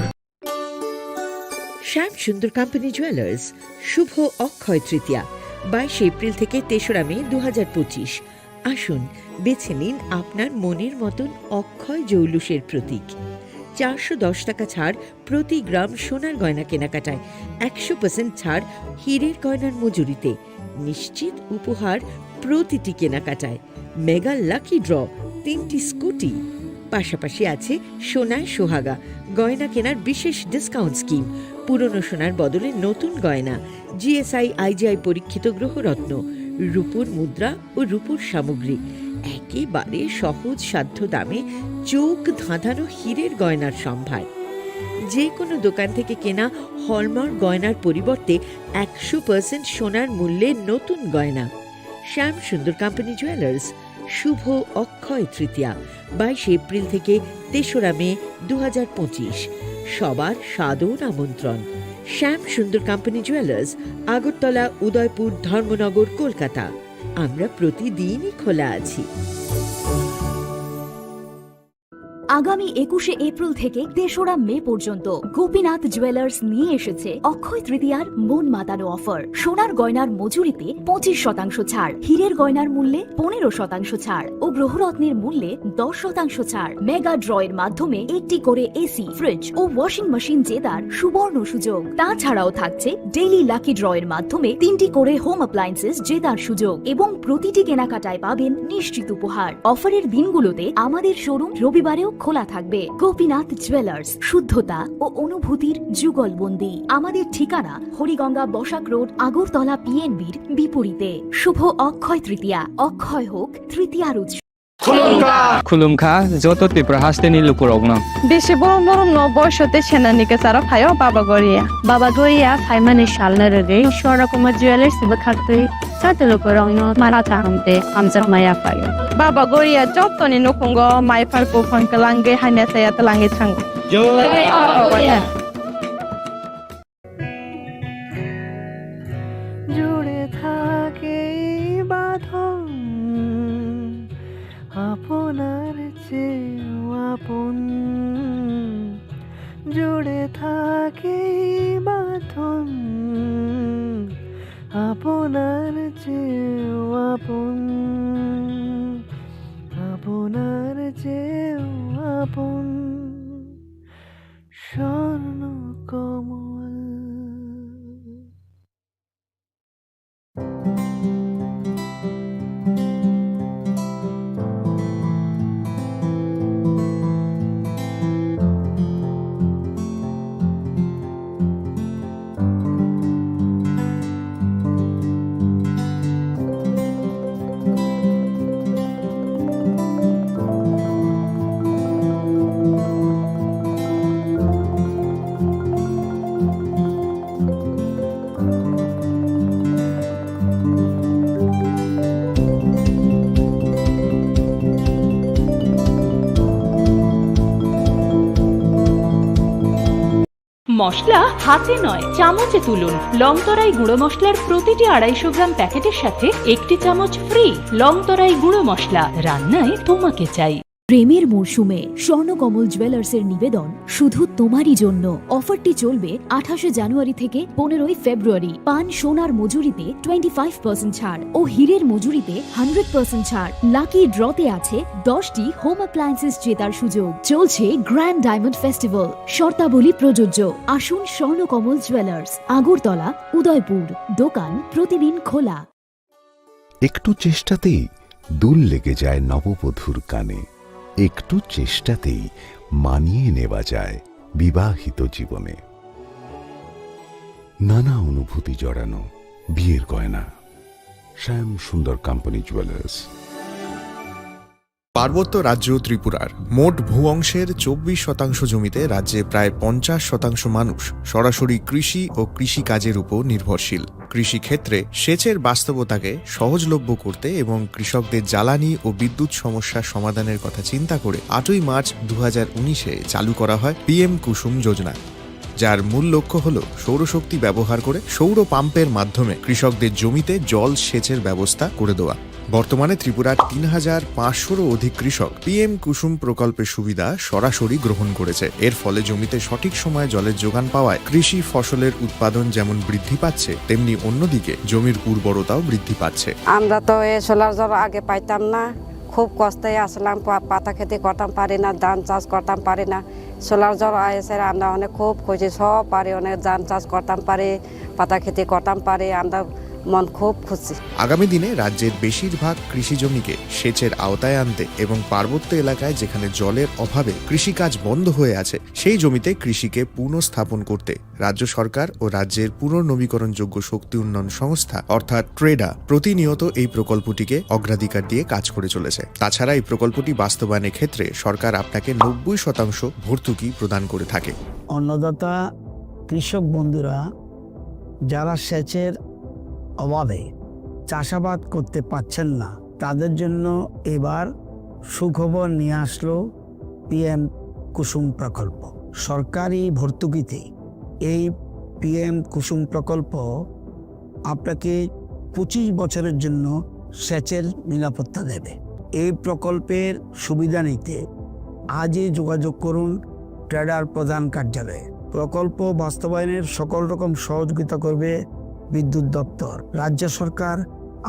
শ্যাম সুন্দর কোম্পানি জুয়েলার্স, শুভ অক্ষয় তৃতীয়া, বাইশে এপ্রিল থেকে তেসরা মে দু হাজার পঁচিশ। আসুন, বেছে নিন আপনার মনের মতন অক্ষয় জৌলুসের প্রতীক। চারশো দশ টাকা ছাড় প্রতি গ্রাম সোনার গয়না কেনাকাটায়, একশো পার্সেন্ট ছাড় হীরের গয়নার মজুরিতে, নিশ্চিত উপহার প্রতিটি কেনাকাটায়। মেগা লাকি ড্র, তিনটি স্কুটি, পাশাপাশি আছে সোনায় সোহাগা, গয়না কেনার বিশেষ ডিসকাউন্ট স্কিম, পুরনো সোনার বদলে নতুন গয়না, G S I I G I পরীক্ষিত গ্রহরত্ন, রূপোর মুদ্রা ও রূপোর সামগ্রী, একেবারে সহজ সাধ্য দামে চোখ ধাঁধানো হীরের গয়নার সম্ভার। যে কোনো দোকান থেকে কেনা হলমার্ক গয়নার পরিবর্তে একশো পার্সেন্ট সোনার মূল্যে নতুন গয়না। শ্যাম সুন্দর কোম্পানি জুয়েলার্স, শুভ অক্ষয় তৃতীয়া, বাইশে এপ্রিল থেকে তেসরা মে দু হাজার পঁচিশ। সবার সাদর আমন্ত্রণ। শ্যাম সুন্দর কোম্পানি জুয়েলার্স, আগরতলা, উদয়পুর, ধর্মনগর, কলকাতা। আমরা প্রতিদিনই খোলা আছি। আগামী একুশে এপ্রিল থেকে তেসরা মে পর্যন্ত গোপীনাথ জুয়েলার্স নিয়ে এসেছে অক্ষয় তৃতীয়ার মন মাতানো অফার। সোনার গয়নার মজুরিতে পঁচিশ শতাংশ ছাড়, হীরের গয়নার মূল্যে পনেরো শতাংশ ছাড় ও গ্রহরত্নের মূল্যে দশ শতাংশ ছাড়। মেগা ড্র এর মাধ্যমে একটি করে এসি, ফ্রিজ ও ওয়াশিং মেশিন জেতার সুবর্ণ সুযোগ। তাছাড়াও থাকছে ডেইলি লাকি ড্র এর মাধ্যমে তিনটি করে হোম অ্যাপ্লায়েন্সেস জেতার সুযোগ এবং প্রতিটি কেনাকাটায় পাবেন নিশ্চিত উপহার। অফারের দিনগুলোতে আমাদের শোরুম রবিবারেও খোলা থাকবে গোপীনাথ জুয়েলার্স, শুদ্ধতা ও অনুভূতির যুগলবন্দি। আমাদের ঠিকানা হরিগঙ্গা বসাক রোড, আগরতলা পিএনবির বিপরীতে। শুভ অক্ষয় তৃতীয়া, অক্ষয় হোক তৃতীয়ার উৎসব। Khulumkha. Khulumkha, joto Tripura hasteni lukurokno. Bisi borom borom no boisote senani kesaro phaio Baba Goria. Baba Goria phaimani salno rwgwi Swarna Kumar Jewellers bwkhaktwi joto lukurokno mara kaham tei hamjakma yaphaio. Baba Goria jotoni nukhungo mai phar buphang kwlangwi hamya saya twlangwi thango. Jai Baba Goria. জুড়ে থাকে এই বাঁধন আপনার চেয়েও আপন, জুড়ে থাকে এই বাঁধন আপনার চেয়েও আপন, আপনার চেয়েও আপন। স্বর্ণ কমল। মশলা হাতে নয়, চামচে তুলুন। লংতরাই গুঁড়ো মশলার প্রতিটি আড়াইশো গ্রাম প্যাকেটের সাথে একটি চামচ ফ্রি। লংতরাই গুঁড়ো মশলা, রান্নায় তোমাকে চাই। প্রেমের মরশুমে স্বর্ণকমল জুয়েলার্সের নিবেদন শুধু তোমারই জন্য। অফারটি চলবে আঠাশে জানুয়ারি থেকে পনেরোই ফেব্রুয়ারি। পান সোনার মজুরিতে টোয়েন্টি ফাইভ পার্সেন্ট ছাড় ও হীরের মজুরিতে হান্ড্রেড পার্সেন্ট ছাড়। লাকি ড্রতে আছে দশটি হোম অ্যাপ্লায়েন্সেস জেতার সুযোগ। চলছে গ্র্যান্ড ডায়মন্ড ফেস্টিভ্যাল, শর্তাবলী প্রযোজ্য। আসুন স্বর্ণকমল জুয়েলার্স, আগরতলা, উদয়পুর। দোকান প্রতিদিন খোলা। একটু চেষ্টাতেই দুল লেগে যায় নববধূর কানে, একটু চেষ্টাতেই মানিয়ে নেওয়া যায় বিবাহিত জীবনে। নানা অনুভূতি জড়ানো বিয়ের গয়না। শ্যাম সুন্দর কোম্পানি জুয়েলার্স। পার্বত্য রাজ্য ত্রিপুরার মোট ভূ অংশের চব্বিশ শতাংশ জমিতে রাজ্যে প্রায় পঞ্চাশ শতাংশ মানুষ সরাসরি কৃষি ও কৃষিকাজের উপর নির্ভরশীল। কৃষিক্ষেত্রে সেচের বাস্তবতাকে সহজলভ্য করতে এবং কৃষকদের জ্বালানি ও বিদ্যুৎ সমস্যা সমাধানের কথা চিন্তা করে আটই মার্চ দু হাজার উনিশে চালু করা হয় পিএম কুসুম যোজনা, যার মূল লক্ষ্য হল সৌরশক্তি ব্যবহার করে সৌর পাম্পের মাধ্যমে কৃষকদের জমিতে জল সেচের ব্যবস্থা করে দেওয়া। বর্তমানে ত্রিপুরার তিন হাজার পাঁচশোরও অধিক কৃষক পিএম কুসুম প্রকল্পের সুবিধা সরাসরি গ্রহণ করেছে। এর ফলে জমিতে সঠিক সময়ে জলের যোগান পাওয়ায় কৃষি ফসলের উৎপাদন যেমন বৃদ্ধি পাচ্ছে, তেমনি অন্যদিকে জমির উর্বরতাও বৃদ্ধি পাচ্ছে। আমরা তো এই সোলার জল আগে পাইতাম না, খুব কষ্টে আসলাম, পা-, পাতা খেতে করতাম পারি না, ধান চাষ করতাম পারি না। সোলার জল আইসে আমরা অনেক খুব খুশি, সব পারি, অনেক ধান চাষ করতাম পারি, পাতা খেতে করতাম পারি, আমরা মন খুব খুশি। আগামী দিনে রাজ্যের বেশিরভাগ কৃষি জমিকে সেচের আওতায় আনতে এবং পার্বত্য এলাকায় যেখানে জলের অভাবে কৃষিকাজ বন্ধ হয়ে আছে, সেই জমিতে কৃষিকে পুনঃস্থাপন করতে রাজ্য সরকার ও রাজ্যের পুনর্নবীকরণযোগ্য শক্তি উন্নয়ন সংস্থা অর্থাৎ ট্রেডা প্রতিনিয়ত এই প্রকল্পটিকে অগ্রাধিকার দিয়ে কাজ করে চলেছে। তাছাড়া এই প্রকল্পটি বাস্তবায়নের ক্ষেত্রে সরকার আপনাকে নব্বই শতাংশ ভর্তুকি প্রদান করে থাকে। অন্নদাতা কৃষক বন্ধুরা যারা সেচের অভাবে চাষাবাদ করতে পারছেন না, তাদের জন্য এবার সুখবর নিয়ে আসলো পিএম কুসুম প্রকল্প। সরকারি ভর্তুকিতে এই পিএম কুসুম প্রকল্প আপনাকে পঁচিশ বছরের জন্য সেচের নিরাপত্তা দেবে। এই প্রকল্পের সুবিধা নিতে আজই যোগাযোগ করুন ট্রেডার প্রধান কার্যালয়ে। প্রকল্প বাস্তবায়নের সকল রকম সহযোগিতা করবে বিদ্যুৎ দপ্তর। রাজ্য সরকার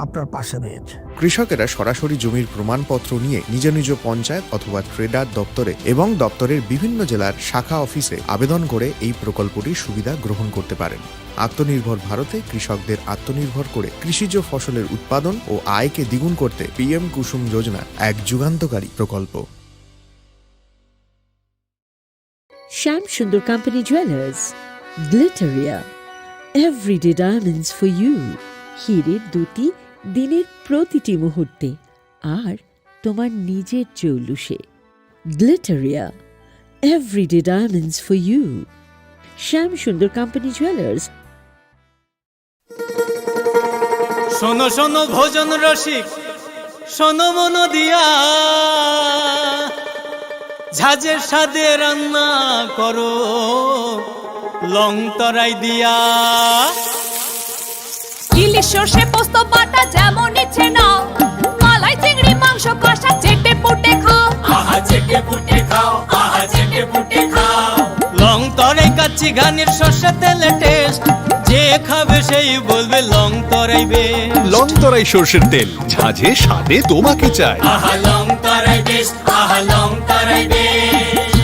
আপনার পাশে রয়েছে। কৃষকেরা সরাসরি জমির প্রমাণপত্র নিয়ে নিজ নিজ পঞ্চায়েত অথবা ট্রেডার দপ্তরে এবং দপ্তরের বিভিন্ন জেলার শাখা অফিসে আবেদন করে এই প্রকল্পটির সুবিধা গ্রহণ করতে পারেন। আত্মনির্ভর ভারতে কৃষকদের আত্মনির্ভর করে কৃষিজ ফসলের উৎপাদন ও আয়কে দ্বিগুণ করতে পিএম কুসুম যোজনা এক যুগান্তকারী প্রকল্প। Shyam Sundar company jewellers, Glitteria, everyday diamonds for you. হীরের দ্যুতি দিনের প্রতিটি মুহূর্তে, আর তোমার নিজের জৌলুসে। Glitteria, everyday diamonds for you. Shyam Sundar company jewellers. শোনো শোনো ভোজন রসিক, শোনো মন দিয়া, ঝাঁঝের স্বাদে রান্না করো লং তরাই দিয়া। ইলিশ সর্ষে পোস্ত বাটা যেমন ইচ্ছে নাও, মালাই চিংড়ি মাংস কষা চেটে পুটে খাও। আহা চেটে পুটে খাও, আহা চেটে পুটে খাও। লং তরাই কাচ্চি ঘানির সর্ষে তেলে টেস্ট, যে খাবে সেই বলবে Longtharai best. Longtharai সর্ষের তেল, ঝাঁঝে স্বাদে তোমাকে চাই। আহা লং তরাই বেস্ট, আহা Longtharai best.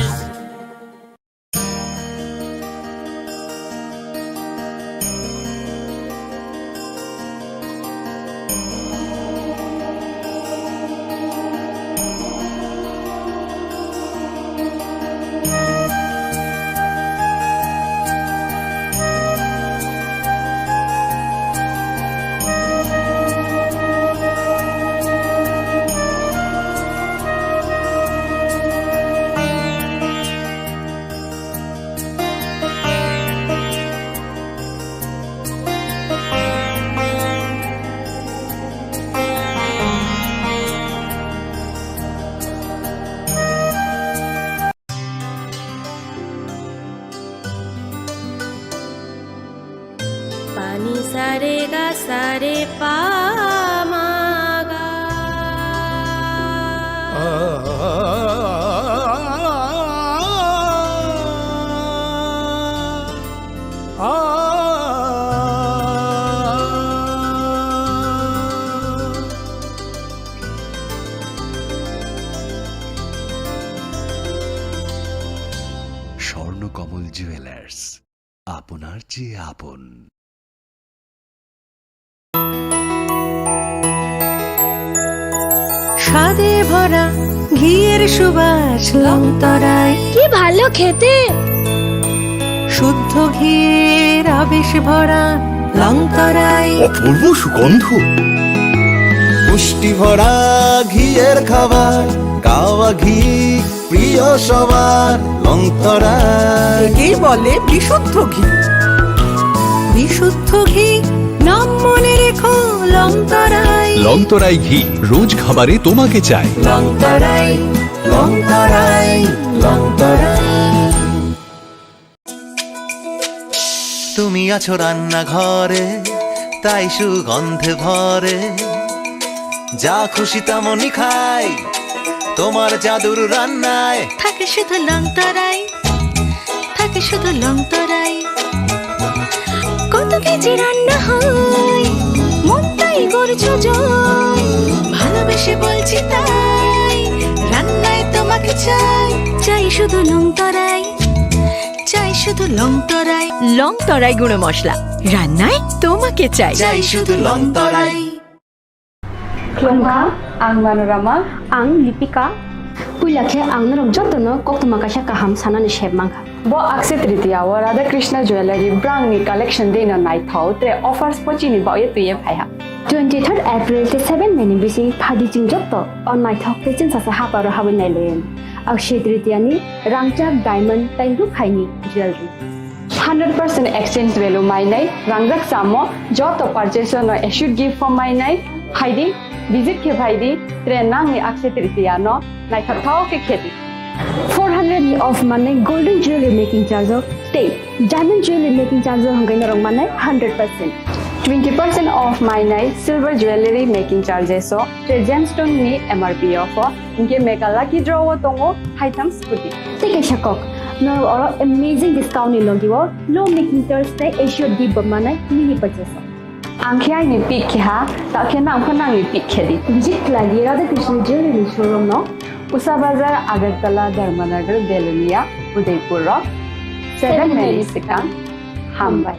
Pani sare ga sare pa ma ga. Swarnakamal jewellers, আপনার চেয়ে আপন। স্বাদে ভরা ঘিয়ের সুবাস লং তরাই। কি ভালো খেতে। শুদ্ধ ঘিয়ের আবেশ ভরা লং তরাই। অপূর্ব সুগন্ধ। পুষ্টি ভরা ঘিয়ের খাবার, কাওয়া ঘি প্রিয় সবার লং তরাই। একেই বলে বিশুদ্ধ ঘি। বিশুদ্ধ ঘি, নাম মনে রেখো লং তরাই। লং তরাই ঘি, রোজ খাবারে তোমাকে চাই। লং তরাই, লং তরাই, লং তরাই। তুমি আছো রান্নাঘরে, তাই সুগন্ধে ভরে। যা খুশি তেমনই খাই, তোমার জাদুর রান্নায়। থাকে শুধু লং তরাই, থাকে শুধু লং তরাই। কত কেজি রান্না হয়, মনটাই করছো জয়। ভালোবেসে বলছি তাই, রান্নায় তোমাকে চাই। চাই শুধু লং তরাই, চাই শুধু লং তরাই। লং তরাই গুঁড়ো মশলা, রান্নায় তোমাকে চাই। চাই শুধু লং তরাই। Khulumkha, ang Manorama. Ang Lipika. Puila khe ang norok jotono koktwma kaisa kaham sanani sep mankha. Bo Akshaya Tritiya o Radha Krishna Jewellery brangni collection dino naithok tre offers pochini baoye twiye phaiha. Twenty third April tei seven May ni bising phaidi chwng joto o naithok tei chwngsasa haparo habwi nailaiwi. Akshaya Tritiya ni rangchak diamond tei rukhaini jewellery. Hundred percent exchange value mainai, rangjak chamo, joto purchase no assured gift form mainai, phaidi, visit khe phaidi, tre nangni Akshaya Tritiya no naithok thao khe khedi. Four hundred ni off manai golden jewelry making charge o tei diamond jewelry making charge o hwnkhe norok manai hundred percent. Twenty percent off mainai silver jewelry making charges o tre gemstone ni M R P o pho. Hinkhe Mega Lucky Draw o tongo haitham scooty. Tei kaisa kok, norok oro amazing discount ni logi o low making charge tei assured gift bo manai mini purchase o. Ang khe aini pick khe ha, ta khe nang pho nangni pick khe di. Jit lagi Radha Krishna Jewelry ni showroom no. Usa Bazar, Agartala, Dharmanagar, Belonia, Udaipur rok. Seven May ni swkang. Hambai.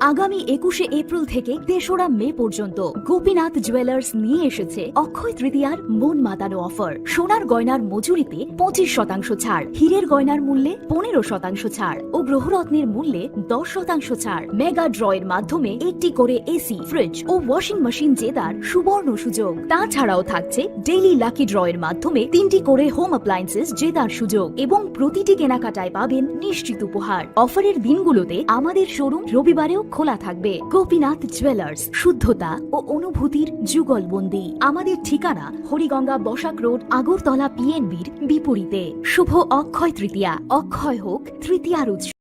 আগামী একুশে এপ্রিল থেকে তেসরা মে পর্যন্ত গোপীনাথ জুয়েলার্স নিয়ে এসেছে অক্ষয় তৃতীয়ার মন মাতানো অফার। সোনার গয়নার মজুরিতে পঁচিশ শতাংশ ছাড়, হীরের গয়নার মূল্যে পনেরো শতাংশ ছাড় ও গ্রহরত্নের মূল্যে দশ শতাংশ ছাড়। মেগা ড্রয়ের মাধ্যমে একটি করে এসি, ফ্রিজ ও ওয়াশিং মেশিন জেতার সুবর্ণ সুযোগ। তাছাড়াও থাকছে ডেইলি লাকি ড্রয়ের মাধ্যমে তিনটি করে হোম অ্যাপ্লায়েন্সেস জেতার সুযোগ এবং প্রতিটি কেনাকাটায় পাবেন নিশ্চিত উপহার। অফারের দিনগুলোতে আমাদের শোরুম রবিবারেও খোলা থাকবে। গোপীনাথ জুয়েলার্স, শুদ্ধতা ও অনুভূতির যুগলবন্দি। আমাদের ঠিকানা হরিগঙ্গা বসাক রোড, আগরতলা পিএনবির বিপরীতে। শুভ অক্ষয় তৃতীয়া, অক্ষয় হোক তৃতীয়ার উৎসব।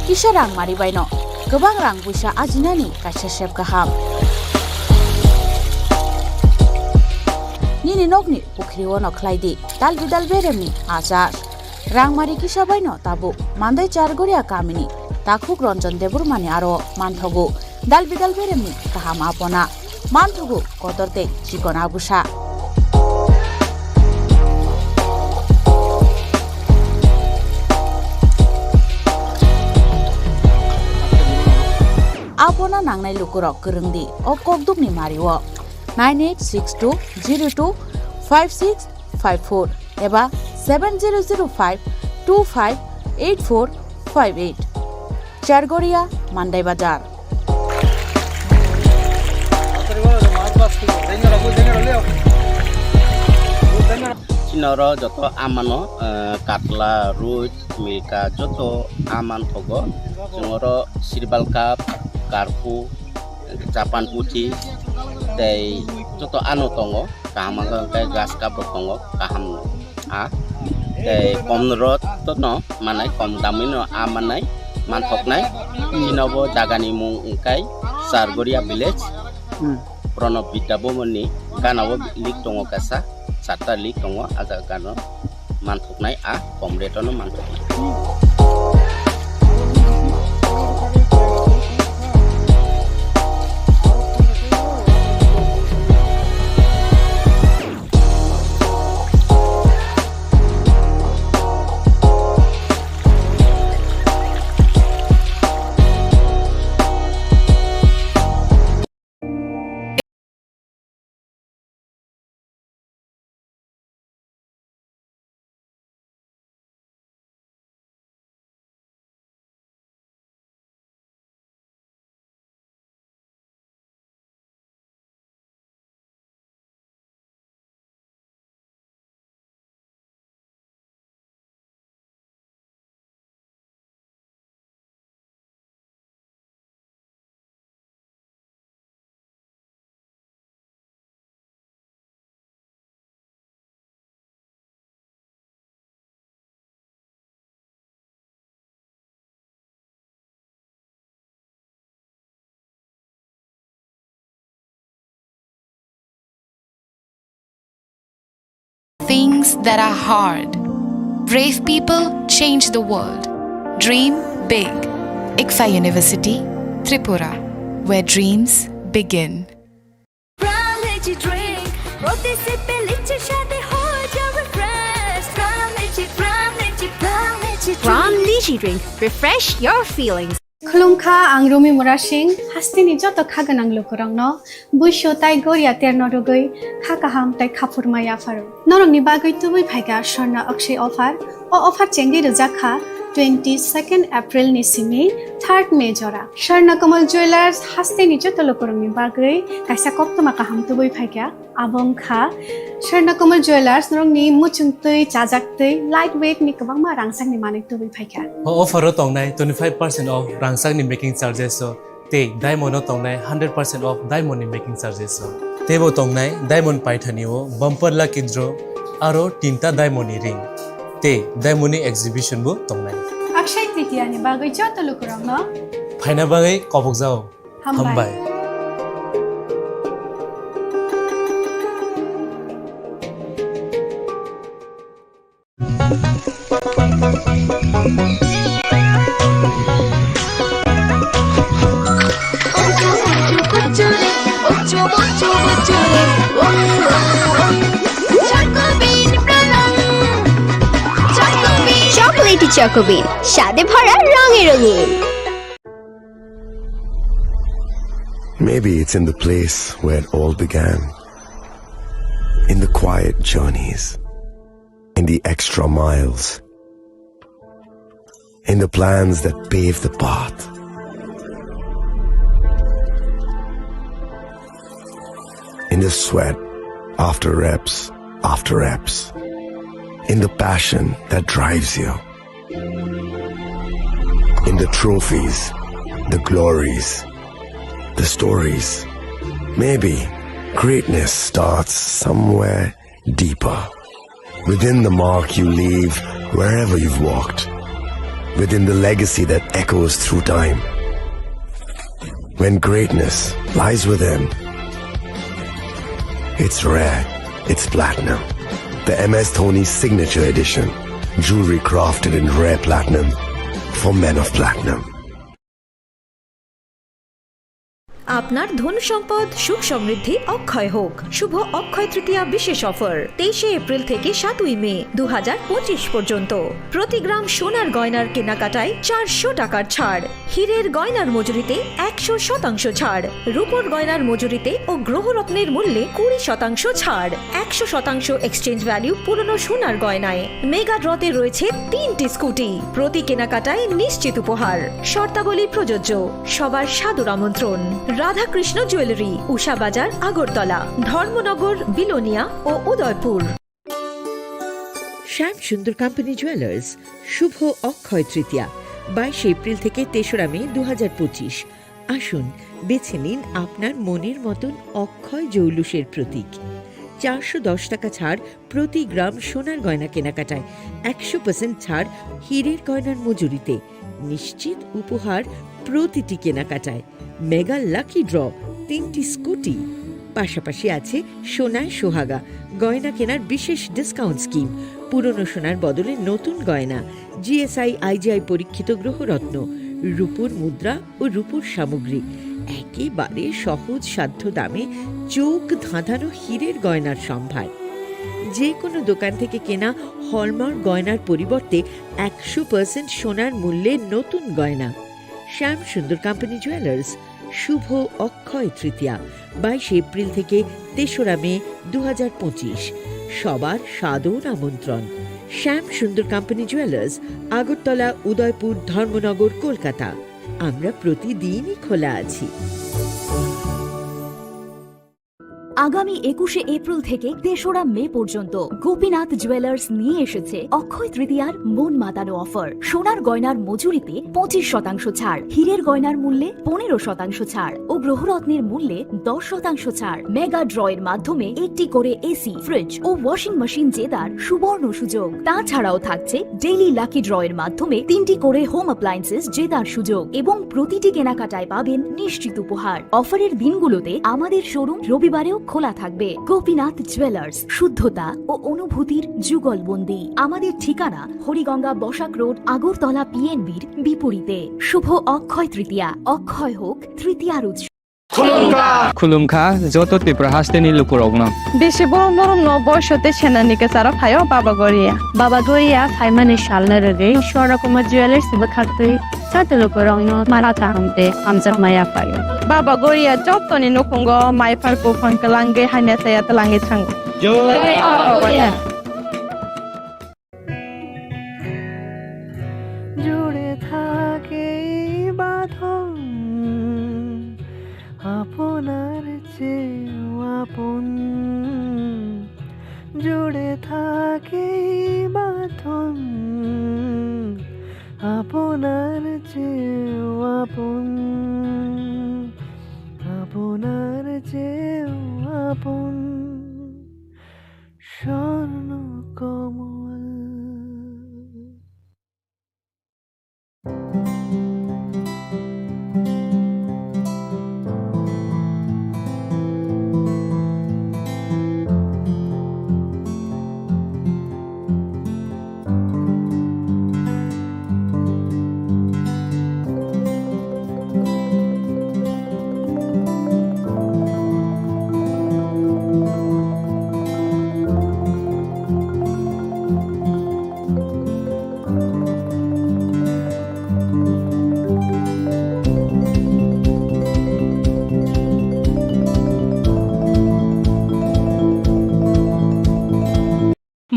Kisa rang mari baino kwbang rang puisa ajinani kaisa sep kaham. Nini nokni pukhri-o no khlai di dal bidal beremni achar. Rangmari kisa baino tabuk Mandai Chargoria kamini takhuk Ranjan Debbarmani aro manthogo dal bidal beremni kaham apona. Manthogo kotor tei chikon agusa. Apona nangnai lukurok kwrwng di o kokdukni mario nine eight six two zero two five six five four eba seven zero zero five two five eight four five eight. Chargoria, Mandai Bazar. Chini oro joto amano, eh, katla, roi, milka joto aman thogo. Chwng oro sirbal cup, karphu, Japan puthi tei joto ano tongo, kaham wngkha hwnkhe grass cup rok tongo, kaham a tei kom rok no manai, kom damwi no a manai, manthoknai. Chini bo jaga ni mung wngkha Chargoria village. Hmm. Pranab Vidya Bhavan ni gana o lake tongo kaisa, charta lake tongo, a jaga gana o. Manthoknai a kom rate-o no manthoknai. Things that are hard. Brave people change the world. Dream big. Iksa University, Tripura, where dreams begin. Pran Lychee Drink, প্রতি সিপে লিচির স্বাদে হয়ে যাও refresh। Pran Lychee, Pran Lychee, Pran Lychee Drink। Pran Lychee Drink, refresh your feelings. Khulumkha, ang Rumi Murasing, hasteni joto kha gwnang lukurokno buisu tai goria terno rwgwi kha kaham tai khaphurma yapharo. Norokni bagwi tubui phaikha Swarna Akshay offer. O offer chengwi rwjak kha twenty-second April ni simi third May jora. Swarna Kamal Jewellers hasteni joto lukurokni bagwi kaisa koktwma kaham tubui phaikha. Abo wngkha Swarna Kamal Jewellers, norokni muchung twi, chajak twi, light weight ni kwbangma rangchakni manwi tubui phaikha. O offer o tongnai twenty-five percent off rangchakni making charges o tei diamond o tongnai hundred percent off diamond ni making charges o. Teibo tongnai diamond paithani o bumper lucky draw aro tinta diamond ni ring tei diamond ni exhibition bo tongnai. Akshay Tritiya ni bagwi joto lukurokno phaina bagwi kobokjao. Hambai. Hambai. চকোবিন, স্বাদে ভরা, রঙে রঙিন। Maybe it's in the place where it all began. In the quiet journeys, in the extra miles, in the plans that pave the path, in the sweat after reps after reps, in the passion that drives you, in the trophies, the glories, the stories. Maybe greatness starts somewhere deeper, within the mark you leave wherever you've walked, within the legacy that echoes through time. When greatness lies within, it's rare, it's platinum. The M S Dhoni Signature Edition, jewelry crafted in rare platinum for men of platinum. আপনার ধন সম্পদ, সুখ সমৃদ্ধি অক্ষয় হোক। শুভ অক্ষয় তৃতীয়া বিশেষ অফার, তেইশে এপ্রিল থেকে সাতই মে দু হাজার পঁচিশ পর্যন্ত। প্রতি গ্রাম সোনার গয়নার কেনাকাটায় চারশো টাকার ছাড়, হীরের গয়নার মজুরিতে একশো শতাংশ ছাড়, রূপোর গয়নার মজুরিতে ও গ্রহরত্নের মূল্যে কুড়ি শতাংশ ছাড়, একশো শতাংশ এক্সচেঞ্জ ভ্যালু পুরনো সোনার গয়নায়। মেগা ড্রতে রয়েছে তিনটি স্কুটি, প্রতি কেনাকাটায় নিশ্চিত উপহার। শর্তাবলী প্রযোজ্য। সবার সাদর আমন্ত্রণ। রাধাকৃষ্ণ জুয়েলারি, উষা বাজার, আগরতলা, ধর্মনগর, বিলোনিয়া ও উদয়পুর। শ্যাম সুন্দর কোম্পানি জুয়েলার্স, শুভ অক্ষয় তৃতীয়া, বাইশে এপ্রিল থেকে তেসরা মে দু হাজার পঁচিশ। আসুন, বেছে নিন আপনার মনের মতন অক্ষয় জৌলুসের প্রতীক। চারশো দশ টাকা ছাড় প্রতি গ্রাম সোনার গয়না কেনাকাটায়, একশো পার্সেন্ট ছাড় হীরের গয়নার মজুরিতে, নিশ্চিত উপহার প্রতিটি কেনাকাটায়। মেগা লাকি ড্র, তিনটি স্কুটি, পাশাপাশি আছে সোনায় সোহাগা, গয়না কেনার বিশেষ ডিসকাউন্ট স্কিম, পুরনো সোনার বদলে নতুন গয়না, G S I I G I পরীক্ষিত গ্রহরত্ন, রূপোর মুদ্রা ও রূপোর সামগ্রী, একেবারে সহজ সাধ্য দামে চোখ ধাঁধানো হীরের গয়নার সম্ভার। যে কোনো দোকান থেকে কেনা হলমার্ক গয়নার পরিবর্তে একশো পার্সেন্ট সোনার মূল্যে নতুন গয়না। শ্যাম সুন্দর কোম্পানি জুয়েলার্স, শুভ অক্ষয় তৃতীয়া, বাইশে এপ্রিল থেকে তেসরা মে দু হাজার পঁচিশ। সবার সাদর আমন্ত্রণ। শ্যাম সুন্দর কোম্পানি জুয়েলার্স, আগরতলা, উদয়পুর, ধর্মনগর, কলকাতা। আমরা প্রতিদিনই খোলা আছি। আগামী একুশে এপ্রিল থেকে তেসরা মে পর্যন্ত গোপীনাথ জুয়েলার্স নিয়ে এসেছে অক্ষয় তৃতীয়ার মন মাতানো অফার। সোনার গয়নার মজুরিতে পঁচিশ শতাংশ ছাড়, হীরের গয়নার মূল্যে পনেরো শতাংশ ছাড় ও গ্রহরত্নের মূল্যে দশ শতাংশ ছাড়। মেগা ড্র এর মাধ্যমে একটি করে এসি, ফ্রিজ ও ওয়াশিং মেশিন জেতার সুবর্ণ সুযোগ। তাছাড়াও থাকছে ডেইলি লাকি ড্র এর মাধ্যমে তিনটি করে হোম অ্যাপ্লায়েন্সেস জেতার সুযোগ এবং প্রতিটি কেনাকাটায় পাবেন নিশ্চিত উপহার। অফারের দিনগুলোতে আমাদের শোরুম রবিবারেও খোলা থাকবে। গোপীনাথ জুয়েলার্স, শুদ্ধতা ও অনুভূতির যুগলবন্দি। আমাদের ঠিকানা হরিগঙ্গা বসাক রোড, আগরতলা পিএনবির বিপরীতে। শুভ অক্ষয় তৃতীয়া, অক্ষয় হোক তৃতীয়ার উৎসব। Khulumkha joto Tripura hasteni lukurokno. Bisi borom borom no boiso tei senani kwcharo phaio Baba Goria. Baba Goria phaimani salno rwgwi Swarna Kumar Jewellers bwkhaktwi joto lukurokno mara kaham tei hamjakma yaphaio. Baba Goria jotoni nukhungo mai phar buphang kwlangwi hamya chaya twlangwi thango. Jai Baba Goria. জুড়ে থাকে এই বাঁধন আপনার চেয়েও আপন। জুড়ে থাকে এই বাঁধন আপনার চেয়েও আপন, আপনার চেয়েও আপন। স্বর্ণ কমল।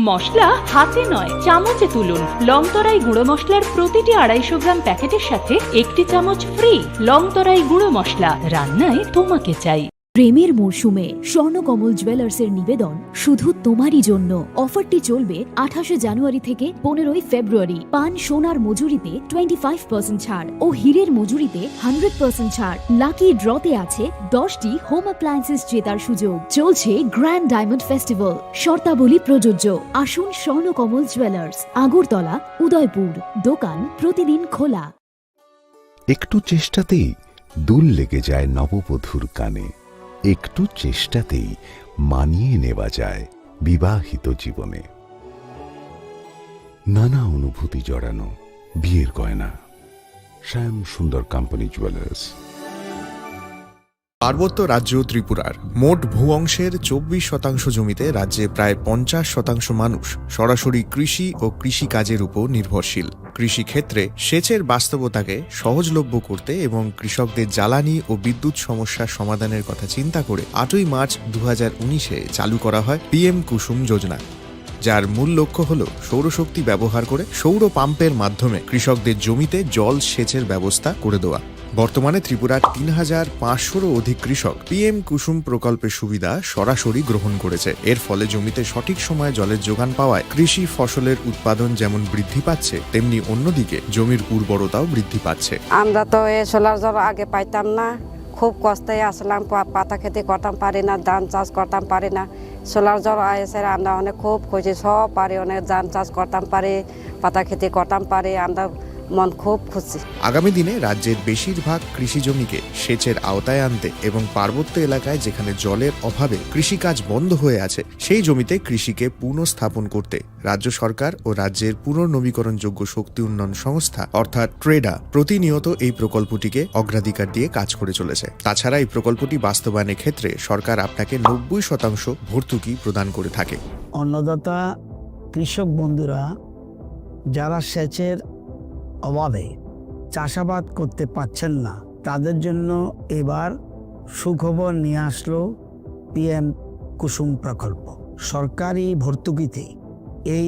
মশলা হাতে নয়, চামচে তুলুন। লংতরাই গুঁড়ো মশলার প্রতিটি আড়াইশো গ্রাম প্যাকেটের সাথে একটি চামচ ফ্রি। লংতরাই গুঁড়ো মশলা, রান্নায় তোমাকে চাই। প্রেমের মরশুমে স্বর্ণকমল জুয়েলার্সের নিবেদন শুধু তোমারই জন্য। অফারটি চলবে আঠাশে জানুয়ারি থেকে পনেরোই ফেব্রুয়ারি। পান সোনার মজুরিতে টোয়েন্টি ফাইভ পার্সেন্ট ছাড় ও হীরের মজুরিতে হান্ড্রেড পার্সেন্ট ছাড়। লাকি ড্রতে আছে দশটি হোম অ্যাপ্লায়েন্সেস জেতার সুযোগ। চলছে গ্র্যান্ড ডায়মন্ড ফেস্টিভ্যাল, শর্তাবলী প্রযোজ্য। আসুন স্বর্ণকমল জুয়েলার্স, আগরতলা, উদয়পুর। দোকান প্রতিদিন খোলা। একটু চেষ্টাতেই দুল লেগে যায় নববধূর কানে। একটু চেষ্টাতেই মানিয়ে নেওয়া যায় বিবাহিত জীবনে। নানা অনুভূতি জড়ানো বিয়ের গয়না। শ্যাম সুন্দর কোম্পানি জুয়েলার্স। পার্বত্য রাজ্য ত্রিপুরার মোট ভূ অংশের চব্বিশ শতাংশ জমিতে রাজ্যে প্রায় পঞ্চাশ শতাংশ মানুষ সরাসরি কৃষি ও কৃষিকাজের উপর নির্ভরশীল। কৃষিক্ষেত্রে সেচের বাস্তবতাকে সহজলভ্য করতে এবং কৃষকদের জ্বালানি ও বিদ্যুৎ সমস্যা সমাধানের কথা চিন্তা করে আটই মার্চ দু হাজার উনিশে চালু করা হয় পিএম কুসুম যোজনা, যার মূল লক্ষ্য হল সৌরশক্তি ব্যবহার করে সৌর পাম্পের মাধ্যমে কৃষকদের জমিতে জল সেচের ব্যবস্থা করে দেওয়া। বর্তমানে ত্রিপুরার তিন হাজার পাঁচশোরও অধিক কৃষক পিএম কুসুম প্রকল্পের সুবিধা সরাসরি গ্রহণ করেছে। এর ফলে জমিতে সঠিক সময়ে জলের যোগান পাওয়ায় কৃষি ফসলের উৎপাদন যেমন বৃদ্ধি পাচ্ছে, তেমনি অন্যদিকে জমির উর্বরতাও বৃদ্ধি পাচ্ছে। আমরা তো এই সোলার জল আগে পাইতাম না, খুব কষ্টে আসলাম, পা-, পাতা খেতি করতাম পারি না, ধান চাষ করতাম পারি না। সোলার জল এসে আমরা অনেক খুব খুশি, সব পারি, অনেক ধান চাষ করতাম পারি, পাতা খেতি করতাম পারি, আমরা মন খুব খুশি। আগামী দিনে রাজ্যের বেশিরভাগ কৃষি জমিকে সেচের আওতায় আনতে এবং পার্বত্য এলাকায় যেখানে জলের অভাবে কৃষিকাজ বন্ধ হয়ে আছে, সেই জমিতে কৃষিকে পুনঃস্থাপন করতে রাজ্য সরকার ও রাজ্যের পুনর্নবীকরণযোগ্য শক্তি উন্নয়ন সংস্থা অর্থাৎ ট্রেডা প্রতিনিয়ত এই প্রকল্পটিকে অগ্রাধিকার দিয়ে কাজ করে চলেছে। তাছাড়া এই প্রকল্পটি বাস্তবায়নের ক্ষেত্রে সরকার আপনাকে নব্বই শতাংশ ভর্তুকি প্রদান করে থাকে। অন্নদাতা কৃষক বন্ধুরা যারা সেচের অভাবে চাষাবাদ করতে পারছেন না, তাদের জন্য এবার সুখবর নিয়ে আসলো পিএম কুসুম প্রকল্প। সরকারি ভর্তুকিতে এই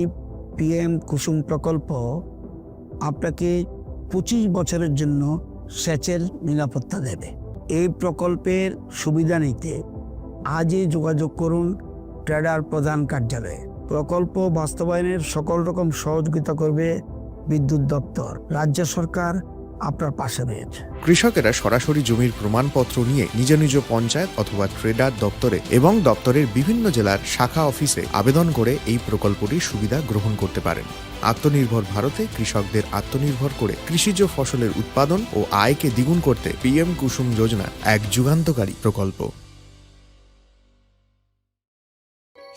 পিএম কুসুম প্রকল্প আপনাকে পঁচিশ বছরের জন্য সেচের নিরাপত্তা দেবে। এই প্রকল্পের সুবিধা নিতে আজই যোগাযোগ করুন ট্রেডার প্রধান কার্যালয়ে। প্রকল্প বাস্তবায়নের সকল রকম সহযোগিতা করবে বিদ্যুৎ দপ্তর। রাজ্য সরকার আপনার পাশে রয়েছে। কৃষকেরা সরাসরি জমির প্রমাণপত্র নিয়ে নিজ নিজ পঞ্চায়েত অথবা ট্রেডার দপ্তরে এবং দপ্তরের বিভিন্ন জেলার শাখা অফিসে আবেদন করে এই প্রকল্পটির সুবিধা গ্রহণ করতে পারেন। আত্মনির্ভর ভারতে কৃষকদের আত্মনির্ভর করে কৃষিজ ফসলের উৎপাদন ও আয়কে দ্বিগুণ করতে পিএম কুসুম যোজনা এক যুগান্তকারী প্রকল্প।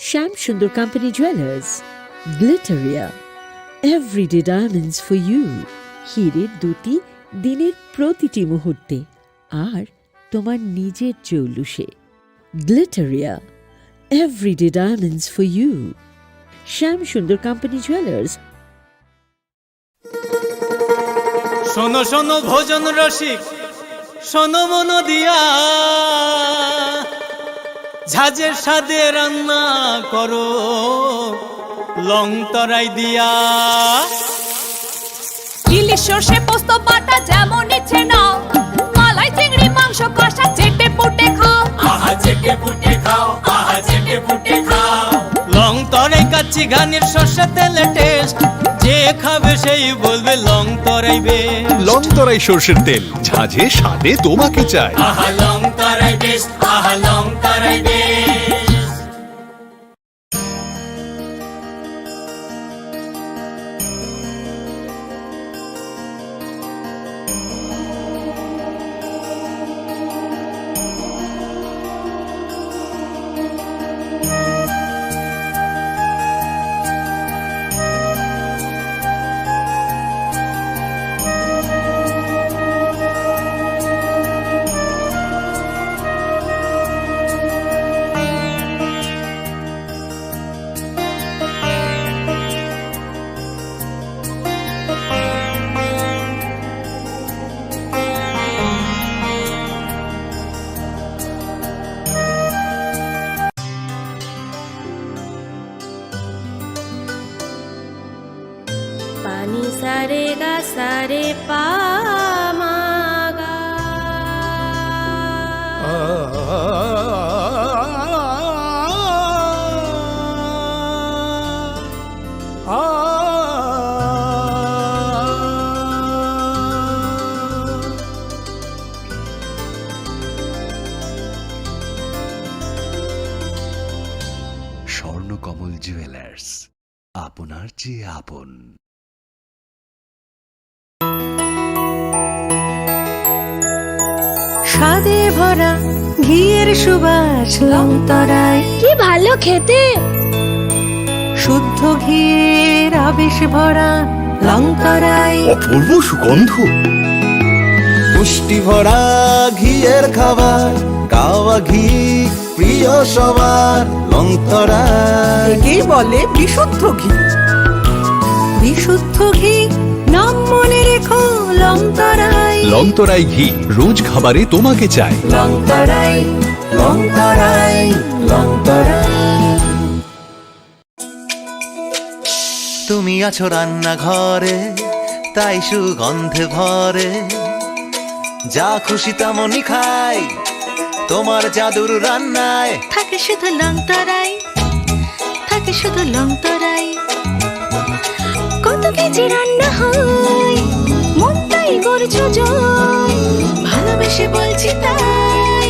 Shyam Sundar company jewellers, Glitteria, everyday diamonds for you. হীরের দুটি দিনের প্রতিটি মুহূর্তে আর তোমার নিজের চৌলুসে। Glitteria, everyday diamonds for you. Shyam Sundar company jewellers. শোনো শোনো ভোজন রসিক, শোনো মন দিয়া, ঝাঁঝের স্বাদে রান্না করো লং তরাই দিয়া। ইলিশ সর্ষে পোস্ত বাটা যেমন ইচ্ছে নাও, মালাই চিংড়ি মাংস কষা চেটে পুটে খাও। আহা চেটে পুটে খাও, আহা চেটে পুটে খাও। লং তরাই কাচ্চি ঘানির সর্ষে তেলে টেস্ট, যে খাবে সেই বলবে Longtharai best. Longtharai সর্ষের তেল, ঝাঁঝে স্বাদে তোমাকে চাই। আহা লং তরাই বেস্ট, আহা Longtharai best. Ga sa re pa ma ga. Swarnakamal jewellers, আপনার চেয়ে আপন। স্বাদে ভরা ঘিয়ের সুবাস লংতরাই। কি ভালো খেতে। শুদ্ধ ঘিয়ের আবেশ ভরা লংতরাই। অপূর্ব সুগন্ধ। পুষ্টি ভরা ঘিয়ের খাবার, গাওয়া ঘি প্রিয় সবার লংতরাই। একেই বলে বিশুদ্ধ ঘি। বিশুদ্ধ ঘি, নাম মনে রেখো লংতরাই। লংতরাই ঘি, রোজ খাবারে তোমাকে চাই। লংতরাই, লংতরাই, লংতরাই। তুমি আছো রান্নাঘরে, তাই সুগন্ধে ভরে। যা খুশি তেমনই খাই, তোমার জাদুর রান্নায়। থাকে শুধু লংতরাই, থাকে শুধু লংতরাই। কত কেজি রান্না হয়, মনটাই করছো জয়। ভালোবেসে বলছি তাই,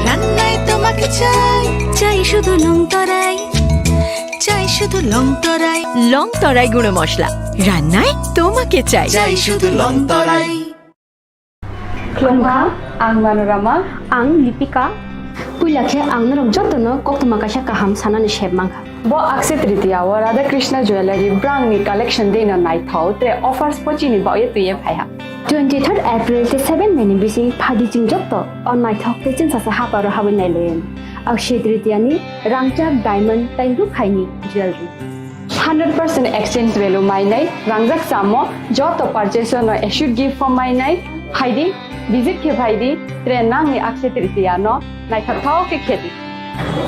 রান্নায় তোমাকে চাই। চাই শুধু লংতরাই, চাই শুধু লংতরাই। লংতরাই গুঁড়ো মশলা, রান্নায় তোমাকে চাই। চাই শুধু লংতরাই। Khulumkha, ang Manorama. Ang Lipika. Puila khe ang norok jotono koktwma kaisa kaham sanani sep mankha. Bo Akshaya Tritiya o Radha Krishna Jewellery brangni collection deino naithok, tre offers pochini baoye twiye phaiha. Twenty third April tei seven May ni bising phadi chwng joto o naithok tei chwngsacha haparo habwi nailaio. Akshaya Tritiya ni rangchak, diamond tei rukhaini jewellery. Hundred percent exchange value mainai, rangjak chamo, joto purchase no assured gift form mainai, phaidi, visit khe phaidi, tre nangni Akshaya Tritiya no naithok thok khe khedi.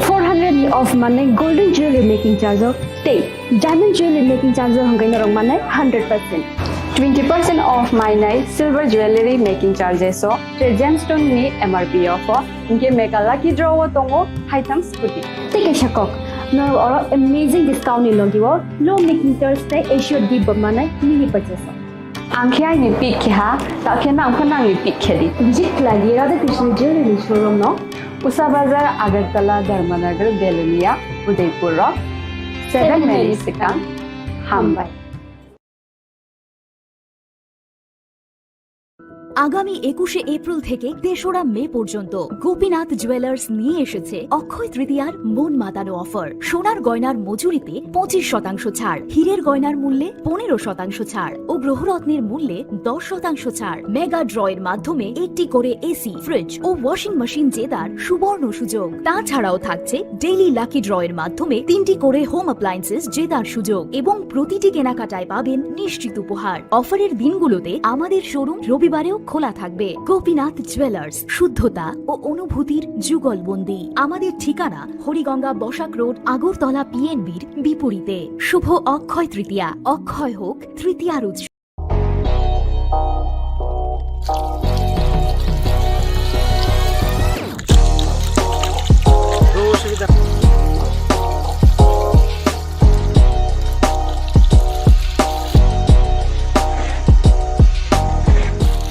Four hundred ni off manai golden jewelry making charge o tei diamond jewelry making charge o hwnkhe norok manai hundred percent. Twenty percent off mainai silver jewelry making charges o tre gemstone ni M R P o pho. Hinkhe mega lucky draw o tongo haitham scooty. Tei kaisa kok, norok oro amazing discount ni logi o low making charge tei assured gift bo manai mini purchase o. Ang khe aini pick khe ha, ta khe nang pho nangni pick khe di. Visit khlai di Radha Krishna Jewelry ni showroom no, Usa Bazar, Agartala, Dharmanagar, Belonia, Udaipur o seven May ni swkang. Hambai. আগামী একুশে এপ্রিল থেকে তেসরা মে পর্যন্ত গোপীনাথ জুয়েলার্স নিয়ে এসেছে অক্ষয় তৃতীয়ার মন মাতানো অফার। সোনার গয়নার মজুরিতে পঁচিশ শতাংশ ছাড়, হীরের গয়নার মূল্যে পনেরো শতাংশ ছাড় ও গ্রহরত্নের মূল্যে দশ শতাংশ ছাড়। মেগা ড্রয়ের মাধ্যমে একটি করে এসি, ফ্রিজ ও ওয়াশিং মেশিন জেতার সুবর্ণ সুযোগ। তাছাড়াও থাকছে ডেইলি লাকি ড্রয়ের মাধ্যমে তিনটি করে হোম অ্যাপ্লায়েন্সেস জেতার সুযোগ এবং প্রতিটি কেনাকাটায় পাবেন নিশ্চিত উপহার। অফারের দিনগুলোতে আমাদের শোরুম রবিবারেও খোলা থাকবে। গোপীনাথ জুয়েলার্স, শুদ্ধতা ও অনুভূতির যুগলবন্দি। আমাদের ঠিকানা হরিগঙ্গা বসাক রোড, আগরতলা পিএনবির বিপরীতে। শুভ অক্ষয় তৃতীয়া, অক্ষয় হোক তৃতীয়ার উৎসব।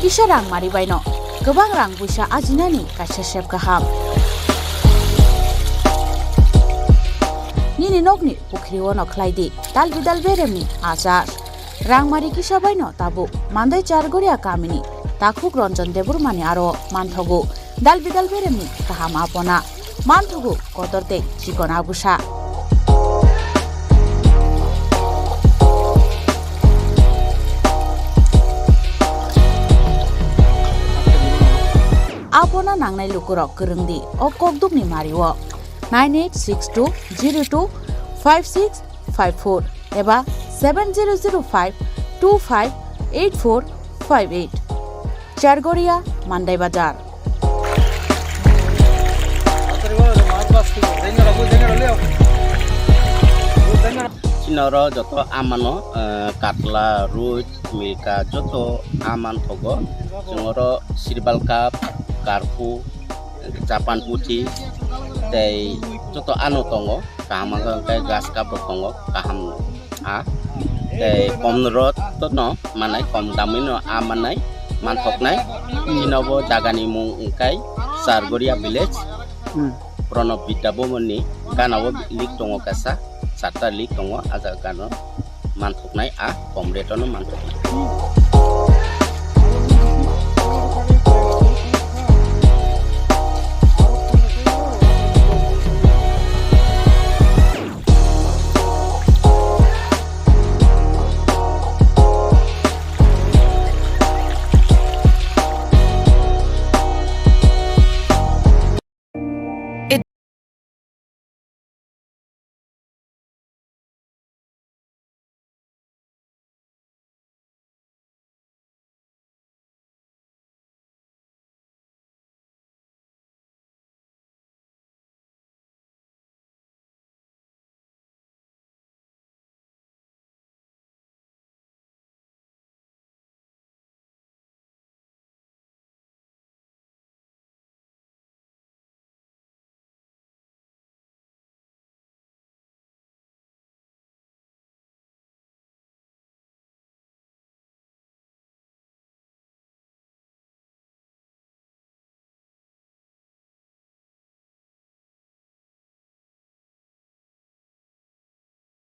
Kisa rang mari baino kwbang rang puisa ajinani kaisa sep kaham. Nini nokni pukhri o no khlai di dal bidal beremni achar. Rangmari kisa baino tabuk Mandai Chargoria kamini takhuk Ranjan Debbarmani aro manthogo dal bidal beremni kaham apona, manthogo kotor tei chikon abusa. Apona nangnai lukurok kwrwng di o kokdukni mario nine eight six two zero two five six five four eba seven zero zero five two five eight four five eight. Chargoria, Mandai Bazar. Chini oro joto amano, eh, katla, ruj, milka, joto aman thogo. Chwng oro sirbal cup, karpu, japan puthi, tei joto ano tongo. Kaham wngkha hwnkhe grass cup rok tongo, kaham a. Tei kom rok to no manai, kom damwi no a manai, manthoknai. Chini bo jagani mung wngkha Chargoria village. Hmm. Pranab Vidya Bhavan ni gana o lake tongo kaisa, charta lake tongo, a jaga gana o manthoknai, a kom rate o no manthoknai.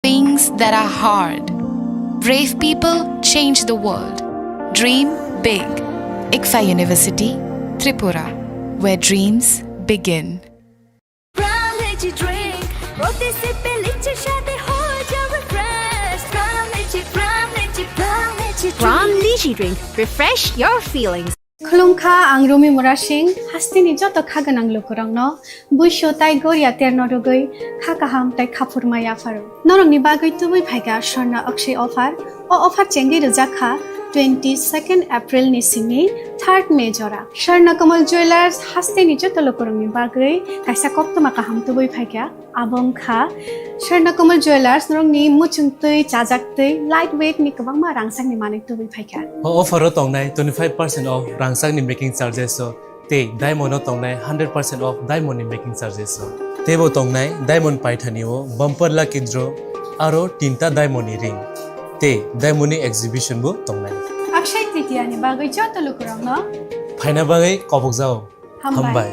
Things that are hard. Brave people change the world. Dream big. ICFAI University, Tripura, where dreams begin. Prime Energy Drink, প্রতি সিপে লিচ্ছে স্বাদে হয়ে যাবে fresh। Prime Energy, Prime Energy, Prime Energy Drink। Prime Energy Drink, refresh your feelings. Khulumkha, ang Rumi Murasing, hasteni joto kha gwnang lukurokno buisu tai goria terno rwgwi kha kaham tai khaphurma yapharo. Norokni bagwi tubui phaikha Swarna Akshay offer. O offer chengwi rwjak kha twenty-second April ni simi third May jora. Swarna Kamal Jewellers hasteni joto lukurokni bagwi kaisa koktwma kaham tubui phaikha. Abo wngkha Swarna Kamal Jewellers, norokni muchungtwi, chajaktwi, light weight ni kwbangma rangchakni manwi tubui phaikha. O offer o tongnai twenty-five percent off rangchakni making charges o tei diamond o tongnai hundred percent off diamond ni making charges o. Teibo tongnai diamond paithani o bumper lucky draw aro tinta diamond ni ring tei diamond ni exhibition bo tongnai. Akshay Tritiya ni bagwi joto lukurokno phaina bagwi kobokjao. Hambai. Hambai.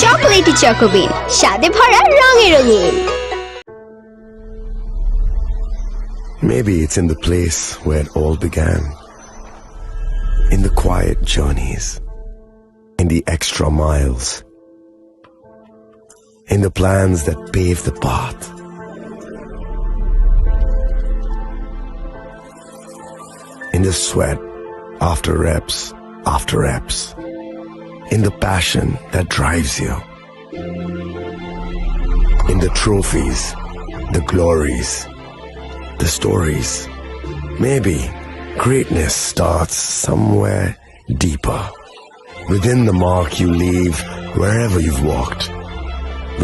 Chocolatey Choco Bean, স্বাদে ভরা রঙে রঙিন। Maybe it's in the place where it all began. In the quiet journeys. In the extra miles. In the plans that pave the path. In the sweat after reps after reps. In the passion that drives you. In the trophies, the glories, the stories. Maybe greatness starts somewhere deeper. Within the mark you leave wherever you've walked.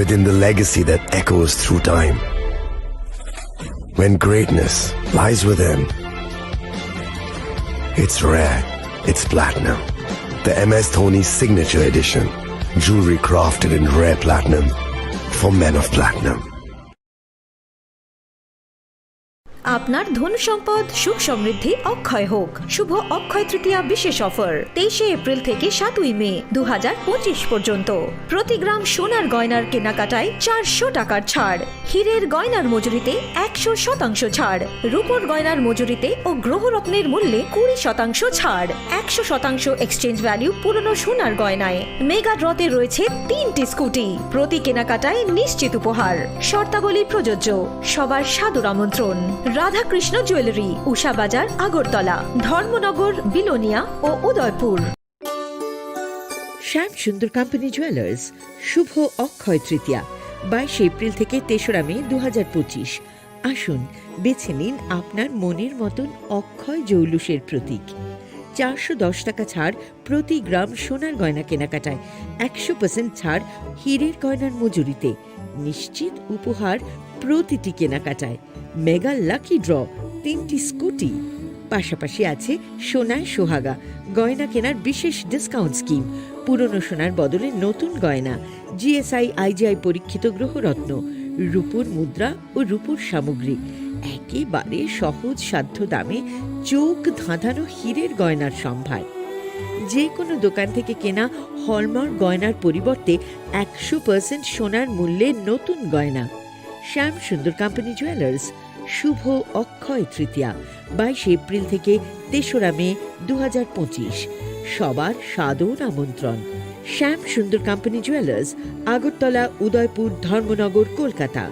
Within the legacy that echoes through time. When greatness lies within, it's rare, it's platinum. The M S Dhoni Signature Edition. Jewelry crafted in rare platinum for men of platinum. আপনার ধন সম্পদ সুখ সমৃদ্ধি অক্ষয় হোক। শুভ অক্ষয় তৃতীয়া বিশেষ অফার, তেইশে এপ্রিল থেকে সাতই মে দু হাজার পঁচিশ পর্যন্ত। প্রতি গ্রাম সোনার গয়নার কেনাকাটায় চারশো টাকার ছাড়। হীরের গয়নার মজুরিতে একশো শতাংশ ছাড়, রূপোর গয়নার মজুরিতে ও গ্রহরত্নের মূল্যে কুড়ি শতাংশ ছাড়, একশো শতাংশ এক্সচেঞ্জ ভ্যালু পুরনো সোনার গয়নায়। মেগা ড্রতে রয়েছে তিনটি স্কুটি, প্রতি কেনাকাটায় নিশ্চিত উপহার। শর্তাবলী প্রযোজ্য। সবার সাদর আমন্ত্রণ। রাধাকৃষ্ণ জুয়েলারি, উষা বাজার, আগরতলা, ধর্মনগর, বিলোনিয়া ও উদয়পুর। শ্যাম সুন্দর কোম্পানি জুয়েলার্স, শুভ অক্ষয় তৃতীয়া, বাইশে এপ্রিল থেকে তেসরা মে দু হাজার পঁচিশ। আসুন, বেছে নিন আপনার মনের মতন অক্ষয় জৌলুসের প্রতীক। চারশো দশ টাকা ছাড় প্রতি গ্রাম সোনার গয়না কেনাকাটায়, একশো পার্সেন্ট ছাড় হীরের গয়নার মজুরিতে, নিশ্চিত উপহার প্রতিটি কেনাকাটায়, মেগা লাকি ড্র, তিনটি স্কুটি, পাশাপাশি আছে সোনায় সোহাগা গয়না কেনার বিশেষ ডিসকাউন্ট স্কিম, পুরনো সোনার বদলে নতুন গয়না, জিএসআই আইজিআই পরীক্ষিত গ্রহরত্ন, রূপোর মুদ্রা ও রূপোর সামগ্রী, একেবারে সহজ সাধ্য দামে চোখ ধাঁধানো হীরের গয়নার সম্ভার। যে কোনো দোকান থেকে কেনা হলমার্ক গয়নার পরিবর্তে একশো পার্সেন্ট সোনার মূল্যে নতুন গয়না। শ্যাম সুন্দর কোম্পানি জুয়েলার্স, শুভ অক্ষয় তৃতীয়া, বাইশে এপ্রিল থেকে তেসরা মে দু হাজার পঁচিশ। সবার সাদর আমন্ত্রণ। শ্যাম সুন্দর কোম্পানি জুয়েলার্স, আগরতলা, উদয়পুর, ধর্মনগর, কলকাতা।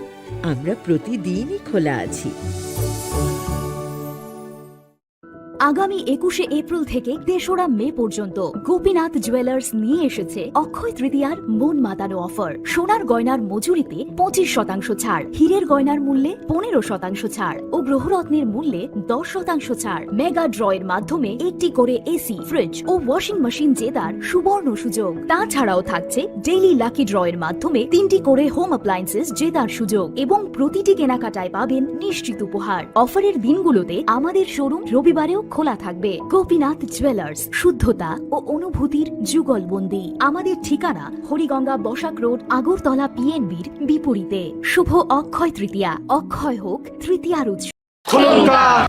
আমরা প্রতিদিনই খোলা আছি। আগামী একুশে এপ্রিল থেকে তেসরা মে পর্যন্ত গোপীনাথ জুয়েলার্স নিয়ে এসেছে অক্ষয় তৃতীয়ার মন মাতানো অফার। সোনার গয়নার মজুরিতে পঁচিশ শতাংশ ছাড়, হীরের গয়নার মূল্যে পনেরো শতাংশ ছাড় ও গ্রহরত্নের মূল্যে দশ শতাংশ ছাড়। মেগা ড্রয়ের মাধ্যমে একটি করে এসি, ফ্রিজ ও ওয়াশিং মেশিন জেতার সুবর্ণ সুযোগ। তাছাড়াও থাকছে ডেইলি লাকি ড্রয়ের মাধ্যমে তিনটি করে হোম অ্যাপ্লায়েন্সেস জেতার সুযোগ এবং প্রতিটি কেনাকাটায় পাবেন নিশ্চিত উপহার। অফারের দিনগুলোতে আমাদের শোরুম রবিবারেও খোলা থাকবে। গোপীনাথ জুয়েলার্স, শুদ্ধতা ও অনুভূতির যুগলবন্দি। আমাদের ঠিকানা হরিগঙ্গা বসাক রোড, আগরতলা পিএনবির বিপরীতে। শুভ অক্ষয় তৃতীয়া, অক্ষয় হোক তৃতীয়ার উৎসব।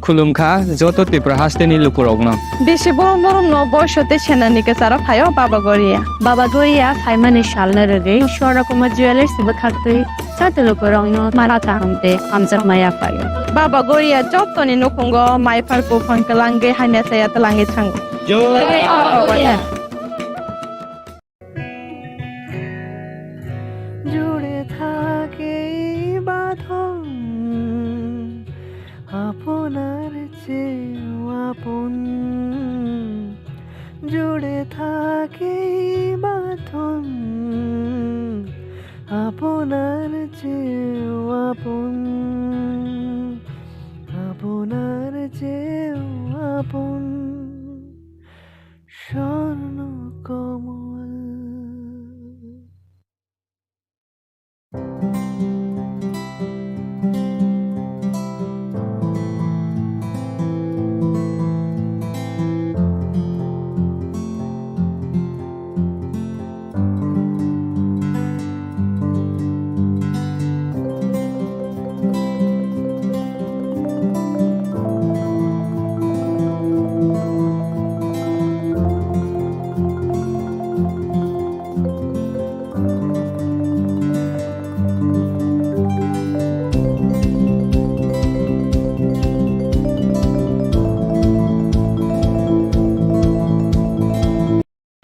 Khulumkha, joto Tripura hasteni lukurokno. Bisi borom borom no boisote senani kwcharo phaio Baba Goria. Baba Goria phaimani salno rwgwi Swarna Kumar Jewellers bwkhaktwi joto lukurokno mara kaham tei hamjakma yaphaio. Baba Goria jotoni nukhungo mai phar buphang kwlangwi hamya saya twlangwi thango. জয় বাবা গরিয়া। জুড়ে থাকে এই বাঁধন আপনার চেয়েও আপন, জুড়ে থাকে এই বাঁধন আপনার চেয়েও আপন, আপনার চেয়েও আপন। স্বর্ণ কমল।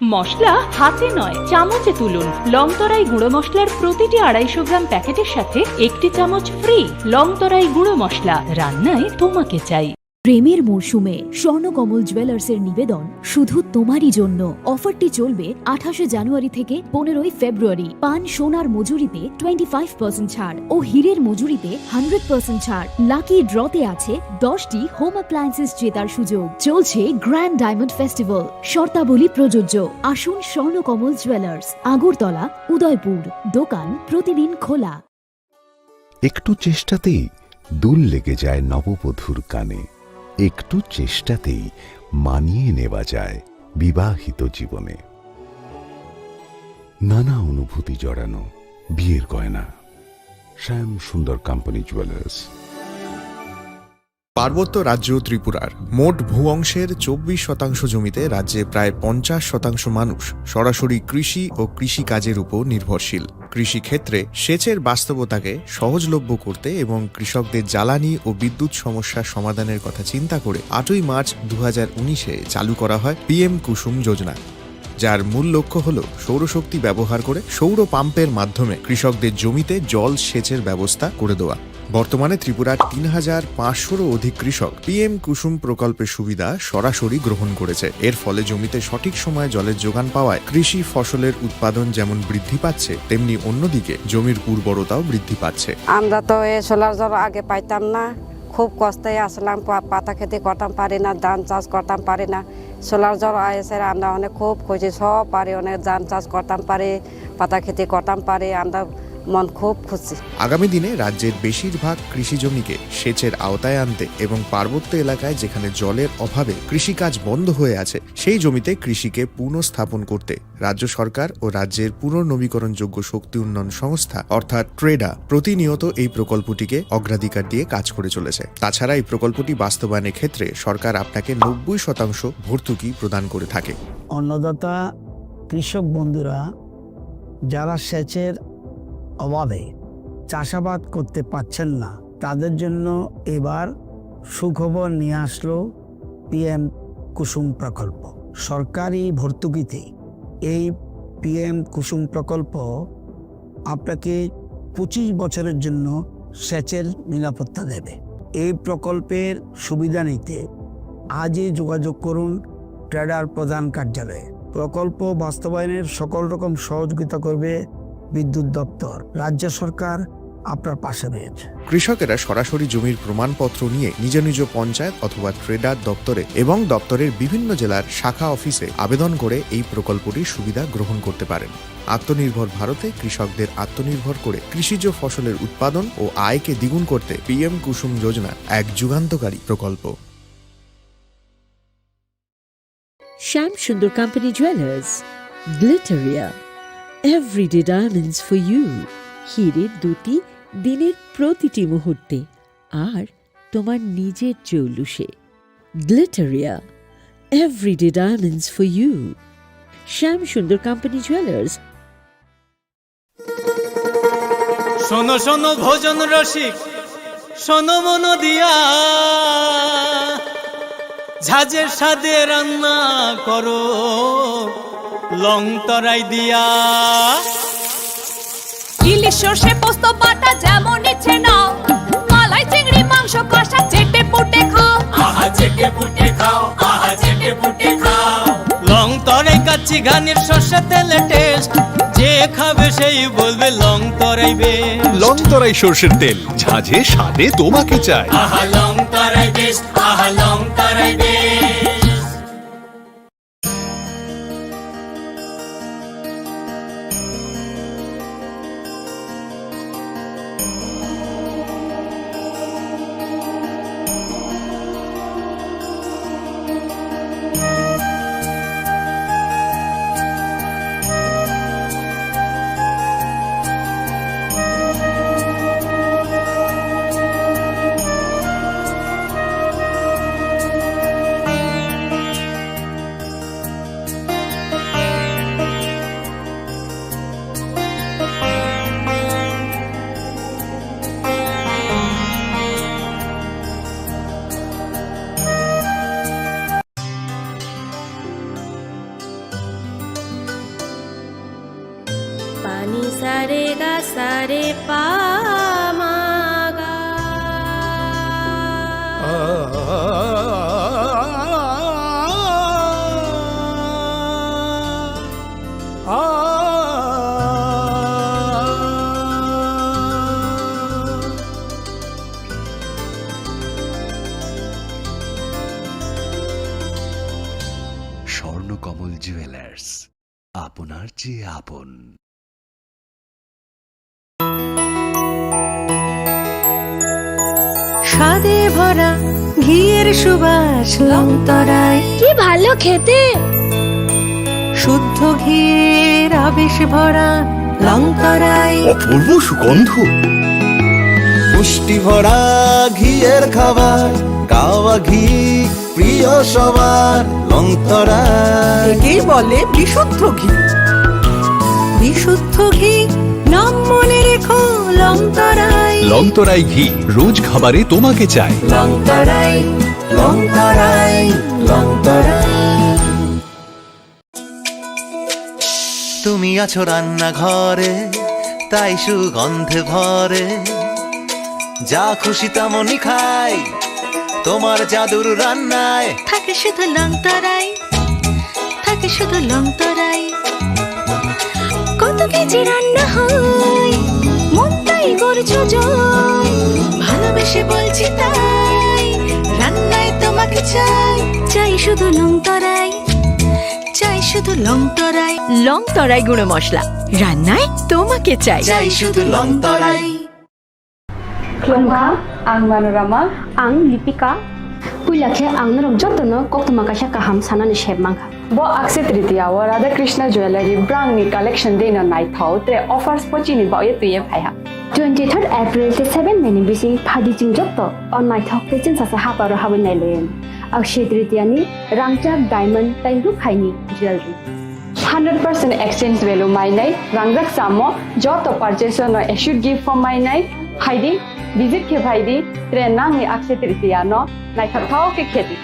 মশলা হাতে নয়, চামচে তুলুন। লংতরাই গুঁড়ো মশলার প্রতিটি আড়াইশো গ্রাম প্যাকেটের সাথে একটি চামচ ফ্রি। লংতরাই গুঁড়ো মশলা, রান্নায় তোমাকে চাই। প্রেমের মরশুমে স্বর্ণকমল জুয়েলার্সের নিবেদন শুধু তোমারই জন্য। অফারটি চলবে আঠাশে জানুয়ারি থেকে পনেরোই ফেব্রুয়ারি। পান সোনার মজুরিতে টোয়েন্টি ফাইভ পার্সেন্ট ছাড় ও হীরের মজুরিতে হান্ড্রেড পার্সেন্ট ছাড়। লাকি ড্রতে আছে দশটি হোম অ্যাপ্লায়েন্সেস জেতার সুযোগ। চলছে গ্র্যান্ড ডায়মন্ড ফেস্টিভ্যাল, শর্তাবলী প্রযোজ্য। আসুন স্বর্ণকমল জুয়েলার্স, আগরতলা, উদয়পুর। দোকান প্রতিদিন খোলা। একটু চেষ্টাতেই দুল লেগে যায় নববধূর কানে, একটু চেষ্টাতেই মানিয়ে নেওয়া যায় বিবাহিত জীবনে। নানা অনুভূতি জড়ানো বিয়ের গয়না। শ্যাম সুন্দর কোম্পানি জুয়েলার্স। পার্বত্য রাজ্য ত্রিপুরার মোট ভূ অংশের চব্বিশ শতাংশ জমিতে রাজ্যে প্রায় পঞ্চাশ শতাংশ মানুষ সরাসরি কৃষি ও কৃষিকাজের উপর নির্ভরশীল। কৃষিক্ষেত্রে সেচের বাস্তবতাকে সহজলভ্য করতে এবং কৃষকদের জ্বালানি ও বিদ্যুৎ সমস্যা সমাধানের কথা চিন্তা করে আটই মার্চ দু হাজার উনিশে চালু করা হয় পিএম কুসুম যোজনা, যার মূল লক্ষ্য হল সৌরশক্তি ব্যবহার করে সৌর পাম্পের মাধ্যমে কৃষকদের জমিতে জল সেচের ব্যবস্থা করে দেওয়া। বর্তমানে ত্রিপুরার তিন হাজার পাঁচশোরও অধিক কৃষক পিএম কুসুম প্রকল্পের সুবিধা সরাসরি গ্রহণ করেছে। এর ফলে জমিতে সঠিক সময়ে জলের যোগান পাওয়ায় কৃষি ফসলের উৎপাদন যেমন বৃদ্ধি পাচ্ছে, তেমনি অন্যদিকে জমির উর্বরতাও বৃদ্ধি পাচ্ছে। আমরা তো এই সোলার জল আগে পাইতাম না, খুব কষ্টে আসলাম, পা-, পাতা খেতে করতাম পারি না, ধান চাষ করতাম পারি না। সোলার জল আইসে আমরা অনেক খুব খুশি, সব পারি, অনেক ধান চাষ করতাম পারি, পাতা খেতে করতাম পারি, আমরা মন খুব খুশি। আগামী দিনে রাজ্যের বেশিরভাগ কৃষি জমিকে সেচের আওতায় আনতে এবং পার্বত্য এলাকায় যেখানে জলের অভাবে কৃষিকাজ বন্ধ হয়ে আছে, সেই জমিতে কৃষিকে পুনঃস্থাপন করতে রাজ্য সরকার ও রাজ্যের পুনর্নবীকরণযোগ্য শক্তি উন্নয়ন সংস্থা অর্থাৎ ট্রেডা প্রতিনিয়ত এই প্রকল্পটিকে অগ্রাধিকার দিয়ে কাজ করে চলেছে। তাছাড়া এই প্রকল্পটি বাস্তবায়নের ক্ষেত্রে সরকার আপনাকে নব্বই শতাংশ ভর্তুকি প্রদান করে থাকে। অন্নদাতা কৃষক বন্ধুরা যারা সেচের অভাবে চাষাবাদ করতে পারছেন না, তাদের জন্য এবার সুখবর নিয়ে আসলো পিএম কুসুম প্রকল্প। সরকারি ভর্তুকিতে এই পিএম কুসুম প্রকল্প আপনাকে পঁচিশ বছরের জন্য সেচের নিরাপত্তা দেবে। এই প্রকল্পের সুবিধা নিতে আজই যোগাযোগ করুন ট্রেডার প্রধান কার্যালয়ে। প্রকল্প বাস্তবায়নের সকল রকম সহযোগিতা করবে বিদ্যুৎ দপ্তর। রাজ্য সরকার আপনার পাশে রয়েছে। কৃষকেরা সরাসরি জমির প্রমাণপত্র নিয়ে নিজ নিজ পঞ্চায়েত অথবা ট্রেডার দপ্তরে এবং দপ্তরের বিভিন্ন জেলার শাখা অফিসে আবেদন করে এই প্রকল্পটির সুবিধা গ্রহণ করতে পারেন। আত্মনির্ভর ভারতে কৃষকদের আত্মনির্ভর করে কৃষিজ ফসলের উৎপাদন ও আয়কে দ্বিগুণ করতে পিএম কুসুম যোজনা এক যুগান্তকারী প্রকল্প। Shyam Sundar company jewellers, Glitteria, everyday diamonds for you. হীরের দ্যুতি দিনের প্রতিটি মুহূর্তে, আর তোমার নিজের জৌলুসে। Glitteria, everyday diamonds for you. Shyam Sundar company jewellers. শোনো শোনো ভোজন রসিক, শোনো মন দিয়া, ঝাঁঝের স্বাদে রান্না করো লং তরাই দিয়া। ইলিশ সর্ষে পোস্ত বাটা যেমন ইচ্ছে নাও, মালাই চিংড়ি মাংস কষা চেটে পুটে খাও। আহা চেটে পুটে খাও, আহা চেটে পুটে খাও। লং তরাই কাচ্চি ঘানির সর্ষে তেলে টেস্ট, যে খাবে সেই বলবে Longtharai best. Longtharai সর্ষের তেল, ঝাঁঝে স্বাদে তোমাকে চাই। আহা লং তরাই বেস্ট, আহা Longtharai best. Pani sare ga sare pa ma ga. Swarnakamal jewellers, আপনার চেয়ে আপন। স্বাদে ভরা ঘিয়ের সুবাস লংতরাই। কি ভালো খেতে! শুদ্ধ ঘিয়ের আবেশ ভরা লংতরাই। অপূর্ব সুগন্ধ। পুষ্টি ভরা ঘিয়ের খাবার, কাওয়া ঘি প্রিয় সবার লংতরাই। একেই বলে বিশুদ্ধ ঘি। বিশুদ্ধ ঘি, নাম মনে রেখো লংতরাই। লংতরাই ঘি, রোজ খাবারে তোমাকে চাই। লংতরাই, লংতরাই, লংতরাই। তুমি আছো রান্নাঘরে, তাই সুগন্ধে ভরে। যা খুশি তেমনই খাই তোমার জাদুর রান্নায়। থাকে শুধু লং তরাই, থাকে শুধু লং তরাই। কত কেজি রান্না হয়, মন তাই করছো জয়। ভালোবেসে বলছি তাই, রান্নায় তোমাকে চাই। চাই শুধু লং তরাই, চাই শুধু লং তরাই। লং তরাই গুঁড়ো মশলা, রান্নায় তোমাকে চাই। চাই শুধু লং তরাই। Khulumkha, ang Manorama. Ang Lipika. Puila khe ang norok jotono koktwma kaisa kaham sanani sep mankha. Bo Akshaya Tritiya o Radha Krishna Jewellery brangni collection dino naithok tre offers pochini baoye twiye phaiha. Twenty third April tei seven May ni bising phaidi chwng joto o naithok tei chwngsasa haparo habwi nailaiwi. Akshaya Tritiya ni rangchak diamond tei rukhaini jewellery. Hundred percent exchange value mainai, rangjak samo joto purchase no assured gift form mainai, phaidi visit khe phaidi, tre nangni Akshaya Tritiya no naithok thao khe khedi.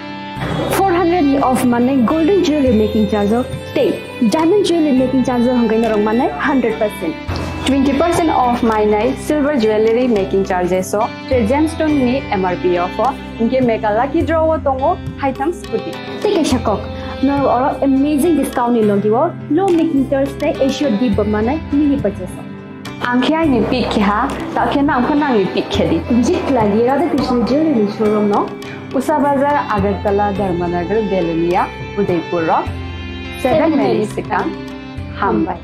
Four hundred ni off manai golden jewelry making charge o tei diamond jewelry making charge o hwnkhe norok manai hundred percent. Twenty percent off mainai silver jewelry making charges o tre gemstone ni M R P o pho. Hinkhe mega lucky draw o tongo haitham scooty. Tei kaisa kok, norok oro amazing discount ni logi o low making charge tei assured gift bo manai mini purchase o. Ang khe aini pick khe ha, ta khe nang pho nangni pick khe di. Visit khlai di Radha Krishna Jewelry showroom no. Usa Bazar, Agartala, Dharmanagar, Belonia, Udaipur o seven May ni swkang. Hambai.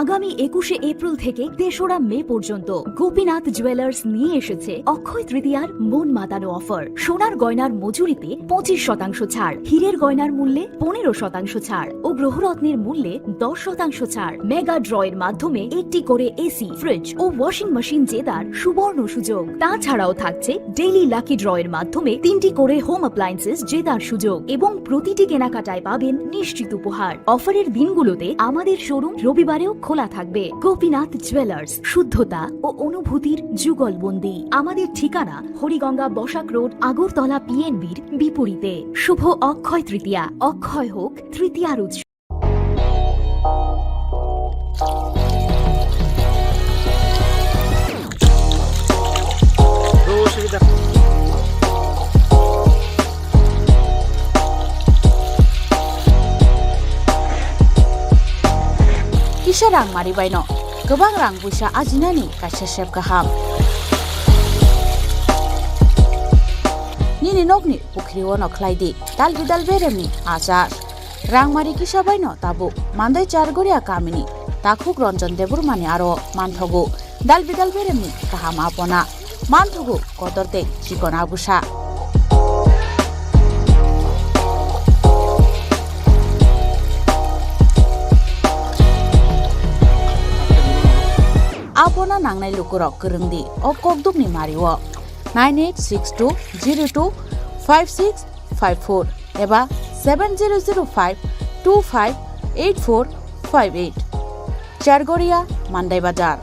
আগামী একুশে এপ্রিল থেকে তেসরা মে পর্যন্ত গোপীনাথ জুয়েলার্স নিয়ে এসেছে অক্ষয় তৃতীয়ার মন মাতানো অফার। সোনার গয়নার মজুরিতে পঁচিশ শতাংশ ছাড়, হীরের গয়নার মূল্যে পনেরো শতাংশ ছাড় ও গ্রহরত্নের মূল্যে দশ শতাংশ ছাড়। মেগা ড্র এর মাধ্যমে একটি করে এসি, ফ্রিজ ও ওয়াশিং মেশিন জেতার সুবর্ণ সুযোগ। তাছাড়াও থাকছে ডেইলি লাকি ড্র এর মাধ্যমে তিনটি করে হোম অ্যাপ্লায়েন্সেস জেতার সুযোগ এবং প্রতিটি কেনাকাটায় পাবেন নিশ্চিত উপহার। অফারের দিনগুলোতে আমাদের শোরুম রবিবারেও খোলা থাকবে। গোপীনাথ জুয়েলার্স, শুদ্ধতা ও অনুভূতির যুগলবন্দি। আমাদের ঠিকানা হরিগঙ্গা বসাক রোড, আগরতলা পিএনবির বিপরীতে। শুভ অক্ষয় তৃতীয়া, অক্ষয় হোক তৃতীয়ার উৎসব। Kisa rang mari baino kwbang rang puisa ajinani kaisa sep kaham. Nini nokni pukhri o no khlai di dal bidal beremni achar. Rangmari kisa baino tabuk Mandai Chargoria kamini takhuk Ranjan Debbarmani aro manthogo dal bidal beremni kaham apona, manthogo kotor tei chikon agusa. Apona nangnai lukurok kwrwng di o kokdukni mario nine eight six two zero two five six five four eba seven zero zero five two five eight four five eight. Chargoria, Mandai Bazar.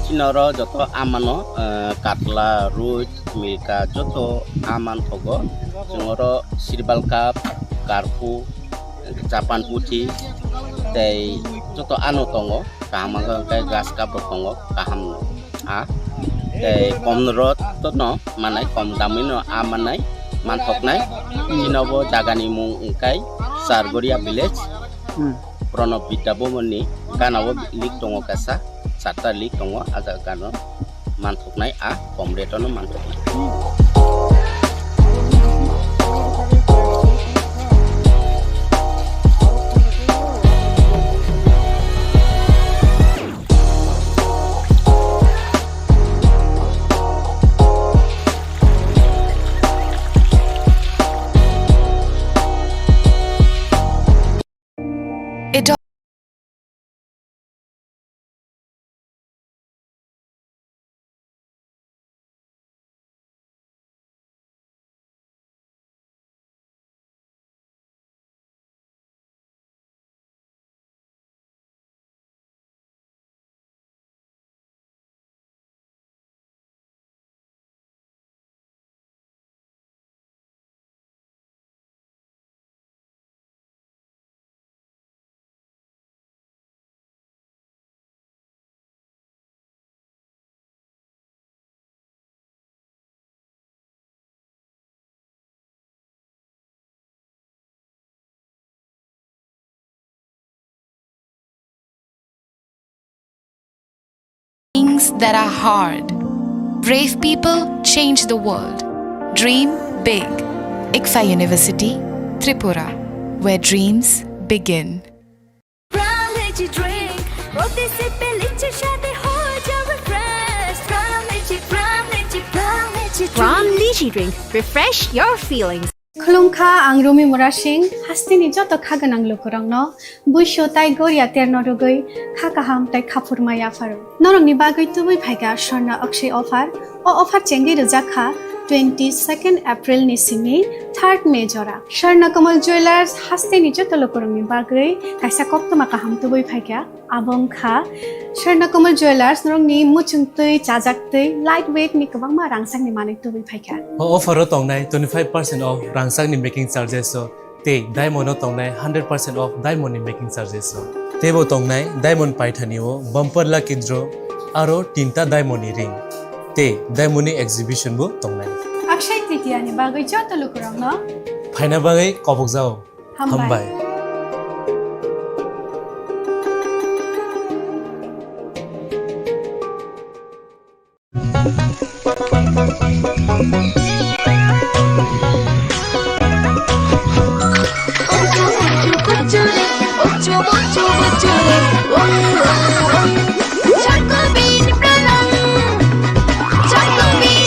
Chini oro joto amano, eh, katla, rui, milka, joto aman thogo. Chwng oro sirbal cup, karphu, Japan puthi tei joto ano tongo, kaham wngkha hwnkhe grass cup bo tongo, kaham no a tei kom rot no manai, kom damwi no a manai, manthoknai. Chini bo jaga ni mung wngkha Chargoria village, Hmm. Pranab Vidya Bhavan ni gana o lake tongo kaisa, charta lake tongo, a jaga gana o. Manthoknai a kom rate-o no manthoknai. Things that are hard. Brave people change the world. Dream big. ICFAI University, Tripura, where dreams begin. Pram Lychee Drink। প্রতি সিপে লিচির স্বাদে হয়ে যাবে fresh. Pram Lychee, Pram Lychee, Pram Lychee Drink। Pram Lychee Drink। Refresh your feelings. Khulumkha, ang Rumi Murasing, hasteni joto kha gwnang lukurokno buisu tai goria terno rwgwi kha kaham tai khaphurma yapharo. Norokni bagwi tubui phaikha Swarna Akshay offer. O offer chengwi rwjak kha twenty-second April ni simi third May jora. Swarna Kamal Jewellers hasteni joto lukurokni bagwi kaisa koktwma kaham tubui phaikha. Abo wngkha Swarna Kamal Jewellers, norokni muchung twi, chajak twi, light weight ni kwbangma rangchakni manwi tubui phaikha. O offer o tongnai twenty-five percent off rangchakni making charges o, tei diamond o tongnai hundred percent off diamond ni making charges o. Teibo tongnai diamond paithani o bumper lucky draw aro tinta diamond ni ring. Tei diamond ni exhibition bo tongnai. Akshay Tritiya ni bagwi joto lukurokno phaina bagwi kobokjao. Hambai. Hambai.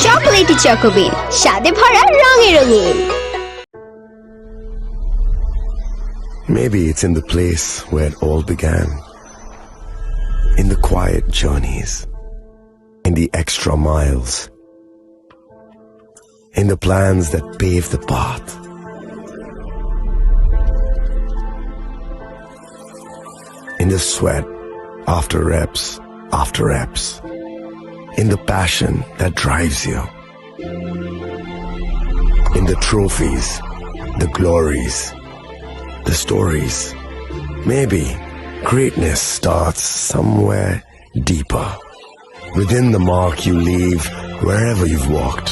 Chocolatey Choco Bean, স্বাদে ভরা রঙে রঙিন। Maybe it's in the place where it all began. In the quiet journeys. In the extra miles. In the plans that pave the path. In the sweat after reps after reps. In the passion that drives you. In the trophies, the glories, the stories. Maybe greatness starts somewhere deeper. Within the mark you leave wherever you've walked.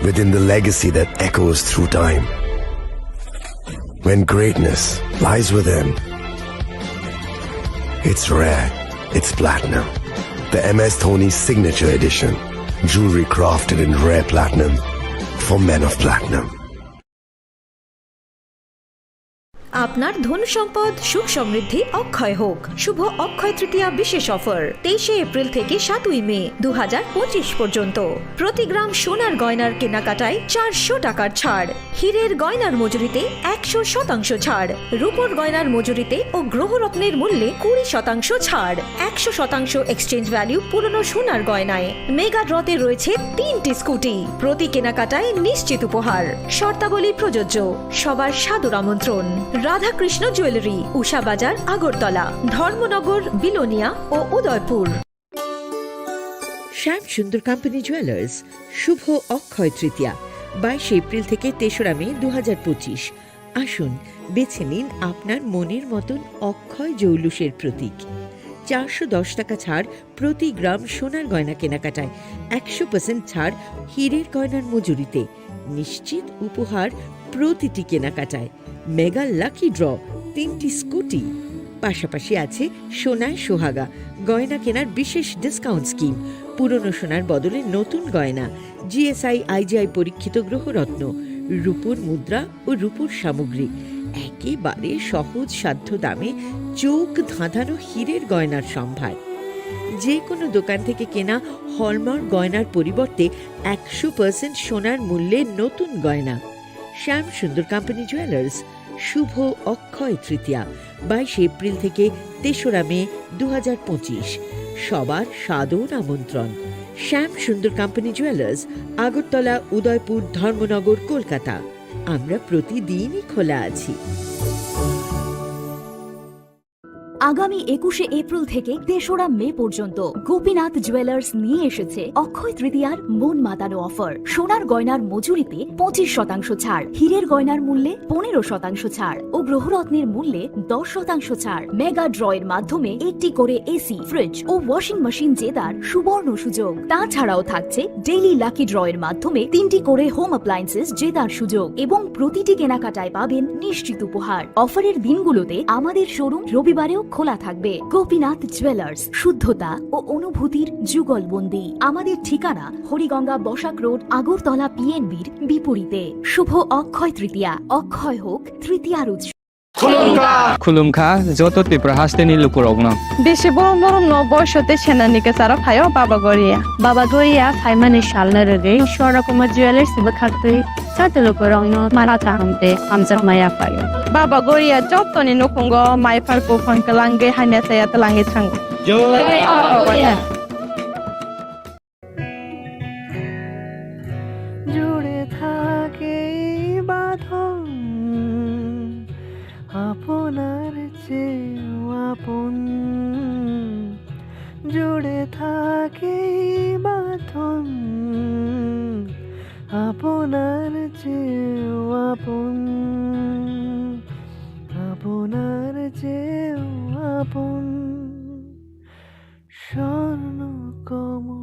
Within the legacy that echoes through time. When greatness lies within, it's rare, it's platinum. The M S Dhoni Signature Edition. Jewelry crafted in rare platinum for men of platinum. আপনার ধন সম্পদ সুখ সমৃদ্ধি অক্ষয় হোক। শুভ অক্ষয় তৃতীয়া বিশেষ অফার তেইশে এপ্রিল থেকে সাতই মে দু হাজার পঁচিশ পর্যন্ত। প্রতি গ্রাম সোনার গয়নার কেনাকাটায় চারশো টাকার ছাড়, হীরের গয়নার মজুরিতে একশো শতাংশ ছাড়, রূপোর গয়নার মজুরিতে ও গ্রহরত্নের মূল্যে কুড়ি শতাংশ ছাড়, একশো শতাংশ এক্সচেঞ্জ ভ্যালু পুরনো সোনার গয়নায়। মেগা ড্রতে রয়েছে তিনটি স্কুটি, প্রতি কেনাকাটায় নিশ্চিত উপহার। শর্তাবলী প্রযোজ্য। সবার সাদর আমন্ত্রণ। রাধাকৃষ্ণ জুয়েলারি, উষা বাজার, আগরতলা, ধর্মনগর, বিলোনিয়া ও উদয়পুর। শ্যাম সুন্দর কোম্পানি জুয়েলার্স, শুভ অক্ষয় তৃতীয়া, বাইশে এপ্রিল থেকে তেসরা মে দু হাজার পঁচিশ। আসুন, বেছে নিন আপনার মনের মতন অক্ষয় জৌলুসের প্রতীক। চারশো দশ টাকা ছাড় প্রতি গ্রাম সোনার গয়না কেনাকাটায়, একশো পার্সেন্ট ছাড় হীরের গয়নার মজুরিতে, নিশ্চিত উপহার প্রতিটি কেনাকাটায়, মেগা লাকি ড্র, তিনটি স্কুটি। পাশাপাশি আছে সোনায় সোহাগা, গয়না কেনার বিশেষ ডিসকাউন্ট স্কিম, পুরনো সোনার বদলে নতুন গয়না, G S I, I G I পরীক্ষিত গ্রহরত্ন, রূপোর মুদ্রা ও রূপোর সামগ্রী, একেবারে সহজ সাধ্য দামে চোখ ধাঁধানো হীরের গয়নার সম্ভার। যে কোনো দোকান থেকে কেনা হলমার্ক গয়নার পরিবর্তে একশো পার্সেন্ট সোনার মূল্যে নতুন গয়না। শ্যাম সুন্দর কোম্পানি জুয়েলার্স, শুভ অক্ষয় তৃতীয়া, বাইশে এপ্রিল থেকে তেসরা মে দু হাজার পঁচিশ। সবার সাদর আমন্ত্রণ। শ্যাম সুন্দর কোম্পানি জুয়েলার্স, আগরতলা, উদয়পুর, ধর্মনগর, কলকাতা। আমরা প্রতিদিনই খোলা আছি। আগামী একুশে এপ্রিল থেকে তেসরা মে পর্যন্ত গোপীনাথ জুয়েলার্স নিয়ে এসেছে অক্ষয় তৃতীয়ার মন মাতানো অফার। সোনার গয়নার মজুরিতে পঁচিশ শতাংশ ছাড়, হীরের গয়নার মূল্যে পনেরো শতাংশ ছাড় ও গ্রহরত্নের মূল্যে দশ শতাংশ ছাড়। মেগা ড্র এর মাধ্যমে একটি করে এসি, ফ্রিজ ও ওয়াশিং মেশিন জেতার সুবর্ণ সুযোগ। তাছাড়াও থাকছে ডেইলি লাকি ড্র এর মাধ্যমে তিনটি করে হোম অ্যাপ্লায়েন্সেস জেতার সুযোগ এবং প্রতিটি কেনাকাটায় পাবেন নিশ্চিত উপহার। অফারের দিনগুলোতে আমাদের শোরুম রবিবারেও খোলা থাকবে। গোপীনাথ জুয়েলার্স, শুদ্ধতা ও অনুভূতির যুগলবন্দি। আমাদের ঠিকানা হরিগঙ্গা বসাক রোড, আগরতলা পিএনবির বিপরীতে। শুভ অক্ষয় তৃতীয়া, অক্ষয় হোক তৃতীয়ার উৎসব। Khulumkha, joto Tripura hasteni lukurokno. Bisi borom borom no boiso tei senani kwcharo phaio Baba Goria. Baba Goria phaimani salno rwgwi Swarnakumar Jewellers bwkhaktwi joto lukurokno mara kaham tei hamjakma yaphaio. Baba Goria jotoni nukhungo maiphar buphang kwlangwi hamya chaya twlangwi thango. জয় বাবা গরিয়া। জুড়ে থাকে এই বাঁধন আপনার চেয়েও আপন, জুড়ে থাকে এই বাঁধন আপনার চেয়েও আপন, আপনার চেয়েও আপন। স্বর্ণ কমল।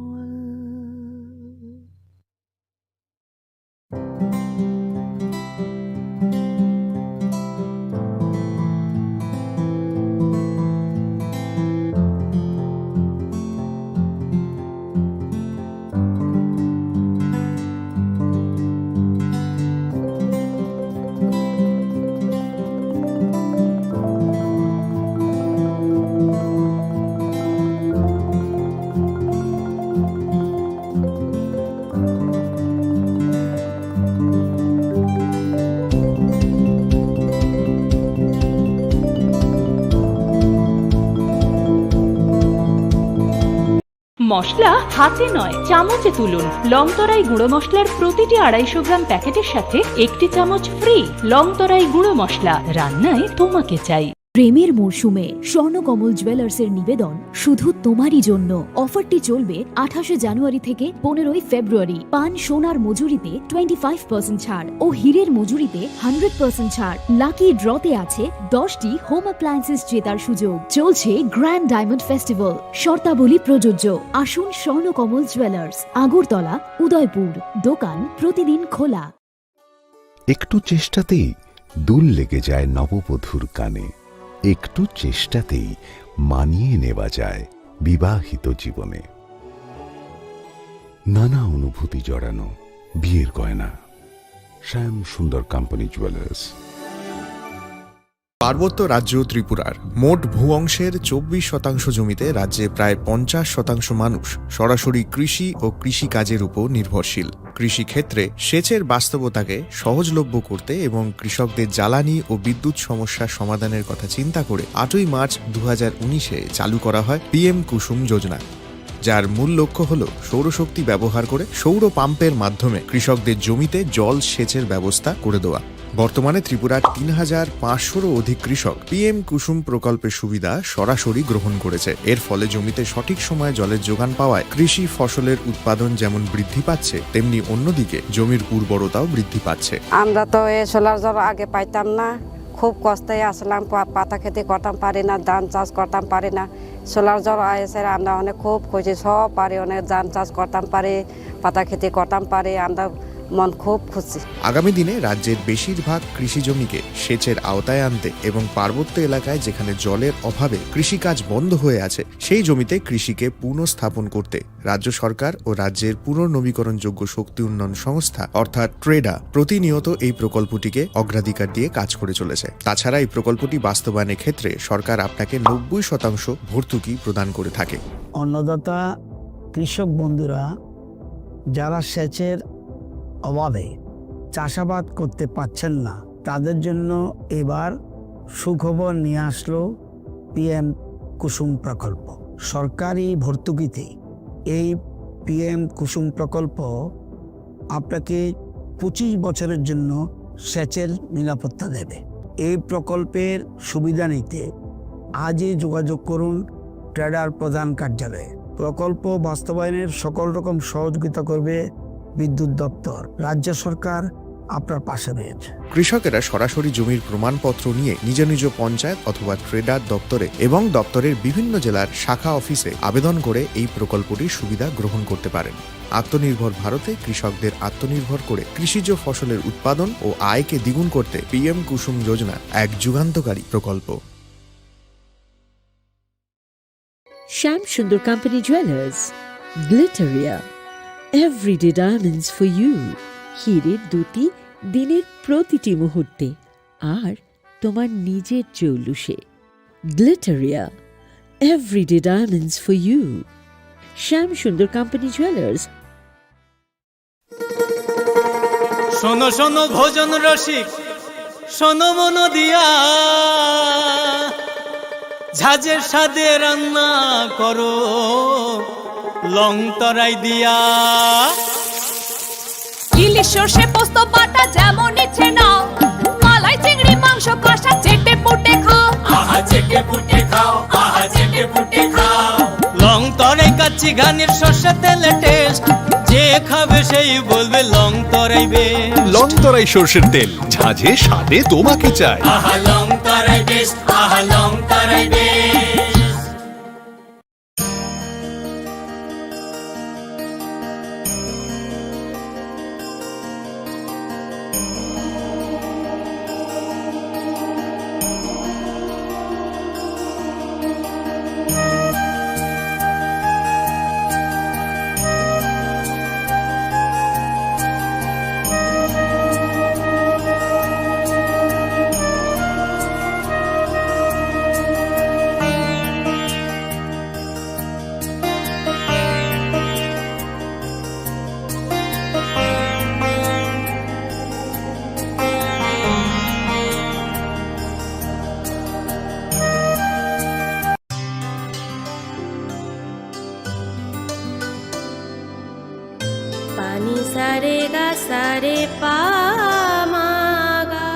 মশলা হাতে নয়, চামচে তুলুন। লংতরাই গুঁড়ো মশলার প্রতিটি আড়াইশো গ্রাম প্যাকেটের সাথে একটি চামচ ফ্রি। লংতরাই গুঁড়ো মশলা, রান্নায় তোমাকে চাই। প্রেমের মরশুমে স্বর্ণকমল জুয়েলার্সের নিবেদন শুধু তোমারই জন্য। অফারটি চলবে আঠাশে জানুয়ারি থেকে পনেরোই ফেব্রুয়ারি। পান সোনার মজুরিতে টোয়েন্টি ফাইভ পার্সেন্ট ছাড় ও হীরের মজুরিতে হান্ড্রেড পার্সেন্ট ছাড়। লাকি ড্রতে আছে দশটি হোম অ্যাপ্লায়েন্সেস জেতার সুযোগ। চলছে গ্র্যান্ড ডায়মন্ড ফেস্টিভ্যাল, শর্তাবলী প্রযোজ্য। আসুন স্বর্ণকমল জুয়েলার্স, আগরতলা, উদয়পুর। দোকান প্রতিদিন খোলা। একটু চেষ্টাতেই দুল লেগে যায় নববধূর কানে, একটু চেষ্টাতেই মানিয়ে নেওয়া যায় বিবাহিত জীবনে। নানা অনুভূতি জড়ানো বিয়ের গয়না। শ্যাম সুন্দর কোম্পানি জুয়েলার্স। পার্বত্য রাজ্য ত্রিপুরার মোট ভূ অংশের চব্বিশ শতাংশ জমিতে রাজ্যে প্রায় পঞ্চাশ শতাংশ মানুষ সরাসরি কৃষি ও কৃষিকাজের উপর নির্ভরশীল। কৃষিক্ষেত্রে সেচের বাস্তবতাকে সহজলভ্য করতে এবং কৃষকদের জ্বালানি ও বিদ্যুৎ সমস্যা সমাধানের কথা চিন্তা করে আটই মার্চ দু হাজার উনিশে চালু করা হয় পিএম কুসুম যোজনা, যার মূল লক্ষ্য হল সৌরশক্তি ব্যবহার করে সৌর পাম্পের মাধ্যমে কৃষকদের জমিতে জল সেচের ব্যবস্থা করে দেওয়া। বর্তমানে ত্রিপুরার তিন হাজার পাঁচশোরও অধিক কৃষক পিএম কুসুম প্রকল্পের সুবিধা সরাসরি গ্রহণ করেছে। এর ফলে জমিতে সঠিক সময়ে জলের যোগান পাওয়ায় কৃষি ফসলের উৎপাদন যেমন বৃদ্ধি পাচ্ছে, তেমনি অন্যদিকে জমির উর্বরতাও বৃদ্ধি পাচ্ছে। আমরা তো এই সোলার জল আগে পাইতাম না, খুব কষ্টে আসলাম, পা-, পাতা খেতে করতাম পারি না, ধান চাষ করতাম পারি না। সোলার জল আইসে আমরা অনেক খুব খুশি, সব পারি, অনেক ধান চাষ করতাম পারি, পাতা খেতে করতাম পারি, আমরা মন খুব খুশি। আগামী দিনে রাজ্যের বেশিরভাগ কৃষি জমিকে সেচের আওতায় আনতে এবং পার্বত্য এলাকায় যেখানে জলের অভাবে কৃষিকাজ বন্ধ হয়ে আছে, সেই জমিতে কৃষিকে পুনঃস্থাপন করতে রাজ্য সরকার ও রাজ্যের পুনর্নবীকরণযোগ্য শক্তি উন্নয়ন সংস্থা অর্থাৎ ট্রেডা প্রতিনিয়ত এই প্রকল্পটিকে অগ্রাধিকার দিয়ে কাজ করে চলেছে। তাছাড়া এই প্রকল্পটি বাস্তবায়নের ক্ষেত্রে সরকার আপনাকে নব্বই শতাংশ ভর্তুকি প্রদান করে থাকে। অন্নদাতা কৃষক বন্ধুরা যারা সেচের অভাবে চাষাবাদ করতে পারছেন না, তাদের জন্য এবার সুখবর নিয়ে আসলো পিএম কুসুম প্রকল্প। সরকারি ভর্তুকিতে এই পিএম কুসুম প্রকল্প আপনাকে পঁচিশ বছরের জন্য সেচের নিরাপত্তা দেবে। এই প্রকল্পের সুবিধা নিতে আজই যোগাযোগ করুন ট্রেডার প্রধান কার্যালয়ে। প্রকল্প বাস্তবায়নের সকল রকম সহযোগিতা করবে বিদ্যুৎ দপ্তর। রাজ্য সরকার আপনার পাশে রয়েছে। কৃষকেরা সরাসরি জমির প্রমাণপত্র নিয়ে নিজ নিজ পঞ্চায়েত অথবা ট্রেডার দপ্তরে এবং দপ্তরের বিভিন্ন জেলার শাখা অফিসে আবেদন করে এই প্রকল্পটির সুবিধা গ্রহণ করতে পারেন। আত্মনির্ভর ভারতে কৃষকদের আত্মনির্ভর করে কৃষিজ ফসলের উৎপাদন ও আয়কে দ্বিগুণ করতে পিএম কুসুম যোজনা এক যুগান্তকারী প্রকল্প। Shyam Sundar company jewellers, Glitteria, everyday diamonds for you. হিরে দ্যুতি দিনের প্রতিটি মুহূর্তে, আর তোমার নিজের জৌলুসে। Glitteria, everyday diamonds for you. Shyam Sundar company jewellers. শোনো শোনো ভোজন রসিক, শোনো মন দিয়া, ঝাঁঝের স্বাদে রান্না করো লং তরাই দিয়া। ইলিশ সর্ষে পোস্ত বাটা যেমন ইচ্ছে নাও, মালাই চিংড়ি মাংস কষা চেটে পুটে খাও। আহা চেটে পুটে খাও, আহা চেটে পুটে খাও। লং তরাই কাচ্চি ঘানির সর্ষে তেলে টেস্ট, যে খাবে সেই বলবে Longtharai best. Longtharai সর্ষের তেল, ঝাঁঝে স্বাদে তোমাকে চাই। আহা লং তরাই বেস্ট, আহা Longtharai best. Pani sare ga sare pa ma ga.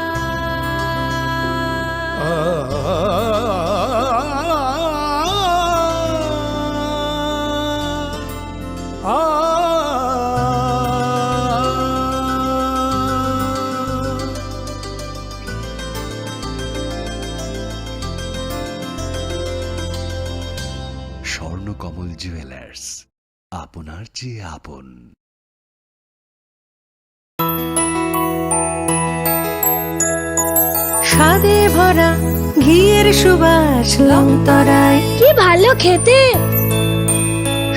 Swarnakamal jewellers, আপনার চেয়ে আপন। স্বাদে ভরা ঘিয়ের সুবাস লং তরাই। কি ভালো খেতে।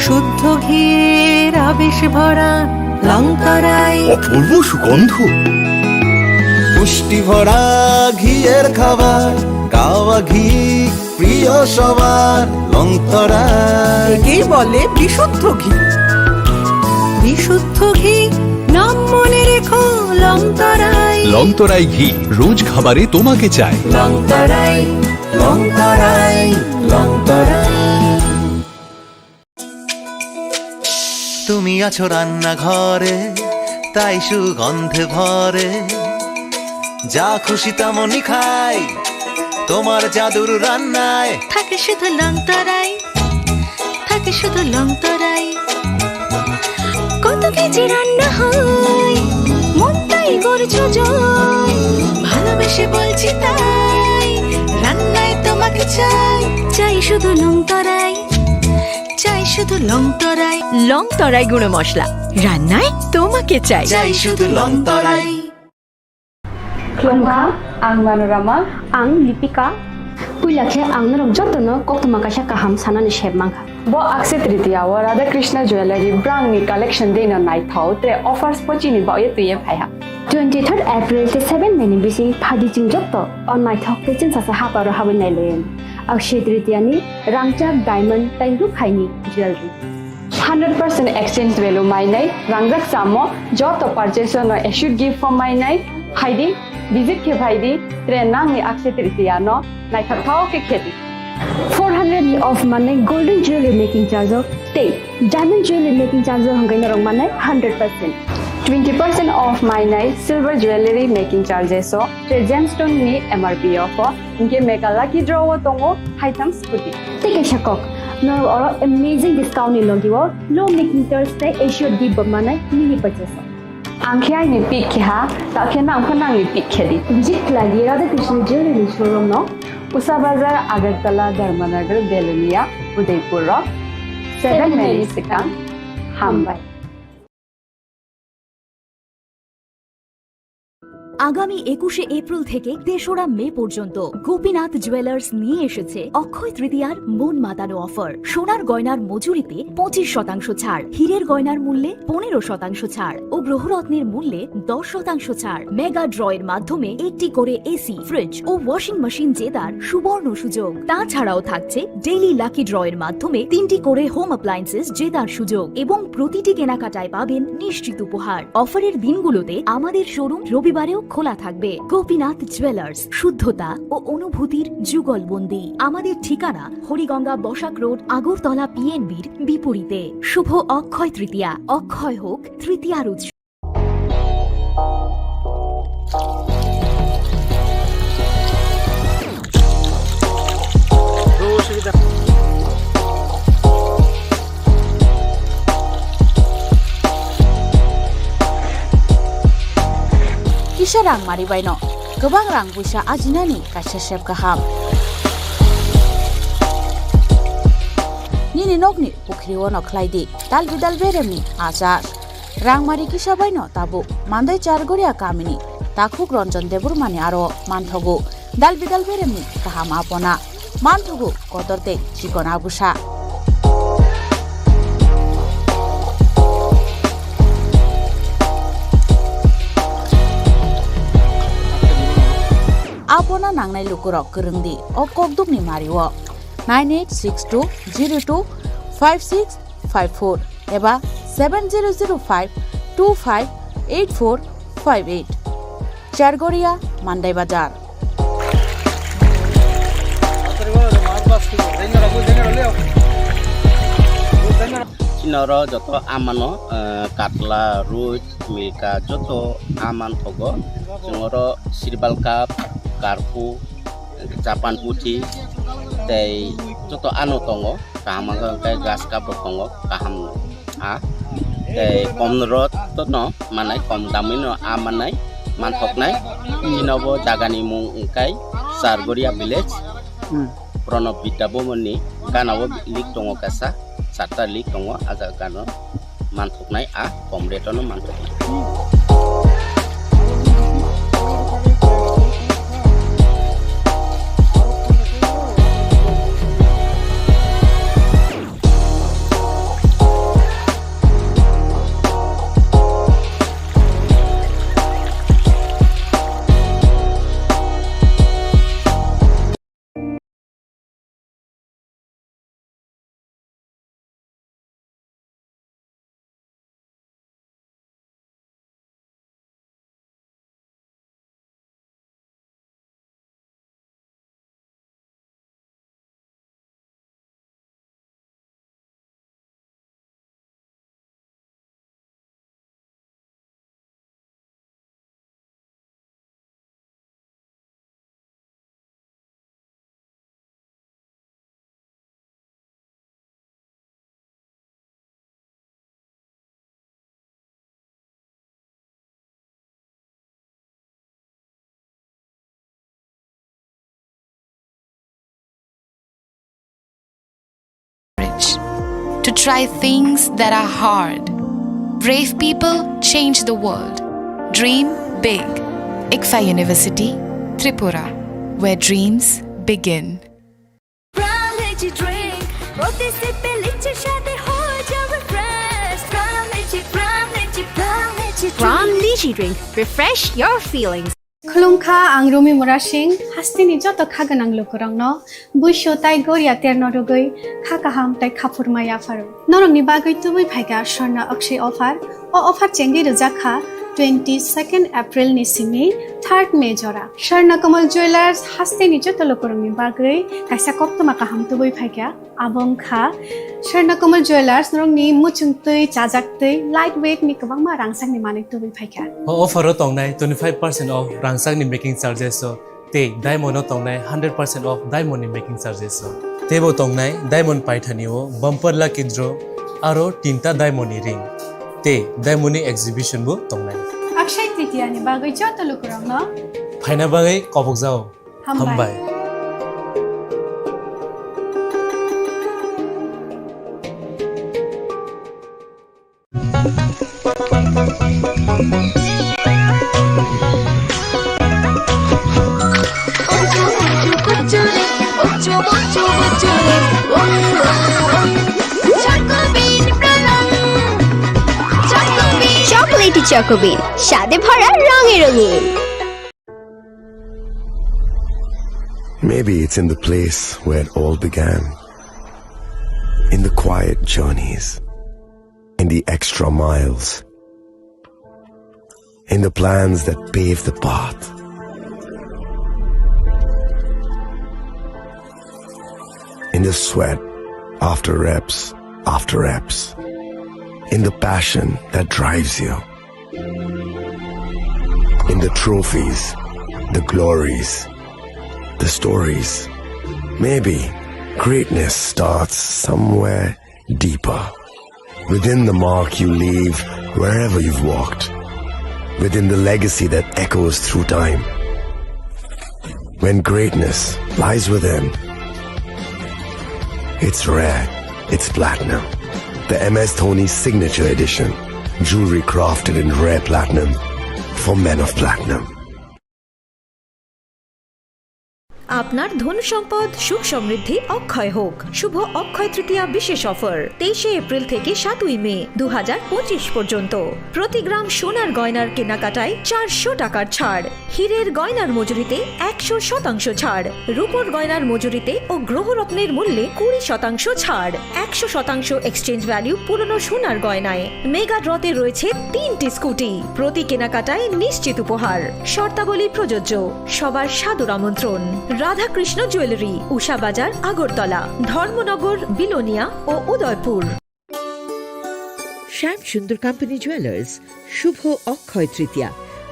শুদ্ধ ঘিয়ের আবেশ ভরা লং তরাই। অপূর্ব সুগন্ধ। পুষ্টি ভরা ঘিয়ের খাবার, গাওয়া ঘি প্রিয় সবার লং তরাই। একেই বলে বিশুদ্ধ ঘি। বিশুদ্ধ ঘি, নাম মনে রেখো লং তরাই। লং তরাই ঘি, রোজ খাবারে তোমাকে চাই। লং তরাই, লং তরাই, লং তরাই। তুমি আছো রান্নাঘরে, তাই সুগন্ধে ভরে। যা খুশি তেমনই খাই, তোমার জাদুর রান্নায়। থাকে শুধু লং তরাই, থাকে শুধু লং তরাই। কত কেজি রান্না হয়, মনটাই করছো জয়। ভালোবেসে বলছি তাই, রান্নায় তোমাকে চাই, চাই শুধু লং তরাই। চাই শুধু লং তরাই। লং তরাই গুঁড়ো মশলা, রান্নায় তোমাকে চাই। চাই শুধু লং তরাই। Khulumkha, ang Manorama. Ang Lipika. Puila khe ang norok jotono koktwma kaisa kaham sanani sep mankha. Bo Akshaya Tritiya o Radha Krishna Jewellery brangni collection deino naithok tre offers bo chini bagwi twiwi phaiha. Twenty third April tei seven May ni bising phaidi chwng joto o naithok tei chwngsacha haparo habwi nailaio. Akshaya Tritiya ni rangchak diamond tei rukhaini jewellery. Hundred percent exchange value mainai, rangjak chamo joto purchase no assured gift form mainai, phaidi, visit khe phaidi, tre nangni Akshaya Tritiya no naithok thao khe khedi. Four hundred ni off manai golden jewelry making charge o tei diamond jewelry making charge o hwnkhai norok manai hundred percent. Twenty percent off mainai silver jewelry making charges o tre gemstone ni M R P o pho. Hinkhe mega lucky draw o tongo haitham scooty. Tei kaisa kok, norok oro amazing discount ni logi o low making charge tei assured gift bo manai mini purchase o. Ang khe aini pick khe ha, ta khe nang khe nangni pick khe di. Visit khlai di Radha Krishna Jewelry ni showroom no, Usa Bazar, Agartala, Dharmanagar, Belonia, Udaipur o seven May ni swkang. Hambai. আগামী একুশে এপ্রিল থেকে তেসরা মে পর্যন্ত গোপীনাথ জুয়েলার্স নিয়ে এসেছে অক্ষয় তৃতীয়ার মন মাতানো অফার। সোনার গয়নার মজুরিতে পঁচিশ শতাংশ ছাড়, হীরের গয়নার মূল্যে পনেরো শতাংশ ছাড় ও গ্রহরত্নের মূল্যে দশ শতাংশ ছাড়। মেগা ড্র এর মাধ্যমে একটি করে এসি, ফ্রিজ ও ওয়াশিং মেশিন জেতার সুবর্ণ সুযোগ। তাছাড়াও থাকছে ডেইলি লাকি ড্র এর মাধ্যমে তিনটি করে হোম অ্যাপ্লায়েন্সেস জেতার সুযোগ এবং প্রতিটি কেনাকাটায় পাবেন নিশ্চিত উপহার। অফারের দিনগুলোতে আমাদের শোরুম রবিবারেও খোলা থাকবে। গোপীনাথ জুয়েলার্স, শুদ্ধতা ও অনুভূতির যুগলবন্দি। আমাদের ঠিকানা হরিগঙ্গা বসাক রোড, আগরতলা পিএনবির বিপরীতে। শুভ অক্ষয় তৃতীয়া। অক্ষয় হোক তৃতীয়ার উৎসব। Kisa rang mari baino kwbang rang puisa ajinani kaisa sep kaham. Nini nokni pukhri-o no khlai di dal bidal beremni achar. Rangmari kisa baino tabuk Mandai Chargoria kamini takhuk Ranjan Debbarmani aro manthogo dal bidal beremni kaham apona, manthogo kotor tei chikon abusa. Apona nangnai lukurok kwrwng di o kokdukni mario nine eight six two zero two five six five four eba seven zero zero five two five eight four five eight. Chargoria, Mandai Bazar. Chini oro joto amano, eh, katla, roi, milka joto aman thogo. Chwng oro sirbal cup, karpu, Japan puthi tei joto ano tongo, kaham wngkha hwnkhe grass cup bo tongo, kaham a tei kom rot no manai, kom damwi no a manai, manthoknai. Chini bo jagani mung wngkha Chargoria village. Hmm. Pranab Vidya Bhavan ni gana o link tongo kaisa, charta link tongo, a jaga gana o. Manthoknai a kom rate-o no manthoknai. Courage to try things that are hard. Brave people change the world. Dream big. ICFAI University, Tripura, where dreams begin. Pran Lychee Drink, প্রতি সিপে লিচির স্বাদে হয়ে যাবে fresh. Pran Lychee, Pran Lychee, Pran Lychee Drink। Pran Lychee Drink, refresh your feelings. Khulumkha, ang Rumi Murasing, hasteni joto kha gwnang lukurokno buisu tai goria terno rwgwi kha kaham tai khaphurma yapharo. Norokni bagwi tubui phaikha Swarna Akshay offer. O offer chengwi rwjak kha twenty second April ni simi third May jora. Swarna Kamal Jewellers hasteni joto lukurokni bagwi kaisa koktwma kaham tubui phaikha. Abo wngkha Swarna Kamal Jewellers, norokni muchungtwi, chajaktwi, light weight ni kwbangma rangchakni manwi tubui phaikha. O offer o tongnai twenty five percent off rangchakni making charges o tei diamond o tongnai hundred percent off diamond ni making charges o. Teibo tongnai diamond paithani o bumper lucky draw aro tinta diamond ni ring tei diamond ni exhibition bo tongnai. Akshay Tritiya ni bagwi joto lukurokno phaina bagwi kobokjao. Hambai. Hambai. চকোবিন, স্বাদে ভরা, রঙে রঙিন। Maybe it's in the place where it all began. In the quiet journeys, in the extra miles, in the plans that pave the path, in the sweat after reps after reps, in the passion that drives you, in the trophies, the glories, the stories. Maybe greatness starts somewhere deeper, within the mark you leave wherever you've walked, within the legacy that echoes through time. When greatness lies within, it's rare, it's platinum. The M S Dhoni Signature Edition, jewelry crafted in rare platinum for men of platinum. আপনার ধন সম্পদ সুখ সমৃদ্ধি অক্ষয় হোক। শুভ অক্ষয় তৃতীয়া বিশেষ অফার, তেইশে এপ্রিল থেকে সাতই মে দু হাজার পঁচিশ পর্যন্ত। প্রতি গ্রাম সোনার গয়নার কেনাকাটায় চারশো টাকার ছাড়, হীরের গয়নার মজুরিতে একশো শতাংশ ছাড়, রূপোর গয়নার মজুরিতে ও গ্রহরত্নের মূল্যে কুড়ি শতাংশ ছাড়, একশো শতাংশ এক্সচেঞ্জ ভ্যালু পুরনো সোনার গয়নায়। মেগা ড্রতে রয়েছে তিনটি স্কুটি, প্রতি কেনাকাটায় নিশ্চিত উপহার। শর্তাবলী প্রযোজ্য। সবার সাদর আমন্ত্রণ। রাধাকৃষ্ণ জুয়েলারি, উষা বাজার, আগরতলা, ধর্মনগর, বিলোনিয়া ও উদয়পুর। শ্যাম সুন্দর কোম্পানি জুয়েলার্স, শুভ অক্ষয় তৃতীয়া,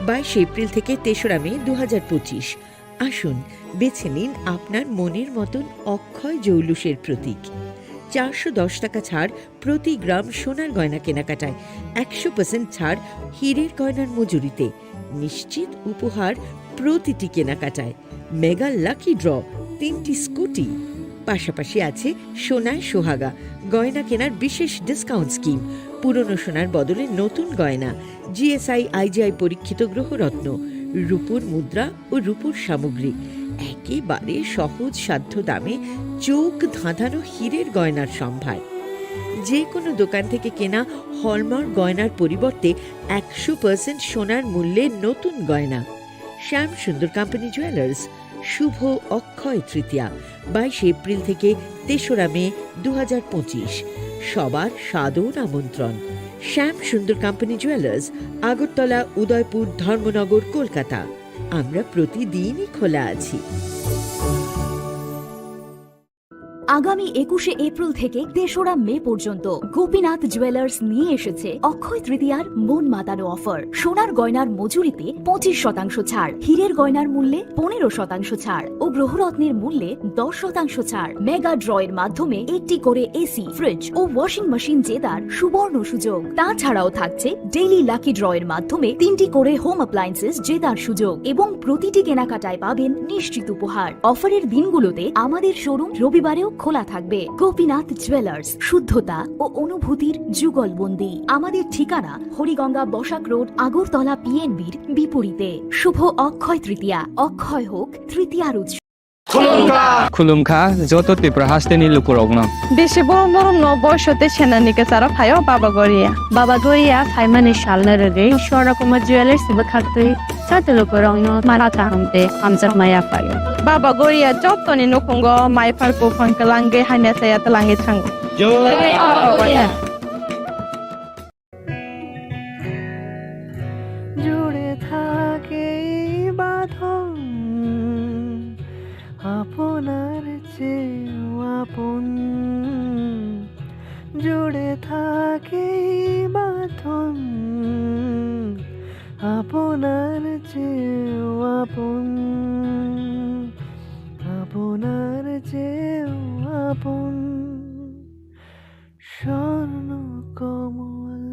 বাইশে এপ্রিল থেকে তেসরা মে দু হাজার পঁচিশ। আসুন, বেছে নিন আপনার মনের মতন অক্ষয় জৌলুসের প্রতীক। চারশো দশ টাকা ছাড় প্রতি গ্রাম সোনার গয়না কেনাকাটায়, একশো পার্সেন্ট ছাড় হীরের গয়নার মজুরিতে, নিশ্চিত উপহার প্রতিটি কেনাকাটায়। মেগা লাকি ড্র, তিনটি স্কুটি, পাশাপাশি আছে সোনায় সোহাগা, গয়না কেনার বিশেষ ডিসকাউন্ট স্কিম, পুরনো সোনার বদলে নতুন গয়না, G S I I G I পরীক্ষিত গ্রহরত্ন, রূপোর মুদ্রা ও রূপোর সামগ্রী, একেবারে সহজ সাধ্য দামে চোখ ধাঁধানো হীরের গয়নার সম্ভার। যে কোনো দোকান থেকে কেনা হলমার্ক গয়নার পরিবর্তে একশো পার্সেন্ট সোনার মূল্যে নতুন গয়না। শ্যাম সুন্দর কোম্পানি জুয়েলার্স, শুভ অক্ষয় তৃতীয়া, বাইশে এপ্রিল থেকে তেসরা মে দু হাজার পঁচিশ। সবার সাদর আমন্ত্রণ। শ্যাম সুন্দর কোম্পানি জুয়েলার্স, আগরতলা, উদয়পুর, ধর্মনগর, কলকাতা। আমরা প্রতিদিনই খোলা আছি। আগামী একুশে এপ্রিল থেকে তেসরা মে পর্যন্ত গোপীনাথ জুয়েলার্স নিয়ে এসেছে অক্ষয় তৃতীয়ার মন মাতানো অফার। সোনার গয়নার মজুরিতে পঁচিশ শতাংশ ছাড়, হীরের গয়নার মূল্যে পনেরো শতাংশ ছাড় ও গ্রহরত্নের মূল্যে দশ শতাংশ ছাড়। মেগা ড্র এর মাধ্যমে একটি করে এসি, ফ্রিজ ও ওয়াশিং মেশিন জেতার সুবর্ণ সুযোগ। তাছাড়াও থাকছে ডেইলি লাকি ড্র এর মাধ্যমে তিনটি করে হোম অ্যাপ্লায়েন্সেস জেতার সুযোগ এবং প্রতিটি কেনাকাটায় পাবেন নিশ্চিত উপহার। অফারের দিনগুলোতে আমাদের শোরুম রবিবারেও খোলা থাকবে। গোপীনাথ জুয়েলার্স, শুদ্ধতা ও অনুভূতির যুগলবন্দি। আমাদের ঠিকানা হরিগঙ্গা বসাক রোড, আগরতলা পিএনবির বিপরীতে। শুভ অক্ষয় তৃতীয়া, অক্ষয় হোক তৃতীয়ার উৎসব। Khulumkha, joto Tripura hasteni lukurokno. Bisi borok norok no boiso tei senani kwcharo phaio Baba Goria. Baba Goria phaimani salno rwgwi Swarna Kumar Jewellers bwkhaktwi joto lukurokno mara kaham tei hamjakma yaphaio. Baba Goria jotoni nukhungo maiphar buphang kwlangwi hamya chaya twlangwi thango. Jai Baba Goria. জুড়ে থাকে এই বাঁধন আপনার চেয়েও আপন। জুড়ে থাকে এই বাঁধন আপনার চেয়েও আপন, আপনার চেয়েও আপন। স্বর্ণ কমল।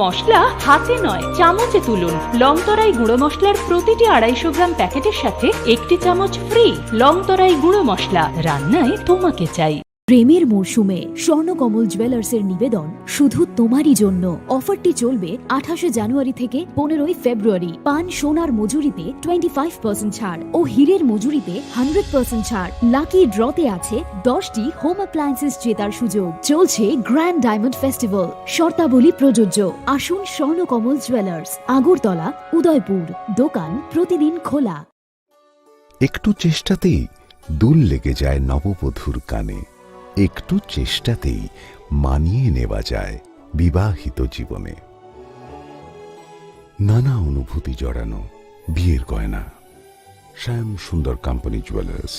মশলা হাতে নয়, চামচে তুলুন। লংতরাই গুঁড়ো মশলার প্রতিটি আড়াইশো গ্রাম প্যাকেটের সাথে একটি চামচ ফ্রি। লংতরাই গুঁড়ো মশলা, রান্নায় তোমাকে চাই। প্রেমের মরশুমে স্বর্ণকমল জুয়েলার্সের নিবেদন শুধু তোমারই জন্য। অফারটি চলবে আঠাশে জানুয়ারি থেকে পনেরোই ফেব্রুয়ারি। পান সোনার মজুরিতে টোয়েন্টি ফাইভ পার্সেন্ট ছাড় ও হীরের মজুরিতে হান্ড্রেড পার্সেন্ট ছাড়। লাকি ড্রতে আছে দশটি হোম অ্যাপ্লায়েন্সেস জেতার সুযোগ। চলছে গ্র্যান্ড ডায়মন্ড ফেস্টিভ্যাল। শর্তাবলী প্রযোজ্য। আসুন স্বর্ণকমল জুয়েলার্স, আগরতলা, উদয়পুর। দোকান প্রতিদিন খোলা। একটু চেষ্টাতেই দুল লেগে যায় নববধূর কানে। একটু চেষ্টাতেই মানিয়ে নেওয়া যায় বিবাহিত জীবনে। নানা অনুভূতি জড়ানো বিয়ের গয়না। শ্যাম সুন্দর কোম্পানি জুয়েলার্স।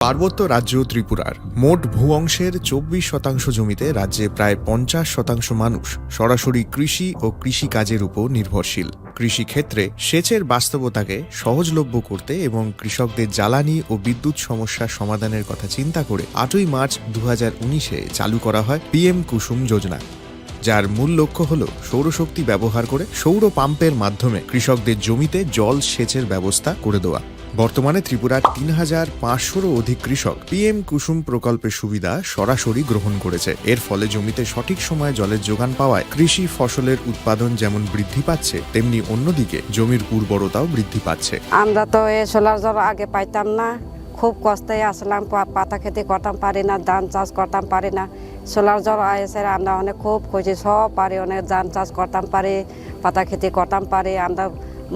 পার্বত্য রাজ্য ত্রিপুরার মোট ভূ অংশের চব্বিশ শতাংশ জমিতে রাজ্যে প্রায় পঞ্চাশ শতাংশ মানুষ সরাসরি কৃষি ও কৃষিকাজের উপর নির্ভরশীল। কৃষিক্ষেত্রে সেচের বাস্তবতাকে সহজলভ্য করতে এবং কৃষকদের জ্বালানি ও বিদ্যুৎ সমস্যা সমাধানের কথা চিন্তা করে আটই মার্চ দু হাজার উনিশে চালু করা হয় পিএম কুসুম যোজনা, যার মূল লক্ষ্য হল সৌরশক্তি ব্যবহার করে সৌর পাম্পের মাধ্যমে কৃষকদের জমিতে জল সেচের ব্যবস্থা করে দেওয়া। বর্তমানে ত্রিপুরার তিন হাজার পাঁচশোরও অধিক কৃষক পিএম কুসুম প্রকল্পের সুবিধা সরাসরি গ্রহণ করেছে। এর ফলে জমিতে সঠিক সময়ে জলের যোগান পাওয়ায় কৃষি ফসলের উৎপাদন যেমন বৃদ্ধি পাচ্ছে, তেমনি অন্যদিকে জমির উর্বরতাও বৃদ্ধি পাচ্ছে। আমরা তো এই সোলার জল আগে পাইতাম না, খুব কষ্টে আসলাম, পা-, পাতা খেতি করতাম পারি না, ধান চাষ করতাম পারি না। সোলার জল আইসে আমরা অনেক খুব খুশি, সব পারি, অনেক ধান চাষ করতাম পারি, পাতা খেতি করতাম পারি, আমরা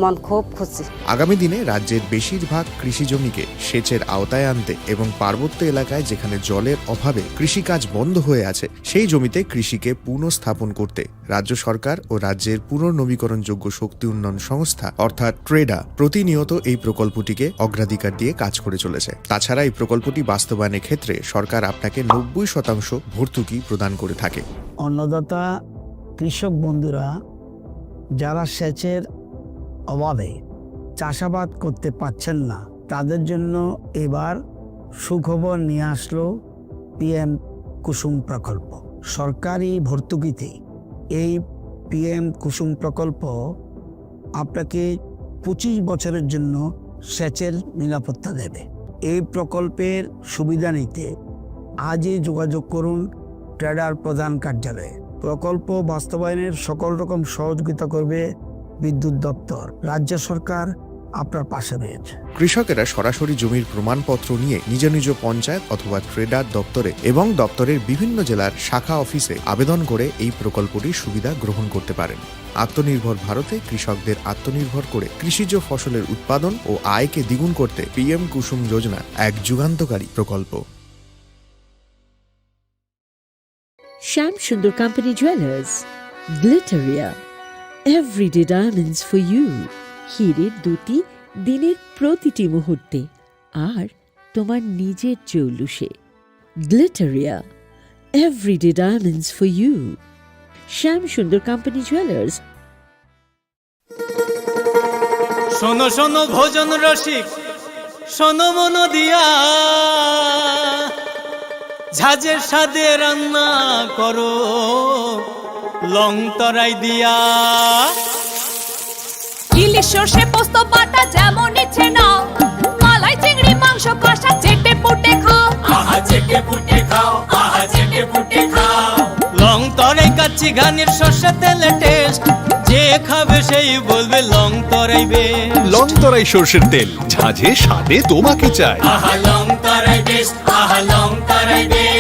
মন খুব খুশি। আগামী দিনে রাজ্যের বেশিরভাগ কৃষি জমিকে সেচের আওতায় আনতে এবং পার্বত্য এলাকায় যেখানে জলের অভাবে কৃষিকাজ বন্ধ হয়ে আছে, সেই জমিতে কৃষিকে পুনঃস্থাপন করতে রাজ্য সরকার ও রাজ্যের পুনর্নবীকরণযোগ্য শক্তি উন্নয়ন সংস্থা অর্থাৎ ট্রেডা প্রতিনিয়ত এই প্রকল্পটিকে অগ্রাধিকার দিয়ে কাজ করে চলেছে। তাছাড়া এই প্রকল্পটি বাস্তবায়নের ক্ষেত্রে সরকার আপনাকে নব্বই শতাংশ ভর্তুকি প্রদান করে থাকে। অন্নদাতা কৃষক বন্ধুরা যারা সেচের অভাবে চাষাবাদ করতে পারছেন না, তাদের জন্য এবার সুখবর নিয়ে আসলো পিএম কুসুম প্রকল্প। সরকারি ভর্তুকিতে এই পিএম কুসুম প্রকল্প আপনাকে পঁচিশ বছরের জন্য সেচের নিরাপত্তা দেবে। এই প্রকল্পের সুবিধা নিতে আজই যোগাযোগ করুন ট্রেডার প্রধান কার্যালয়ে। প্রকল্প বাস্তবায়নের সকল রকম সহযোগিতা করবে বিদ্যুৎ দপ্তর। রাজ্য সরকার আপনার পাশে রয়েছে। কৃষকেরা সরাসরি জমির প্রমাণপত্র নিয়ে নিজ নিজ পঞ্চায়েত অথবা ট্রেডার দপ্তরে এবং দপ্তরের বিভিন্ন জেলার শাখা অফিসে আবেদন করে এই প্রকল্পটির সুবিধা গ্রহণ করতে পারেন। আত্মনির্ভর ভারতে কৃষকদের আত্মনির্ভর করে কৃষিজ ফসলের উৎপাদন ও আয়কে দ্বিগুণ করতে পিএম কুসুম যোজনা এক যুগান্তকারী প্রকল্প। Shyam Sundar company jewellers, Glitteria, everyday diamonds for you. হীরের দুটি দিনের প্রতিটি মুহূর্তে আর তোমার নিজের চৌলুসে। Glitteria, everyday diamonds for you. Shyam Sundar company jewellers. শোনো শোনো ভোজন রসিক, শোনো মন দিয়া, ঝাঁঝের স্বাদে রান্না করো লং তরাই দিয়া। ইলিশ সর্ষে পোস্ত বাটা যেমন ইচ্ছে নাও, মালাই চিংড়ি মাংস কষা চেটে পুটে খাও। আহা চেটে পুটে খাও, আহা চেটে পুটে খাও। লং তরাই কাচ্চি ঘানির সর্ষে তেলে টেস্ট, যে খাবে সেই বলবে Longtharai best. Longtharai সর্ষের তেল, ঝাঁঝে স্বাদে তোমাকে চাই। আহা লং তরাই বেস্ট, আহা লং তরাই বেস্ট।